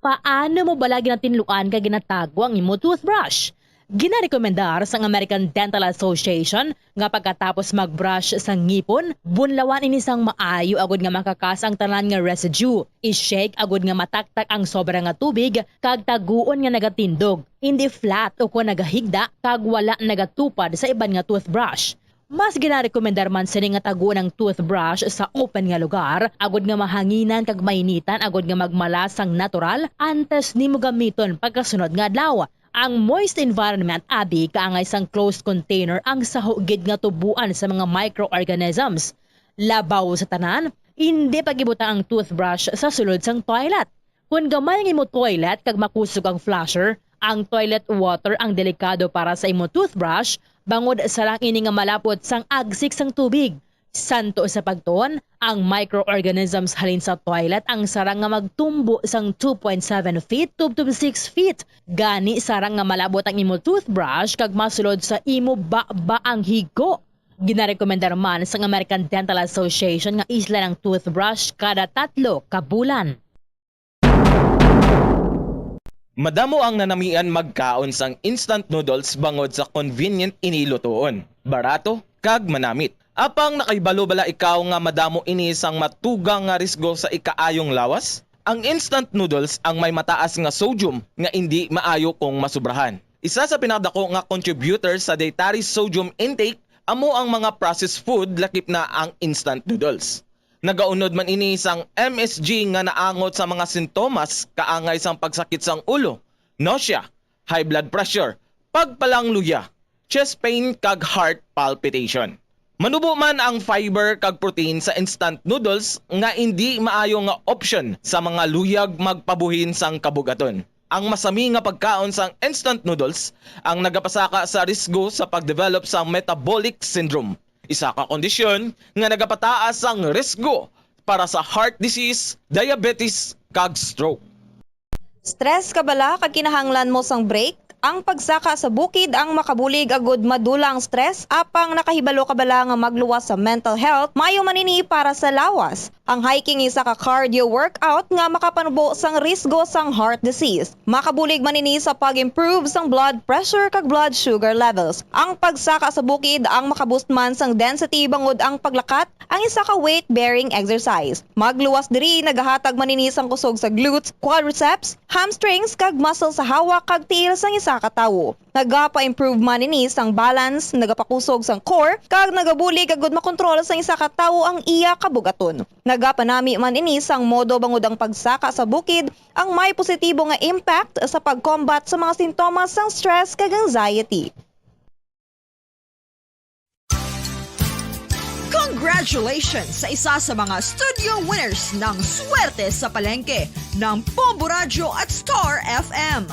Paano mo bala ginatinluan kag ginatago ang imo toothbrush? Ginarekomendar sang American Dental Association nga pagkatapos mag-brush sa ngipon, bunlawan ini sang maayo agud nga makakas ang tanan nga residue. I-shake agud nga mataktak ang sobra nga tubig kag taguon nga nagatindog, indi flat ukon nagahigda kag wala nagatupad sa iban nga toothbrush. Mas ginarekomendar man sini nga taguon ang toothbrush sa open nga lugar, agud nga mahanginan kag mainitan agud nga magmala sang natural antes nimo gamiton pagkasunod nga adlaw. Ang moist environment abi kaangay sang closed container ang saho gid nga tuboan sa mga microorganisms. Labaw sa tanan, indi pag-ibutang ang toothbrush sa sulod sang toilet. Kon gamay ang imo toilet kag makusog ang flusher, ang toilet water ang delikado para sa imo toothbrush, bangod sarang ini nga malapot sang agsik sang tubig. Santo sa pagtuon, ang microorganisms halin sa toilet ang sarang nga magtumbo sang two point seven feet to, to six feet. Gani, sarang nga malabot ang imo toothbrush kag masulod sa imo baba ang higo. Ginarekomendar man sang American Dental Association nga islan ang toothbrush kada tatlo ka bulan. Madamo ang nanamian magkaon sang instant noodles bangod sa convenient ini lutoon, barato, kag manamit. Apang nakahibalo bala ikaw nga madamo ini sang matugang nga risgo sa ikaayong lawas? Ang instant noodles ang may mataas nga sodium nga indi maayo kung masubrahan. Isa sa pinakadako nga contributor sa dietary sodium intake amo ang mga processed food, lakip na ang instant noodles. Nagaunod man ini sang M S G nga naangot sa mga sintomas kaangay sang pagsakit sang ulo, nausea, high blood pressure, pagpalangluya, chest pain, kag heart palpitation. Manubo man ang fiber kag protein sa instant noodles nga indi maayo nga option sa mga luyag magpabuhin sang kabugaton. Ang masami nga pagkaon sang instant noodles ang nagapasaka sa risgo sa pagdevelop sang metabolic syndrome, isa ka kondisyon nga nagapataas sang risgo para sa heart disease, diabetes, kag stroke. Stress ka bala kag kinahanglan mo sang break? Ang pagsaka sa bukid ang makabulig agud madula ang stress, apang nakahibalo ka bala nga magluwas sa mental health? Maayo man ini para sa lawas. Ang hiking isa ka cardio workout nga makapanubo sang risgo sang heart disease. Makabulig man ini sa pag-improve sang blood pressure kag blood sugar levels. Ang pagsaka sa bukid ang makaboost man sang density bangod ang paglakat ang isa ka weight-bearing exercise. Magluwas diri nagahatag man ini sang kusog sa glutes, quadriceps, hamstrings, kag muscle sa hawak kag tiil sang isa ka tawo. Nagapa-improve man ini sang balance, nagapakusog sang core, kag nagabulig agud makontrol sang isa ka tawo ang iya kabugaton. Nagapanami man ini sang modo bangod ang pagsaka sa bukid ang may positibo nga impact sa pag-combat sa mga sintomas sang stress kag anxiety. Congratulations sa isa sa mga studio winners ng Swerte sa Palengke ng Bombo Radyo at Star F M.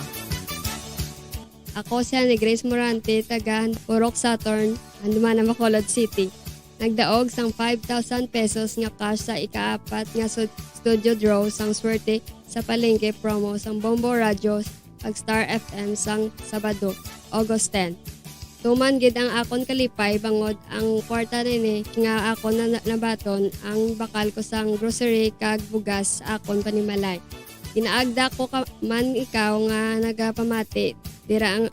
Ako si Honey Grace Morante, taga Purok Saturn, Andaman, Bacolod City. Nagdaog sang five thousand pesos nga cash sa ikaapat nga stud-, studio draw sang Swerte sa Palengke promo sang Bombo Radyo kag Star F M sang Sabado, August ten. Tuman gid ang akon kalipay bangod ang kwarta nini nga akon na nabaton ang bakal ko sang grocery kag bugas sa akon panimalay. Ginaagda ko ka man ikaw nga nagapamati dira ang,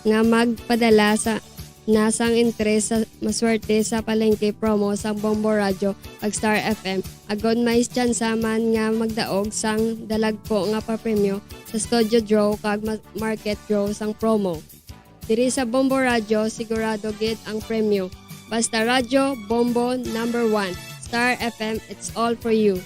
nga magpadala sa na sang interes sa maswerte sa palengke promo sang Bombo Radyo kag Star F M, agod may tsansa man nga magdaog sang dalagko nga papremyo sa studio draw kag ma-, market draw sang promo. Diri sa Bombo Radyo, sigurado gid ang premyo. Basta Radyo, Bombo, number one. Star F M, it's all for you.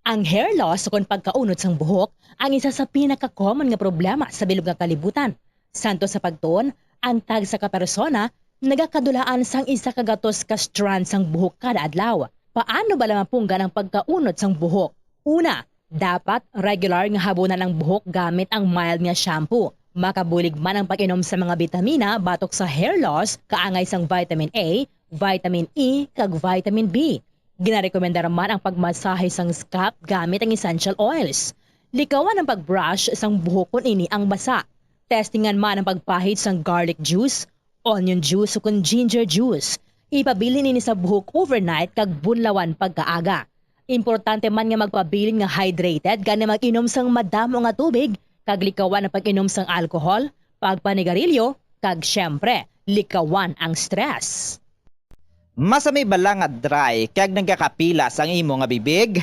Ang hair loss ukon pagkaunod sang buhok ang isa sa pinaka-common nga problema sa bilog nga kalibutan. Santo sa pagtuon, ang tagsa ka persona nagakadulaan sang isa ka gatos ka strand sang buhok kada adlaw. Paano bala mapunggan ang pagkaunod sang buhok? Una, dapat regular nga habunan ang buhok gamit ang mild nga shampoo. Makabulig man ang pag-inom sa mga bitamina batok sa hair loss, kaangay sang vitamin A, vitamin E, kag vitamin B. Ginarekomendar man ang pagmasahe sang scalp gamit ang essential oils. Likawan ang pag-brush sang buhok kon ini ang basa. Testingan man ang pagpahid sang garlic juice, onion juice, o kon ginger juice. Ipabilin ini sa buhok overnight kag bunlawan pagkaaga. Importante man nga magpabilin nga hydrated, gani mag-inom sang madamo nga tubig, kag likawan ang pag-inom sang alcohol, pagpanigarilyo, kag, siyempre, likawan ang stress. Masami bala nga dry kag nagakapilas ang imo nga bibig?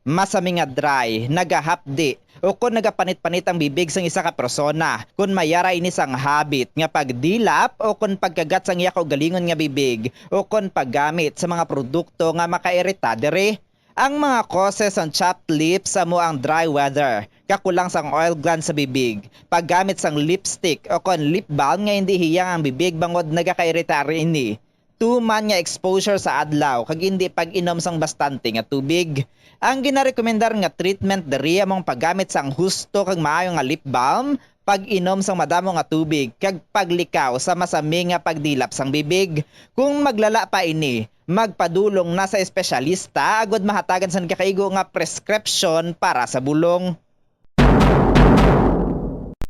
Masami nga dry, nagahapdi, ukon nagapanit-panit ang bibig sang isa ka persona, kon may ara ini sang habit nga pagdilap ukon pagkagat sang iya kaugalingon nga bibig, ukon paggamit sa mga produkto nga makairita diri. Ang mga causes sang chapped lips amo ang dry weather, kakulang sang oil glands sa bibig, paggamit sang lipstick ukon lip balm nga indi hiyang ang bibig bangod nagakairita ini, tuman nga exposure sa adlaw, kag indi pag-inom sang bastante nga tubig. Ang ginarekomendar nga treatment diri amo ang paggamit sang husto kag maayo nga lip balm, pag-inom sang madamo nga tubig, kag paglikaw sa masami nga pagdilap sang bibig. Kung maglala pa ini, magpadulong na sa espesyalista agud mahatagan sang kakaigo nga prescription para sa bulong.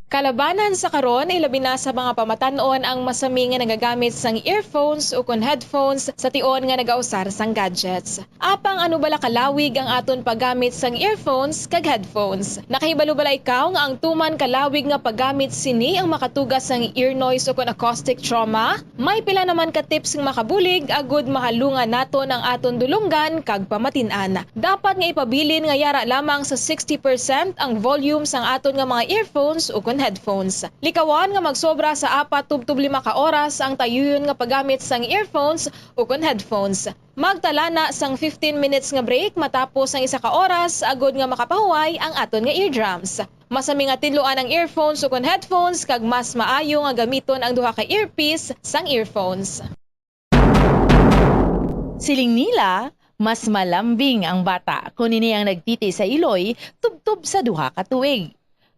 Kalabanan sa karon, ilabi na sa mga pamatan-on ang masami nga nagagamit sang earphones ukon headphones sa tion nga nagausar sang gadgets. Apang ano bala kalawig ang aton paggamit sang earphones kag headphones? Nakahibalo bala ikaw nga ang tuman kalawig nga paggamit sini ang makatuga sang ear noise ukon acoustic trauma? May pila naman ka tips nga makabulig agud mahalungan naton ang aton dulonggan kag pamatin-an. Dapat nga ipabilin nga yara lamang sa sixty percent ang volume sang aton nga mga earphones ukon headphones. Likawan nga magsobra sa apat tubtob lima ka oras ang tayuyon nga paggamit sang earphones ukon headphones. Magtala na sang fifteen minutes nga break matapos ang isa ka oras agud nga makapahuway ang aton nga eardrums. Masami nga tinluan ang earphones ukon headphones, kag mas maayo nga gamiton ang duha ka earpiece sang earphones. Siling nila, mas malambing ang bata kon ini ang nagtiti sa iloy tubtob sa duha ka tuig.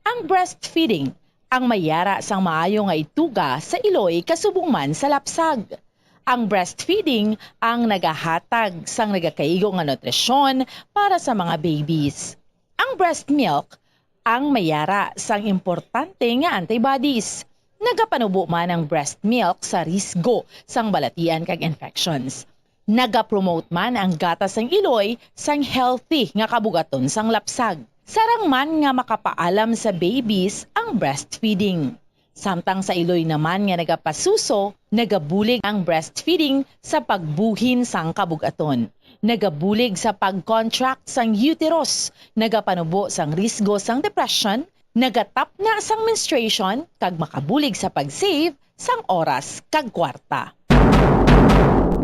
Ang breastfeeding ang may yara sang maayo nga ituga sa iloy kasubong man sa lapsag. Ang breastfeeding ang nagahatag sang nagakaigo nga nutrisyon para sa mga babies. Ang breast milk ang may yara sang importante nga antibodies. Nagapanubo man ang breast milk sa risgo sang balatian kag infections. Nagapromote man ang gatas sang iloy sang healthy nga kabugaton sang lapsag. Sarang man nga makapaalam sa babies ang breastfeeding. Samtang sa iloy naman nga nagapasuso, nagabulig ang breastfeeding sa pagbuhin sang kabug-aton. Nagabulig sa pag-contract sang uterus, nagapanubo sang risgo sang depression, nagatapna sang menstruation, kag makabulig sa pag-save sang oras kag kwarta.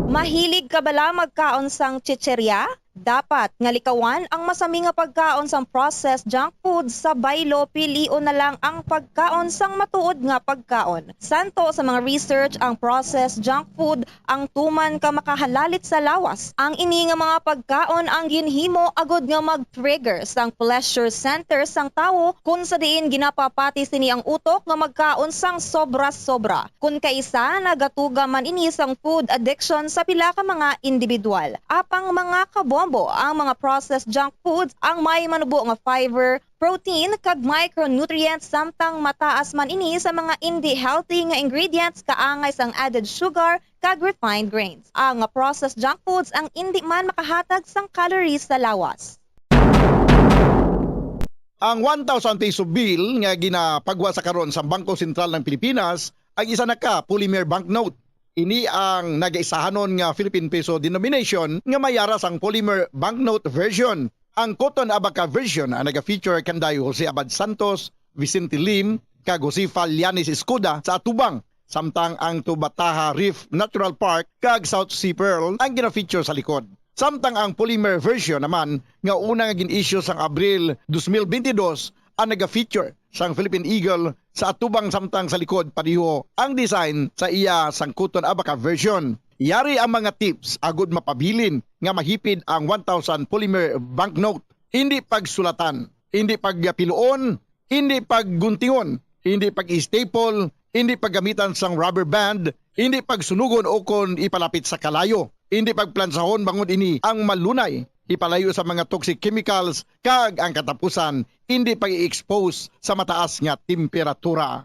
Mahilig ka bala magkaon sang chicherya? Dapat nga likawan ang masami nga pagkaon sang processed junk food sa baylo, pilion na lang ang pagkaon sang matuod nga pagkaon. Santo sa mga research, ang processed junk food ang tuman ka makahalalit sa lawas. Ang ini nga mga pagkaon ang ginhimo agud nga mag-trigger sang pleasure center sang tawo, kun sa diin ginapapati sini ang utok nga magkaon sang sobra-sobra. Kun kaisa, nagatuga man ini sang food addiction sa pila ka mga individual. Apang, mga kabombo, ang mga processed junk foods ang may manubo nga fiber, protein, kag micronutrients, samtang mataas man ini sa mga indi healthy nga ingredients kaangay sang added sugar kag refined grains. Ang mga processed junk foods ang indi man makahatag sang calories sa lawas. Ang one thousand peso bill nga ginapagwa sa karon sa Bangko Sentral ng Pilipinas ang isa na ka polymer banknote. Ini ang nagaisahanon nga Philippine peso denomination nga may yara sang polymer banknote version. Ang Cotton Abaca version ang naga-feature kanday Jose Abad Santos, Vicente Lim, kag Josefa Llanes Escuda sa atubang, samtang ang Tubataha Reef Natural Park kag South Sea Pearl ang gina-feature sa likod. Samtang ang polymer version naman nga una nga gin-issue sang Abril dos mil bentidós ang naga-feature sang Philippine Eagle sa atubang, samtang sa likod pareho ang design sa iya sang Cotton Abaca version. Yari ang mga tips agud mapabilin nga mahipid ang one thousand polymer banknote. Indi pagsulatan, indi pagpiluon, indi pagguntingon, indi pag-staple, indi paggamitan sang rubber band, indi pagsunugon ukon ipalapit sa kalayo, indi pagplansahon bangod ini ang malunay ipalayo sa mga toxic chemicals, kag ang katapusan, indi pag-i-expose sa mataas nga temperatura.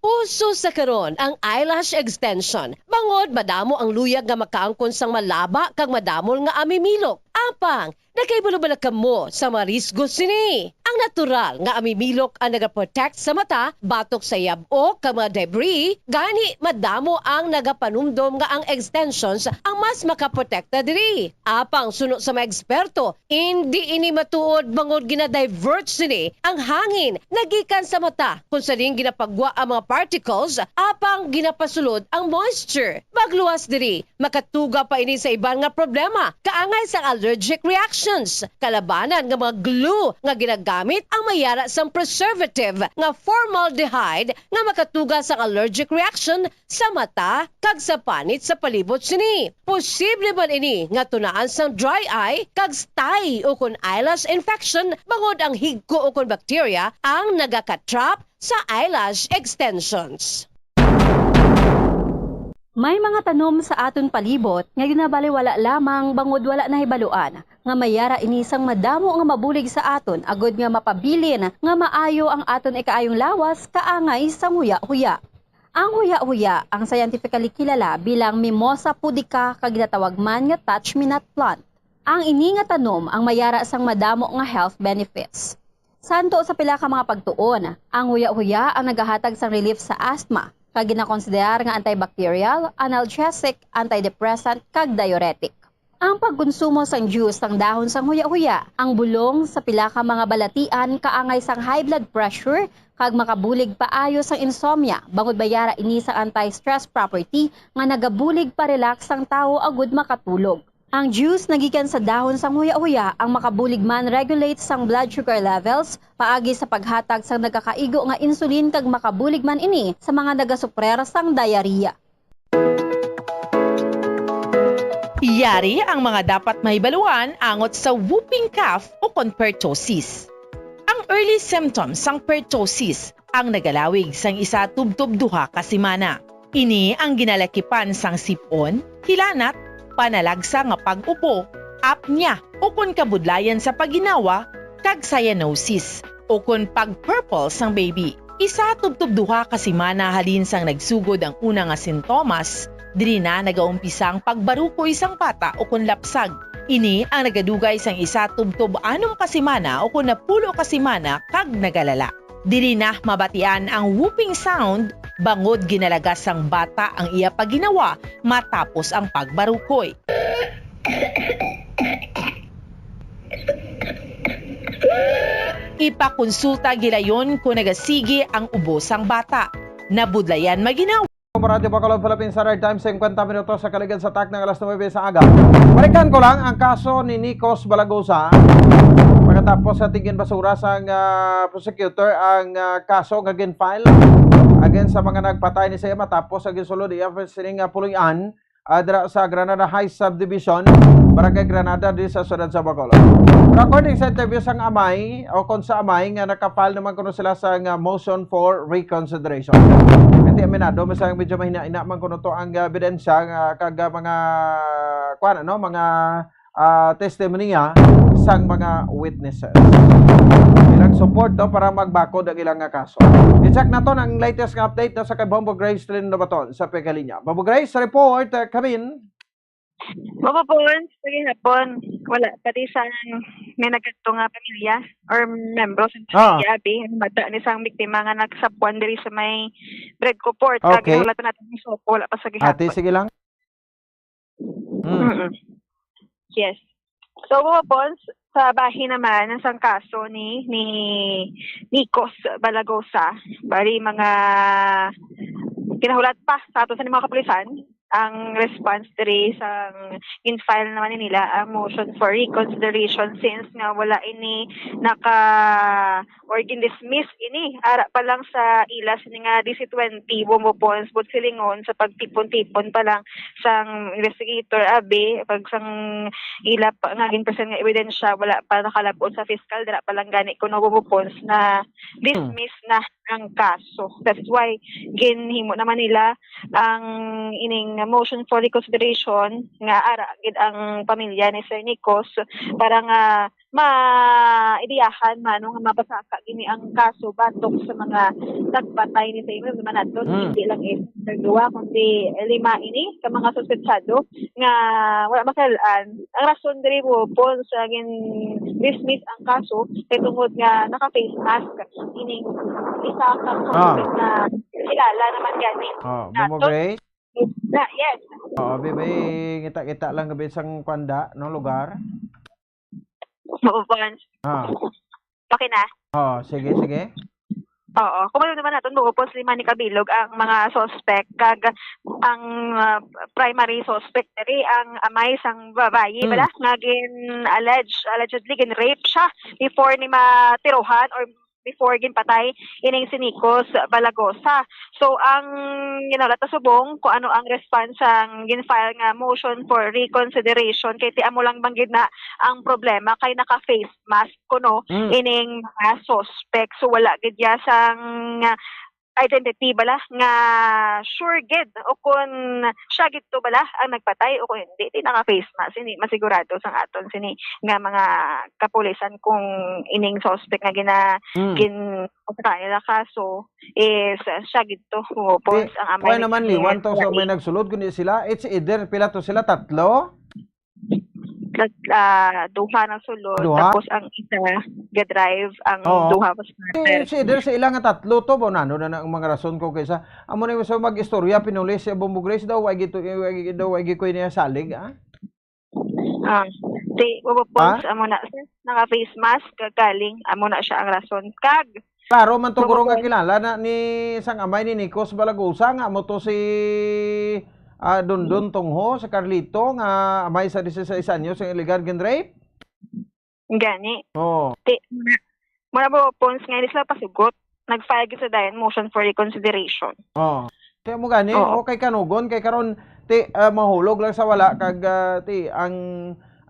Uso sa karon ang eyelash extension, bangod madamo ang luyag nga makaangkon sang malaba kag madamol nga amimilok. Apang, nakahibalo bala kamo sa mga risgo sini? Ang natural nga amimilok ang nagaprotect sa mata batok sa yab-o kag mga debris, gani madamo ang nagapanumdom nga ang extensions ang mas makaprotekta diri. Apang, suno sa mga eksperto, indi ini matuod, bangod gina-divert sini ang hangin nga gikan sa mata, kung sa diin ginapagwa ang mga particles, apang ginapasulod ang moisture. Magluwas diri, makatuga pa ini sa iban nga problema, kaangay sang allergic reactions, kalabanan nga mga glue nga ginagamit ang may yara sang preservative nga formaldehyde nga makatuga sang allergic reaction sa mata kag sa panit sa palibot sini. Posible man ini nga tunaan sang dry eye kag stye ukon eyelash infection bangod ang higko ukon bakterya ang nagaka-trap sa eyelash extensions. May mga tanom sa aton palibot nga ginabaliwala lamang bangod wala nahibaluan nga may yara ini sang madamo nga mabulig sa aton agud nga mapabilin nga maayo ang aton ikaayong lawas kaangay sang huya-huya. Ang huya-huya ang scientifically kilala bilang Mimosa pudica kag ginatawag man nga touch-me-not plant. Ang ini nga tanom ang may yara sang madamo nga health benefits. Santo sa pila ka mga pagtuon, ang huya-huya ang nagahatag sang relief sa asthma, kag ginakonsiderar nga antibacterial, analgesic, antidepressant, kag diuretic. Ang pagkonsumo sang juice sang dahon sang huya-huya, ang bulong sa pila ka mga balatian kaangay sang high blood pressure kag makabulig paayo sang insomnia, bangod may yara ini sang anti-stress property nga nagabulig pa-relax sang tawo agud makatulog. Ang juice nga gikan sa dahon sang huya-huya ang makabulig man regulate sang blood sugar levels paagi sa paghatag sang nagakaigo nga insulin kag makabulig man ini sa mga nagasuprer sang diarrhea. Yari ang mga dapat mahibaluan angot sa whooping cough ukon pertussis. Ang early symptoms sang pertussis ang nagalawig sang isa tubtob duha ka semana. Ini ang ginalakipan sang sip-on, hilanat, panalagsa nga pag-upo, apnea, ukon kabudlayan sa pagginawa, kag cyanosis, ukon pag-purple sang baby. Isa tubtob duha ka semana halin sang nagsugod ang una nga sintomas, diri na nagaumpisa ang pagbarukoy sang bata ukon lapsag. Ini ang nagadugay sang isa tubtob anom ka semana ukon napulo ka semana kag nagalala. Diri na mabatian ang whooping sound bangod ginalagas sang bata ang iya pagginawa matapos ang pagbarukoy. Ipakonsulta gilayon kon nagasigi ang ubo sang bata. Nabudlayan maginawa. Radyo Bacolod, Philippine Standard Time, singkwenta minutos sa kaligad sa takna nga alas nuebe sa aga. Balikan ko lang ang kaso ni Nicos Balagosa. Pagkatapos sa tingin basura sang, ah, prosecutor ang, ah, kaso nga gin-file against sa mga nagpatay ni siya matapos ang gisulod iya sining, ah, puloy-an, ah, dira sa Granada High Subdivision, Barangay Granada, diri sa siyudad sa Bacolod. Pero according sa interview sang amay, o kon sa amay, nga naka-file naman kuno sila sa nga motion for reconsideration. Kay aminado man sang medyo mahina-hina man kuno to ang, ah, ebidensya nga kag, ah, mga, kuwan, ano, mga, ah, testimonya sang mga witnesses. Ilang support to para magbakod ang ilang nga kaso. I-check naton ang latest nga update na sa kay Bombo Grace Lindo Baton sa Pegalinya. Bombo Grace, report, ah, kamin. Mapapon, sa gihapon, wala pa di sang may nagkadto nga pamilya or membro sa Ah. pamilya, abi, ang bata ni sang biktima nga nagsapuan diri sa may Bredco Port. Okay. Kag wala pa natin ni Sopo, wala pa sa gihapon. Ate, sige lang. Mm. Mm-mm. Yes. So, mapapon, sa bahin naman sang kaso ni, ni Nicos Balagosa, bali mga kinahulat pa sa ato sa mga kapulisan, ang response diri sang gin-file naman ni nila ang motion for reconsideration since nga wala ini naka or gin-dismiss ini ara pa lang sa ila sini nga disi twenty Bombo Pons, but silingon sa pagtipon-tipon pa lang sang investigator abi kag sang ila pa nga gin-present nga ebidensya wala pa nakalab-ot sa fiscal dira pa lang gani kuno Bombo Pons na dismiss na ang kaso. That's why ginhimo naman nila ang ining motion for reconsideration nga ara gid ang pamilya ni Sir Nicos para nga maidiyahan man nga mapasaka gini ang kaso batok sa mga nagpatay ni Sir Nicos. Di man nato, Mm. hindi lang isa, duha, kundi lima ini ka mga suspetsado nga wala makal-an. Ang rason diri, Bombo Pons, sa gin-dismiss ang kaso kay tungod nga naka-face mask ining isa ka Ah. suspek na kilala naman gani. Oh, Bombo Grace? Na, yes. Oh, bibi, kita-kita lang gabi sang kwanda, no, lugar? Bombo Pons. Ah. Okay na? Oh, sige, sige. Oo, kung ano naman naton, buhupos lima ni kabilog ang mga suspect, kag ang, ah, primary suspect diri ang amay sang babayi, hmm, bala, nga gin-allege, allegedly gin-rape siya before ni matirohan or before ginpatay ining si Nicos Balagosa. So, ang, you know, lata subong kung ano ang response sang gin-file nga motion for reconsideration, kay ti amo lang bang gid na ang problema, kay naka-face mask kuno, mm, ining mga suspect. So, wala gid ya sang identity bala nga sure gid o kun siya gid to bala ang nagpatay o kun hindi, di naka-face mask, hindi masigurado sang aton sini nga mga kapulisan kung ining suspect nga gina-, mm, gin-, sa kanila kaso is, uh, siya gid to, weapons ang amay. Why naman liwan to sa may nagsulod, kundi sila, it's either pila to sila, tatlo? Tat-, ah, duha nang sulod, duha? Tapos ang isa ga-drive, ang, oo, duha was si, murder. Si Eder sa ila nga tatlo to, ba, nano na, na ang mga rason ko kaysa, amo na yung sa mag-istorya, pinulis siya, Bombo Grace daw, wag ito, wag ito, wag ito niya salig, ah? Ah, ti, Bombo Pons, ah? Amo na, sir, naka-face mask, kagaling, amo na siya ang rason. Kag, klaro man to, Bombo Pons, guro, nga kilala na ni sang amay ni Nicos Balagusa, nga amo to si, ah, Dondon Tungho, si Carlito, nga amay sa dieciséis anyos ang illegal gin-rape. Gani. Oo. Ti, mura mo, Pons, nga hindi sila pasugot. Nag-file gid sa dayon motion for reconsideration. Oo. Kaya mo gani, oo, okay, kanugon, kay karon, ti, ah, mahulog lang sa wala, kag, ah, ti, ang,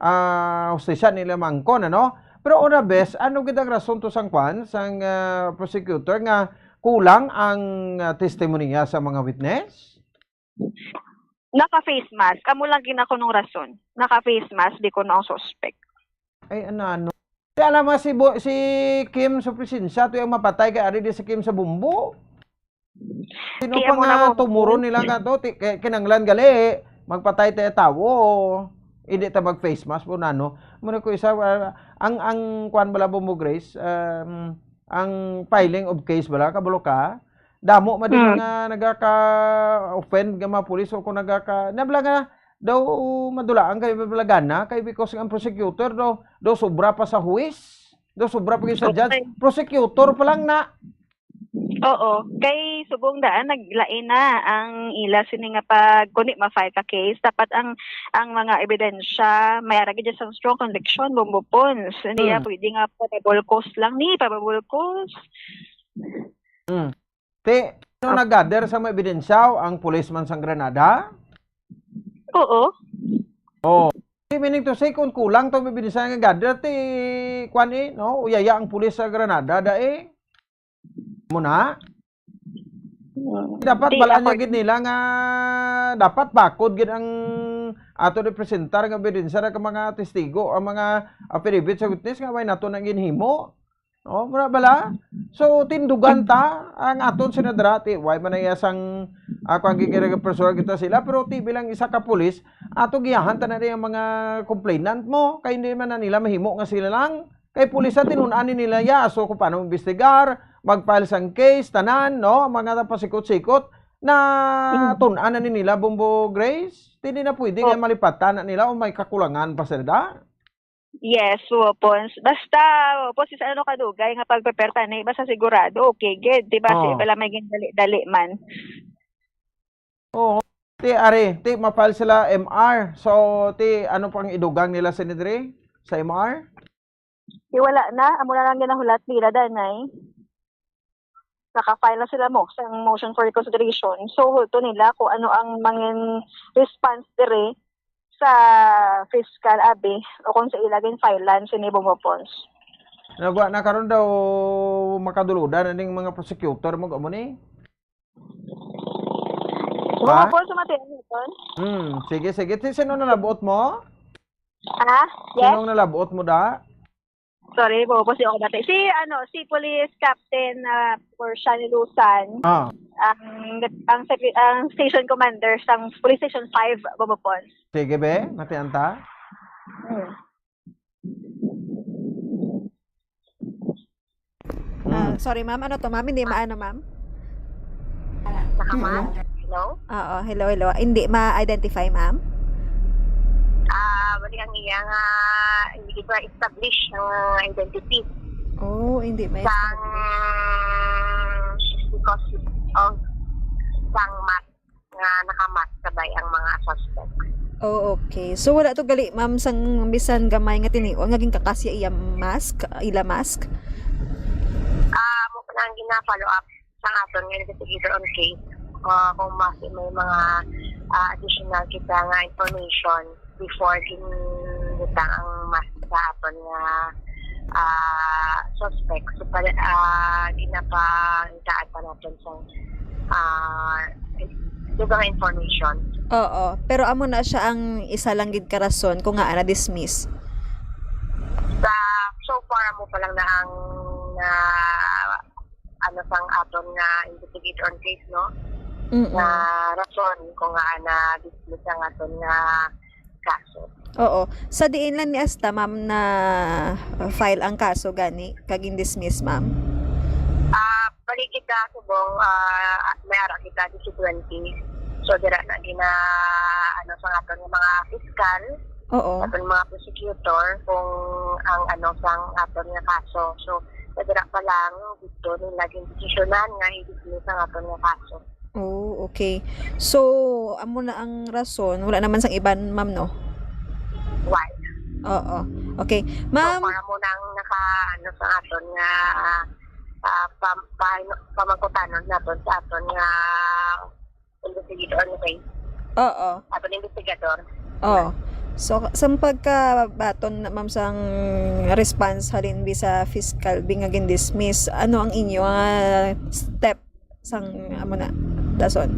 ah, hustisya nila mangkon, ano? Pero una, bes, ano gid ang rason to sang kwan, sang, ah, prosecutor nga kulang ang, ah, testimonya sa mga witness? Naka-face mask. Amo lang gid na kunong rason. Naka-face mask, di kuno ang suspect. Ay, ano, ano? Kaya naman si Bo-, si Kim sa presensya, to yung mapatay kay ari di si Kim sa bumbo. Sino pa nga tumuron nila nga to? Ti-, kay kinanglan gali, magpatay tayo tawo. Hindi ta mag-face mask po na, no? Muna ko isa, ah, ang, ang kwan bala, Bombo Grace, um, ang filing of case bala, kabulo ka? Damo man din, mm, mga nagaka-offend nga mga pulis o kung nagaka-, nabla nga daw madulaan kay balagana kay because ang prosecutor daw, daw sobra pa sa huwis, daw sobra pa gyud sa judge. Okay. Prosecutor pa lang na. Oo, kay subong daan naglain na ang ila sini nga pag, kundi ma-file ka case, dapat ang, ang mga ebidensya may ara gid sa strong conviction, Bombo Pons. Hindi, hmm, ya pwede nga probable cause lang ni, probable cause. Hmm. Ti, ano, ah, nag-gather sa mga ebidensya ang policeman sang Granada? Oo. Oh. Ti, meaning to say, kung kulang tong ebidensya nga gather, ti, kwan eh, no? Uyaya ang pulis sa Granada, da eh. Muna? Hmm. Dapat, ti, balaan niya gid nila nga dapat bakod gid ang ato ni presentar nga ebidensya ra ka mga testigo, ang mga affidavit sa witness nga may nato nang ginhimo. Oh, mura bala? So, tindugan ta ang aton sinadra. Ti, why man ang iyasang, ah, kung ang gigirag personal kita sila, pero ti bilang isa ka pulis, ato giyahan ta na rin ang mga complainant mo, kay hindi man na nila mahimo nga sila lang. Kay pulis sa tinun-an ni nila ya, so kung paano imbestigar, mag-file sang case, tanan, no? Mga pasikot-sikot, na, mm, tun-an na ni nila, Bombo Grace. Hindi na pwede, oh, nga malipatan na nila o may kakulangan pa sila. Yes, weapons. Basta, weapons, is ano kadugay nga pagprepare tani, basta sigurado, okay gid, di ba? Oo. Di bala may gindali-dali man. Oo. Ti, ari, ti, ma-file sila M R. So, ti, ano pang idugang nila, Senedre, sa M R? Ti, wala na. Amo na lang ginahulat nila, danay. Naka-file na sila mo sa motion for reconsideration. So, hulto nila kung ano ang mangin response dire sa fiscal, abi, o kung sa ila gin-filean sini, Bombo Pons. Nagwa na karon daw makaduludan aning mga prosecutor mo, amo ni? Bombo Pons, sumati ano ton? Hmm, sige, sige. Si sino na nabuot mo? Ha? Yes? Sinong nalabot mo, da? Sorry, po, po si ako dati. Si, ano, si Police Captain, ah, Portia Nilusan, ah, ang, ang secre-, ang station commander sa Police Station five, Bombo Pons. Sige, be. Matian ta. Hmm. Ah, mm, sorry, ma'am. Ano to, ma'am? Hindi maano, ma'am? Naka-, ma'am? Hello? Oo, hello, hello. Hindi ma-identify, ma'am? Ah, bali ang iya nga, hindi ko establish ang identity. Oh, hindi ma-establish. Sang positive, o sang mask nga naka-mask sabay ang mga suspect. Oh, okay. So, wala to gali, ma'am, sang bisan gamay nga tinion nga ginkakasya iya mask, ila mask? Ah, amo pa lang gina-follow up sa aton nga investigator on case. Ah, kung mas may mga, ah, additional kita nga information before ginbutang ang mask sa aton nga, ah, suspect. So, pala, ah, ginapangitaan pa naton sa, ah, dugang information. Oo, pero amo na siya ang isa lang gid ka rason kung ngaa na-dismiss. Sa, so far, amo pa lang na ang, ah, ano, sang aton nga investigator on case, no? Mm-mm. Nga rason kung ngaa na-dismiss ang aton nga kaso. Oo. Sa diin lang ni asta, ma'am, na-file ang kaso gani kag gin-dismiss, ma'am? Ah, bali kita subong, ah, may ara kita D C twenty. So, dira na gina, ano, sa aton nga mga piskal, Oo. aton mga prosecutor, kung ang, ano, sang aton nga kaso. So, sa dira pa lang, dito nila gindesisyonan nga i-dismiss ang aton nga kaso. Oh, okay. So, amo na ang rason. Wala naman sang iban, ma'am, no? Why? Oo. Okay. So, ma'am, para mo nang naka, ano, sa aton nga, ah, pam-, pam-, pamangkutanon naton sa aton nga investigator, ano kay? Oo. Aton investigador. Oh. So, sa pagkabaton na, ma'am, sang response halin bi sa fiscal bi nga gin-dismiss, ano ang inyo nga step sang amo na dason?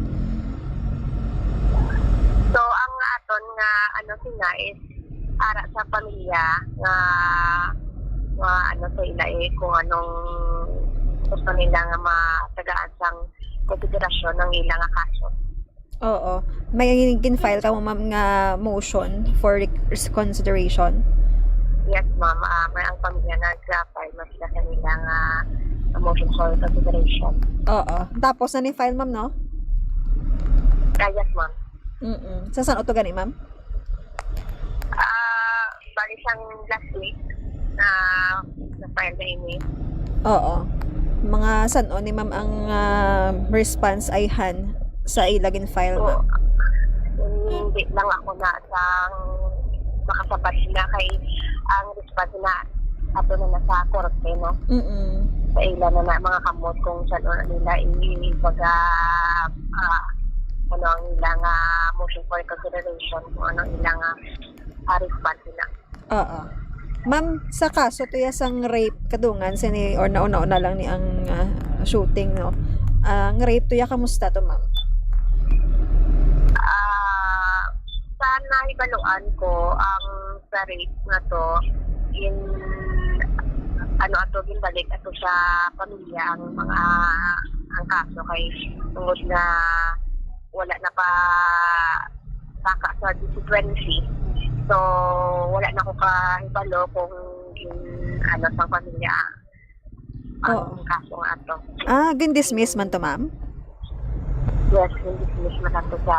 So, ang aton nga, ano, sina is ara sa pamilya nga, nga, ano, sa ila, eh, kung anong gusto nila nga matagaan sang konsiderasyon ng ila nga kaso. Oo. May gin-file ka mo, ma'am, nga motion for rec-, reconsideration? Yes, ma'am. Ah, may ang pamilya nag-file na sila kanila nga motion for reconsideration. Oo. Tapos na ni file, ma'am, no? Ah, yes, ma'am. Mm-mm. Sa san-o to gani, ma'am? Ah, bali sang last week na na-file na ini. Oo. Mga san-o ni ma'am ang, ah, response ayhan sa ila gin-file, So, ma'am? Hindi lang ako na sang makasabat na kay ang response na ato na nasa korte, no? Mm-mm. Sa ila na na mga kamot kung san-o na nila i-, ibaga, ah, ano ang ila nga motion for reconsideration, kung ano ang ila nga, ah, response nila. Oo. Ma'am, sa kaso to ya sang rape, kadungan sini or nauna-una lang ni ang, ah, shooting, no? Ang rape to ya, kamusta to, ma'am? Ah, sa nahibaluan ko, ang sa rape nga to, in, ano, ato, ginbalik ato sa pamilya ang mga, ang kaso kay tungod nga wala na pa saka sa D C twenty. So, wala na ko kahibalo kung gin-, ano, sa pamilya ang Oo. kaso nga ato. Ah, gin-dismiss man to, ma'am? Yes, gin-dismiss man ato sa,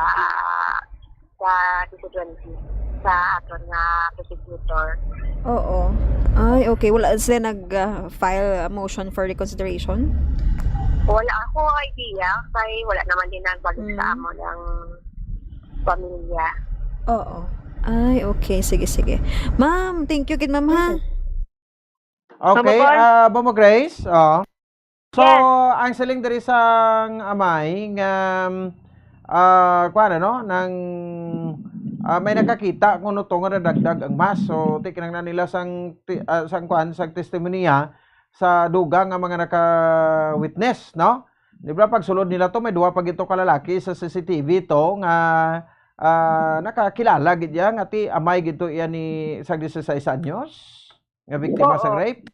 sa D C twenty, sa aton nga prosecutor. Oo. Ay, okay. Wala sila nag, ah, file a motion for reconsideration? Wala ako idea, kay wala naman din nagbalik sa Mm. amon ang pamilya. Oo. Ay, okay. Sige, sige. Ma'am, thank you gid, ma'am, ha? Mhm. Okay, Ma'am Apol? ah, Ma'am Grace, oh. So, Yes. ang siling diri sang amay nga, ah, kuwan, ano, nang, ah, may nakakita kung ano to nga nadagdag ang mask. So, ti-, kinahanglan nila sang ti-, ah, sang kuwan, sang testimonya sa dugang nga mga naka-witness, no? Di ba, pagsulod nila to, may duha pa gito ka lalaki sa C C T V to nga, ah, nakakilala gid iya nga ti amay gid to iya ni sang dieciséis anyos nga biktima sa Oo. rape.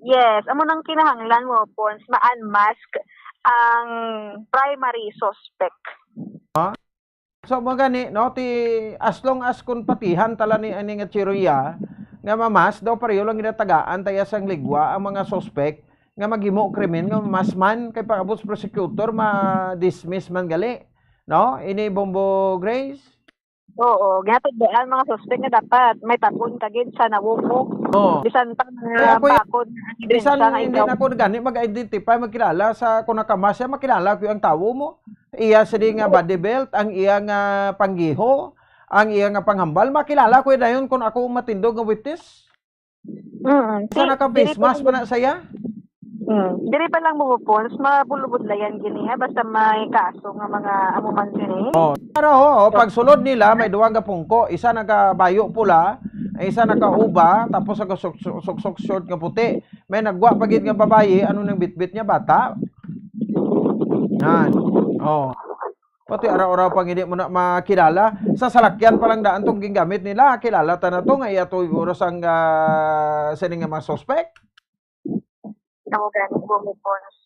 Yes, amo nang kinahanglan mo, Pons, ma-unmask ang primary suspect. So, mo gani, no, ti, as long as kung patihan tala ni, ani nga Chiruya, nga mamas daw, pareho lang ginatagaan taya sang ligwa ang mga suspect nga maghimo krimen nga mamas man, kay pag-abot sa prosecutor, ma-dismiss man gali, no? Ini, Bombo Grace? Oo, ginatudloan mga suspek nga dapat may tabon ka gid sa nawong mo. Oo. Bisan pa Kaya nga ako, bakod ang bisan ebidensya nga hindi ikaw na ako gani mag-identify, magkilala sa, kung nakamask siya, makilala ko ang tawo mo. Iya sini nga body belt, ang iya nga panggiho, ang iya nga panghambal, makilala ko dayon kung ako ang matindog nga witness. Mm. Sa Si, naka-face diri pa mask lang pa na saya? Mm. Diri pa lang, Bobo Pons, mabulbudlayan gini, ha, basta may kaso nga mga amo man sini. Oh, pero, oh, oh, pag sulod nila, may duwa nga pungko, isa nakabayo pula, isa nakauba, tapos naka suk-, suk-, suksok short nga puti. May nagwa pa gid nga babayi, ano nang bitbit niya, bata? Yan. Oh. Pati araw-araw pang hindi mo na makilala. Sa salakyan pa lang daan tong gingamit nila. Kilala ta na to nga iya to oras ang, ah, sini nga mga suspek. Ako gani, Bobo Pons.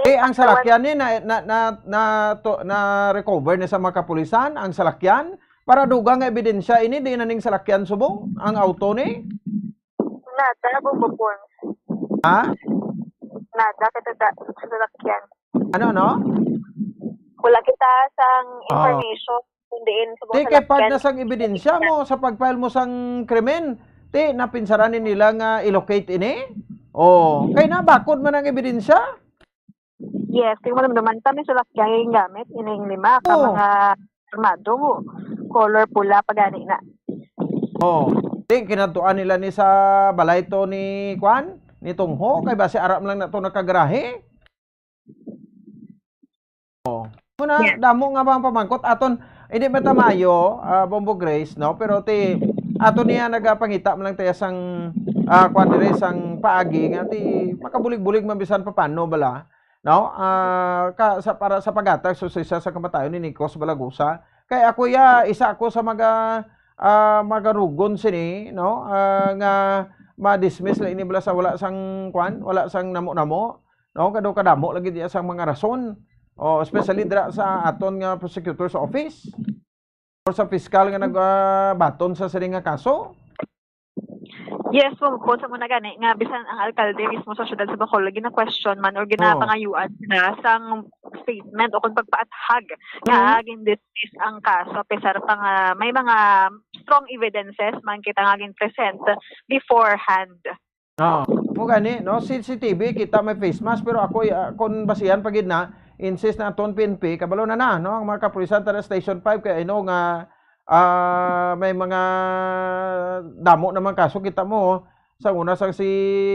Eh, ang salakyan ni na, na, na, na, to, na recover ni sa mga kapulisan, ang salakyan, para dugang nga ebidensya ini, di na ning salakyan subong, ang auto ni? Nada, Bobo Pons. Ha? Nada, kita da, sa salakyan. Ano, no? Wala kita sang Ah. information kung diin sa Di, mga kay part salakyan. na sang ebidensya mo sa pag-file mo sang krimen. Ti, napinsaran ni nila nga i-locate ini? Oh, kay nabakod man ang ebidensya? Yes, kay wala naman kami salakyan gamit, ining lima ka Oh. mga armado, color pula pa gani na. Oh, ti, kinadtuan nila ni sa balay to ni, kwan? Ni Tungho, kay basi aram lang na to nakagarahe. Oh. Muna, Yeah. damo nga mga pamangkot. Aton, hindi man ta maayo, ah, Bombo Grace, no? Pero ti, ato niya nagapangita man lang tayo sang, ah, kwan dire, sang paagi nga ti makabulig-bulig man bisan papano bala, no? Ah, ka, sa, para sa paghatag sa hustisya sa kamatayon ni Nicos Balagusa. Kay ako ya, isa ako sa mga, ah, magarugon sini, no? Ah, nga ma-dismiss lang ini bala sa wala sang kwan, wala sang namo-namo. No, kado kadamo lagi diya sang mga rason. O, especially dira sa aton nga prosecutor's office or sa piskal nga nag, ah, baton sa sini nga kaso. Yes, po, po, sa muna gani nga bisan ang alkalde mismo sa siyudad sa Bacolod gina-question man or ginapangayuan na sang statement o kung pagpaathag nga Mhm. gin-dismiss ang kaso, pesar pa nga may mga strong evidences man kita nga gin-present beforehand. Oo. Mo gani, no? C C T V, kita may face mask, pero ako, ah, kung basihan pa gid na, insist na aton P N P, kabalo na na, no? Ang mga kapulisan tara Station five, kay I know nga, ah, may mga damo naman kaso, kita mo, sa una, sa si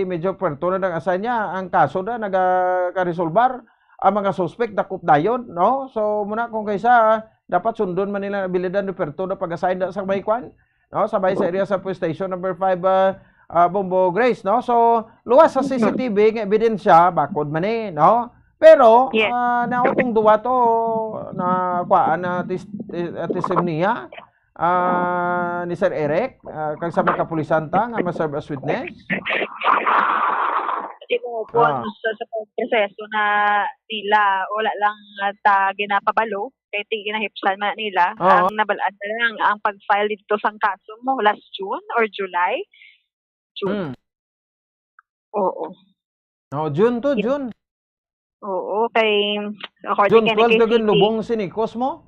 Major Puerto na nag-assign niya, ang kaso na nagakaresolbar, ang mga suspect, dakop dayon, no? So, muna kung kaysa, dapat sundon man nila, abilidad ni Puerto na pag-assign na sa may kwan, no? Sabay sa area sa police station number five, ah, ah, Bombo Grace, no? So, luwas sa C C T V nga ebidensya, bakod man eh, no? Pero, Yes. ah, nautong duwa to na kuhaan na tis-, tis-, ah, testimonya, ah, ni Sir Eric, ah, kag sa mga kapulisan ta nga ma-serve as witness. Di mo po Ah. sa, sa proseso na nila, wala lang ta ginapabalo, kay ti ginahipsan man nila. Oo. Ang nabalaan na lang ang pag-file dito sang kaso mo last June or July? June. Mm. Oo. Oh, June to, Yes. June. Oo, kay according June kay twelve kay to C P. Ginlubong si Nicos mo?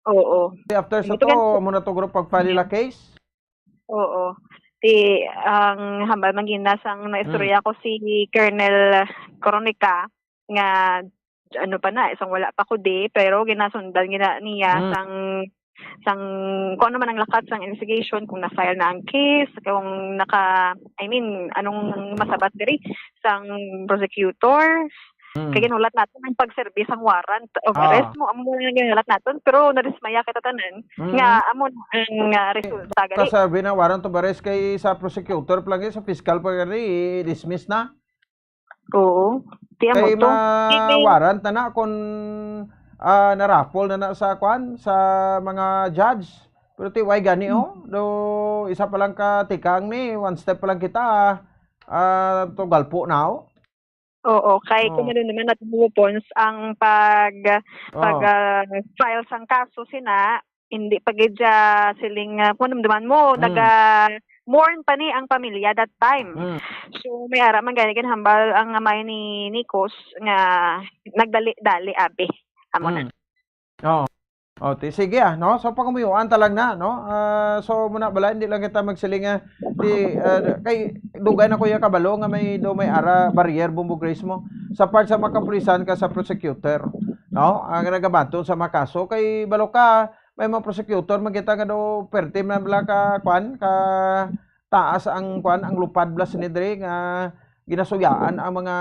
Oo. Di after sa Ito to, kan- mo na to group pag-file nila case? Oo. Ti, ang hambal man gina sang naistorya Mm. ko si Colonel Coronica nga ano pa na, isang wala pa ko di, pero ginasundan gina niya Mm. sang, sang kung ano man ang lakat sang investigation, kung na-file na ang case, kung naka, I mean, anong masabat diri sang prosecutor. Mm. Kay ginulat naton ang pag-serve sang warrant of Ah. arrest mo, amo lang ang ginulat naton, pero nadismaya kita tanan Mm. nga amo na ang, ah, resulta gali. Pa-serve na warrant of arrest kay sa prosecutor pa lang, sa fiscal pa gali, i-dismiss na. Oo. Ti amo Kay to. ma-, Kay warrant na na kung, ah, na-raffle na na sa kwan, sa mga judge. Pero ti, why gani, Mm. oh? Do, isa pa lang ka tikang ni, one step pa lang kita, ah, to galpo na, oh. Oo, kay Oh. kung ano naman natin mo, Pons, ang pag, pag, Oh. ah, file sang kaso sina, hindi pa gid siya siling, ah, kung naman mo, Mm. naga-mourn pa ni ang pamilya that time. Mm. So, may ara man gani ginhambal ang amay ni Nicos nga nagdali-dali, abi. Amo na. Mm. Oh. O, ti, sige, ah, no? So, pangamuyuan ta lang na, no? Ah, so, muna bala, hindi lang kita magsiling, ah, ti, ah, kay dugay na ko ya kabalo nga may, do may ara barrier, Bombo Grace mo. Sa part sa mga kapulisan ka sa prosecutor, no? Ang nagabaton sa mga kaso, kay balo ka, may mga prosecutor, magkita nga do, perte man bala ka, kwan, ka taas ang, kwan, ang lupad bala sini diri nga ginasuyaan ang mga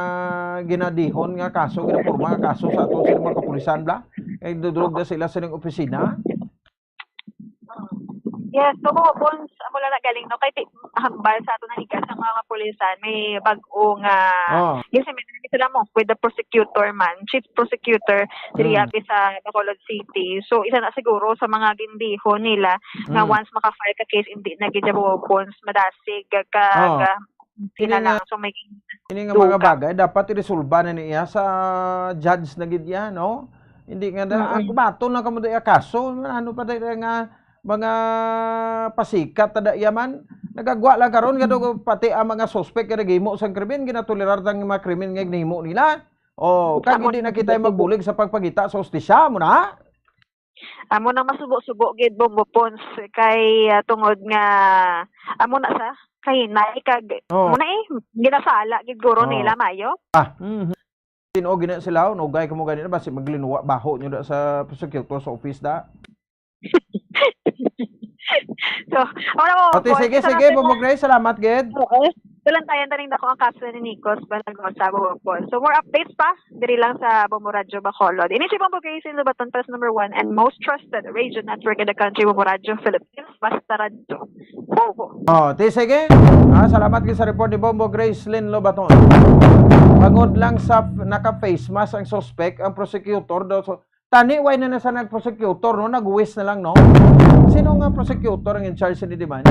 ginadihon nga kaso, ginaporma nga kaso sa aton sa mga kapulisan bala. Kay dudrog na sila sa ilang opisina. Yes, so, Bombo Pons, amo lang na galing, no? Kay ti-, hambal sa aton nanigas sa mga kapulisan, may bag-o nga, Oh. yes, may sila mo with the prosecutor man, chief prosecutor, diri Mm. abi sa Bacolod City. So, isa na siguro sa mga gindihon nila nga Mm. once maka-file ka case, hindi na gid, Bombo Pons, madasig ka, Oh. ka, Ini sila nga, lang. So, may ini nga mga dugang. Bagay, dapat iresolba na niya sa judge na gid yan, no? Hindi nga na, Mm-mm. ang kumaton na kamo daya kaso, ano pa daya nga mga pasikat ta daya man. Nagagwa lang karon nga do pati ang mga suspect nga naghimo sang krimen, ginatolerar tang mga krimen nga ginahimo nila. Oh, kag Amo hindi na na kita sila. magbulig sa pagpangita sa hustisya mo na. Amo nang masubo-subo gid, Bombo Pons, kay, ah, tungod nga amo na sa kahinay kag Oh. amo na eh, ginasala gid guro Oh. nila, Mayo. Ah, mhm. Tinuod gina sila, nugay kamo ganina, basi maglinuwa baho nyo da sa prosecutor sa office da. So, amo na, Bombo Ate, Pons, sige, isa na sige, sila. Bombo Grace, salamat gid. Okay. Talantayan ta ning dako ang kaso ni Nikos Balagosa, Bombo Pons. So, more updates pa, diri lang sa Bombo Radyo Bacolod. Ini si Bombo Grace Lobaton, press number one and most trusted radio network in the country, Bombo Radyo Philippines, Basta Radyo. Bombo. Oh, ti sige. Ah, salamat gid sa report ni Bombo Gracelyn Lobaton. Bangod lang sa naka-face mask ang suspect, ang prosecutor daw so, tani way na na sa nag-prosecutor, no? Nag-wis na lang, no? Sino nga prosecutor ang in charge ni demand?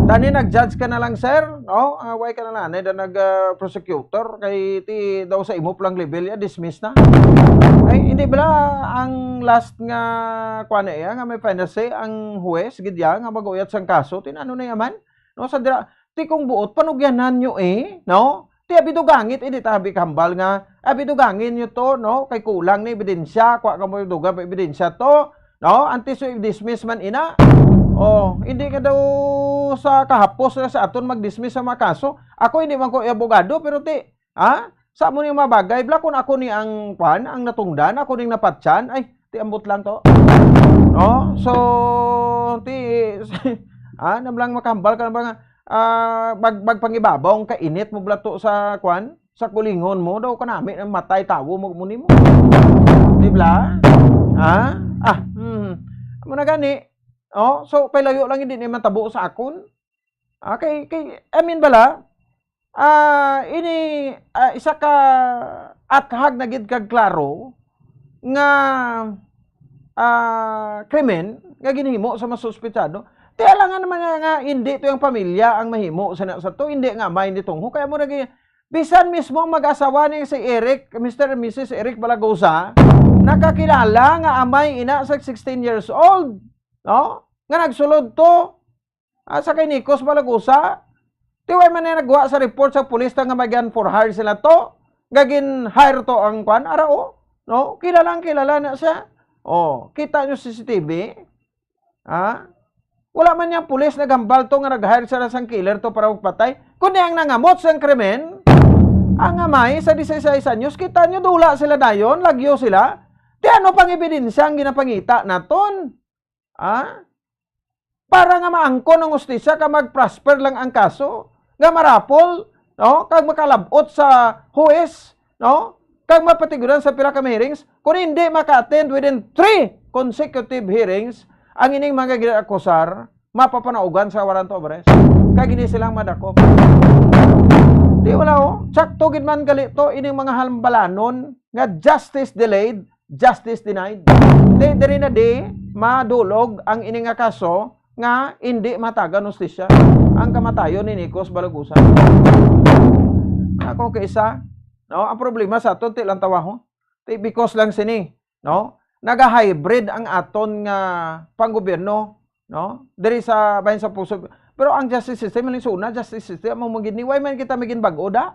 Tani nag-judge ka na lang, sir, no? Ah, way ka na lang, na nag ah, prosecutor kay ti daw sa imo pa lang level ya, dismiss na. Ay, hindi bala ang last nga kuan na iya nga may penalty ang huwes gid ya nga mag-uyat sang kaso, tinano na yaman? No, sa dira, ti kung buot panugyanan nyo eh, no? Ti abi dugangit, hindi ta abi kahambal nga abi dugangin nyo to, no? Kay kulang na ebidensya, kwa ka mo dugang pa ebidensya to, no? Antes yung i-dismiss man ina. Oh, hindi ka daw sa kahapos na sa aton mag-dismiss sa mga kaso. Ako hindi man ko abogado, pero ti, ha? Sa mo ni mga bagay, bla, kung ako ni ang kwan, ang natungdan, ako ning napatyan, ay, ti ambot lang to. No? So, ti, ah, nablang makahambal ka na ba nga, ah, mag, magpangibabaw ang kainit mo bla to sa kwan, sa kulingon mo, daw kanami ang matay tawo mo mo nimo. Di bla? Ha? Ah, hmm. Amo na gani. Oh, so pailayo lang hindi ni matabo sa akon. Ah, kay, kay, I mean bala, ah, ini, ah, isa ka athag na gid kag klaro nga, ah, krimen nga ginhimo sa mga suspetsado. Ti alangan naman nga, nga hindi to yung pamilya ang mahimo sa, sa to, hindi nga amay ni Tungho. Kaya mo nag-, bisan mismo ang mag-asawa ni si Eric, Mister and Missus Eric Balagosa, nakakilala nga amay ina sa sixteen years old, no? Nga nagsulod to, ah, sa kay Nikos Balagosa. Ti way man na nagwa sa report sa pulis na nga may gun for hire sila to, nga gin-hire to ang kwan, ara, oh, no? Kilalang kilala na siya. Oh, kita nyo C C T V? Ha? Wala man yang pulis naghambal to nga nag-hire sila sang killer to para magpatay. Kundi ang nangamot sang krimen, ang amay sa dieciséis anyos, kita nyo, dula sila dayon, lagyo sila. Ti ano pang ebidensya ang ginapangita naton? Ha? Para nga maangkon ang hustisya ka mag-prosper lang ang kaso, nga marapol, no? Kag makalab-ot sa huwes, no? Kag mapatiguran sa pila ka hearings, kung hindi maka-attend within three consecutive hearings, ang ining mga ginakusar, mapapanaugan sa warrant of arrest. Kag hindi silang madakop. Di wala, oh. Tsakto gid man gali to, ining mga hambalanon nga justice delayed, justice denied. Di diri na di madulog ang ini nga kaso nga hindi matagan hustisya ang kamatayon ni Nikos Balagusa. Ako kay isa, no, ang problema sa aton ti lang tawaho. Ti because lang sini, no? Naga-hybrid ang aton nga panggobyerno, no? Diri sa bahin sa puso. Pero ang justice system, ang suna, justice system, ang mangin ni, why man kita magin bag-o da?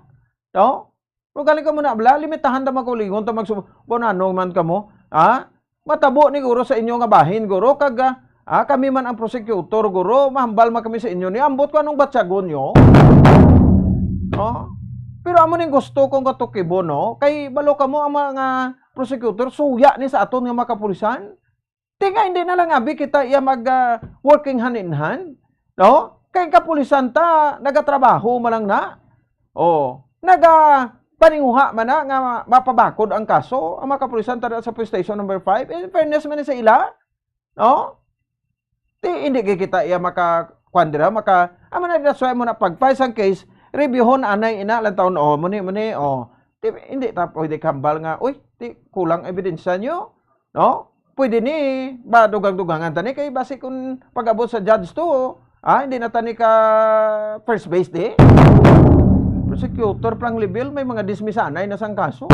No? Pero galing ka muna, bla, limitahan ta magkulingon ta magsub-, kung ano man kamo, ha? matabo ni guro sa inyo nga bahin, guro, kag, ah, ah, kami man ang prosecutor, guro, mahambal man kami sa inyo, ni ambot ko anong batyagon nyo. Oh? Pero amo ning gusto kong katukibo, no? Kay balo kamo ang mga prosecutor, suya ni sa aton nga mga kapulisan. Di nga, hindi na lang abi kita iya mag, ah, working hand in hand, no? Kay kapulisan ta, nagatrabaho man lang na. Oh, naga paninguha man na nga mapabakod ang kaso, ang mga kapulisan ta sa Police Station Number Five. In fairness man sa ila, no? Di, hindi kay kita iya maka, kwan dira, maka, amo na, that's why mo na pag-file sang case, reviewhon anay ina lang taon, oh, muni, muni, oh. Di, hindi ta pwede kambal nga, "Uy, di, kulang ebidensya nyo." No? Pwede ni ba dugang-dugangan ta ni kay basi kung pag-abot sa judge to, ah, hindi na ta ni ka first base di. Prosecutor plang level, may mga dismisanay na sang kaso.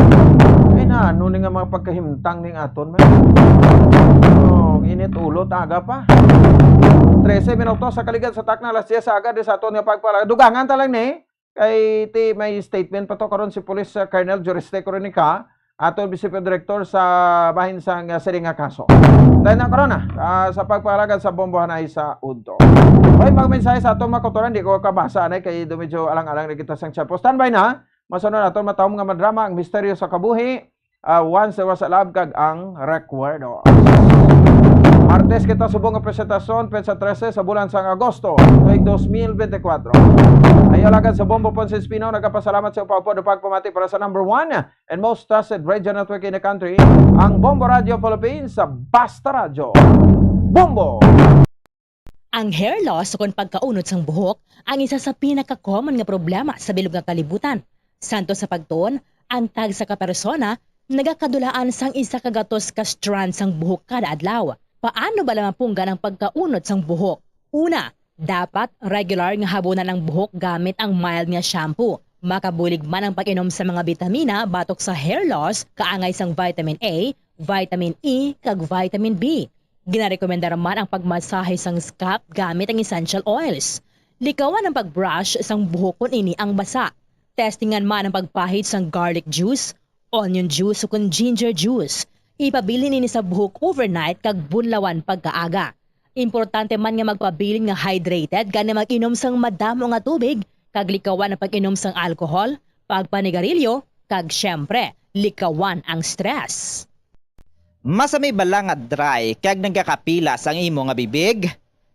Ay na, ano ni nga mga pagkahimtang ning aton man. Oh, init ulo, taga pa. Trese minutos sa kaligad sa takna, alas diyes sa aga, di sa aton nga pagpala. Dugangan ta lang ni. Kay ti may statement pa to karon si Police, uh, Colonel Juriste Coronica, ato Munisipyo Direktor sa bahin sang, uh, sining nga kaso. Tayo na karon na, ah, sa pagpalagad sa bombohanay sa udto. Hoy, mga mensahe sa aton mga kautoran, di ko kabasa anay kay do medyo alang-alang na kita sang tiyempo. Standby na, masunod naton matahom nga madrama, Ang Misteryo sa Kabuhi, ah, Once There Was a Love kag Ang Recuerdo. Martes kita subong nga presentasyon, petsa trese sa bulan sang Agosto, tuig dos mil bente kuwatro. Ang alagad sa Bombo Ponce Espino, nagapasalamat sa pagpamati para sa number one and most trusted radio network in the country, ang Bombo Radio Philippines, sa Basta Radyo. Bombo! Ang hair loss ukon pagkaunod sang buhok ang isa sa pinaka-common nga problema sa bilog nga kalibutan. Santo sa pagtuon, ang tagsa ka persona nagakadulaan sang isa ka gatos ka strand sang buhok kada adlaw. Paano bala mapunggan ang pagkaunod sang buhok? Una, dapat regular nga habunan ang buhok gamit ang mild nga shampoo. Makabulig man ang pag-inom sa mga bitamina batok sa hair loss, kaangay sang vitamin A, vitamin E, kag vitamin B. Ginarekomendar man ang pagmasahe sang scalp gamit ang essential oils. Likawan ang pag-brush sang buhok kon ini ang basa. Testingan man ang pagpahid sang garlic juice, onion juice, o kon ginger juice. Ipabilin ini sa buhok overnight kag bunlawan pagkaaga. Importante man nga magpabilin nga hydrated, gani mag-inom sang madamo nga tubig, kag likawan ang pag-inom sang alcohol, pagpanigarilyo, kag, siyempre, likawan ang stress. Masami bala nga dry kag nagakapilas ang imo nga bibig?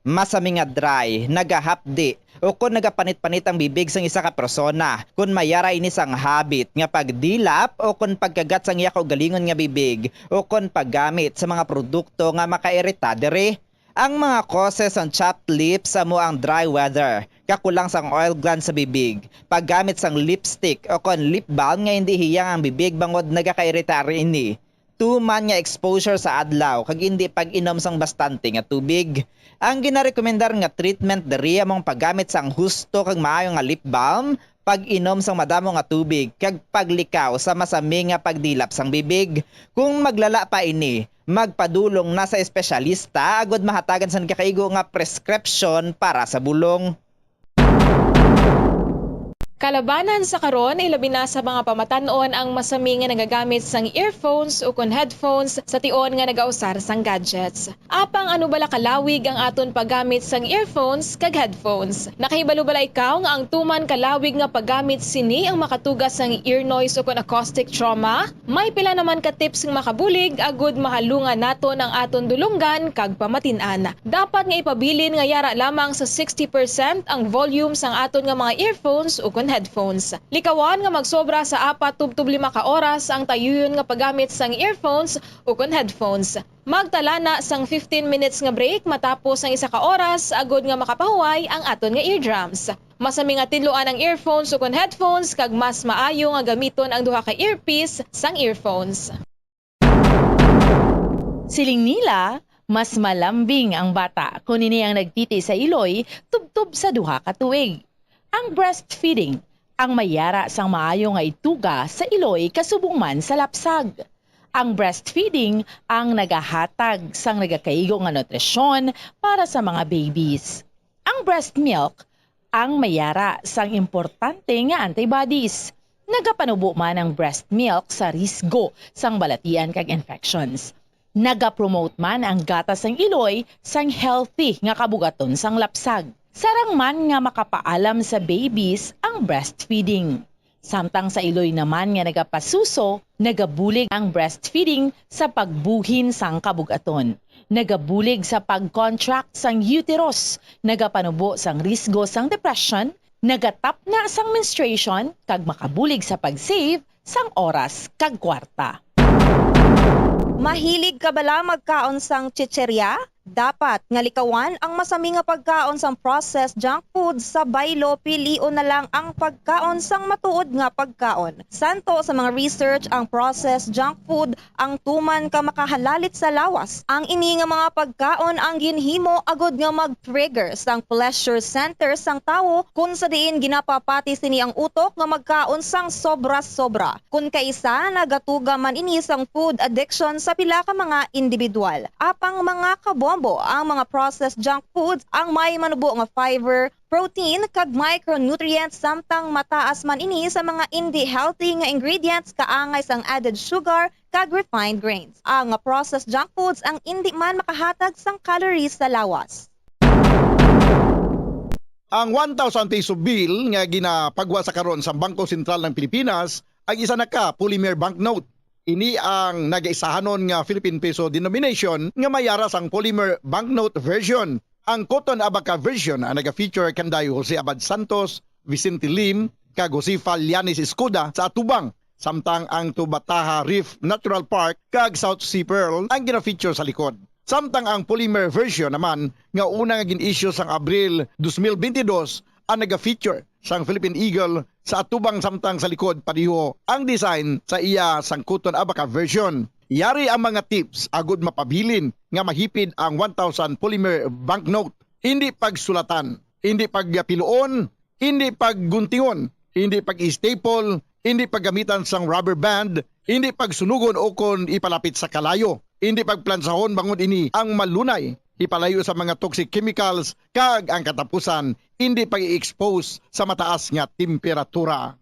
Masami nga dry, nagahapdi, o kon nagapanit-panit ang bibig sang isa ka persona, kon may ara ini sang habit nga pagdilap o kon pagkagat sang iya kaugalingon nga bibig, o kon paggamit sa mga produkto nga makairita diri. Ang mga causes sang chapped lips amo ang dry weather, kakulang sang oil glands sa bibig, paggamit sang lipstick o kon lip balm nga indi hiyang ang bibig bangod nagakairita ini. Tuman nga exposure sa adlaw kag indi pag-inom sang bastante nga tubig. Ang ginarekomendar nga treatment diri amo ang paggamit sang husto kag maayo nga lip balm, pag-inom sang madamo nga tubig, kag paglikaw sa masami nga pagdilap sang bibig. Kung maglala pa ini, magpadulong na sa espesyalista agud mahatagan sang nagakaigo nga prescription para sa bulong. Kalabanan sa karon, ilabi na sa mga pamatan-on ang masami nga nagagamit sang earphones ukon headphones sa tion nga nagausar sang gadgets. Apang ano bala kalawig ang aton paggamit sang earphones kag headphones? Nakahibalo bala ikaw nga ang tuman kalawig nga paggamit sini ang makatuga sang ear noise ukon acoustic trauma? May pila naman ka tips nga makabulig agud mahalungan naton ang aton dulonggan kag pamatin-an. Dapat nga ipabilin nga yara lamang sa sixty percent ang volume sang aton nga mga earphones ukon headphones. Likawan nga magsobra sa apat tubtob lima ka oras ang tayuyon nga paggamit sang earphones ukon headphones. Magtala na sang fifteen minutes nga break matapos ang isa ka oras agud nga makapahuway ang aton nga eardrums. Masami nga tinluan ang earphones ukon headphones kag mas maayo nga gamiton ang duha ka earpiece sang earphones. Siling nila, mas malambing ang bata kon ini ang nagtiti sa iloy tubtob sa duha ka tuig. Ang breastfeeding ang may yara sang maayo nga ituga sa iloy kasubong man sa lapsag. Ang breastfeeding ang nagahatag sang nagakaigo nga nutrisyon para sa mga babies. Ang breast milk ang may yara sang importante nga antibodies. Nagapanubo man ang breast milk sa risgo sang balatian kag infections. Nagapromote man ang gatas sang iloy sang healthy nga kabugaton sang lapsag. Sarang man nga makapaalam sa babies ang breastfeeding. Samtang sa iloy naman nga nagapasuso, nagabulig ang breastfeeding sa pagbuhin sang kabugaton. Nagabulig sa pag-contract sang uterus, nagapanubo sang risgo sang depression, nagatapna sang menstruation, kag makabulig sa pag-save sang oras kag kwarta. Mahilig ka bala magkaon sang chicheria? Dapat nga likawan ang masami nga pagkaon sang processed junk food sa baylo, pilion na lang ang pagkaon sang matuod nga pagkaon. Santo sa mga research, ang processed junk food ang tuman ka makahalalit sa lawas. Ang ini nga mga pagkaon ang ginhimo agud nga mag-trigger sang pleasure center sang tawo, kun sa diin ginapapati sini ang utok nga magkaon sang sobra-sobra. Kun kaisa, nagatuga man ini sang food addiction sa pila ka mga individual. Apang, mga kabombo, ang mga processed junk foods ang may manubo nga fiber, protein, kag micronutrients, samtang mataas man ini sa mga indi healthy nga ingredients, kaangay sang added sugar kag refined grains. Ang processed junk foods ang indi man makahatag sang calories sa lawas. Ang one thousand peso bill nga ginapagwa sa karon sa Bangko Sentral ng Pilipinas ang isa na ka polymer banknote. Ini ang nagaisahanon nga Philippine Peso denomination nga may yara sang polymer banknote version. Ang Cotton Abaca version ang naga-feature kanday Jose Abad Santos, Vicente Lim, kag Josefa Llanes Escoda sa atubang, samtang ang Tubataha Reef Natural Park kag South Sea Pearl ang gina-feature sa likod. Samtang ang polymer version naman nga una nga gin-issue sang Abril dos mil bentidós ang naga-feature sang Philippine Eagle sa atubang, samtang sa likod pareho ang design sa iya sang Cotton Abaca version. Yari ang mga tips agud mapabilin nga mahipid ang one thousand polymer banknote. Hindi pagsulatan, hindi pagpiluon, hindi pagguntingon, hindi pag-staple, hindi paggamitan sang rubber band, hindi pagsunugon ukon ipalapit sa kalayo, hindi pagplansahon bangod ini ang malunay ipalayo sa mga toxic chemicals kag ang katapusan, hindi pag-i-expose sa mataas nga temperatura.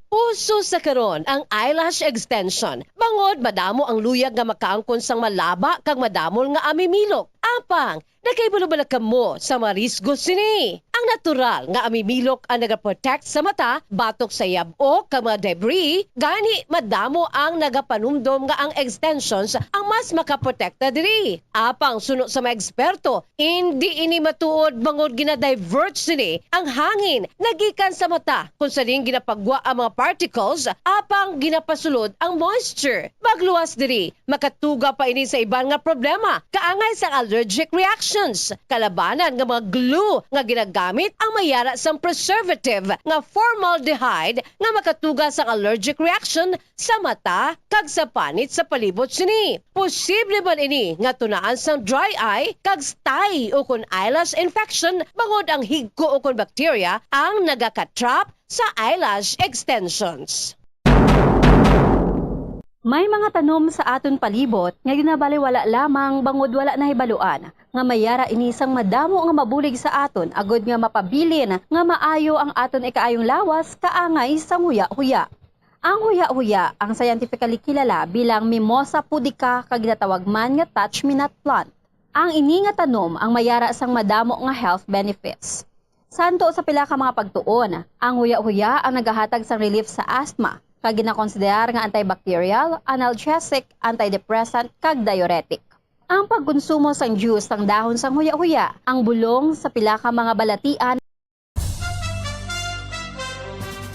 Uso sa karon ang eyelash extension bangod madamo ang luyag nga makaangkon sang malaba kag madamol nga amimilok. Apang, nakahibalo bala kamo sa mga risgo sini? Ang natural nga amimilok ang nagaprotect sa mata batok sa yab-ok kag mga debris, gani madamo ang nagapanumdom nga ang extensions ang mas makaprotekta diri. Apang suno sa mga eksperto, indi ini matuod bangod gina-divert sini ang hangin nga gikan sa mata, kung sa diin ginapagwa ang mga particles apang ginapasulod ang moisture. Magluwas diri, makatuga pa ini sa iban nga problema, kaangay sang allergic reactions. Kalabanan nga mga glue nga ginagamit ang may yara sang preservative nga formaldehyde nga makatuga sang allergic reaction sa mata kag sa panit sa palibot sini. Posible man ini nga tunaan sang dry eye kag stye ukon eyelash infection bangod ang higko ukon bacteria ang nagaka-trap sa eyelash extensions. May mga tanom sa aton palibot nga ginabaliwala lamang bangod wala nahibaluan nga may yara ini sang madamo nga mabulig sa aton agud nga mapabilin nga maayo ang aton ikaayong lawas kaangay sang huya-huya. Ang huya-huya ang scientifically kilala bilang Mimosa pudica kag ginatawag man nga touch-me-not plant. Ang ini nga tanom ang may yara sang madamo nga health benefits. Santo sa pila ka mga pagtuon, ang huya-huya ang nagahatag sang relief sa asthma, kag ginakonsiderar nga antibacterial, analgesic, antidepressant, kag diuretic. Ang pagkonsumo sang juice sang dahon sang huya-huya, ang bulong sa pila ka mga balatian,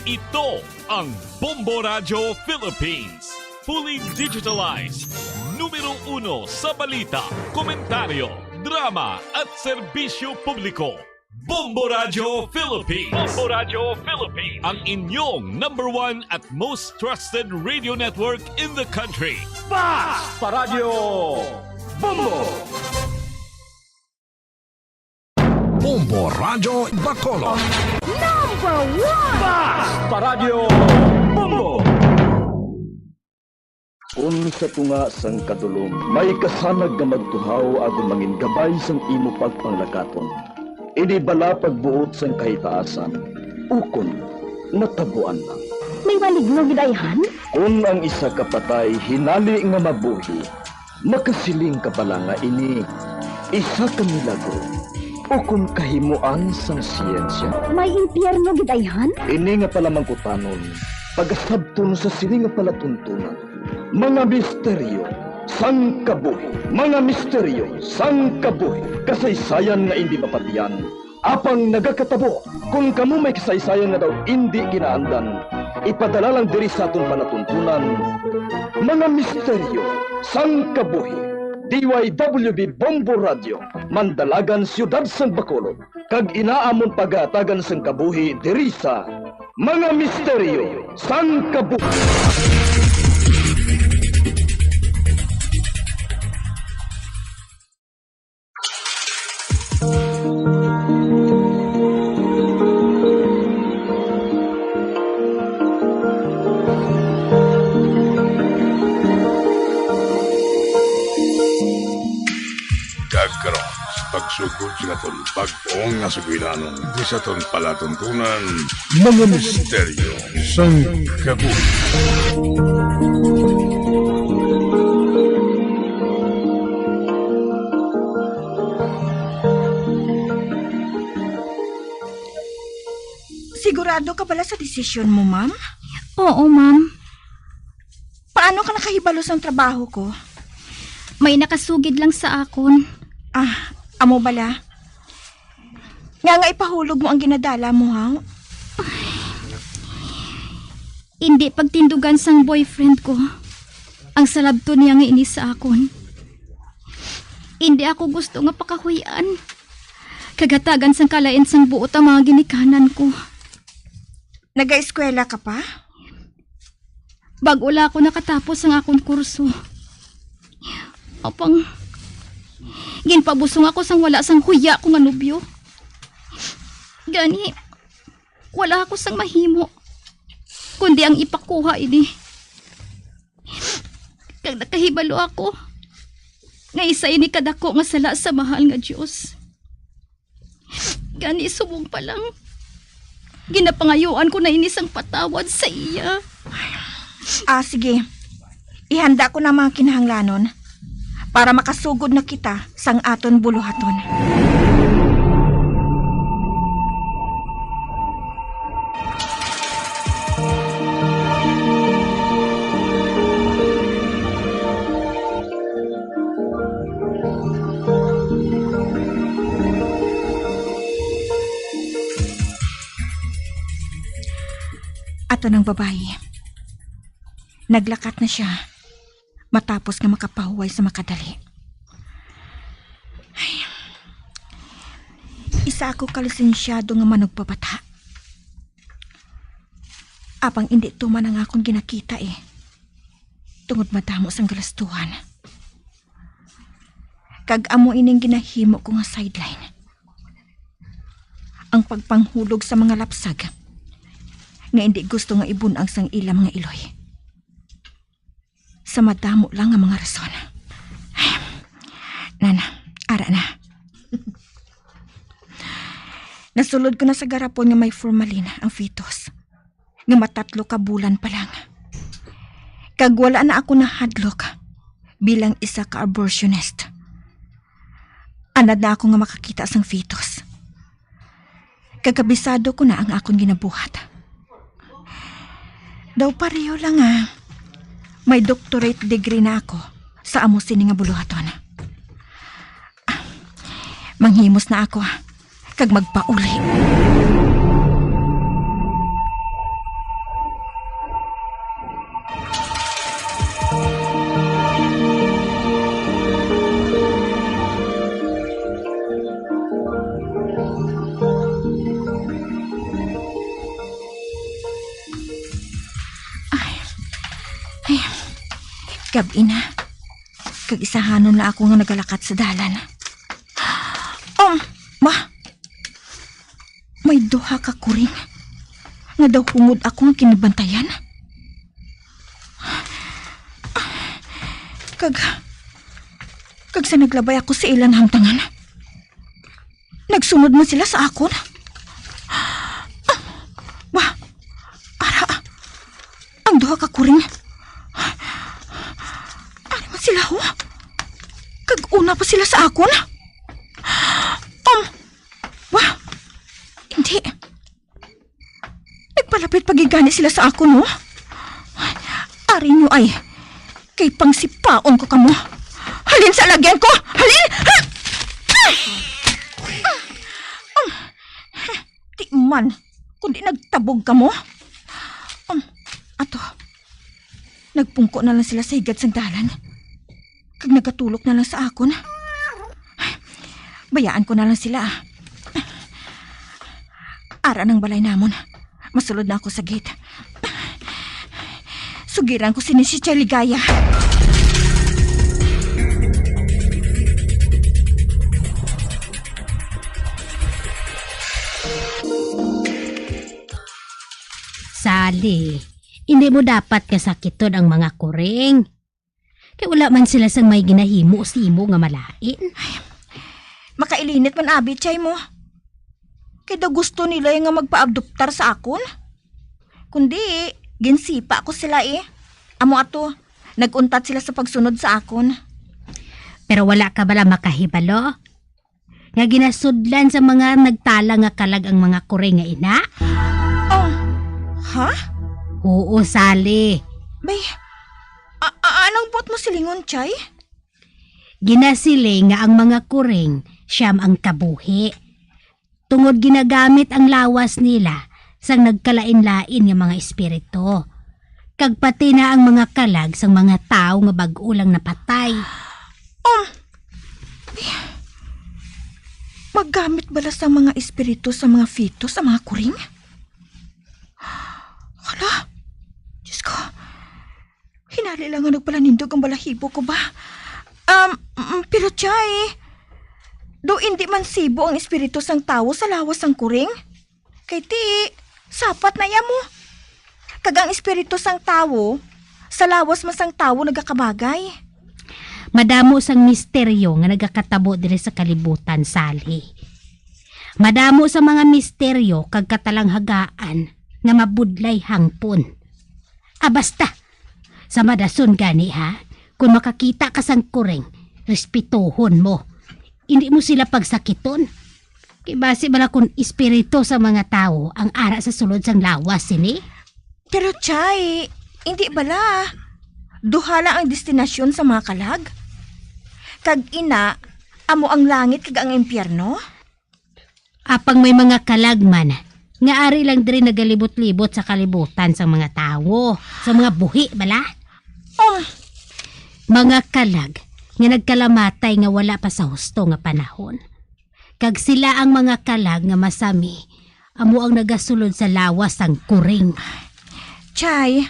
Ito ang Bombo Radyo Philippines. Fully digitalized. Numero uno sa balita, komentaryo, drama at serbisyo publiko. Bombo Radyo Philippines. Bombo Radyo Philippines. Ang inyong number one at most trusted radio network in the country. Bas pa Radyo Bombo! Bombo Radyo Bacolod. Number one! Bas pa Radyo Bombo! Kun sa tunga sang kadulom may kasanag nga magtuhaw agud mangin gabay sang imo pagpanglakaton, ini bala pagbuot sang kahitaasan, ukon natabuan lang. May maligno gid ayhan? Kon ang isa ka patay hinali nga mabuhi, makasiling ka bala nga ini isa ka milagro ukon kahimoan sang siyensya? May impyerno gid ayhan? Ini nga palamangkutanon, pagasabton sa sini nga palatuntunan, mga misteryo sang kabuhi, mga misteryo sang kabuhi, kasaysayan nga indi mapatiyan, apang nagakatabo. Kon kamo may kasaysayan nga daw indi kinaandan, ipadala lang diri sa aton palatuntunan, mga misteryo sang kabuhi. D Y W B Bombo Radio, Mandalagan, Siyudad sang Bacolod, kag ina amon pagahatagan sang kabuhi diri sa mga misteryo sang kabuhi. Kag karon, sa pagsugod sa aton bag-ong nga sugilanon, di sa aton palatuntunan, mga misteryo sang kabuhi. Sigurado ka bala sa desisyon mo, ma'am? Oo, ma'am. Paano ka nakahibalo sang trabaho ko? May nakasugid lang sa akon. Ah, amo bala? Nga nga ipahulog mo ang ginadala mo, ha? Indi pagtindugan sang boyfriend ko ang salabton niya nga ini sa akon. Indi ako gusto nga pakahuy-an kag hatagan sang kalain sang buot ang mga ginikanan ko. Nagaeskwela ka pa? Bag-o la ako nakatapos ang akon kurso. Apang, ginpabusong ako sang wala sang huya ko nga nobyo. Gani, wala ako sang mahimo, kundi ang ipakuha ini. Kag nakahibalo ako nga isa ini kadako nga sala sa mahal nga Dios. Gani, subong pa lang, ginapangayuan ko na ini sang patawad sa iya. Ah, sige. Ihanda ko na ang mga kinahanglanon para makasugod na kita sang aton buluhaton. Ato nang babayi. Naglakat na sia matapos nga makapahuway sa makadali. Ay. Isa ako ka lisensyado nga manugpabata. Apang indi tuman ang akon ginakita, eh. Tungod madamo sang galastuhan. Kag amo ining ginahimo ko nga sideline. Ang pagpanghulog sa mga lapsag nga indi gusto nga ibun-ag sang ila mga iloy. Sa madamo lang nga mga rason. Nana, ara na. Nasulod ko na sa garapon nga may formalin ang fetus, nga matatlo ka bulan pa lang. Kag wala na ako nahadlok bilang isa ka abortionist. Anad na ako nga makakita sang fetus. Kag kabisado ko na ang akon ginabuhat. Daw pareho lang nga may doctorate degree na ako sa amo sini nga buluhaton. Ah, manghimos na ako, ah, kag magpauli. Ay. Ay. Gab-i na. Kag isahanon na ako nga nagalakat sa dalan. Um, ma, may duha ka kuring nga daw hungod ako nga ginabantayan. Kag, kag sa naglabay ako sa ilang hamtangan, nagsunod man sila sa akon. Wa, ara, Kuring. Ari man sila, ho. Kag una pa sila sa akon. Um, wa. Hindi. Nagpalapit pa gid gani sila sa akon, no? Ari nyo ay, kay pangsipaon ko kamo. Halin sa lagyan ko! Halin! Ha! Um, di man, kundi nagtabog kamo. Um, ato, nagpungko na lang sila sa higad sang dalan. Kag nagatulok na lang sa akon. Bayaan ko na lang sila. Ara ang balay namon. Masulod na ako sa gate. Sugiran ko sini si Chay Ligaya. Sally, hindi mo dapat kasakiton ang mga kuring. Kay wala man sila sang may ginahimo sa imo nga malain. Ay, makailinit man abi, Chay, mo. Kay daw gusto nila nga magpaadoptar sa akon. Kundi, ginsipa ko sila, eh. Amo ato, nag-untat sila sa pagsunod sa akon. Pero wala ka bala makahibalo nga ginasudlan sa mga nagtala nga kalag ang mga kuring nga ina? Oh, ha? Oo, Sally. Bay, a- a- anong buot mo silingon, Chay? Ginasiling nga ang mga kuring siyam ang kabuhi, tungod ginagamit ang lawas nila sang nagkalain-lain nga mga espiritu, kag pati na ang mga kalag sang mga tawo nga bag-o lang napatay. Um, magamit bala sang mga espiritu sa mga fetus ang mga kuring? Hala, Diyos ko, hinali lang nga nagpalanindog ang balahibo ko ba? Um, mm, pero Chay, do indi man sibo ang espiritu sang tawo sa lawas sang kuring? Kay ti, sapat na iya mo. Kag ang espiritu sang tawo, sa lawas man sang tawo nagakabagay. Madamo sang misteryo nga nagakatabo diri sa kalibutan, Sally. Madamo sa mga misteryo kag katalanghagaan nga mabudlay hangpon. Ah, basta, sa madason gani, ha, kung makakita ka sang kuring, respetuhon mo. Indi mo sila pagsakiton. Kay basi bala kung espiritu sa mga tawo ang ara sa sulod sang lawas sini? Pero, Chay, indi bala duha lang ang destinasyon sa mga kalag? Kag ina, amo ang langit kag ang impyerno? Apang may mga kalag man nga ari lang diri nagalibot-libot sa kalibutan sang mga tawo, sa mga buhi bala? Um, mga kalag nga nagkalamatay nga wala pa sa husto nga panahon. Kag sila ang mga kalag nga masami, amo ang nagasulod sa lawas sang kuring. Chay,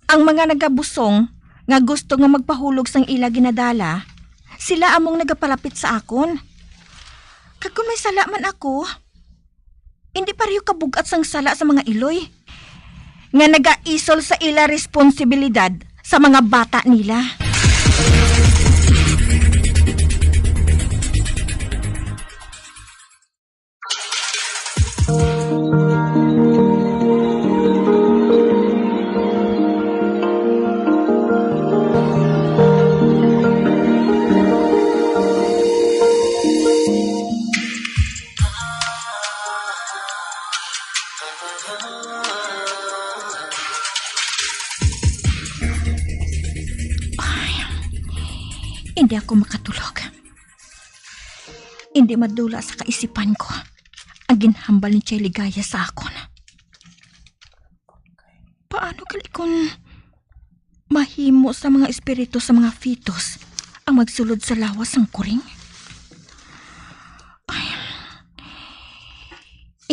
ang mga nagabusong nga gusto nga magpahulog sang ila ginadala, sila among nagapalapit sa akon. Kag kung may sala man ako, hindi pareho kabug-at sang sala sa mga iloy nga nagaisol sa ila responsibilidad sa mga bata nila. Ay, hindi ako makatulog. Hindi madula sa kaisipan ko ang ginhambal ni Chay Ligaya sa akon. Paano gali kung mahimo sa mga espiritu sa mga fetus ang magsulod sa lawas sang kuring? Ay,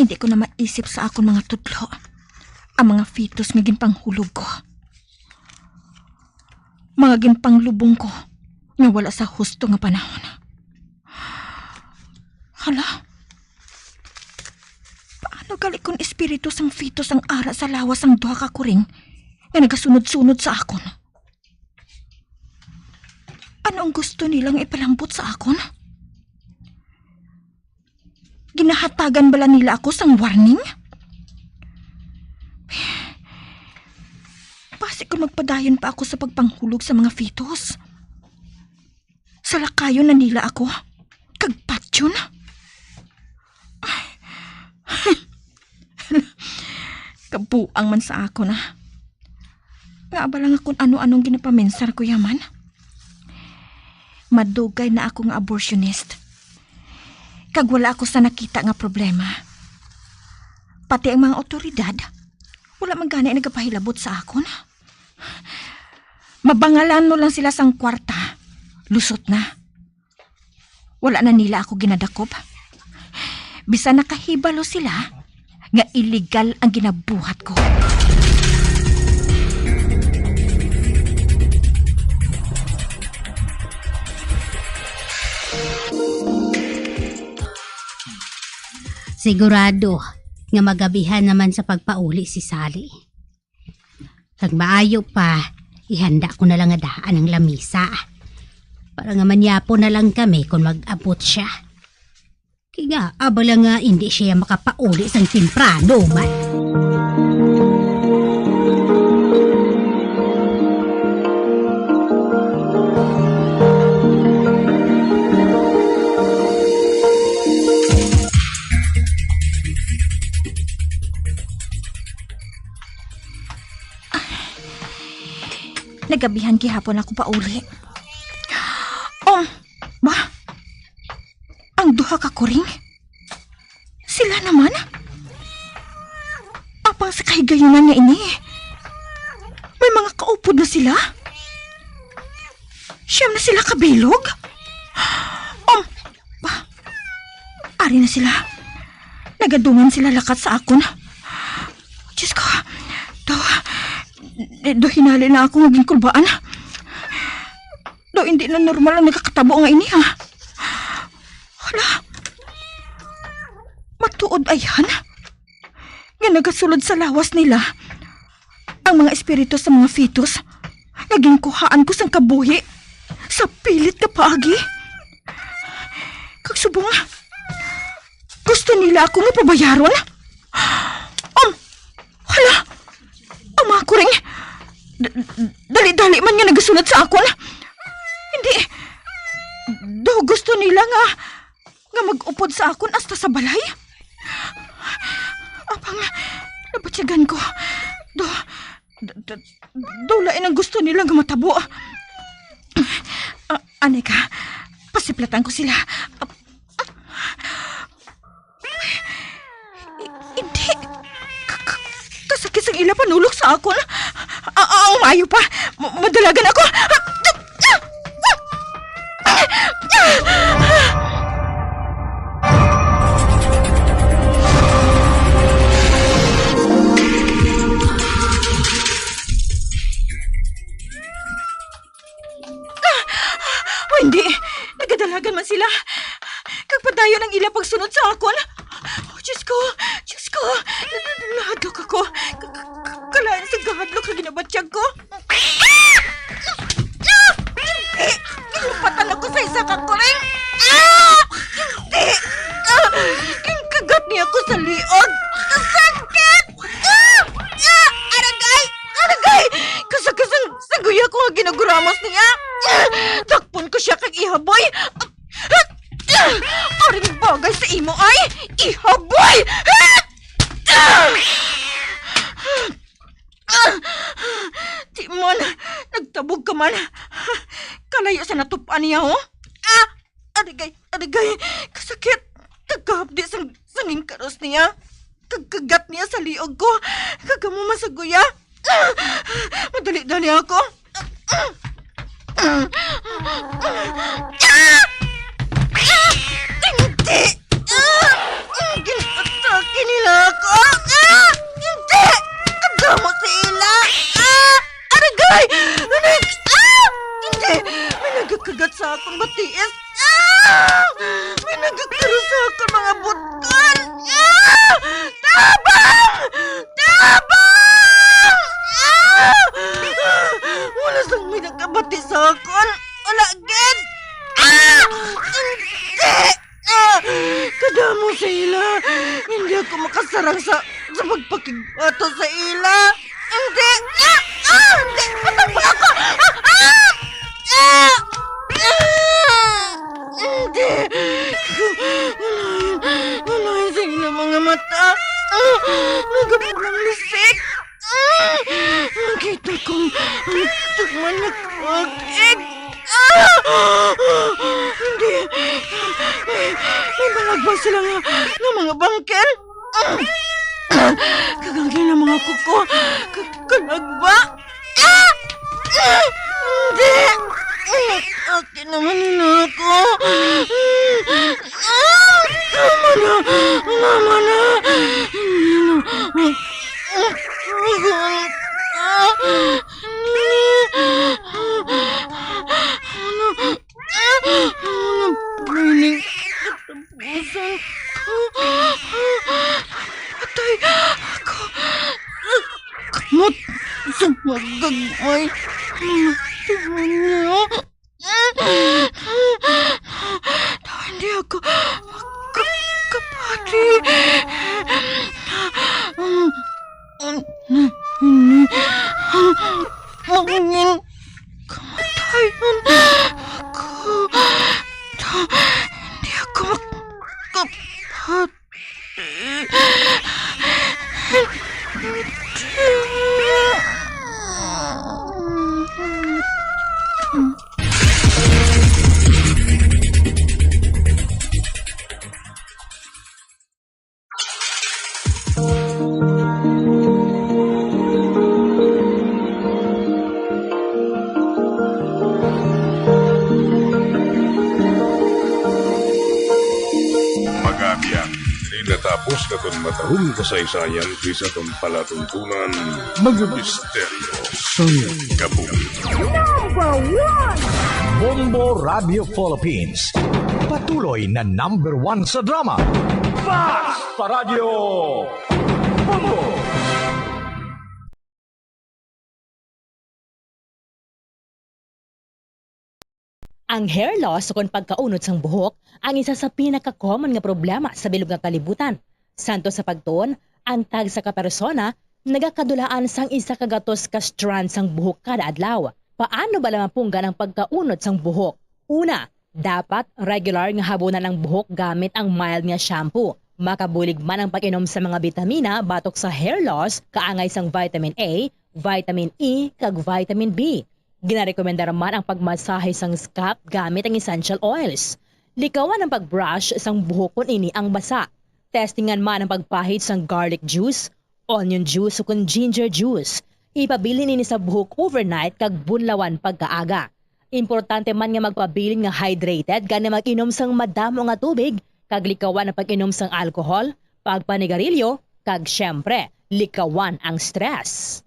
hindi ko na maisip sa akon mga tudlo ang mga fetus nga ginpanghulog ko. Mga ginpanglubong ko nga wala sa husto nga panahon. Hala, paano gali kung espiritu sang fetus ang ara sa lawas sang duha ka kuring nga nagasunod-sunod sa akon? Ano ang gusto nila nga ipalambot sa akon? Ginahatagan bala nila ako sang warning? Basi ko magpadayon pa ako sa pagpanghulog sa mga fetus. Salakayon na nila ako, kag patyon. Kabuang man sa ako na. Nga ba lang akong ano-anong ginapaminsar ko yaman? Madugay na ako nga abortionist. Kag wala ako sa nakita nga problema. Pati ang mga awtoridad, wala man gani nagapahilabot sa akon. Mabangalan mo lang sila sang kwarta, lusot na. Wala na nila ako ginadakop. Bisan nakahibalo sila nga illegal ang ginabuhat ko. Sigurado nga magabihan naman sa pagpauli si Sally. Kag maayo pa, ihanda ko na lang nga daan ang lamisa. Para nga manyapon na lang kami kon mag-abot siya. Kay nga, abala nga hindi siya makapauli sang temprano man. Nagabihan gihapon ako pauli. Oh, ba? Ang duha ka kuring? Sila naman? Apang sa kahigayunan nga ini, may mga kaupod na sila? Siyam na sila kabilog? Um, ba? Ari na sila. Nagadungan sila lakat sa akon. Diyos ko, daw, daw hinali na ako nga ginkulbaan. Daw hindi na normal ang nagakatabo nga ini, ha? Hala, matuod ayhan nga nagasulod sa lawas nila ang mga espiritu sa mga fetus nga ginkuhaan ko sang kabuhi sa pilit nga paagi. Kag subong, gusto nila ako nga pabayaron? Um, hala, ang mga kuring, d-, d-, dali-dali man nga nagasunod sa akon. Hindi, daw gusto nila nga, nga mag-upod sa akon hasta sa balay. Apang, nabatyagan ko. Do, d-, d-, daw lain ang gusto nila nga matabo. Ah, anay ka, pasiplatan ko sila. Ah, ah. I-, hindi. Ka-, ka-, kasakit sang ila panulok sa akon. A-, a-, ang maayo pa. Ma-, madalagan ako. Ah! O, hindi! Nagadalagan man sila! Kag padayon ang ila pagsunod sa akon! Oh, Diyos ko! Diyos ko! Na-, na-, na-, nahadlok ako! Ka-, ka-, ka-, kalain sa gahadlok nga ginabatyag ko! Ah! Ah! Hindi! Ginlupatan ako sa isa ka kuring! Ah! Hindi! Ah! Ginkagat niya ako sa liog! Kasakit! Ah! Ah! Aragay! Aragay! Kasakit sang Saguya ko nga ginaguramos niya. Dakpon ko siya kag ihaboy. Aring bagay sa imo ay ihaboy! Timon, nagtabog ka man. Kalayo sa natupan niya, oh. Ah! Arigay, arigay, kasakit. Kagahapdi sang, sang ginkaros niya. Kag kagat niya sa liog ko. Kag amo masaguya. Ah! Madali-dali ako. Ah! Ah! Hindi! Ah! Ginatake nila ako! Ah! Hindi! Kadamo sa ila! Ah! Aragay! Aray! Ah! Hindi! May nagakagat sa akong batiis! Ah! May nagakaro sa akon mga button! Ah! Tabang! Tabang! Ah! Wala sang may nakabati sa akon! Wala gid! Ah! Hindi! Ah! Kadamo sa ila! Hindi ako makasarang sa, sa pagpakigbato sa ila! Hindi! Ah! Ah! Hindi! Di! Wala, wala sa ilang mga mata. Ah! Nagapulang lisik. Ah! Nakita ko ang tuman nga tubig. Ah! Hindi. May, may balagba sila nga, nga mga bangkil. Ah! Kag ang ilang mga kuko, ka-, kalagba. Ah! Ah! Hindi! Akin naman na ako. Ah! Tama na! Tama na! Hindi na. Ah! Ah! Ano? Ano? Ano? Piling katapusan ko. Patay ako. Kamot sa magagmay. Mga demonyo. Hindi ako makakapati. Mangin kamatayon ako. Hindi ako makakapati. Mga abyan, diri natapos naton matahong kasaysayan diri sa aton palatuntunan, mga misteryo sang kabuhi. Number one! Bombo Radio Philippines. Patuloy na number one sa drama. Basta Radyo Bombo! Ang hair loss ukon pagkaunod sang buhok ang isa sa pinaka-common nga problema sa bilog nga kalibutan. Santo sa pagtuon, ang tagsa ka persona nagakadulaan sang isa ka gatos ka strand sang buhok kada adlaw. Paano bala mapunggan ang pagkaunod sang buhok? Una, dapat regular nga habunan ang buhok gamit ang mild nga shampoo. Makabulig man ang pag-inom sa mga bitamina batok sa hair loss, kaangay sang vitamin A, vitamin E, kag vitamin B. Ginarekomendar man ang pagmasahe sang scalp gamit ang essential oils. Likawan ang pag-brush sang buhok kon ini ang basa. Testingan man ang pagpahid sang garlic juice, onion juice, ukon ginger juice. Ipabilin ini sa buhok overnight kag bunlawan pagkaaga. Importante man nga magpabilin nga hydrated gani mag-inom sang madamo nga tubig kag likawan ang pag-inom sang alcohol, pagpanigarilyo, kag, siyempre, likawan ang stress.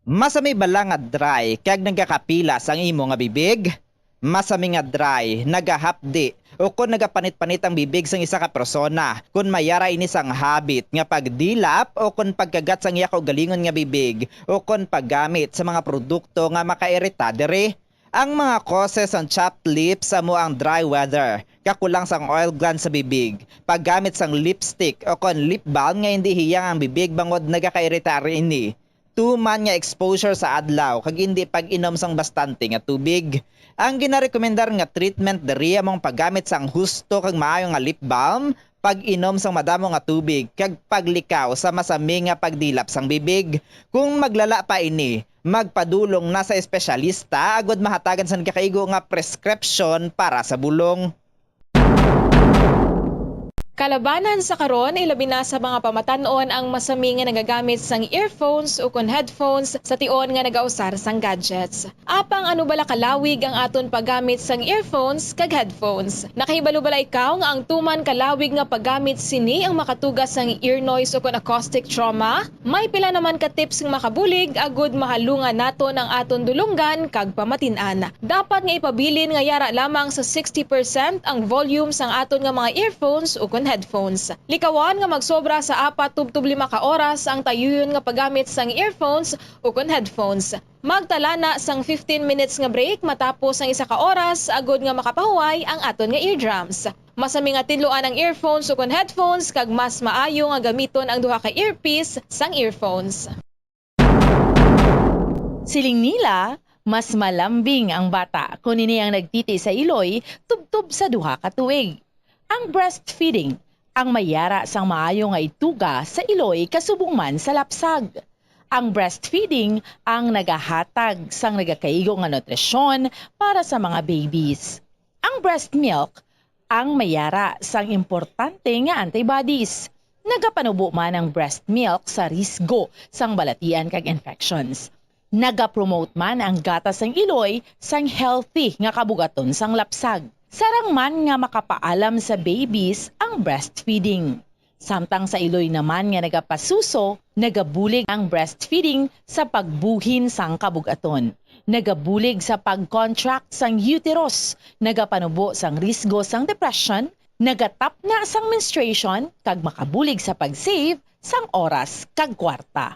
Masami bala nga dry kag nagakapila sang imo nga bibig? Masami nga dry, nagahapdi, ukon nagapanit-panit ang bibig sang isa ka persona kon may ara ini sang habit nga pagdilap ukon pagkagat sang iya kaugalingon nga bibig ukon paggamit sa mga produkto nga makairita diri. Ang mga causes sang chapped lips amo ang dry weather, kakulang sang oil gland sa bibig, paggamit sang lipstick ukon lip balm nga indi hiyang ang bibig bangod nagakairita ini, tuman nga exposure sa adlaw kag indi pag-inom sang bastante nga tubig. Ang ginarekomendar nga treatment diri amo ang paggamit sang husto kag maayo nga lip balm, pag-inom sang madamo nga tubig, kag paglikaw sa masami nga pagdilap sang bibig. Kung maglala pa ini, magpadulong na sa espesyalista agod mahatagan sang nagakaigo nga preskripsyon para sa bulong. Kalabanan sa karon, ilabi na sa mga pamatan-on ang masami nga nagagamit sang earphones ukon headphones sa tion nga nagausar sang gadgets. Apang ano bala kalawig ang aton paggamit sang earphones kag headphones? Nakahibalo bala ikaw nga ang tuman kalawig nga paggamit sini ang makatuga sang ear noise ukon acoustic trauma? May pila naman ka tips nga makabulig agud mahalungan naton ang aton dulonggan kag pamatin-an. Dapat nga ipabilin nga yara lamang sa sixty percent ang volume sang aton nga mga earphones ukon headphones. Likawan nga magsobra sa apat tubtob lima ka oras ang tayuyon nga paggamit sang earphones ukon headphones. Magtala na sang fifteen minutes nga break matapos ang isa ka oras agud nga makapahuway ang aton nga eardrums. Masami nga tinluan ang earphones ukon headphones kag mas maayo nga gamiton ang duha ka earpiece sang earphones. Siling nila, Mas malambing ang bata kon ini ang nagtiti sa iloy tubtob sa duha ka tuig. Ang breastfeeding ang may yara sang maayo nga ituga sa iloy kasubong man sa lapsag. Ang breastfeeding ang nagahatag sang nagakaigo nga nutrisyon para sa mga babies. Ang breast milk ang may yara sang importante nga antibodies. Nagapanubo man ang breast milk sa risgo sang balatian kag infections. Nagapromote man ang gatas sang iloy sang healthy nga kabugaton sang lapsag. Sarang man nga makapaalam sa babies ang breastfeeding. Samtang sa iloy naman nga nagapasuso, nagabulig ang breastfeeding sa pagbuhin sang kabugaton. Nagabulig sa pag-contract sang uterus, nagapanubo sang risgo sang depression, nagatapna sang menstruation, kag makabulig sa pag-save sang oras kag kwarta.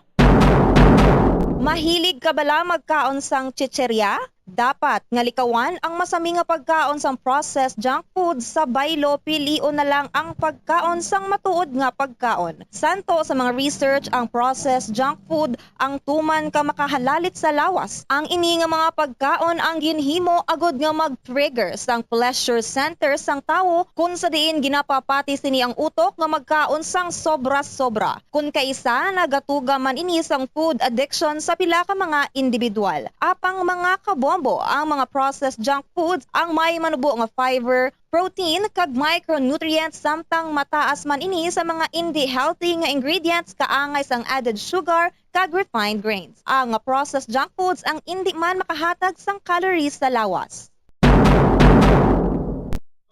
Mahilig ka bala magkaon sang chicheria? Dapat nga likawan ang masami nga pagkaon sang processed junk food sa baylo, pilion na lang ang pagkaon sang matuod nga pagkaon. Santo sa mga research, ang processed junk food ang tuman ka makahalalit sa lawas. Ang ini nga mga pagkaon ang ginhimo agud nga mag-trigger sang pleasure center sang tawo, kun sa diin ginapapati sini ang utok nga magkaon sang sobra-sobra. Kun kaisa, nagatuga man ini sang food addiction sa pila ka mga individual. Apang mga kabombo, ang mga processed junk foods ang may manubo nga fiber, protein, kag micronutrients, samtang mataas man ini sa mga indi healthy nga ingredients kaangay sang added sugar kag refined grains. Ang processed junk foods ang indi man makahatag sang calories sa lawas.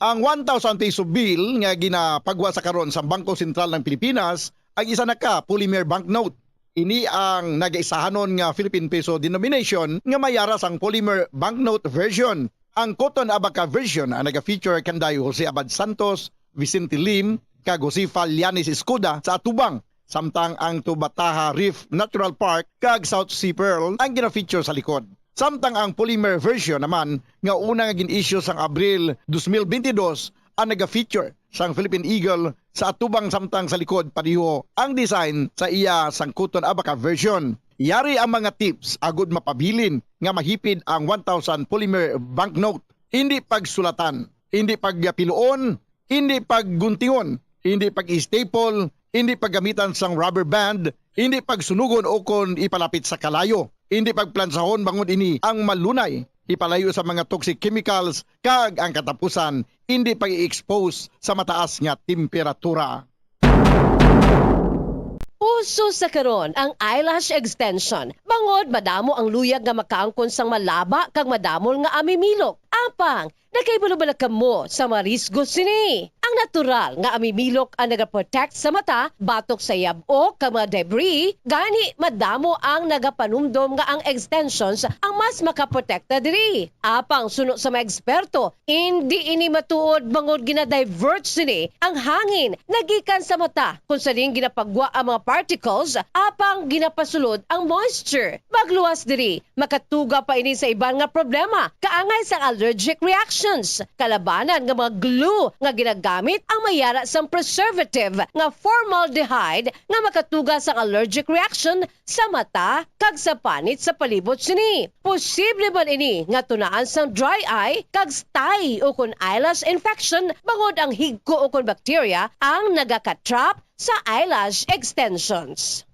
Ang one thousand peso bill nga ginapagwa sa karon sa Bangko Sentral ng Pilipinas ang isa na ka polymer banknote. Ini ang nagaisahanon nga Philippine peso denomination nga may yara sang polymer banknote version. Ang Cotton Abaca version ang naga-feature kanday Jose Abad Santos, Vicente Lim, kag Josefa Llanes Escuda sa atubang, samtang ang Tubataha Reef Natural Park kag South Sea Pearl ang gina-feature sa likod. Samtang ang polymer version naman nga una nga gin-issue sang Abril dos mil bentidós ang naga-feature sang Philippine Eagle sa atubang, samtang sa likod pareho ang design sa iya sang Cotton Abaca version. Yari ang mga tips agud mapabilin nga mahipid ang one thousand polymer banknote. Indi pagsulatan, indi pagpiluon, indi pagguntingon, indi pag-staple, indi paggamitan sang rubber band, indi pagsunugon ukon ipalapit sa kalayo, indi pagplansahon bangod ini ang malunay ipalayo sa mga toxic chemicals, kag ang katapusan, indi pag-i-expose sa mataas nga temperatura. Uso sa karon ang eyelash extension, bangod madamo ang luyag nga makaangkon sang malaba kag madamol nga amimilok. Apang, nakahibalo bala kamo sa mga risgo sini? Ang natural nga amimilok ang nagaprotect sa mata batok sa yab-ok kag mga debris, gani madamo ang nagapanumdom nga ang extensions ang mas makaprotekta diri. Apang suno sa mga eksperto, indi ini matuod bangod gina-divert sini ang hangin nga gikan sa mata, kung sa diin ginapagwa ang mga particles apang ginapasulod ang moisture. Magluwas diri, makatuga pa ini sa iban nga problema, kaangay sang allergic reactions. Kalabanan nga mga glue nga ginagamit ang may yara sang preservative nga formaldehyde nga makatuga sang allergic reaction sa mata kag sa panit sa palibot sini. Posible man ini nga tunaan sang dry eye kag stye ukon eyelash infection bangod ang higko ukon bacteria ang nagaka-trap sa eyelash extensions.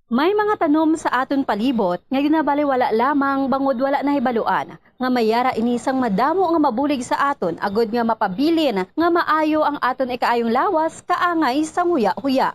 May mga tanom sa aton palibot nga ginabaliwala lamang bangod wala nahibaluan nga may yara ini sang madamo nga mabulig sa aton agud nga mapabilin nga maayo ang aton ikaayong lawas kaangay sang huya-huya.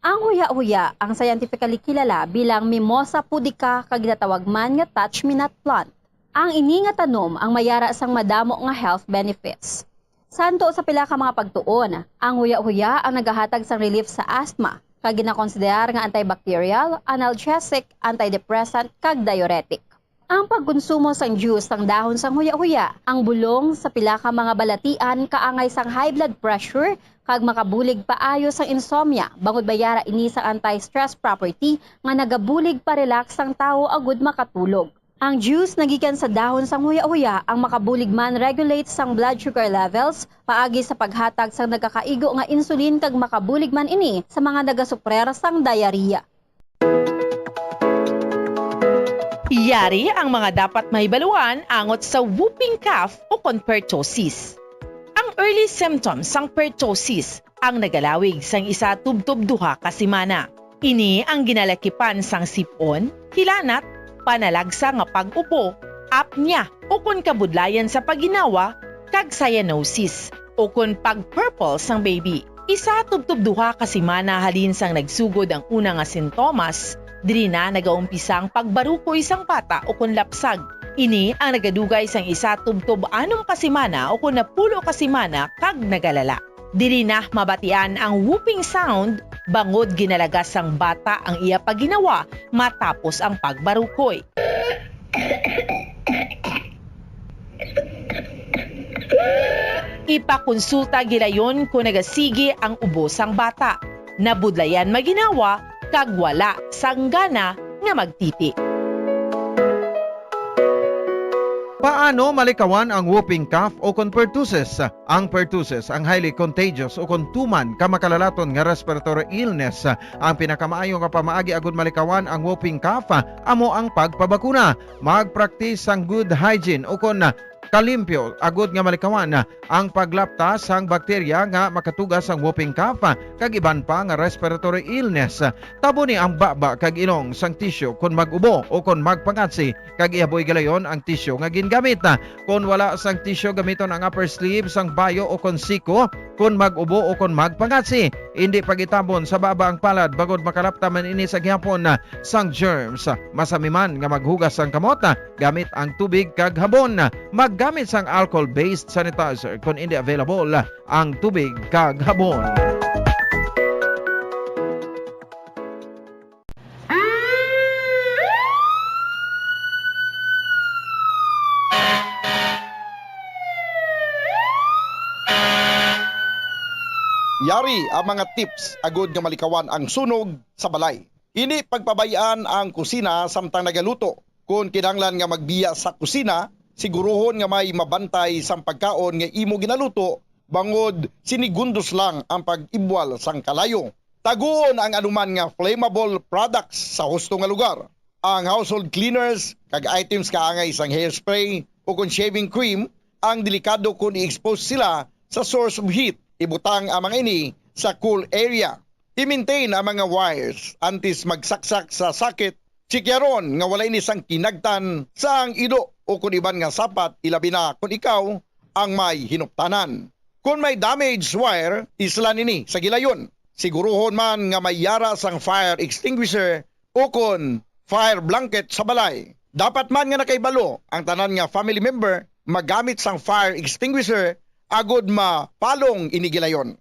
Ang huya-huya ang scientifically kilala bilang Mimosa pudica kag ginatawag man nga touch-me-not plant. Ang ini nga tanom ang may yara sang madamo nga health benefits. Santo sa pila ka mga pagtuon, ang huya-huya ang nagahatag sang relief sa asthma, kag ginakonsiderar nga antibacterial, analgesic, antidepressant, kag diuretic. Ang pagkonsumo sang juice sang dahon sang huya-huya, ang bulong sa pila ka mga balatian kaangay sang high blood pressure kag makabulig paayo sang insomnia, bangod may yara ini sang anti-stress property nga nagabulig pa-relax sang tawo agud makatulog. Ang juice nga gikan sa dahon sang huya-huya ang makabulig man-regulate sang blood sugar levels paagi sa paghatag sang nagakaigo nga insulin, kag makabulig man ini sa mga nagasuprer sang diarrhea. Yari ang mga dapat mahibaluan angot sa whooping cough o kon pertussis. Ang early symptoms sang pertussis ang nagalawig sang isa tubtob duha ka semana. Ini ang ginalakipan sang sip-on, hilanat, panalagsa nga pag-ubo, apnea, o kon kabudlayan sa pagginawa, kag cyanosis, o kon pag-purple sang baby. Isa tubtob duha ka semana halin sang nagsugod ang una nga sintomas, diri na nagaumpisa ang pagbarukoy sang bata o kon lapsag. Ini ang nagadugay sang isa tubtob anom ka semana o kon napulo ka semana kag nagalala. Diri na mabatian ang whooping sound bangod ginalagas sang bata ang iya pagginawa matapos ang pagbarukoy. Ipakonsulta gilayon kon nagasigi ang ubo sang bata, nabudlayan maginawa, kag wala sang gana nga magtiti. Paano malikawan ang whooping cough o kon pertussis? Ang pertussis ang highly contagious o kon tuman ka makalalaton nga respiratory illness. Ang pinakamaayo nga pamaagi agud malikawan ang whooping cough amo ang pagpabakuna. Mag-practice sang good hygiene o kon kalimpyo agud nga malikawan ang paglapta sang bakterya nga makatuga sang whooping cough kag iban pa nga respiratory illness. Taboni ang baba kag ilong sang tissue kon mag-ubo o kon magpangatsi, kag ihaboy gilayon ang tissue nga gingamit. Kon wala sang tissue, gamiton ang upper sleeve sang bayo o kon siko kon mag-ubo o kon magpangatsi. Indi pagitabon sa baba ang palad bangod makalapta man ini sa gihapon sang germs. Masami man nga maghugas sang kamot gamit ang tubig kag habon. Maggamit sang alcohol-based sanitizer kon indi available ang tubig kag habon. Yari ang mga tips agud nga malikawan ang sunog sa balay. Indi pagpabay-an ang kusina samtang nagaluto. Kon kinahanglan nga magbiya sa kusina, siguruhon nga may mabantay sang pagkaon nga imo ginaluto, bangod sinigundos lang ang pag-ibwal sang kalayo. Taguon ang anuman nga flammable products sa husto nga lugar. Ang household cleaners kag items kaangay sang hairspray o kon shaving cream ang delikado kon i-expose sila sa source of heat. Ibutang ang mga ini sa cool area. I-maintain ang mga wires antes magsaksak sa socket. Tsikyaron nga wala ini sang kinagtan sa ang ilo o kon iban nga sapat, ilabi na kon ikaw ang may hinuptanan. Kon may damaged wire, islan ini sa gilayon. Siguruhon man nga may yara sang fire extinguisher o kon fire blanket sa balay. Dapat man nga nakahibalo ang tanan nga family member magamit sang fire extinguisher agod mapalong ini gilayon.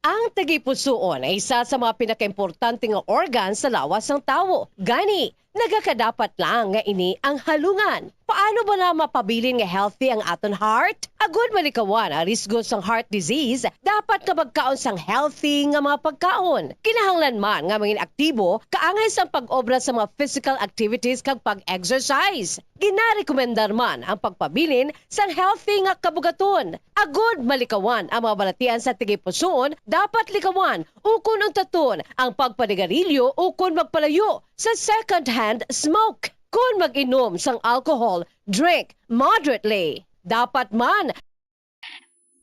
Ang tagipusoon ay isa sa mga pinakaimportante nga organ sa lawas sang tawo. Gani, nagakadapat lang nga ini ang halungan. Paano ba na mapabilin nga healthy ang aton heart? Agud malikawan ang risgo sang heart disease, dapat nga magkaon sang healthy nga mga pagkaon. Kinahanglan man nga mangin aktibo, kaangay sang pag-obra sa mga physical activities kag pag-exercise. Ginarekomendar man ang pagpabilin sang healthy nga kabugaton. Agud malikawan ang mga balatian sa tagipusoon, dapat likawan ukon untaton ang pagpanigarilyo ukon magpalayo sa second-hand smoke. Kon mag-inom sang alcohol, drink moderately. Dapat man.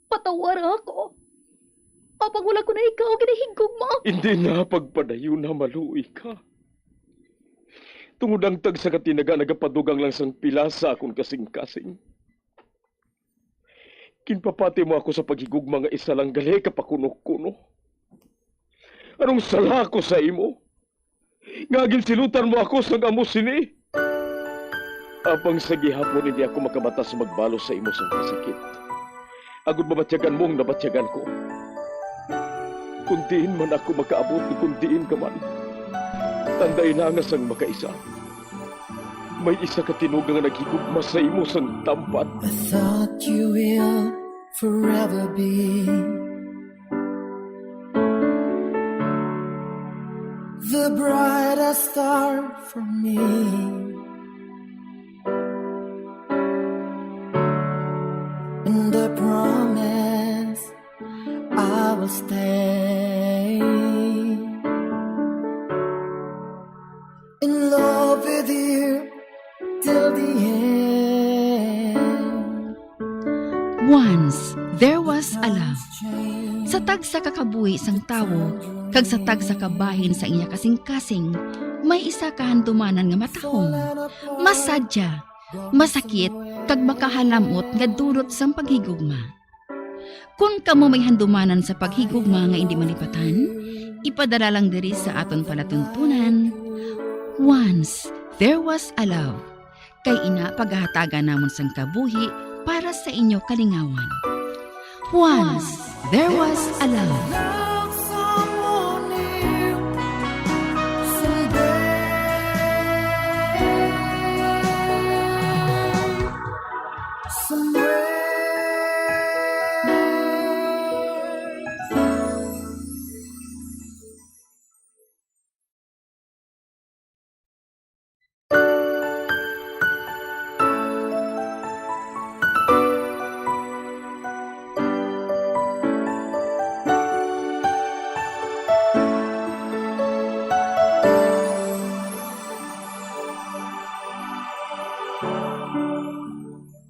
Patawara ako. Apang wala ko na ikaw ginahigugma. Hindi na pagpadayon na maluoy ka. Tungod ang tagsa ka tinaga nagapadugang lang sang pila sa akon kasing-kasing. Ginpapati mo ako sa paghigugma nga isa lang gali ka pakuno-kuno. Anong sala ako sa imo? Nga ginsilutan mo ako sang amo sini? Apang sa gihapon hindi ako makabata sa magbalos sa imo sang kasakit. Agud mabatyagan mo ang nabatyagan ko. Kung diin man ako makaabot, kung diin ka man, tandai na nga sang makaisa, may isa ka tinuga nga naghigugma sa imo sang tampat. I thought you will forever be the brightest star for me. And I promise I will stay in love with you. Once there was a love. Sa tagsa ka kabuhi sang tawo kag sa tagsa ka bahin sa iya kasingkasing, may isa ka handumanan nga matahom, masadya, masakit, kag makahalamot nga dulot sang paghigugma. Kon kamo may handumanan sa paghigugma nga indi malipatan, ipadala lang diri sa aton palatuntunan, Once There Was a Love. Kay ina pagahatagan namon sang kabuhi para sa inyo kalingawan. Once There Was a Love.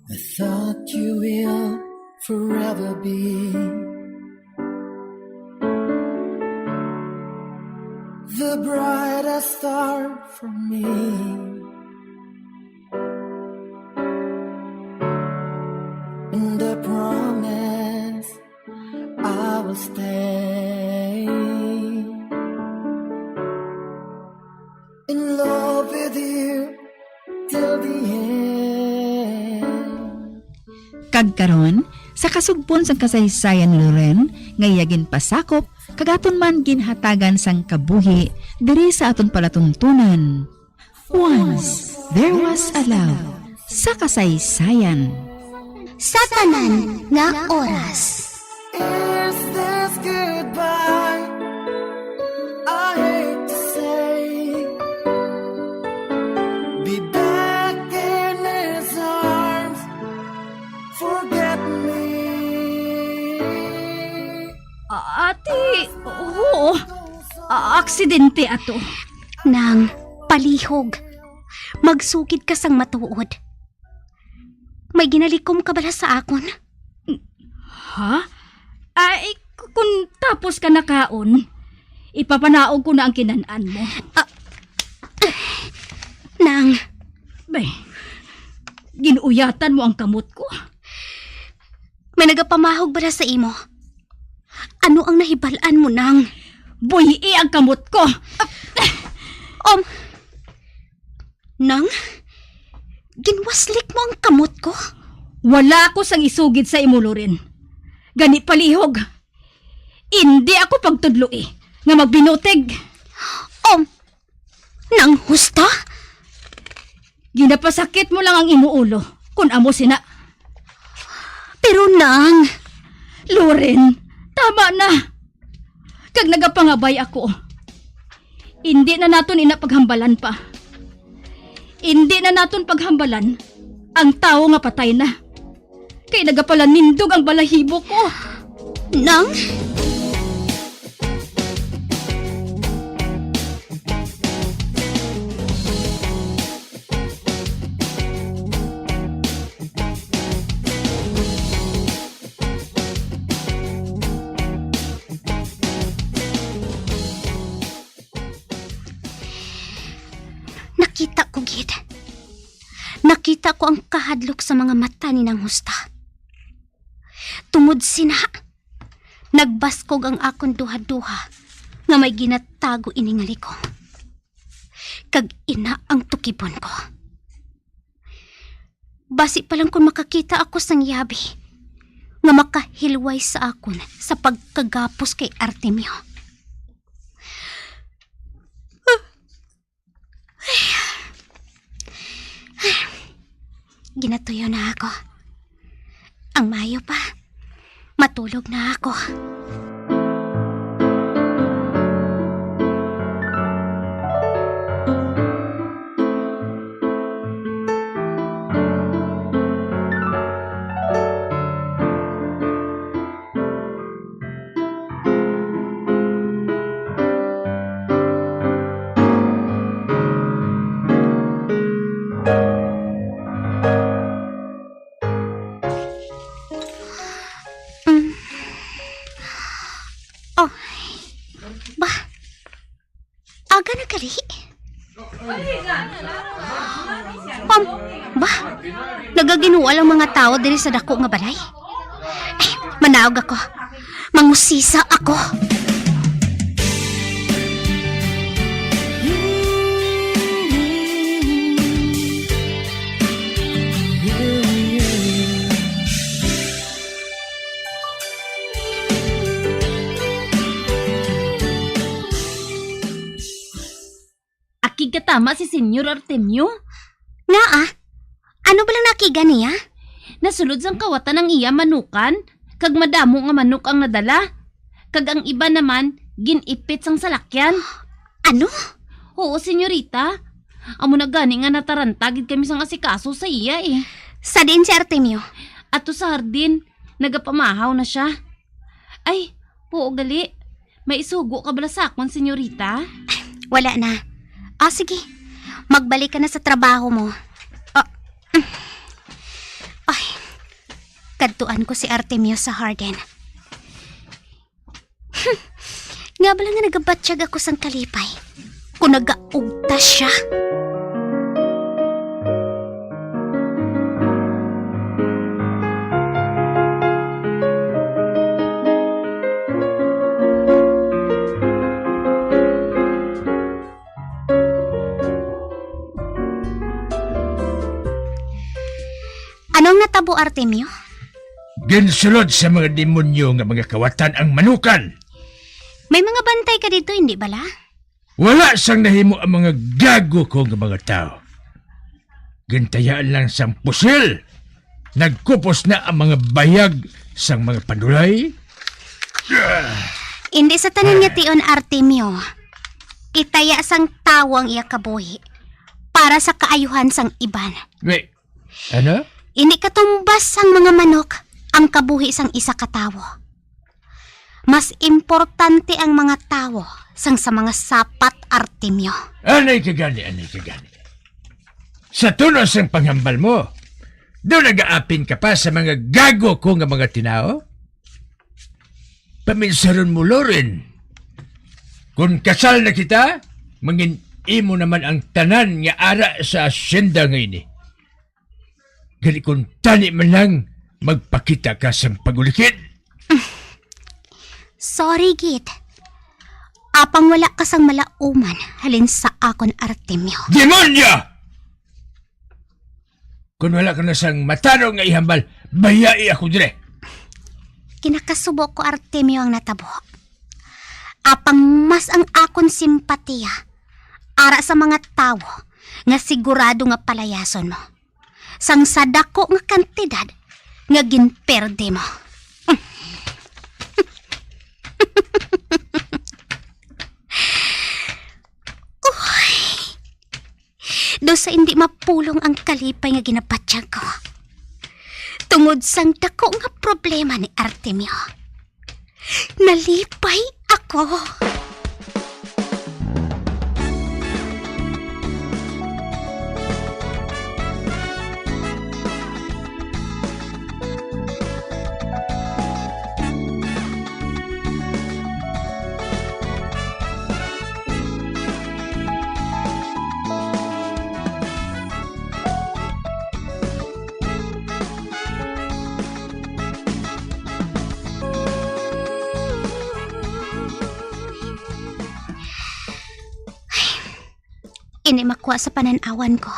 I thought you will forever be the brightest star for me. And I promise I will stay in love with you till the end. Kag karon, sa kasugpon sang kasaysayan ni Loren nga iya ginpasakop kag aton man ginhatagan sang kabuhi diri sa aton palatuntunan. Once there was a love sa kasaysayan. Sa tanan nga oras. Is this goodbye? I hate to say. Be back in his arms. Forget me. Ate, oo. A-, aksidente ato. Nang, palihog. Magsugid ka sang matuod. May ginalikom ka bala sa akon? Ha? Ay, k-, kung tapos ka nakaon, ipapanaog ko na ang kinan-an mo. Ah, Nang. Bay, ginuyatan mo ang kamot ko. May nagapamahog bala sa imo? Ano ang nahibal-an mo, Nang? Buy-i ang kamot ko. Um, Nang, ginwaslik mo ang kamot ko? Wala ko sang isugid sa imo, Loren. Gani palihog. Indi ako pagtudloi nga magbinutig. Um, Nang Husta? Ginapasakit mo lang ang imo ulo, kun amo sina. Pero, Nang. Loren, tama na. Kag nagapangabay ako. Indi na naton ina paghambalan pa. Indi na naton paghambalan ang tawo nga patay na. Kay nagapalanindog ang balahibo ko. Nang? Nakita ko gid. Nakita ko ang kahadlok sa mga mata ni Nang Husta. Tungod sina, nagbaskog ang akon duha-duha nga may ginatago ini nga likom. Kag ina ang tukibon ko. Basi pa lang kon makakita ako sang yabi nga makahilway sa akon sa pagkagapos kay Artemio. Ginatuyo na ako. Ang maayo pa, matulog na ako. Dali. Pam, ba? Nagaginuwal ang mga tawo diri sa dako nga balay. Ay, manaog ako. Mangusisa ako. Akig katama si Senyor Artemio. Ngaa? Ano bala ang nakiga niya? Nasulod sang kawatan ang iya manukan, kag madamo nga manok ang nadala. Kag ang iban naman, gin-ipit sang salakyan. Ano? Oo, senyorita. Amo na gani nga nataranta gid kami sang asikaso sa iya, eh. Sa diin si Artemio? Ato sa hardin, nagapamahaw na sia. Ay, oo gali. May isugo ka bala sa akon, senyorita? Wala na. Ah, sige. Magbalik ka na sa trabaho mo. Ah, ay, kadtuan ko si Artemio sa hardin. Nga bala nga nagabatyag ako sang kalipay kung nagaugta sia. Anong natabo, Artemio? Ginsulod sa mga demonyo nga mga kawatan ang manukan. May mga bantay ka dito, hindi bala? Wala sang nahimo ang mga gago ko nga mga tawo. Gintayaan lang sang pusil, nagkupos na ang mga bayag sang mga panulay. Hindi sa tanan nga tion, Artemio, itaya sang tawo ang iya kabuhi para sa kaayuhan sang iban. Wait, ano? Hindi katumbas sang mga manok ang kabuhi sang isa ka tawo. Mas importante ang mga tawo sang sa mga sapat, Artemio. Anay ka gani, anay ka gani. Sa tuno sang panghambal mo, daw nagaapin ka pa sa mga gago ko nga mga tinawo? Paminsaron mo, Loren. Kung kasal na kita, mangin imo naman ang tanan nga ara sa asyenda nga ini. Gali kung tani man lang, magpakita ka sang pag-ulikid. Sorry, gid. Apang wala ka sang malauman halin sa akon, Artemio. Demonyo! Kung wala ka na sang matarong nga ihambal, bayai ako dire. Kinakasubo ko, Artemio, ang natabo. Apang mas ang akon simpatiya ara sa mga tawo nga sigurado nga palayason mo sang sa dako nga kantidad nga ginperde mo. Uy! Daw sa indi mapulong ang kalipay nga ginabatyag ko. Tungod sang dako nga problema ni Artemio, nalipay ako. Ini makuha sa panan-awan ko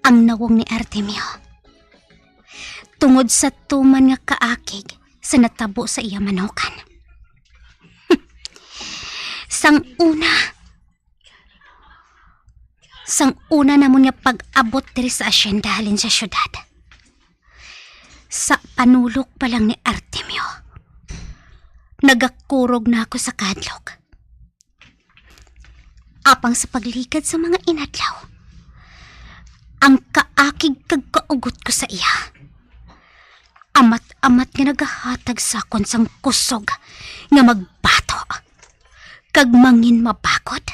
ang nawong ni Artemio tungod sa tuman nga kaakig sa natabo sa iya manukan. Sang una, sang una namon nga pag-abot diri sa asyenda halin sa syudad, sa panulok pa lang ni Artemio, nagakurog na ako sa kahadlok. Apang sa pagligad sa mga inadlaw, ang kaakig kag kaugot ko sa iya, amat-amat nga nagahatag sa akon sang kusog nga magbato kag mangin mabagod.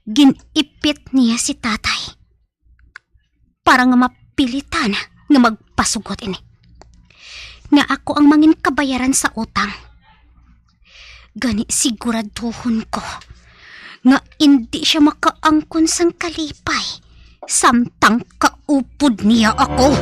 Gin-ipit niya si tatay para nga mapilitan nga magpasugot ini, nga ako ang mangin kabayaran sa utang. Gani siguraduhon ko nga indi siya makaangkon sang kalipay samtang kaupod niya ako.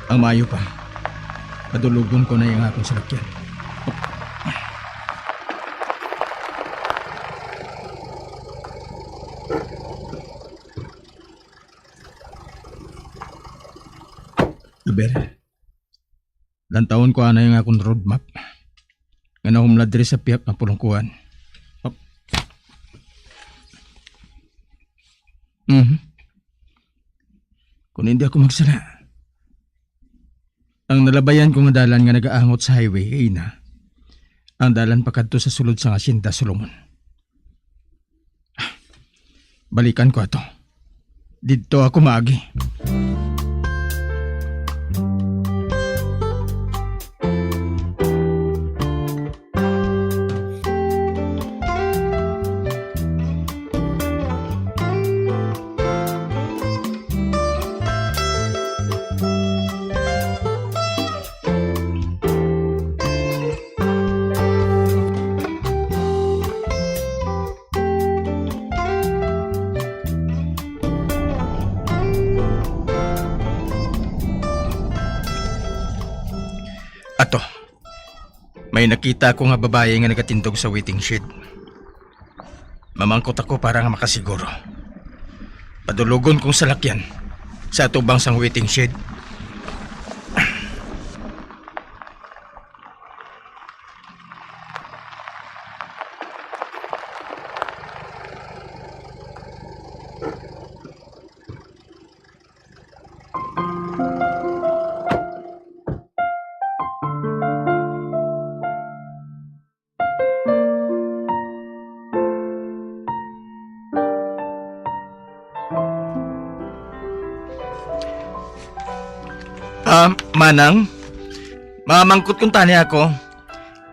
Ang maayo pa, padulugon ko na ang akon salakyan. Aber, lantawon ko anay ang akon road map nga nahumlad diri sa pihak nga pulungkuhan. Op. Mhm. Kung hindi ako magsala, ang nalabayan ko nga dalan nga nagaangot sa highway kaina, ang dalan pakadto sa sulod sang Hacienda Solomon. Balikan ko ato. Didto ako maagi. Ato, may nakita ako nga babayi nga nagatindog sa waiting shed. Mamangkot ako para nga makasiguro. Padulugon kong salakyan sa atubang sang waiting shed. Ah, Manang, mamangkot kuntani ako.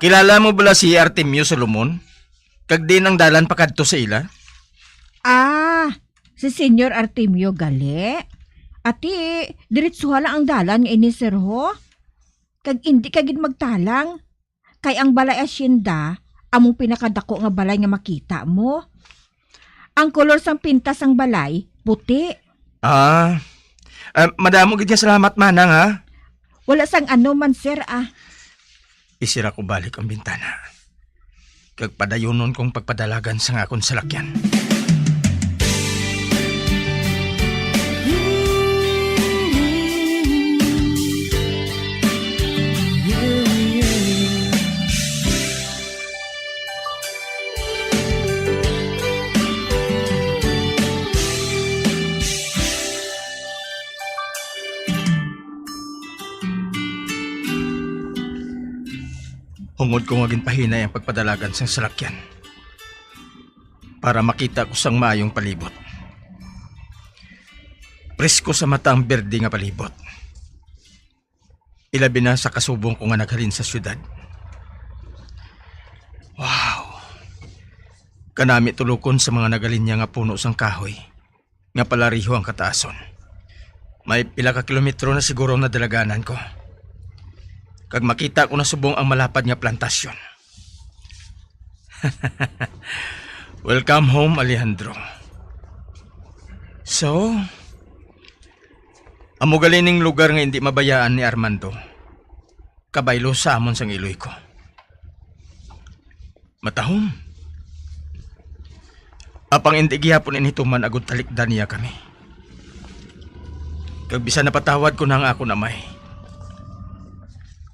Kilala mo bala si Artemio Solomon? Kag diin ang dalan pakadto sa ila? Ah, si Senyor Artemio gali? Ati, diretsuha lang ang dalan nga ini, sir, ho. Kag indi ka gid magtalang. Kay ang balay asyenda, among pinakadako nga balay nga makita mo. Ang kolor sang pintas sang balay, puti. Ah, ah, madamo gid nga salamat, Manang, ha? Wala sang ano man, sir, ah. Isira ko balik ang bintana, kag padayunon kong pagpadalagan sang akon salakyan. Hungod ko nga ginpahinay ang pagpadalagan sang salakyan para makita ko sang maayong palibot. Presko sa mata ang berde nga palibot. Ilabi na sa kasubong ko nga naghalin sa siyudad. Wow! Kanami tulukon sa mga nagalinya nga puno sang kahoy nga palariho ang kataason. May pila ka kilometro na siguro ang nadalaganan ko, kag makita ko na subong ang malapad nga plantasyon. Welcome home, Alejandro. So, amo gali ning lugar nga indi mabayaan ni Armando. Kabaylo sa amon sang iloy ko. Matahom. Apang indi gihapon ini tuman agud talikdan niya kami. Kag bisan napatawad ko na ang akon amay,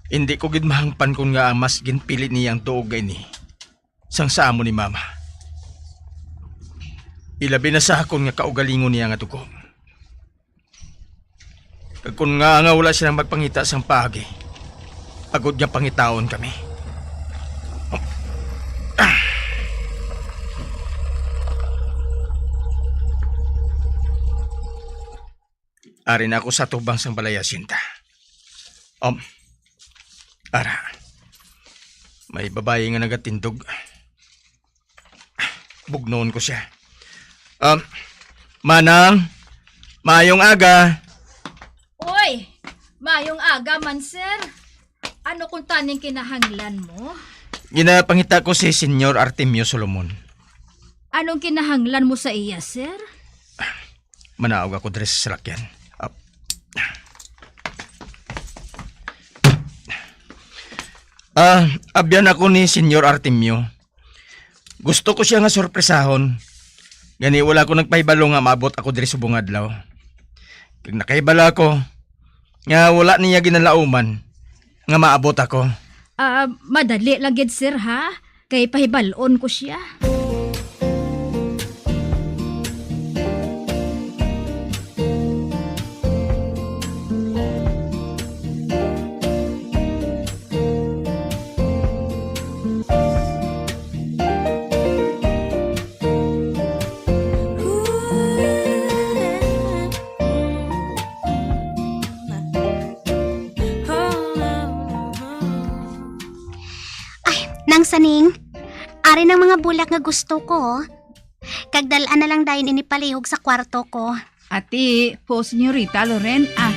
Indi ko gid mahangpan kon ngaa mas ginpili niya ang tuo nga ini sang sa amo ni Mama. Ilabi na sa akon nga kaugalingon niya nga dugo. Kag kon ngaa nga wala sila magpangita sang paagi, agod nga pangitaon kami. Ari na ako sa tubang sang balay, Jacinta. Um, ara. May babayi nga nagatindog. Bugnon ko siya. Um, Manang, mayong aga. Uy, mayong aga man, sir. Ano kung taning kinahanglan mo? Ginapangita ko si Senyor Artemio Solomon. Anong kinahanglan mo sa iya, sir? Manaog ako diri sa salakyan. Ah. Ah, abyan ako ni Senyor Artemio. Gusto ko siya nga sorpresahon. Gani wala ko nagpahibalo nga maabot ako diri subong adlaw. Kag nakahibalo ako nga wala niya ginalauman nga maabot ako. Ah, madali lang gid, sir, ha? Kay pahibal-on ko siya. Ay, Nang Saning, ari nang mga bulak nga gusto ko. Kag dal-a na lang dayon ini palihog sa kwarto ko. Ati po, Senyorita Loren, ah.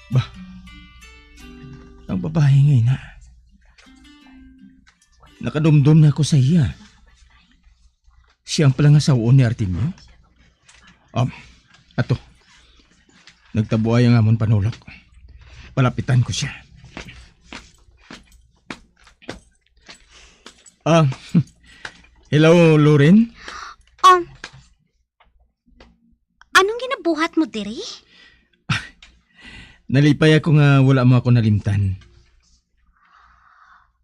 Bah, ang babae nga ina. Nakadumdom na ako sa iya. Siya ang palangasaw-on ni Artemio? Um, ato. Nagtabuay ang amon panulok. Palapitan ko siya. Ah, hello, Loren? Um, anong ginabuhat mo diri? Nalipay ako nga wala mo ako nalimtan.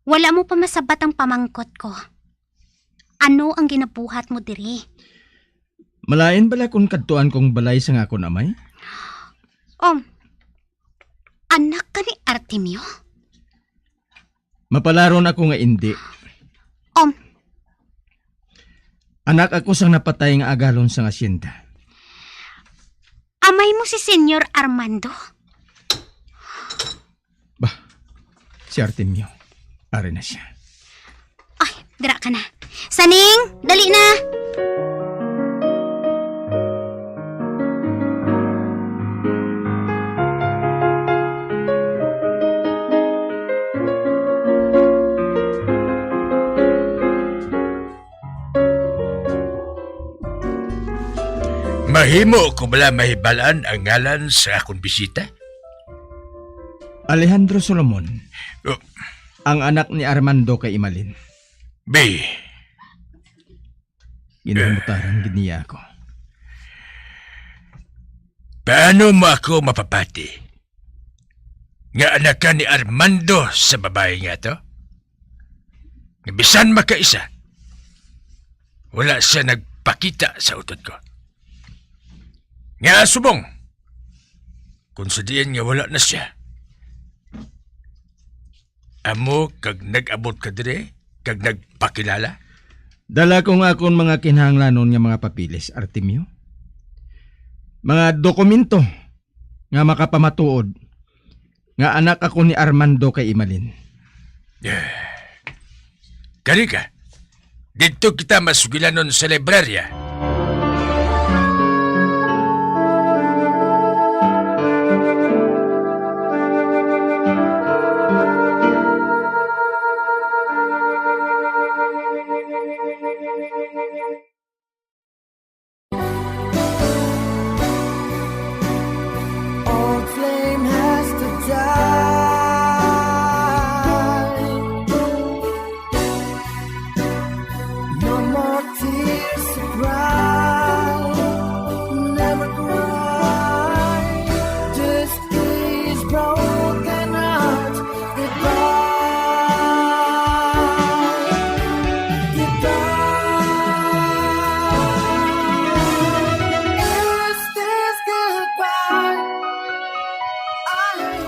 Wala mo pa masabat ang pamangkot ko. Ano ang ginabuhat mo diri? Malain bala kung kadtuan kong balay sang akon amay? Um, anak ka ni Artemio? Mapalaron ako nga indi. Um, Anak ako sang napatay nga agalon sang asyenda. Amay mo si Senyor Armando? Bah, si Artemio. Ari na siya. Ay, dira ka na. Saning, dali na. Mahimo ko bala mahibalaan ang ngalan sa akon bisita? Alejandro Solomon, oh, ang anak ni Armando kay Imalin. Be. Ginamutaran gid niya ako. Paano mo ako mapapati nga anak ka ni Armando sa babae nga to? Nga bisan makaisa, wala siya nagpakita sa utod ko. Nga subong, kung sa diin nga wala na siya, amo kag nag-abot ka diri kag nagpakilala? Dala ko nga akon mga kinahanglanon nga mga papeles, Artemio. Mga dokumento nga makapamatuod nga anak ako ni Armando kay Imalin. Eh, kari ka, didto kita masugilanon sa librarya.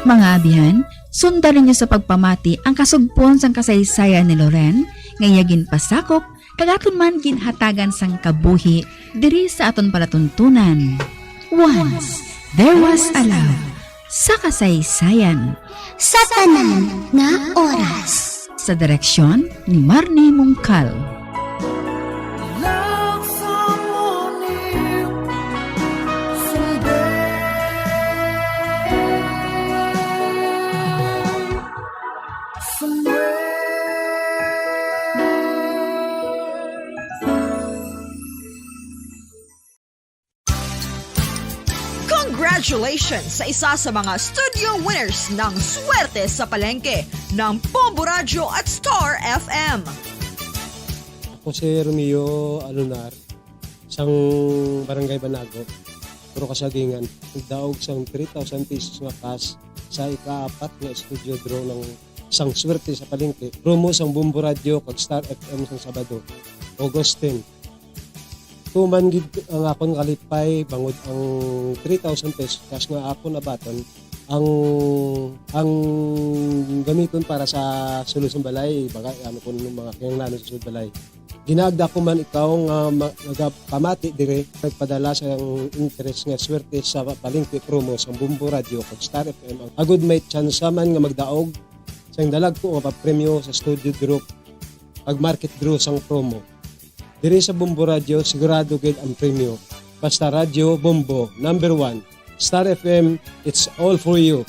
Mga abihan, sunda ninyo sa pagpamati ang kasugpon sang kasaysayan ni Loren nga iya ginpasakop kag aton man ginhatagan sang kabuhi diri sa aton palatuntunan. Once there was a love sa kasaysayan. Sa tanan nga oras. Sa direksyon ni Marnie Mungkal. Congratulations sa isa sa mga studio winners ng Swerte sa Palengke ng Bombo Radyo at Star F M. Ako si Romeo Alunar, sang Barangay Banago, Purok Kasagingan. Nagdaog sang three thousand pesos nga cash sa ikaapat nga studio draw ng sang Swerte sa Palengke, promo sang Bombo Radyo kag Star F M sang Sabado, August ten. Tuman gid ang akon kalipay bangod ang three thousand pesos cash nga akon abaton ang, ang gamiton para sa sulod sang balay, baga, ano, kun mga kinahanglanon sa sulod balay. Ginaagda ko man ikaw nga ma-, nagapamati dire, nagpadala sang interes nga Swerte sa Palengke promo sang Bombo Radyo kag Star F M, agud may tsansa man nga magdaog sang dalagko nga papremyo sa studio draw kag market draw sang promo. Diri sa Bombo Radyo, sigurado gid ang premyo. Basta Radyo Bombo, number one. Star F M, it's all for you.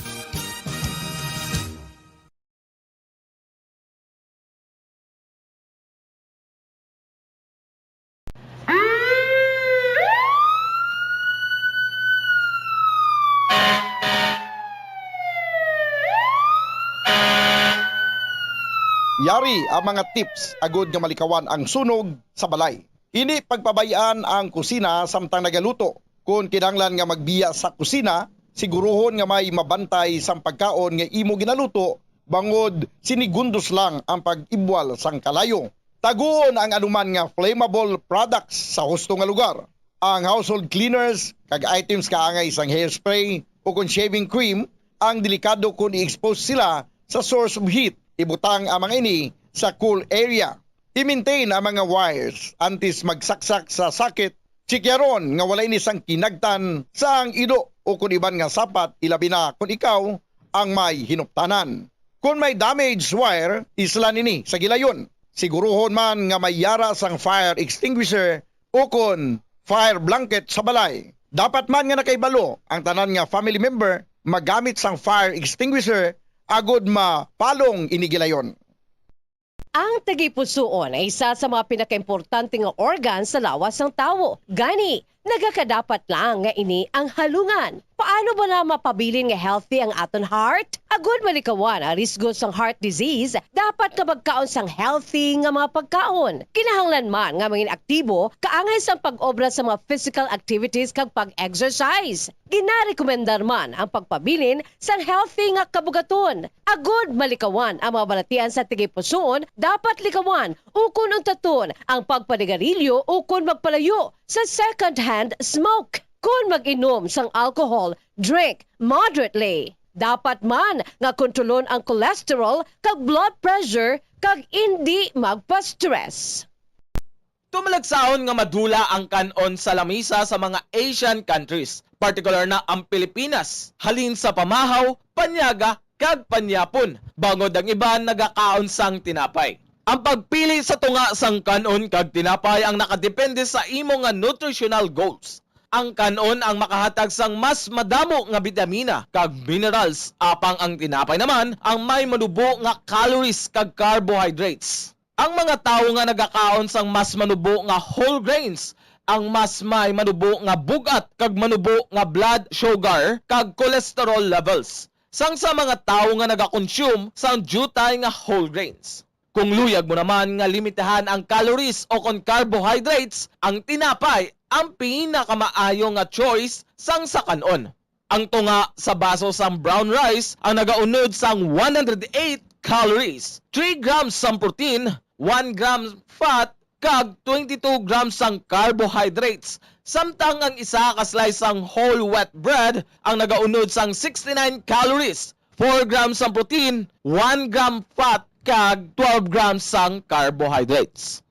Yari ang mga tips agud nga malikawan ang sunog sa balay. Indi pagpabay-an ang kusina samtang nagaluto. Kon kinahanglan nga magbiya sa kusina, siguruhon nga may mabantay sang pagkaon nga imo ginaluto, bangod sinigundos lang ang pag-ibwal sang kalayo. Taguon ang anuman nga flammable products sa husto nga lugar. Ang household cleaners kag items kaangay sang hairspray ukon shaving cream ang delikado kon i-expose sila sa source of heat. Ibutang ang mga ini sa cool area. I-maintain ang mga wires antes magsaksak sa socket. Tsikyaron nga wala ini sang kinagtan sang ido ukon iban nga sapat, ilabi na kon ikaw ang may hinuptanan. Kon may damaged wire, islan ini sa gilayon. Siguruhon man nga may yara sang fire extinguisher ukon fire blanket sa balay. Dapat man nga nakahibalo ang tanan nga family member magamit sang fire extinguisher agud mapalong ini gilayon. Ang tagipusoon ay isa sa mga pinakaimportante nga organ sa lawas sang tawo. Gani, nagakadapat lang nga ini ang halungan. Paano bala mapabilin nga healthy ang aton heart? Agud malikawan ang risgo sang heart disease, dapat nga magkaon sang healthy nga mga pagkaon. Kinahanglan man nga mangin aktibo kaangay sang pag-obra sa mga physical activities kag pag-exercise. Ginarekomendar man ang pagpabilin sang healthy nga kabugaton. Agud malikawan ang mga balatian sa tagipusoon, dapat likawan ukon untaton ang pagpanigarilyo ukon magpalayo sa second-hand smoke. Kon mag-inom sang alcohol, drink moderately. Dapat man nga kontrolon ang cholesterol kag blood pressure kag indi magpa-stress. Tumalagsahon nga madula ang kan-on sa lamisa sa mga Asian countries, partikular na ang Pilipinas, halin sa pamahaw, panyaga, kag panyapon, bangod ang iban nagakaon sang tinapay. Ang pagpili sa tunga sang kan-on kag tinapay ang nakadepende sa imo nga nutritional goals. Ang kan-on ang makahatag sang mas madamo nga bitamina kag minerals, apang ang tinapay naman ang may manubo nga calories kag carbohydrates. Ang mga tawo nga nagakaon sang mas manubo nga whole grains ang mas may manubo nga bug-at kag manubo nga blood sugar kag cholesterol levels, sang sa mga tawo nga nagakonsume sang diutay nga whole grains. Kung luyag mo naman nga limitahan ang calories o kon carbohydrates, ang tinapay ang pinakamaayo nga choice sang sa kan-on. Ang tunga sa baso sang brown rice ang nagaunod sang one hundred eight calories, three grams sang protein, one gram fat, kag twenty-two grams sang carbohydrates, samtang ang isa ka slice sang whole wheat bread ang nagaunod sang sixty-nine calories, four grams sang protein, one gram fat, kag twelve grams sang carbohydrates.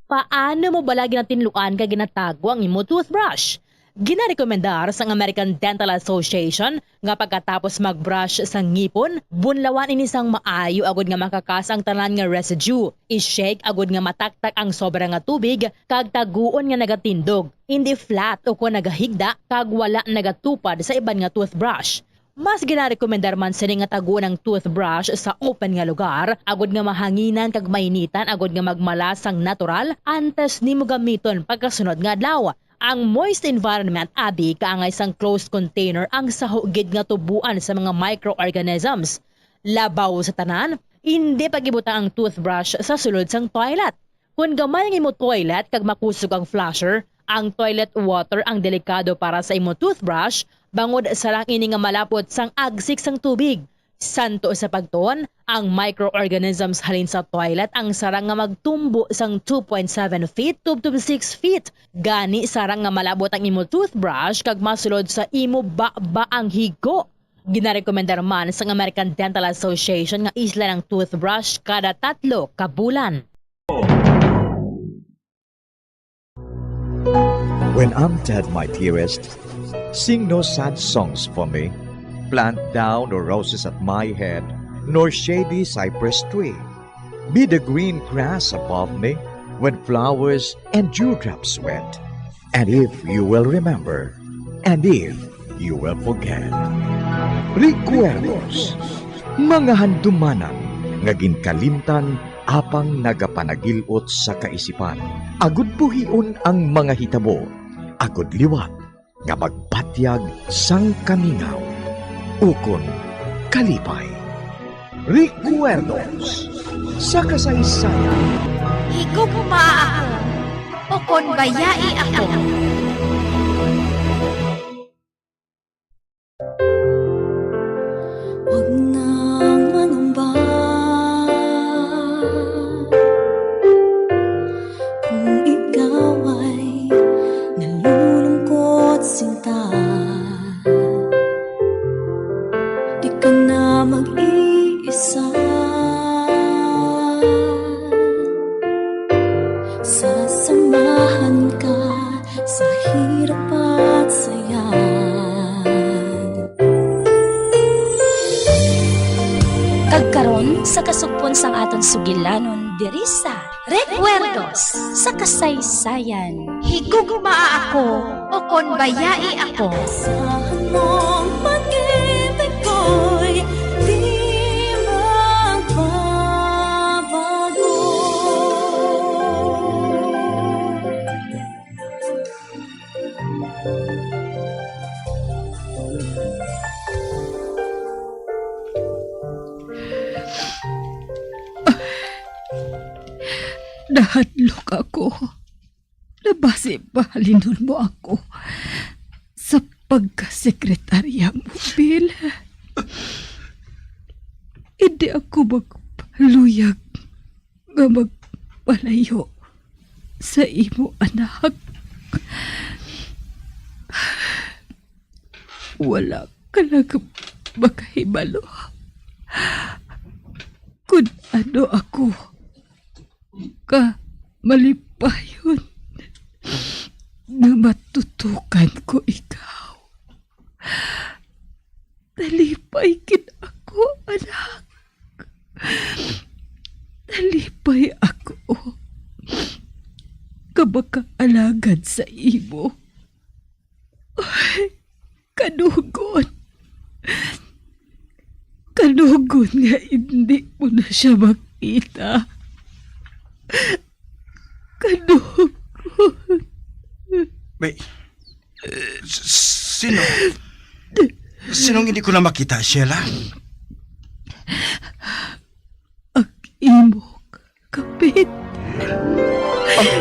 Paano mo bala ginatinluan kag ginatago ang imo toothbrush? Ginarekomendar sang American Dental Association nga pagkatapos mag-brush sa ngipon, bunlawan ini sang maayo agud nga makakas ang tanan nga residue. I-shake agud nga mataktak ang sobra nga tubig kag taguon nga nagatindog, hindi flat o kon nagahigda kag wala nagatupad sa iban nga toothbrush. Mas ginarekomendar man sini nga taguon ang toothbrush sa open nga lugar, agud nga mahanginan kag mainitan agud nga magmala sang natural antes nimo gamiton pagkasunod nga adlaw. Ang moist environment abi kaangay sang closed container ang saho gid nga tubuan sa mga microorganisms. Labaw sa tanan, indi pag-ibutang ang toothbrush sa sulod sang toilet. Kon gamay ang imo toilet kag makusog ang flusher, ang toilet water ang delikado para sa imo toothbrush, bangod sarang ini nga malapot sang agsik sang tubig. Santo sa pagtuon, ang microorganisms halin sa toilet ang sarang nga magtumbo sang two point seven feet tubtob six feet. Gani, sarang nga malabot ang imo toothbrush kag masulod sa imo baba ang higo. Ginarekomendar man sang American Dental Association nga islan ang toothbrush kada tatlo ka bulan. When I'm dead, my dearest, sing no sad songs for me. Plant thou no roses at my head, nor shady cypress tree. Be the green grass above me when flowers and dewdrops wet. And if you will remember, and if you will forget. Recuerdos, mga handumanan nga ginkalimtan apang nagapanagil-ot sa kaisipan. Agud buhion ang mga hitabo, agud liwat nga magpatyag sang kamingaw ukon kalipay. Recuerdos sa kasaysayan. Higugma ako, o kon bayai ako. Huwag na mangamba kung ikaw ay nalulungkot, sinta. Di ka na mag-iisa. Sasamahan ka sa hirap at saya. Kag karon, sa kasugpon sang aton sugilanon diri sa Recuerdos sa Kasaysayan. Higugmaa ako o kon bayai ako. Asahan mong pag-ibig ko'y di magbabago. Nahadlok ako. Nabasi balinon mo ako sa pagkasekretarya mo, Bill. Hindi ako magpaluyag nga magpalayo sa imo, anak. Wala ka lang makahibalo kung ano ako ka malipayon nga matutukan ko ikaw. Nalipay gid ako, anak. Nalipay ako nga makaalagad sa imo. Ay, kadugon. Kadugon nga hindi mo na siya makita. Kadugon. May, eh, s-, sino? Sinong hindi ko na makita, Sheila? Ang imo kapit. Ang,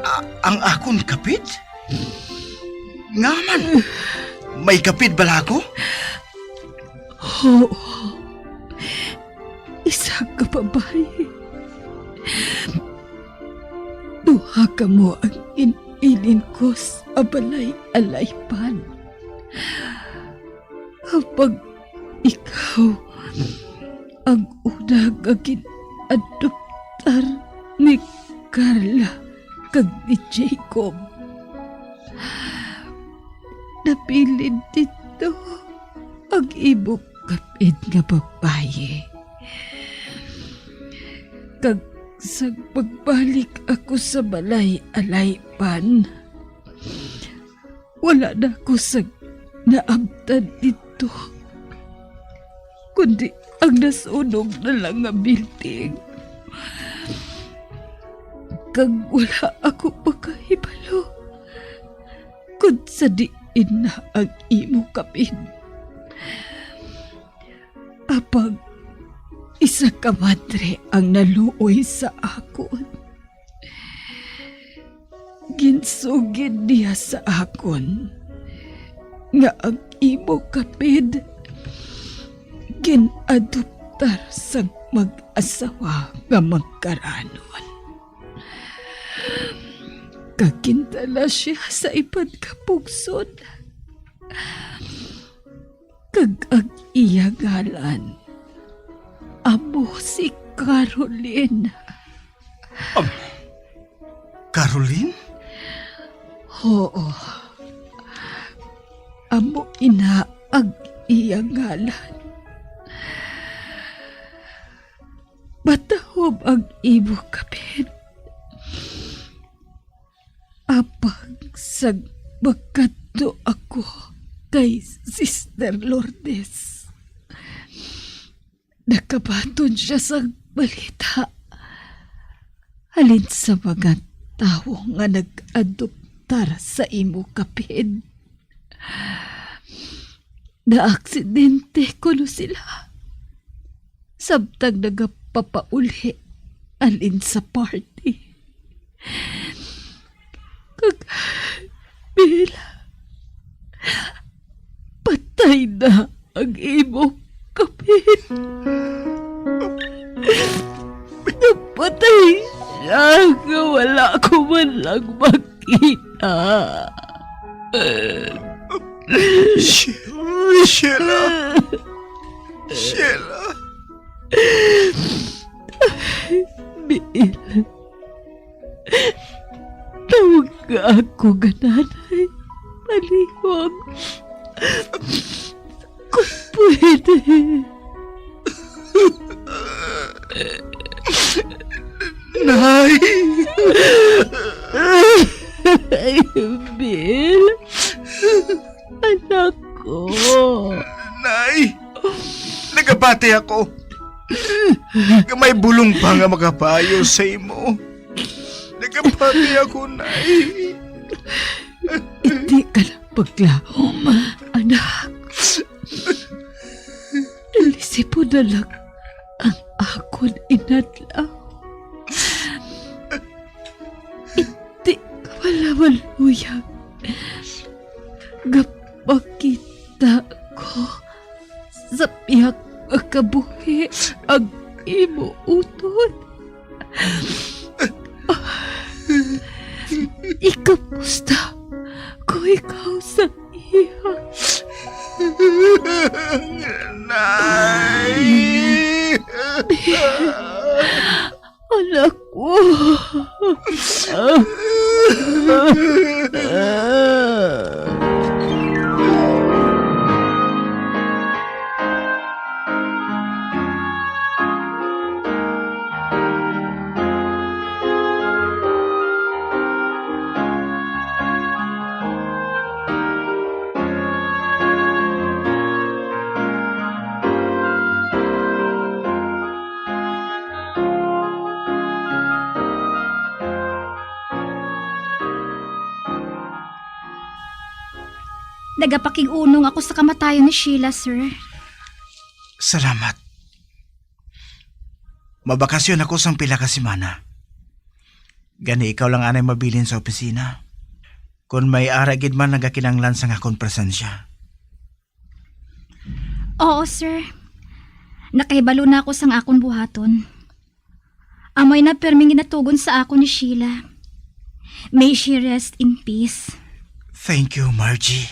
a-, ang akon kapit? Nga man, may kapit bala ako? Oo. Isa ka babayi. Duha kamo ang in-, inin ko sa balay alaypan. Apang ikaw ang una nga gin-adoptar ni Carla kag ni Jacob. Nabilin didto ang imong kapin nga babayi. Kag sang magbalik ako sa balay alaypan, wala na ako sang naabtan didto, kundi ang nasunog na lang nga building. Kag wala ako makahibalo kon sa diin na ang imo kapin. Apang isa ka madre ang naluoy sa akon. Ginsugid niya sa akon nga ang imo kapin gin-adoptar sang mag-asawa nga magkaranon. Kag gindala siya sa iban nga pungsod. Kag ang iya ngalan amo si Caroline. Um, Caroline? Oo. Amo ina ang iya ngalan. Patahom ang imo kapin. Apang sang makadto ako kay Sister Lourdes, nakabaton siya sang balita halin sa mga tawo nga nag-adoptar sa imo kapin. Naaksidente kuno sila samtang nagapapauli halin sa party. Kag, Bill, patay na ang imo kapin. Napatay siya nga wala ko man lang makita. She-, Sheila. Sheila. Bill, tawaga ako nga nanay. Palihog. Kung pwede. Nay! Bill, anak ko. Nay! Nagabati ako nga may bulong pa nga makapayo sa imo. Nagabati ako, Nay. Hindi ka na paglaom, anak. Ilisipon na lang ang akon inadlaw. Hindi ka wala maluyag nga makita ko sa pihak nga kabuhi ang imo utod. Ikamusta ko ikaw sa iya? Nay! Anak ko. Nagapakig-unong ako sa kamatayon ni Sheila, sir. Salamat. Mabakasyon ako sang pila ka semana. Gani ikaw lang anay mabilin sa opisina. Kon may ara gid man nagakinahanglan sang akon presensya. Oo, sir. Nakahibalo na ako sang akon buhaton. Amo ina perming ginatugon sa akon ni Sheila. May she rest in peace. Thank you, Margie.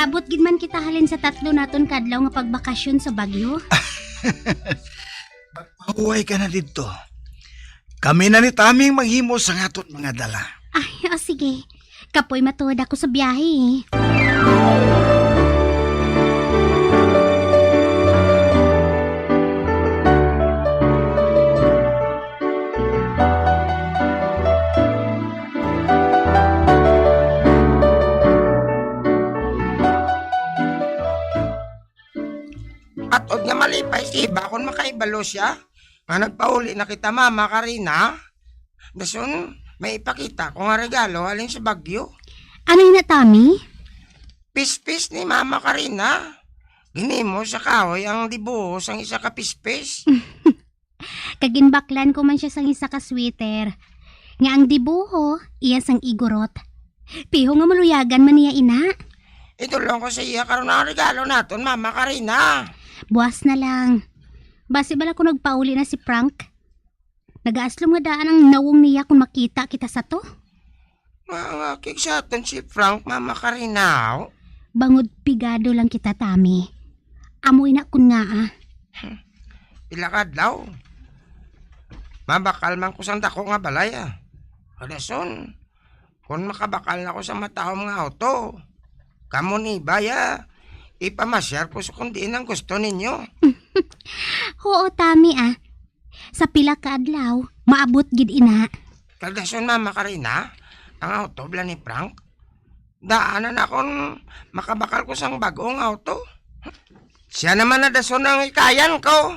Abot gid man kita halin sa tatlo naton kadlaw nga pagbakasyon sa Baguio. Magpahuway ka na didto. Kami na ni Taming maghimo sang aton mga dala. Ay, o sige. Kapoy matuod ako sa biyahe. At og nga malipay si Iba kon makaibalo siya nga nagpauli na kita, Mama Karina. Dason, may ipakita ko nga regalo halin sa Baguio. Ano ina, Tami? Pispis ni Mama Karina. Ginimo sa kahoy ang dibuho sang isa ka pispis. Kag ginbaklan ko man sia sang isa ka sweater, nga ang dibuho iya sang igurot. Piho nga maluyagan man niya ina. Itulong ko sa iya karon ang regalo naton, Mama Karina. Buas na lang. Basi bala ko nagpauli na si Frank. Nagaaslom nga daan ang nawong niya kung makita kita sa to. Nga, nga, kigsaton si Frank, Mama Karina, oh. Bangod pigado lang kita, Tami. Amo ina kun nga, ah. Pila ka adlaw? Mabakal man ko sang dako nga balay, ah. Kadason, kon makabakal na ko sa matahom nga auto, kamo ni Ibay, ah, ipamasyar ko sa kung diin ang gusto ninyo. Oo, Tami, ah. Sa pila ka adlaw, maabot gid ina. Kadason, Mama Karina, ang auto bala ni Frank. Daanan akon makabakal ko sang bag-o nga auto. Siya naman na dason ang ikayan ko.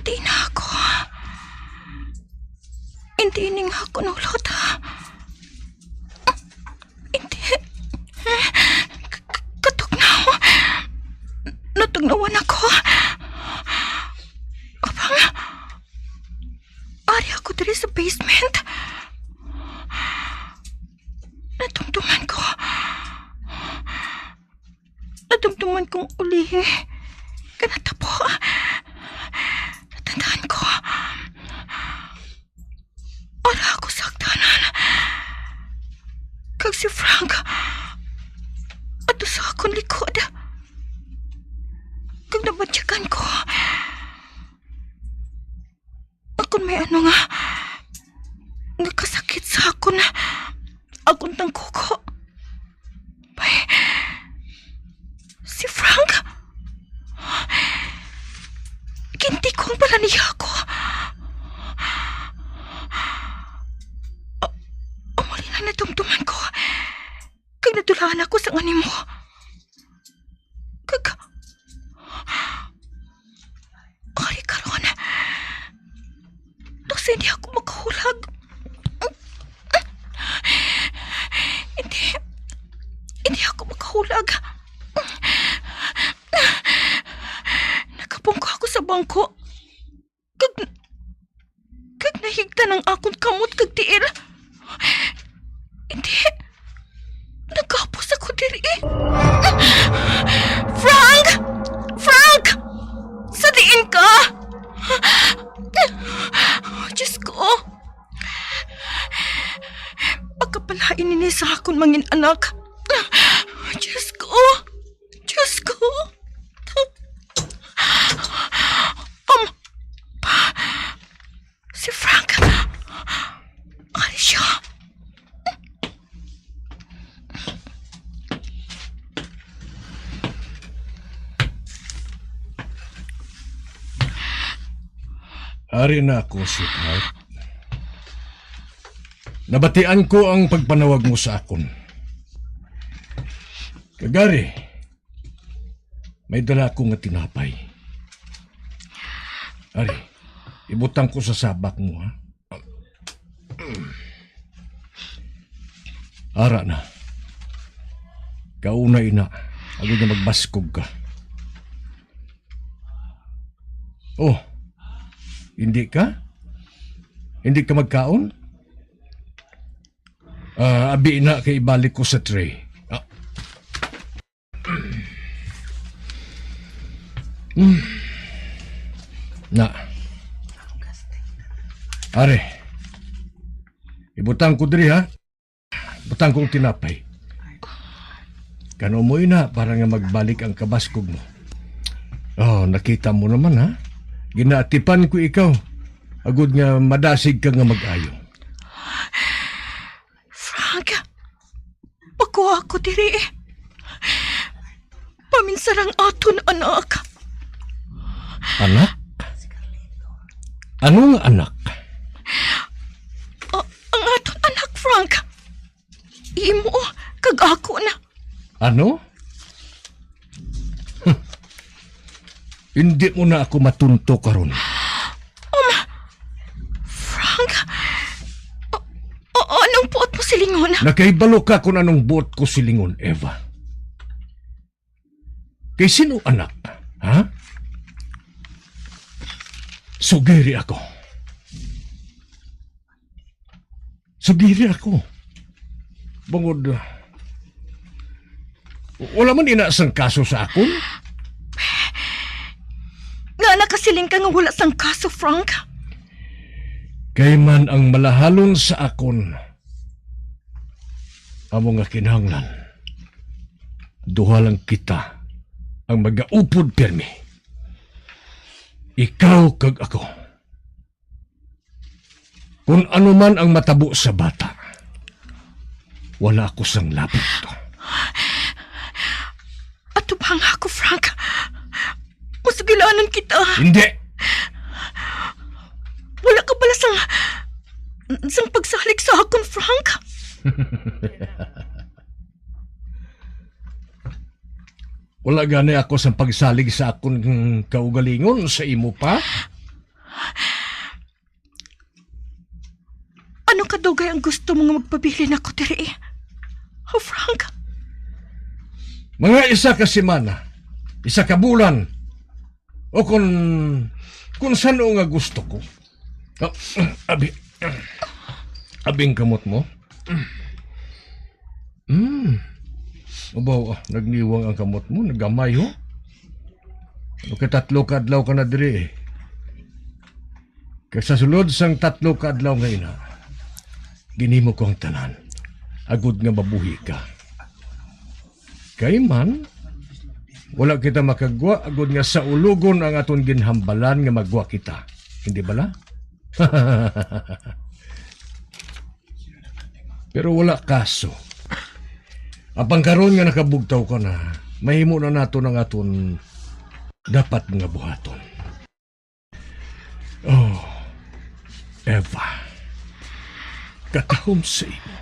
Di na ako. Hindi ini nga ako nulot. Hindi. K-, k-, katugnaw. Natugnawan ako. Abang, ari ako diri sa basement. Natumtuman ko. Natumtuman kong ulihi. Kanatabo. Natandaan ko. Ara ako sa hagdanan. Kag si Frank ato sa akon likod. Kag nabatyagan ko. Akon may ano nga, nga kasakit sa akon, akon tangkuko. Bay, si Frank? Gintikong pala niya ako. A-, amo rin ang natumtuman ko. Kag nadulaan ako sa animo. Kag, ari karon, daw sa hindi ako makahulag. Hindi, hindi ako makahulag. Nakapungko ako sa bangko. Kag, kag nahigtan ang akon kamot kag tiil. Hindi. Nagkapos ako diri. Frank! Frank! Sa diin ka? Diyos ko. Pagkapalain ini sa akon mangin anak. Diyos ko. Diyos ko. Um, si Frank. Ari siya. Ari na ako, sweetheart. Nabatian ko ang pagpanawag mo sa akon. Kag ari, may dala ako nga tinapay. Ari, ibutang ko sa sabak mo, ha? Ara na. Kaunay na, agod nga magbaskog ka. Oh, hindi ka? Hindi ka magkaon? Ah, abi na kay ibalik ko sa tray. Ah. Mm. Na. Are. Ibutang ko diri, ha? Butang kong tinapay. Kano mo ina para nga magbalik ang kabaskog mo. Oh, nakita mo naman, ha? Ginaatipan ko ikaw. Agod nga madasig ka nga mag-ayo. Frank, pakuha ako diri. Paminsarang aton anak. Anak? Anong anak? A- ang aton anak, Frank. Imo kag ako na. Ano? Hindi mo na ako matunto karon. Frank, a- a- anong buot mo silingon? Nakahibalo ka kung anong buot ko silingon, Eva. Kay sino anak? Ha? Sugiri ako. Sugiri ako. Bangod, wala man ina sang kaso sa akon. Nga nakasiling ka nga wala sang kaso, Frank? Kay man ang malahalon sa akon, amo nga kinahanglan, duha lang kita ang magaupod pirmi. Ikaw kag ako. Kung ano man ang matabo sa bata, wala ako sang labot. Atubang ako, Frank. Masugilanon kita. Hindi! Wala ka pala sang, sang pagsalig sa akon, Frank. Wala gani ako sang pagsalig sa akon kaugalingon sa imo pa. Ano kadugay ang gusto mo nga magpabilin ako diri? Oh, Frank? Mga isa ka semana, isa ka bulan, o kun, kun san-o nga gusto ko. Oh, abi, abing kamot mo. Hmm. Ubaw, ah, nagniwang ang kamot mo, nagamay, ho. Nakatatlo ka adlaw ka na diri, eh. Kag sa sulod sang tatlo ka adlaw nga ina, ginimo ko ang tanan, agod nga mabuhi ka. Kay man, wala kita makagwa agod nga saulogon ang aton ginhambalan nga magwa kita. Hindi bala? Pero wala kaso. Apang karon nga nakabugtaw ka na, mahimo na naton ang aton dapat nga buhaton. Oh, Eva, katahom sa imo.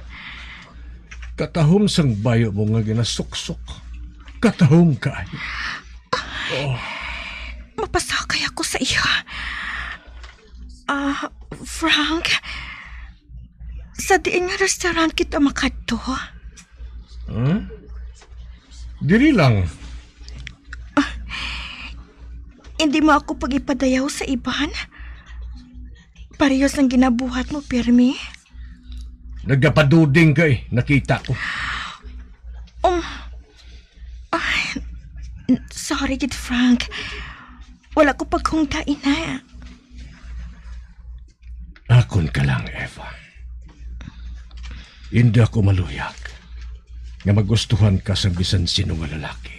Katahom sang bayo mo nga ginasuksok. Katahom kaayo. Mapasakay ako sa iya. Ah, Frank, sa diin nga restaurant kita makadto? Huh? Diri lang. Hindi mo ako pag-ipadayaw sa iban? Parehas ang ginabuhat mo, pirmi? Nagapaduding ka, eh, nakita ko. Um, ay, n- sorry gid, Frank. Wala ko paghungta ina. Akon ka lang, Eva. Hindi ako maluyag nga magustuhan ka sa bisan sino nga lalaki.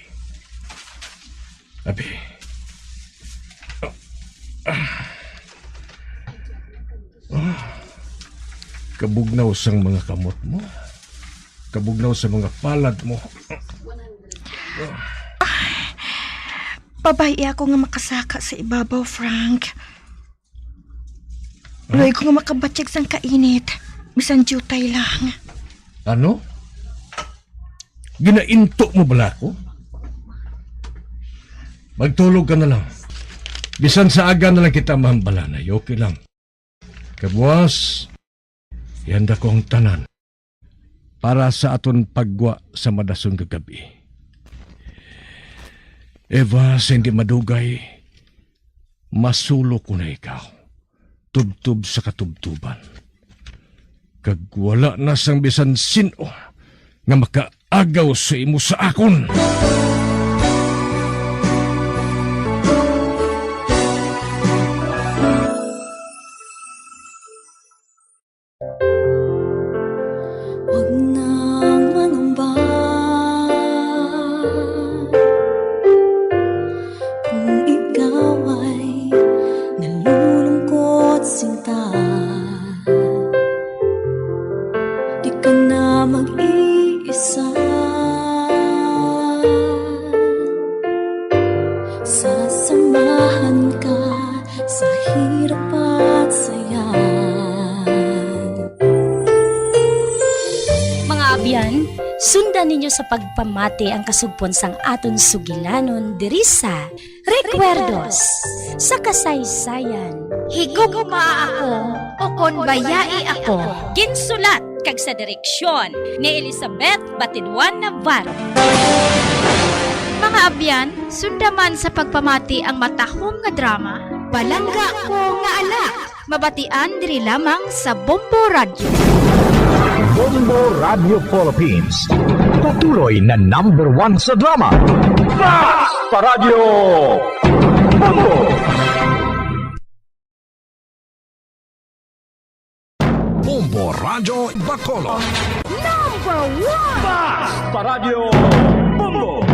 Abi. Ah. Ah. Kabugnaw sang mga kamot mo. Kabugnaw sa mga palad mo. Pabay ako nga makasaka sa ibabaw, Frank. Luoy ko nga makabatyag sang kainit. Bisan diutay lang. Ano? Ginainto mo bala ako? Magtulog ka na lang. Bisan sa aga na lang kita mahambalanay, okay lang. Kabuas, ihanda ko ang tanan para sa aton paggwa sa madason nga gab-i. Eva, sa hindi madugay, Masulo ko na ikaw, tubtob sa katubtoban, kag wala na sang bisan sin-o nga makaagaw sa imo sa akon. Huwag nang mangamba kung ikaw ay nalulungkot, sinta. Di ka na mag-iisa. Sasamahan ka sa hirap at saya. Mga abyan, sundan ninyo sa pagpamati ang kasugpon sang aton sugilanon diri sa Recuerdos sa Kasaysayan. Higugma Ako, Ukon Bayai Ako. Ginsulat kag sa direksyon ni Elizabeth Batiduan Navarro. Mga abyan, sunda man sa pagpamati ang matahom nga drama, Balangga Ko Nga Anak, mabatian diri lamang sa Bombo Radyo. Bombo Radyo Philippines, patuloy na number one sa drama. Basta Radyo Bombo! Bombo Radyo Bacolod. Number one! Basta Radyo Bombo!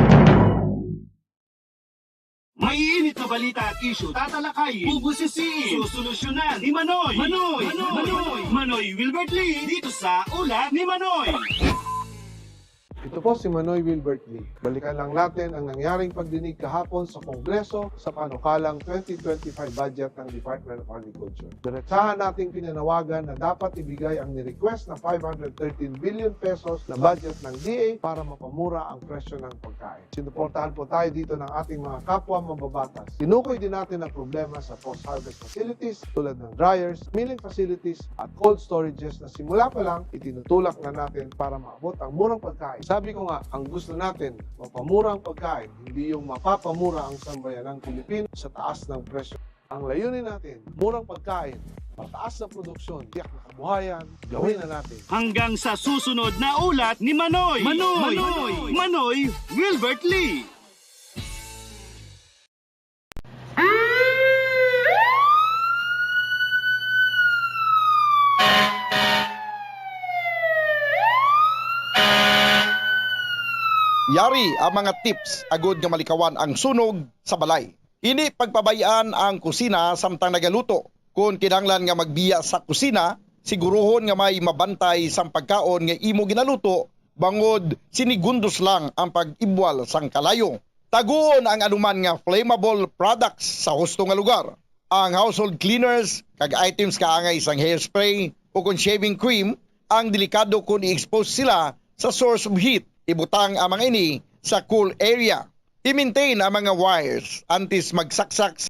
Maiinit na balita at isyu, tatalakayin, pag-usisiin, susolusyonan ni Manoy. Manoy! Manoy! Manoy! Manoy Wilbert Lee dito sa Ulat ni Manoy. Ito po si Manoy Wilbert Lee. Balikan lang natin ang nangyaring pagdinig kahapon sa Kongreso sa panukalang twenty twenty-five budget ng Department of Agriculture. Diretsahan nating pinanawagan na dapat ibigay ang ni-request na five hundred thirteen billion pesos na budget ng D A para mapamura ang presyo ng pagkain. Sinuportahan po tayo dito ng ating mga kapwa mambabatas. Tinukoy din natin ang problema sa post-harvest facilities tulad ng dryers, milling facilities, at cold storages na simula pa lang itinutulak na natin para maabot ang murang pagkain. Sabi ko nga, ang gusto natin, mapamura ang pagkain, hindi yung mapapamura ang sambayanang Pilipino sa taas ng presyo. Ang layunin natin, murang pagkain, mataas na produksyon, tiyak na kabuhayan, gawin na natin. Hanggang sa susunod na Ulat ni Manoy. Manoy! Manoy! Manoy Wilbert Lee. Yari ang mga tips agud nga malikawan ang sunog sa balay. Indi pagpabay-an ang kusina samtang nagaluto. Kon kinahanglan nga magbiya sa kusina, siguruhon nga may mabantay sang pagkaon nga imo ginaluto, bangod sinigundos lang ang pag-ibwal sang kalayo. Taguon ang anuman nga flammable products sa husto nga lugar. Ang household cleaners kag items kaangay sang hairspray o kon shaving cream ang delikado kon i-expose sila sa source of heat. Ibutang ang mga ini sa cool area. I-maintain ang mga wires antes magsaksak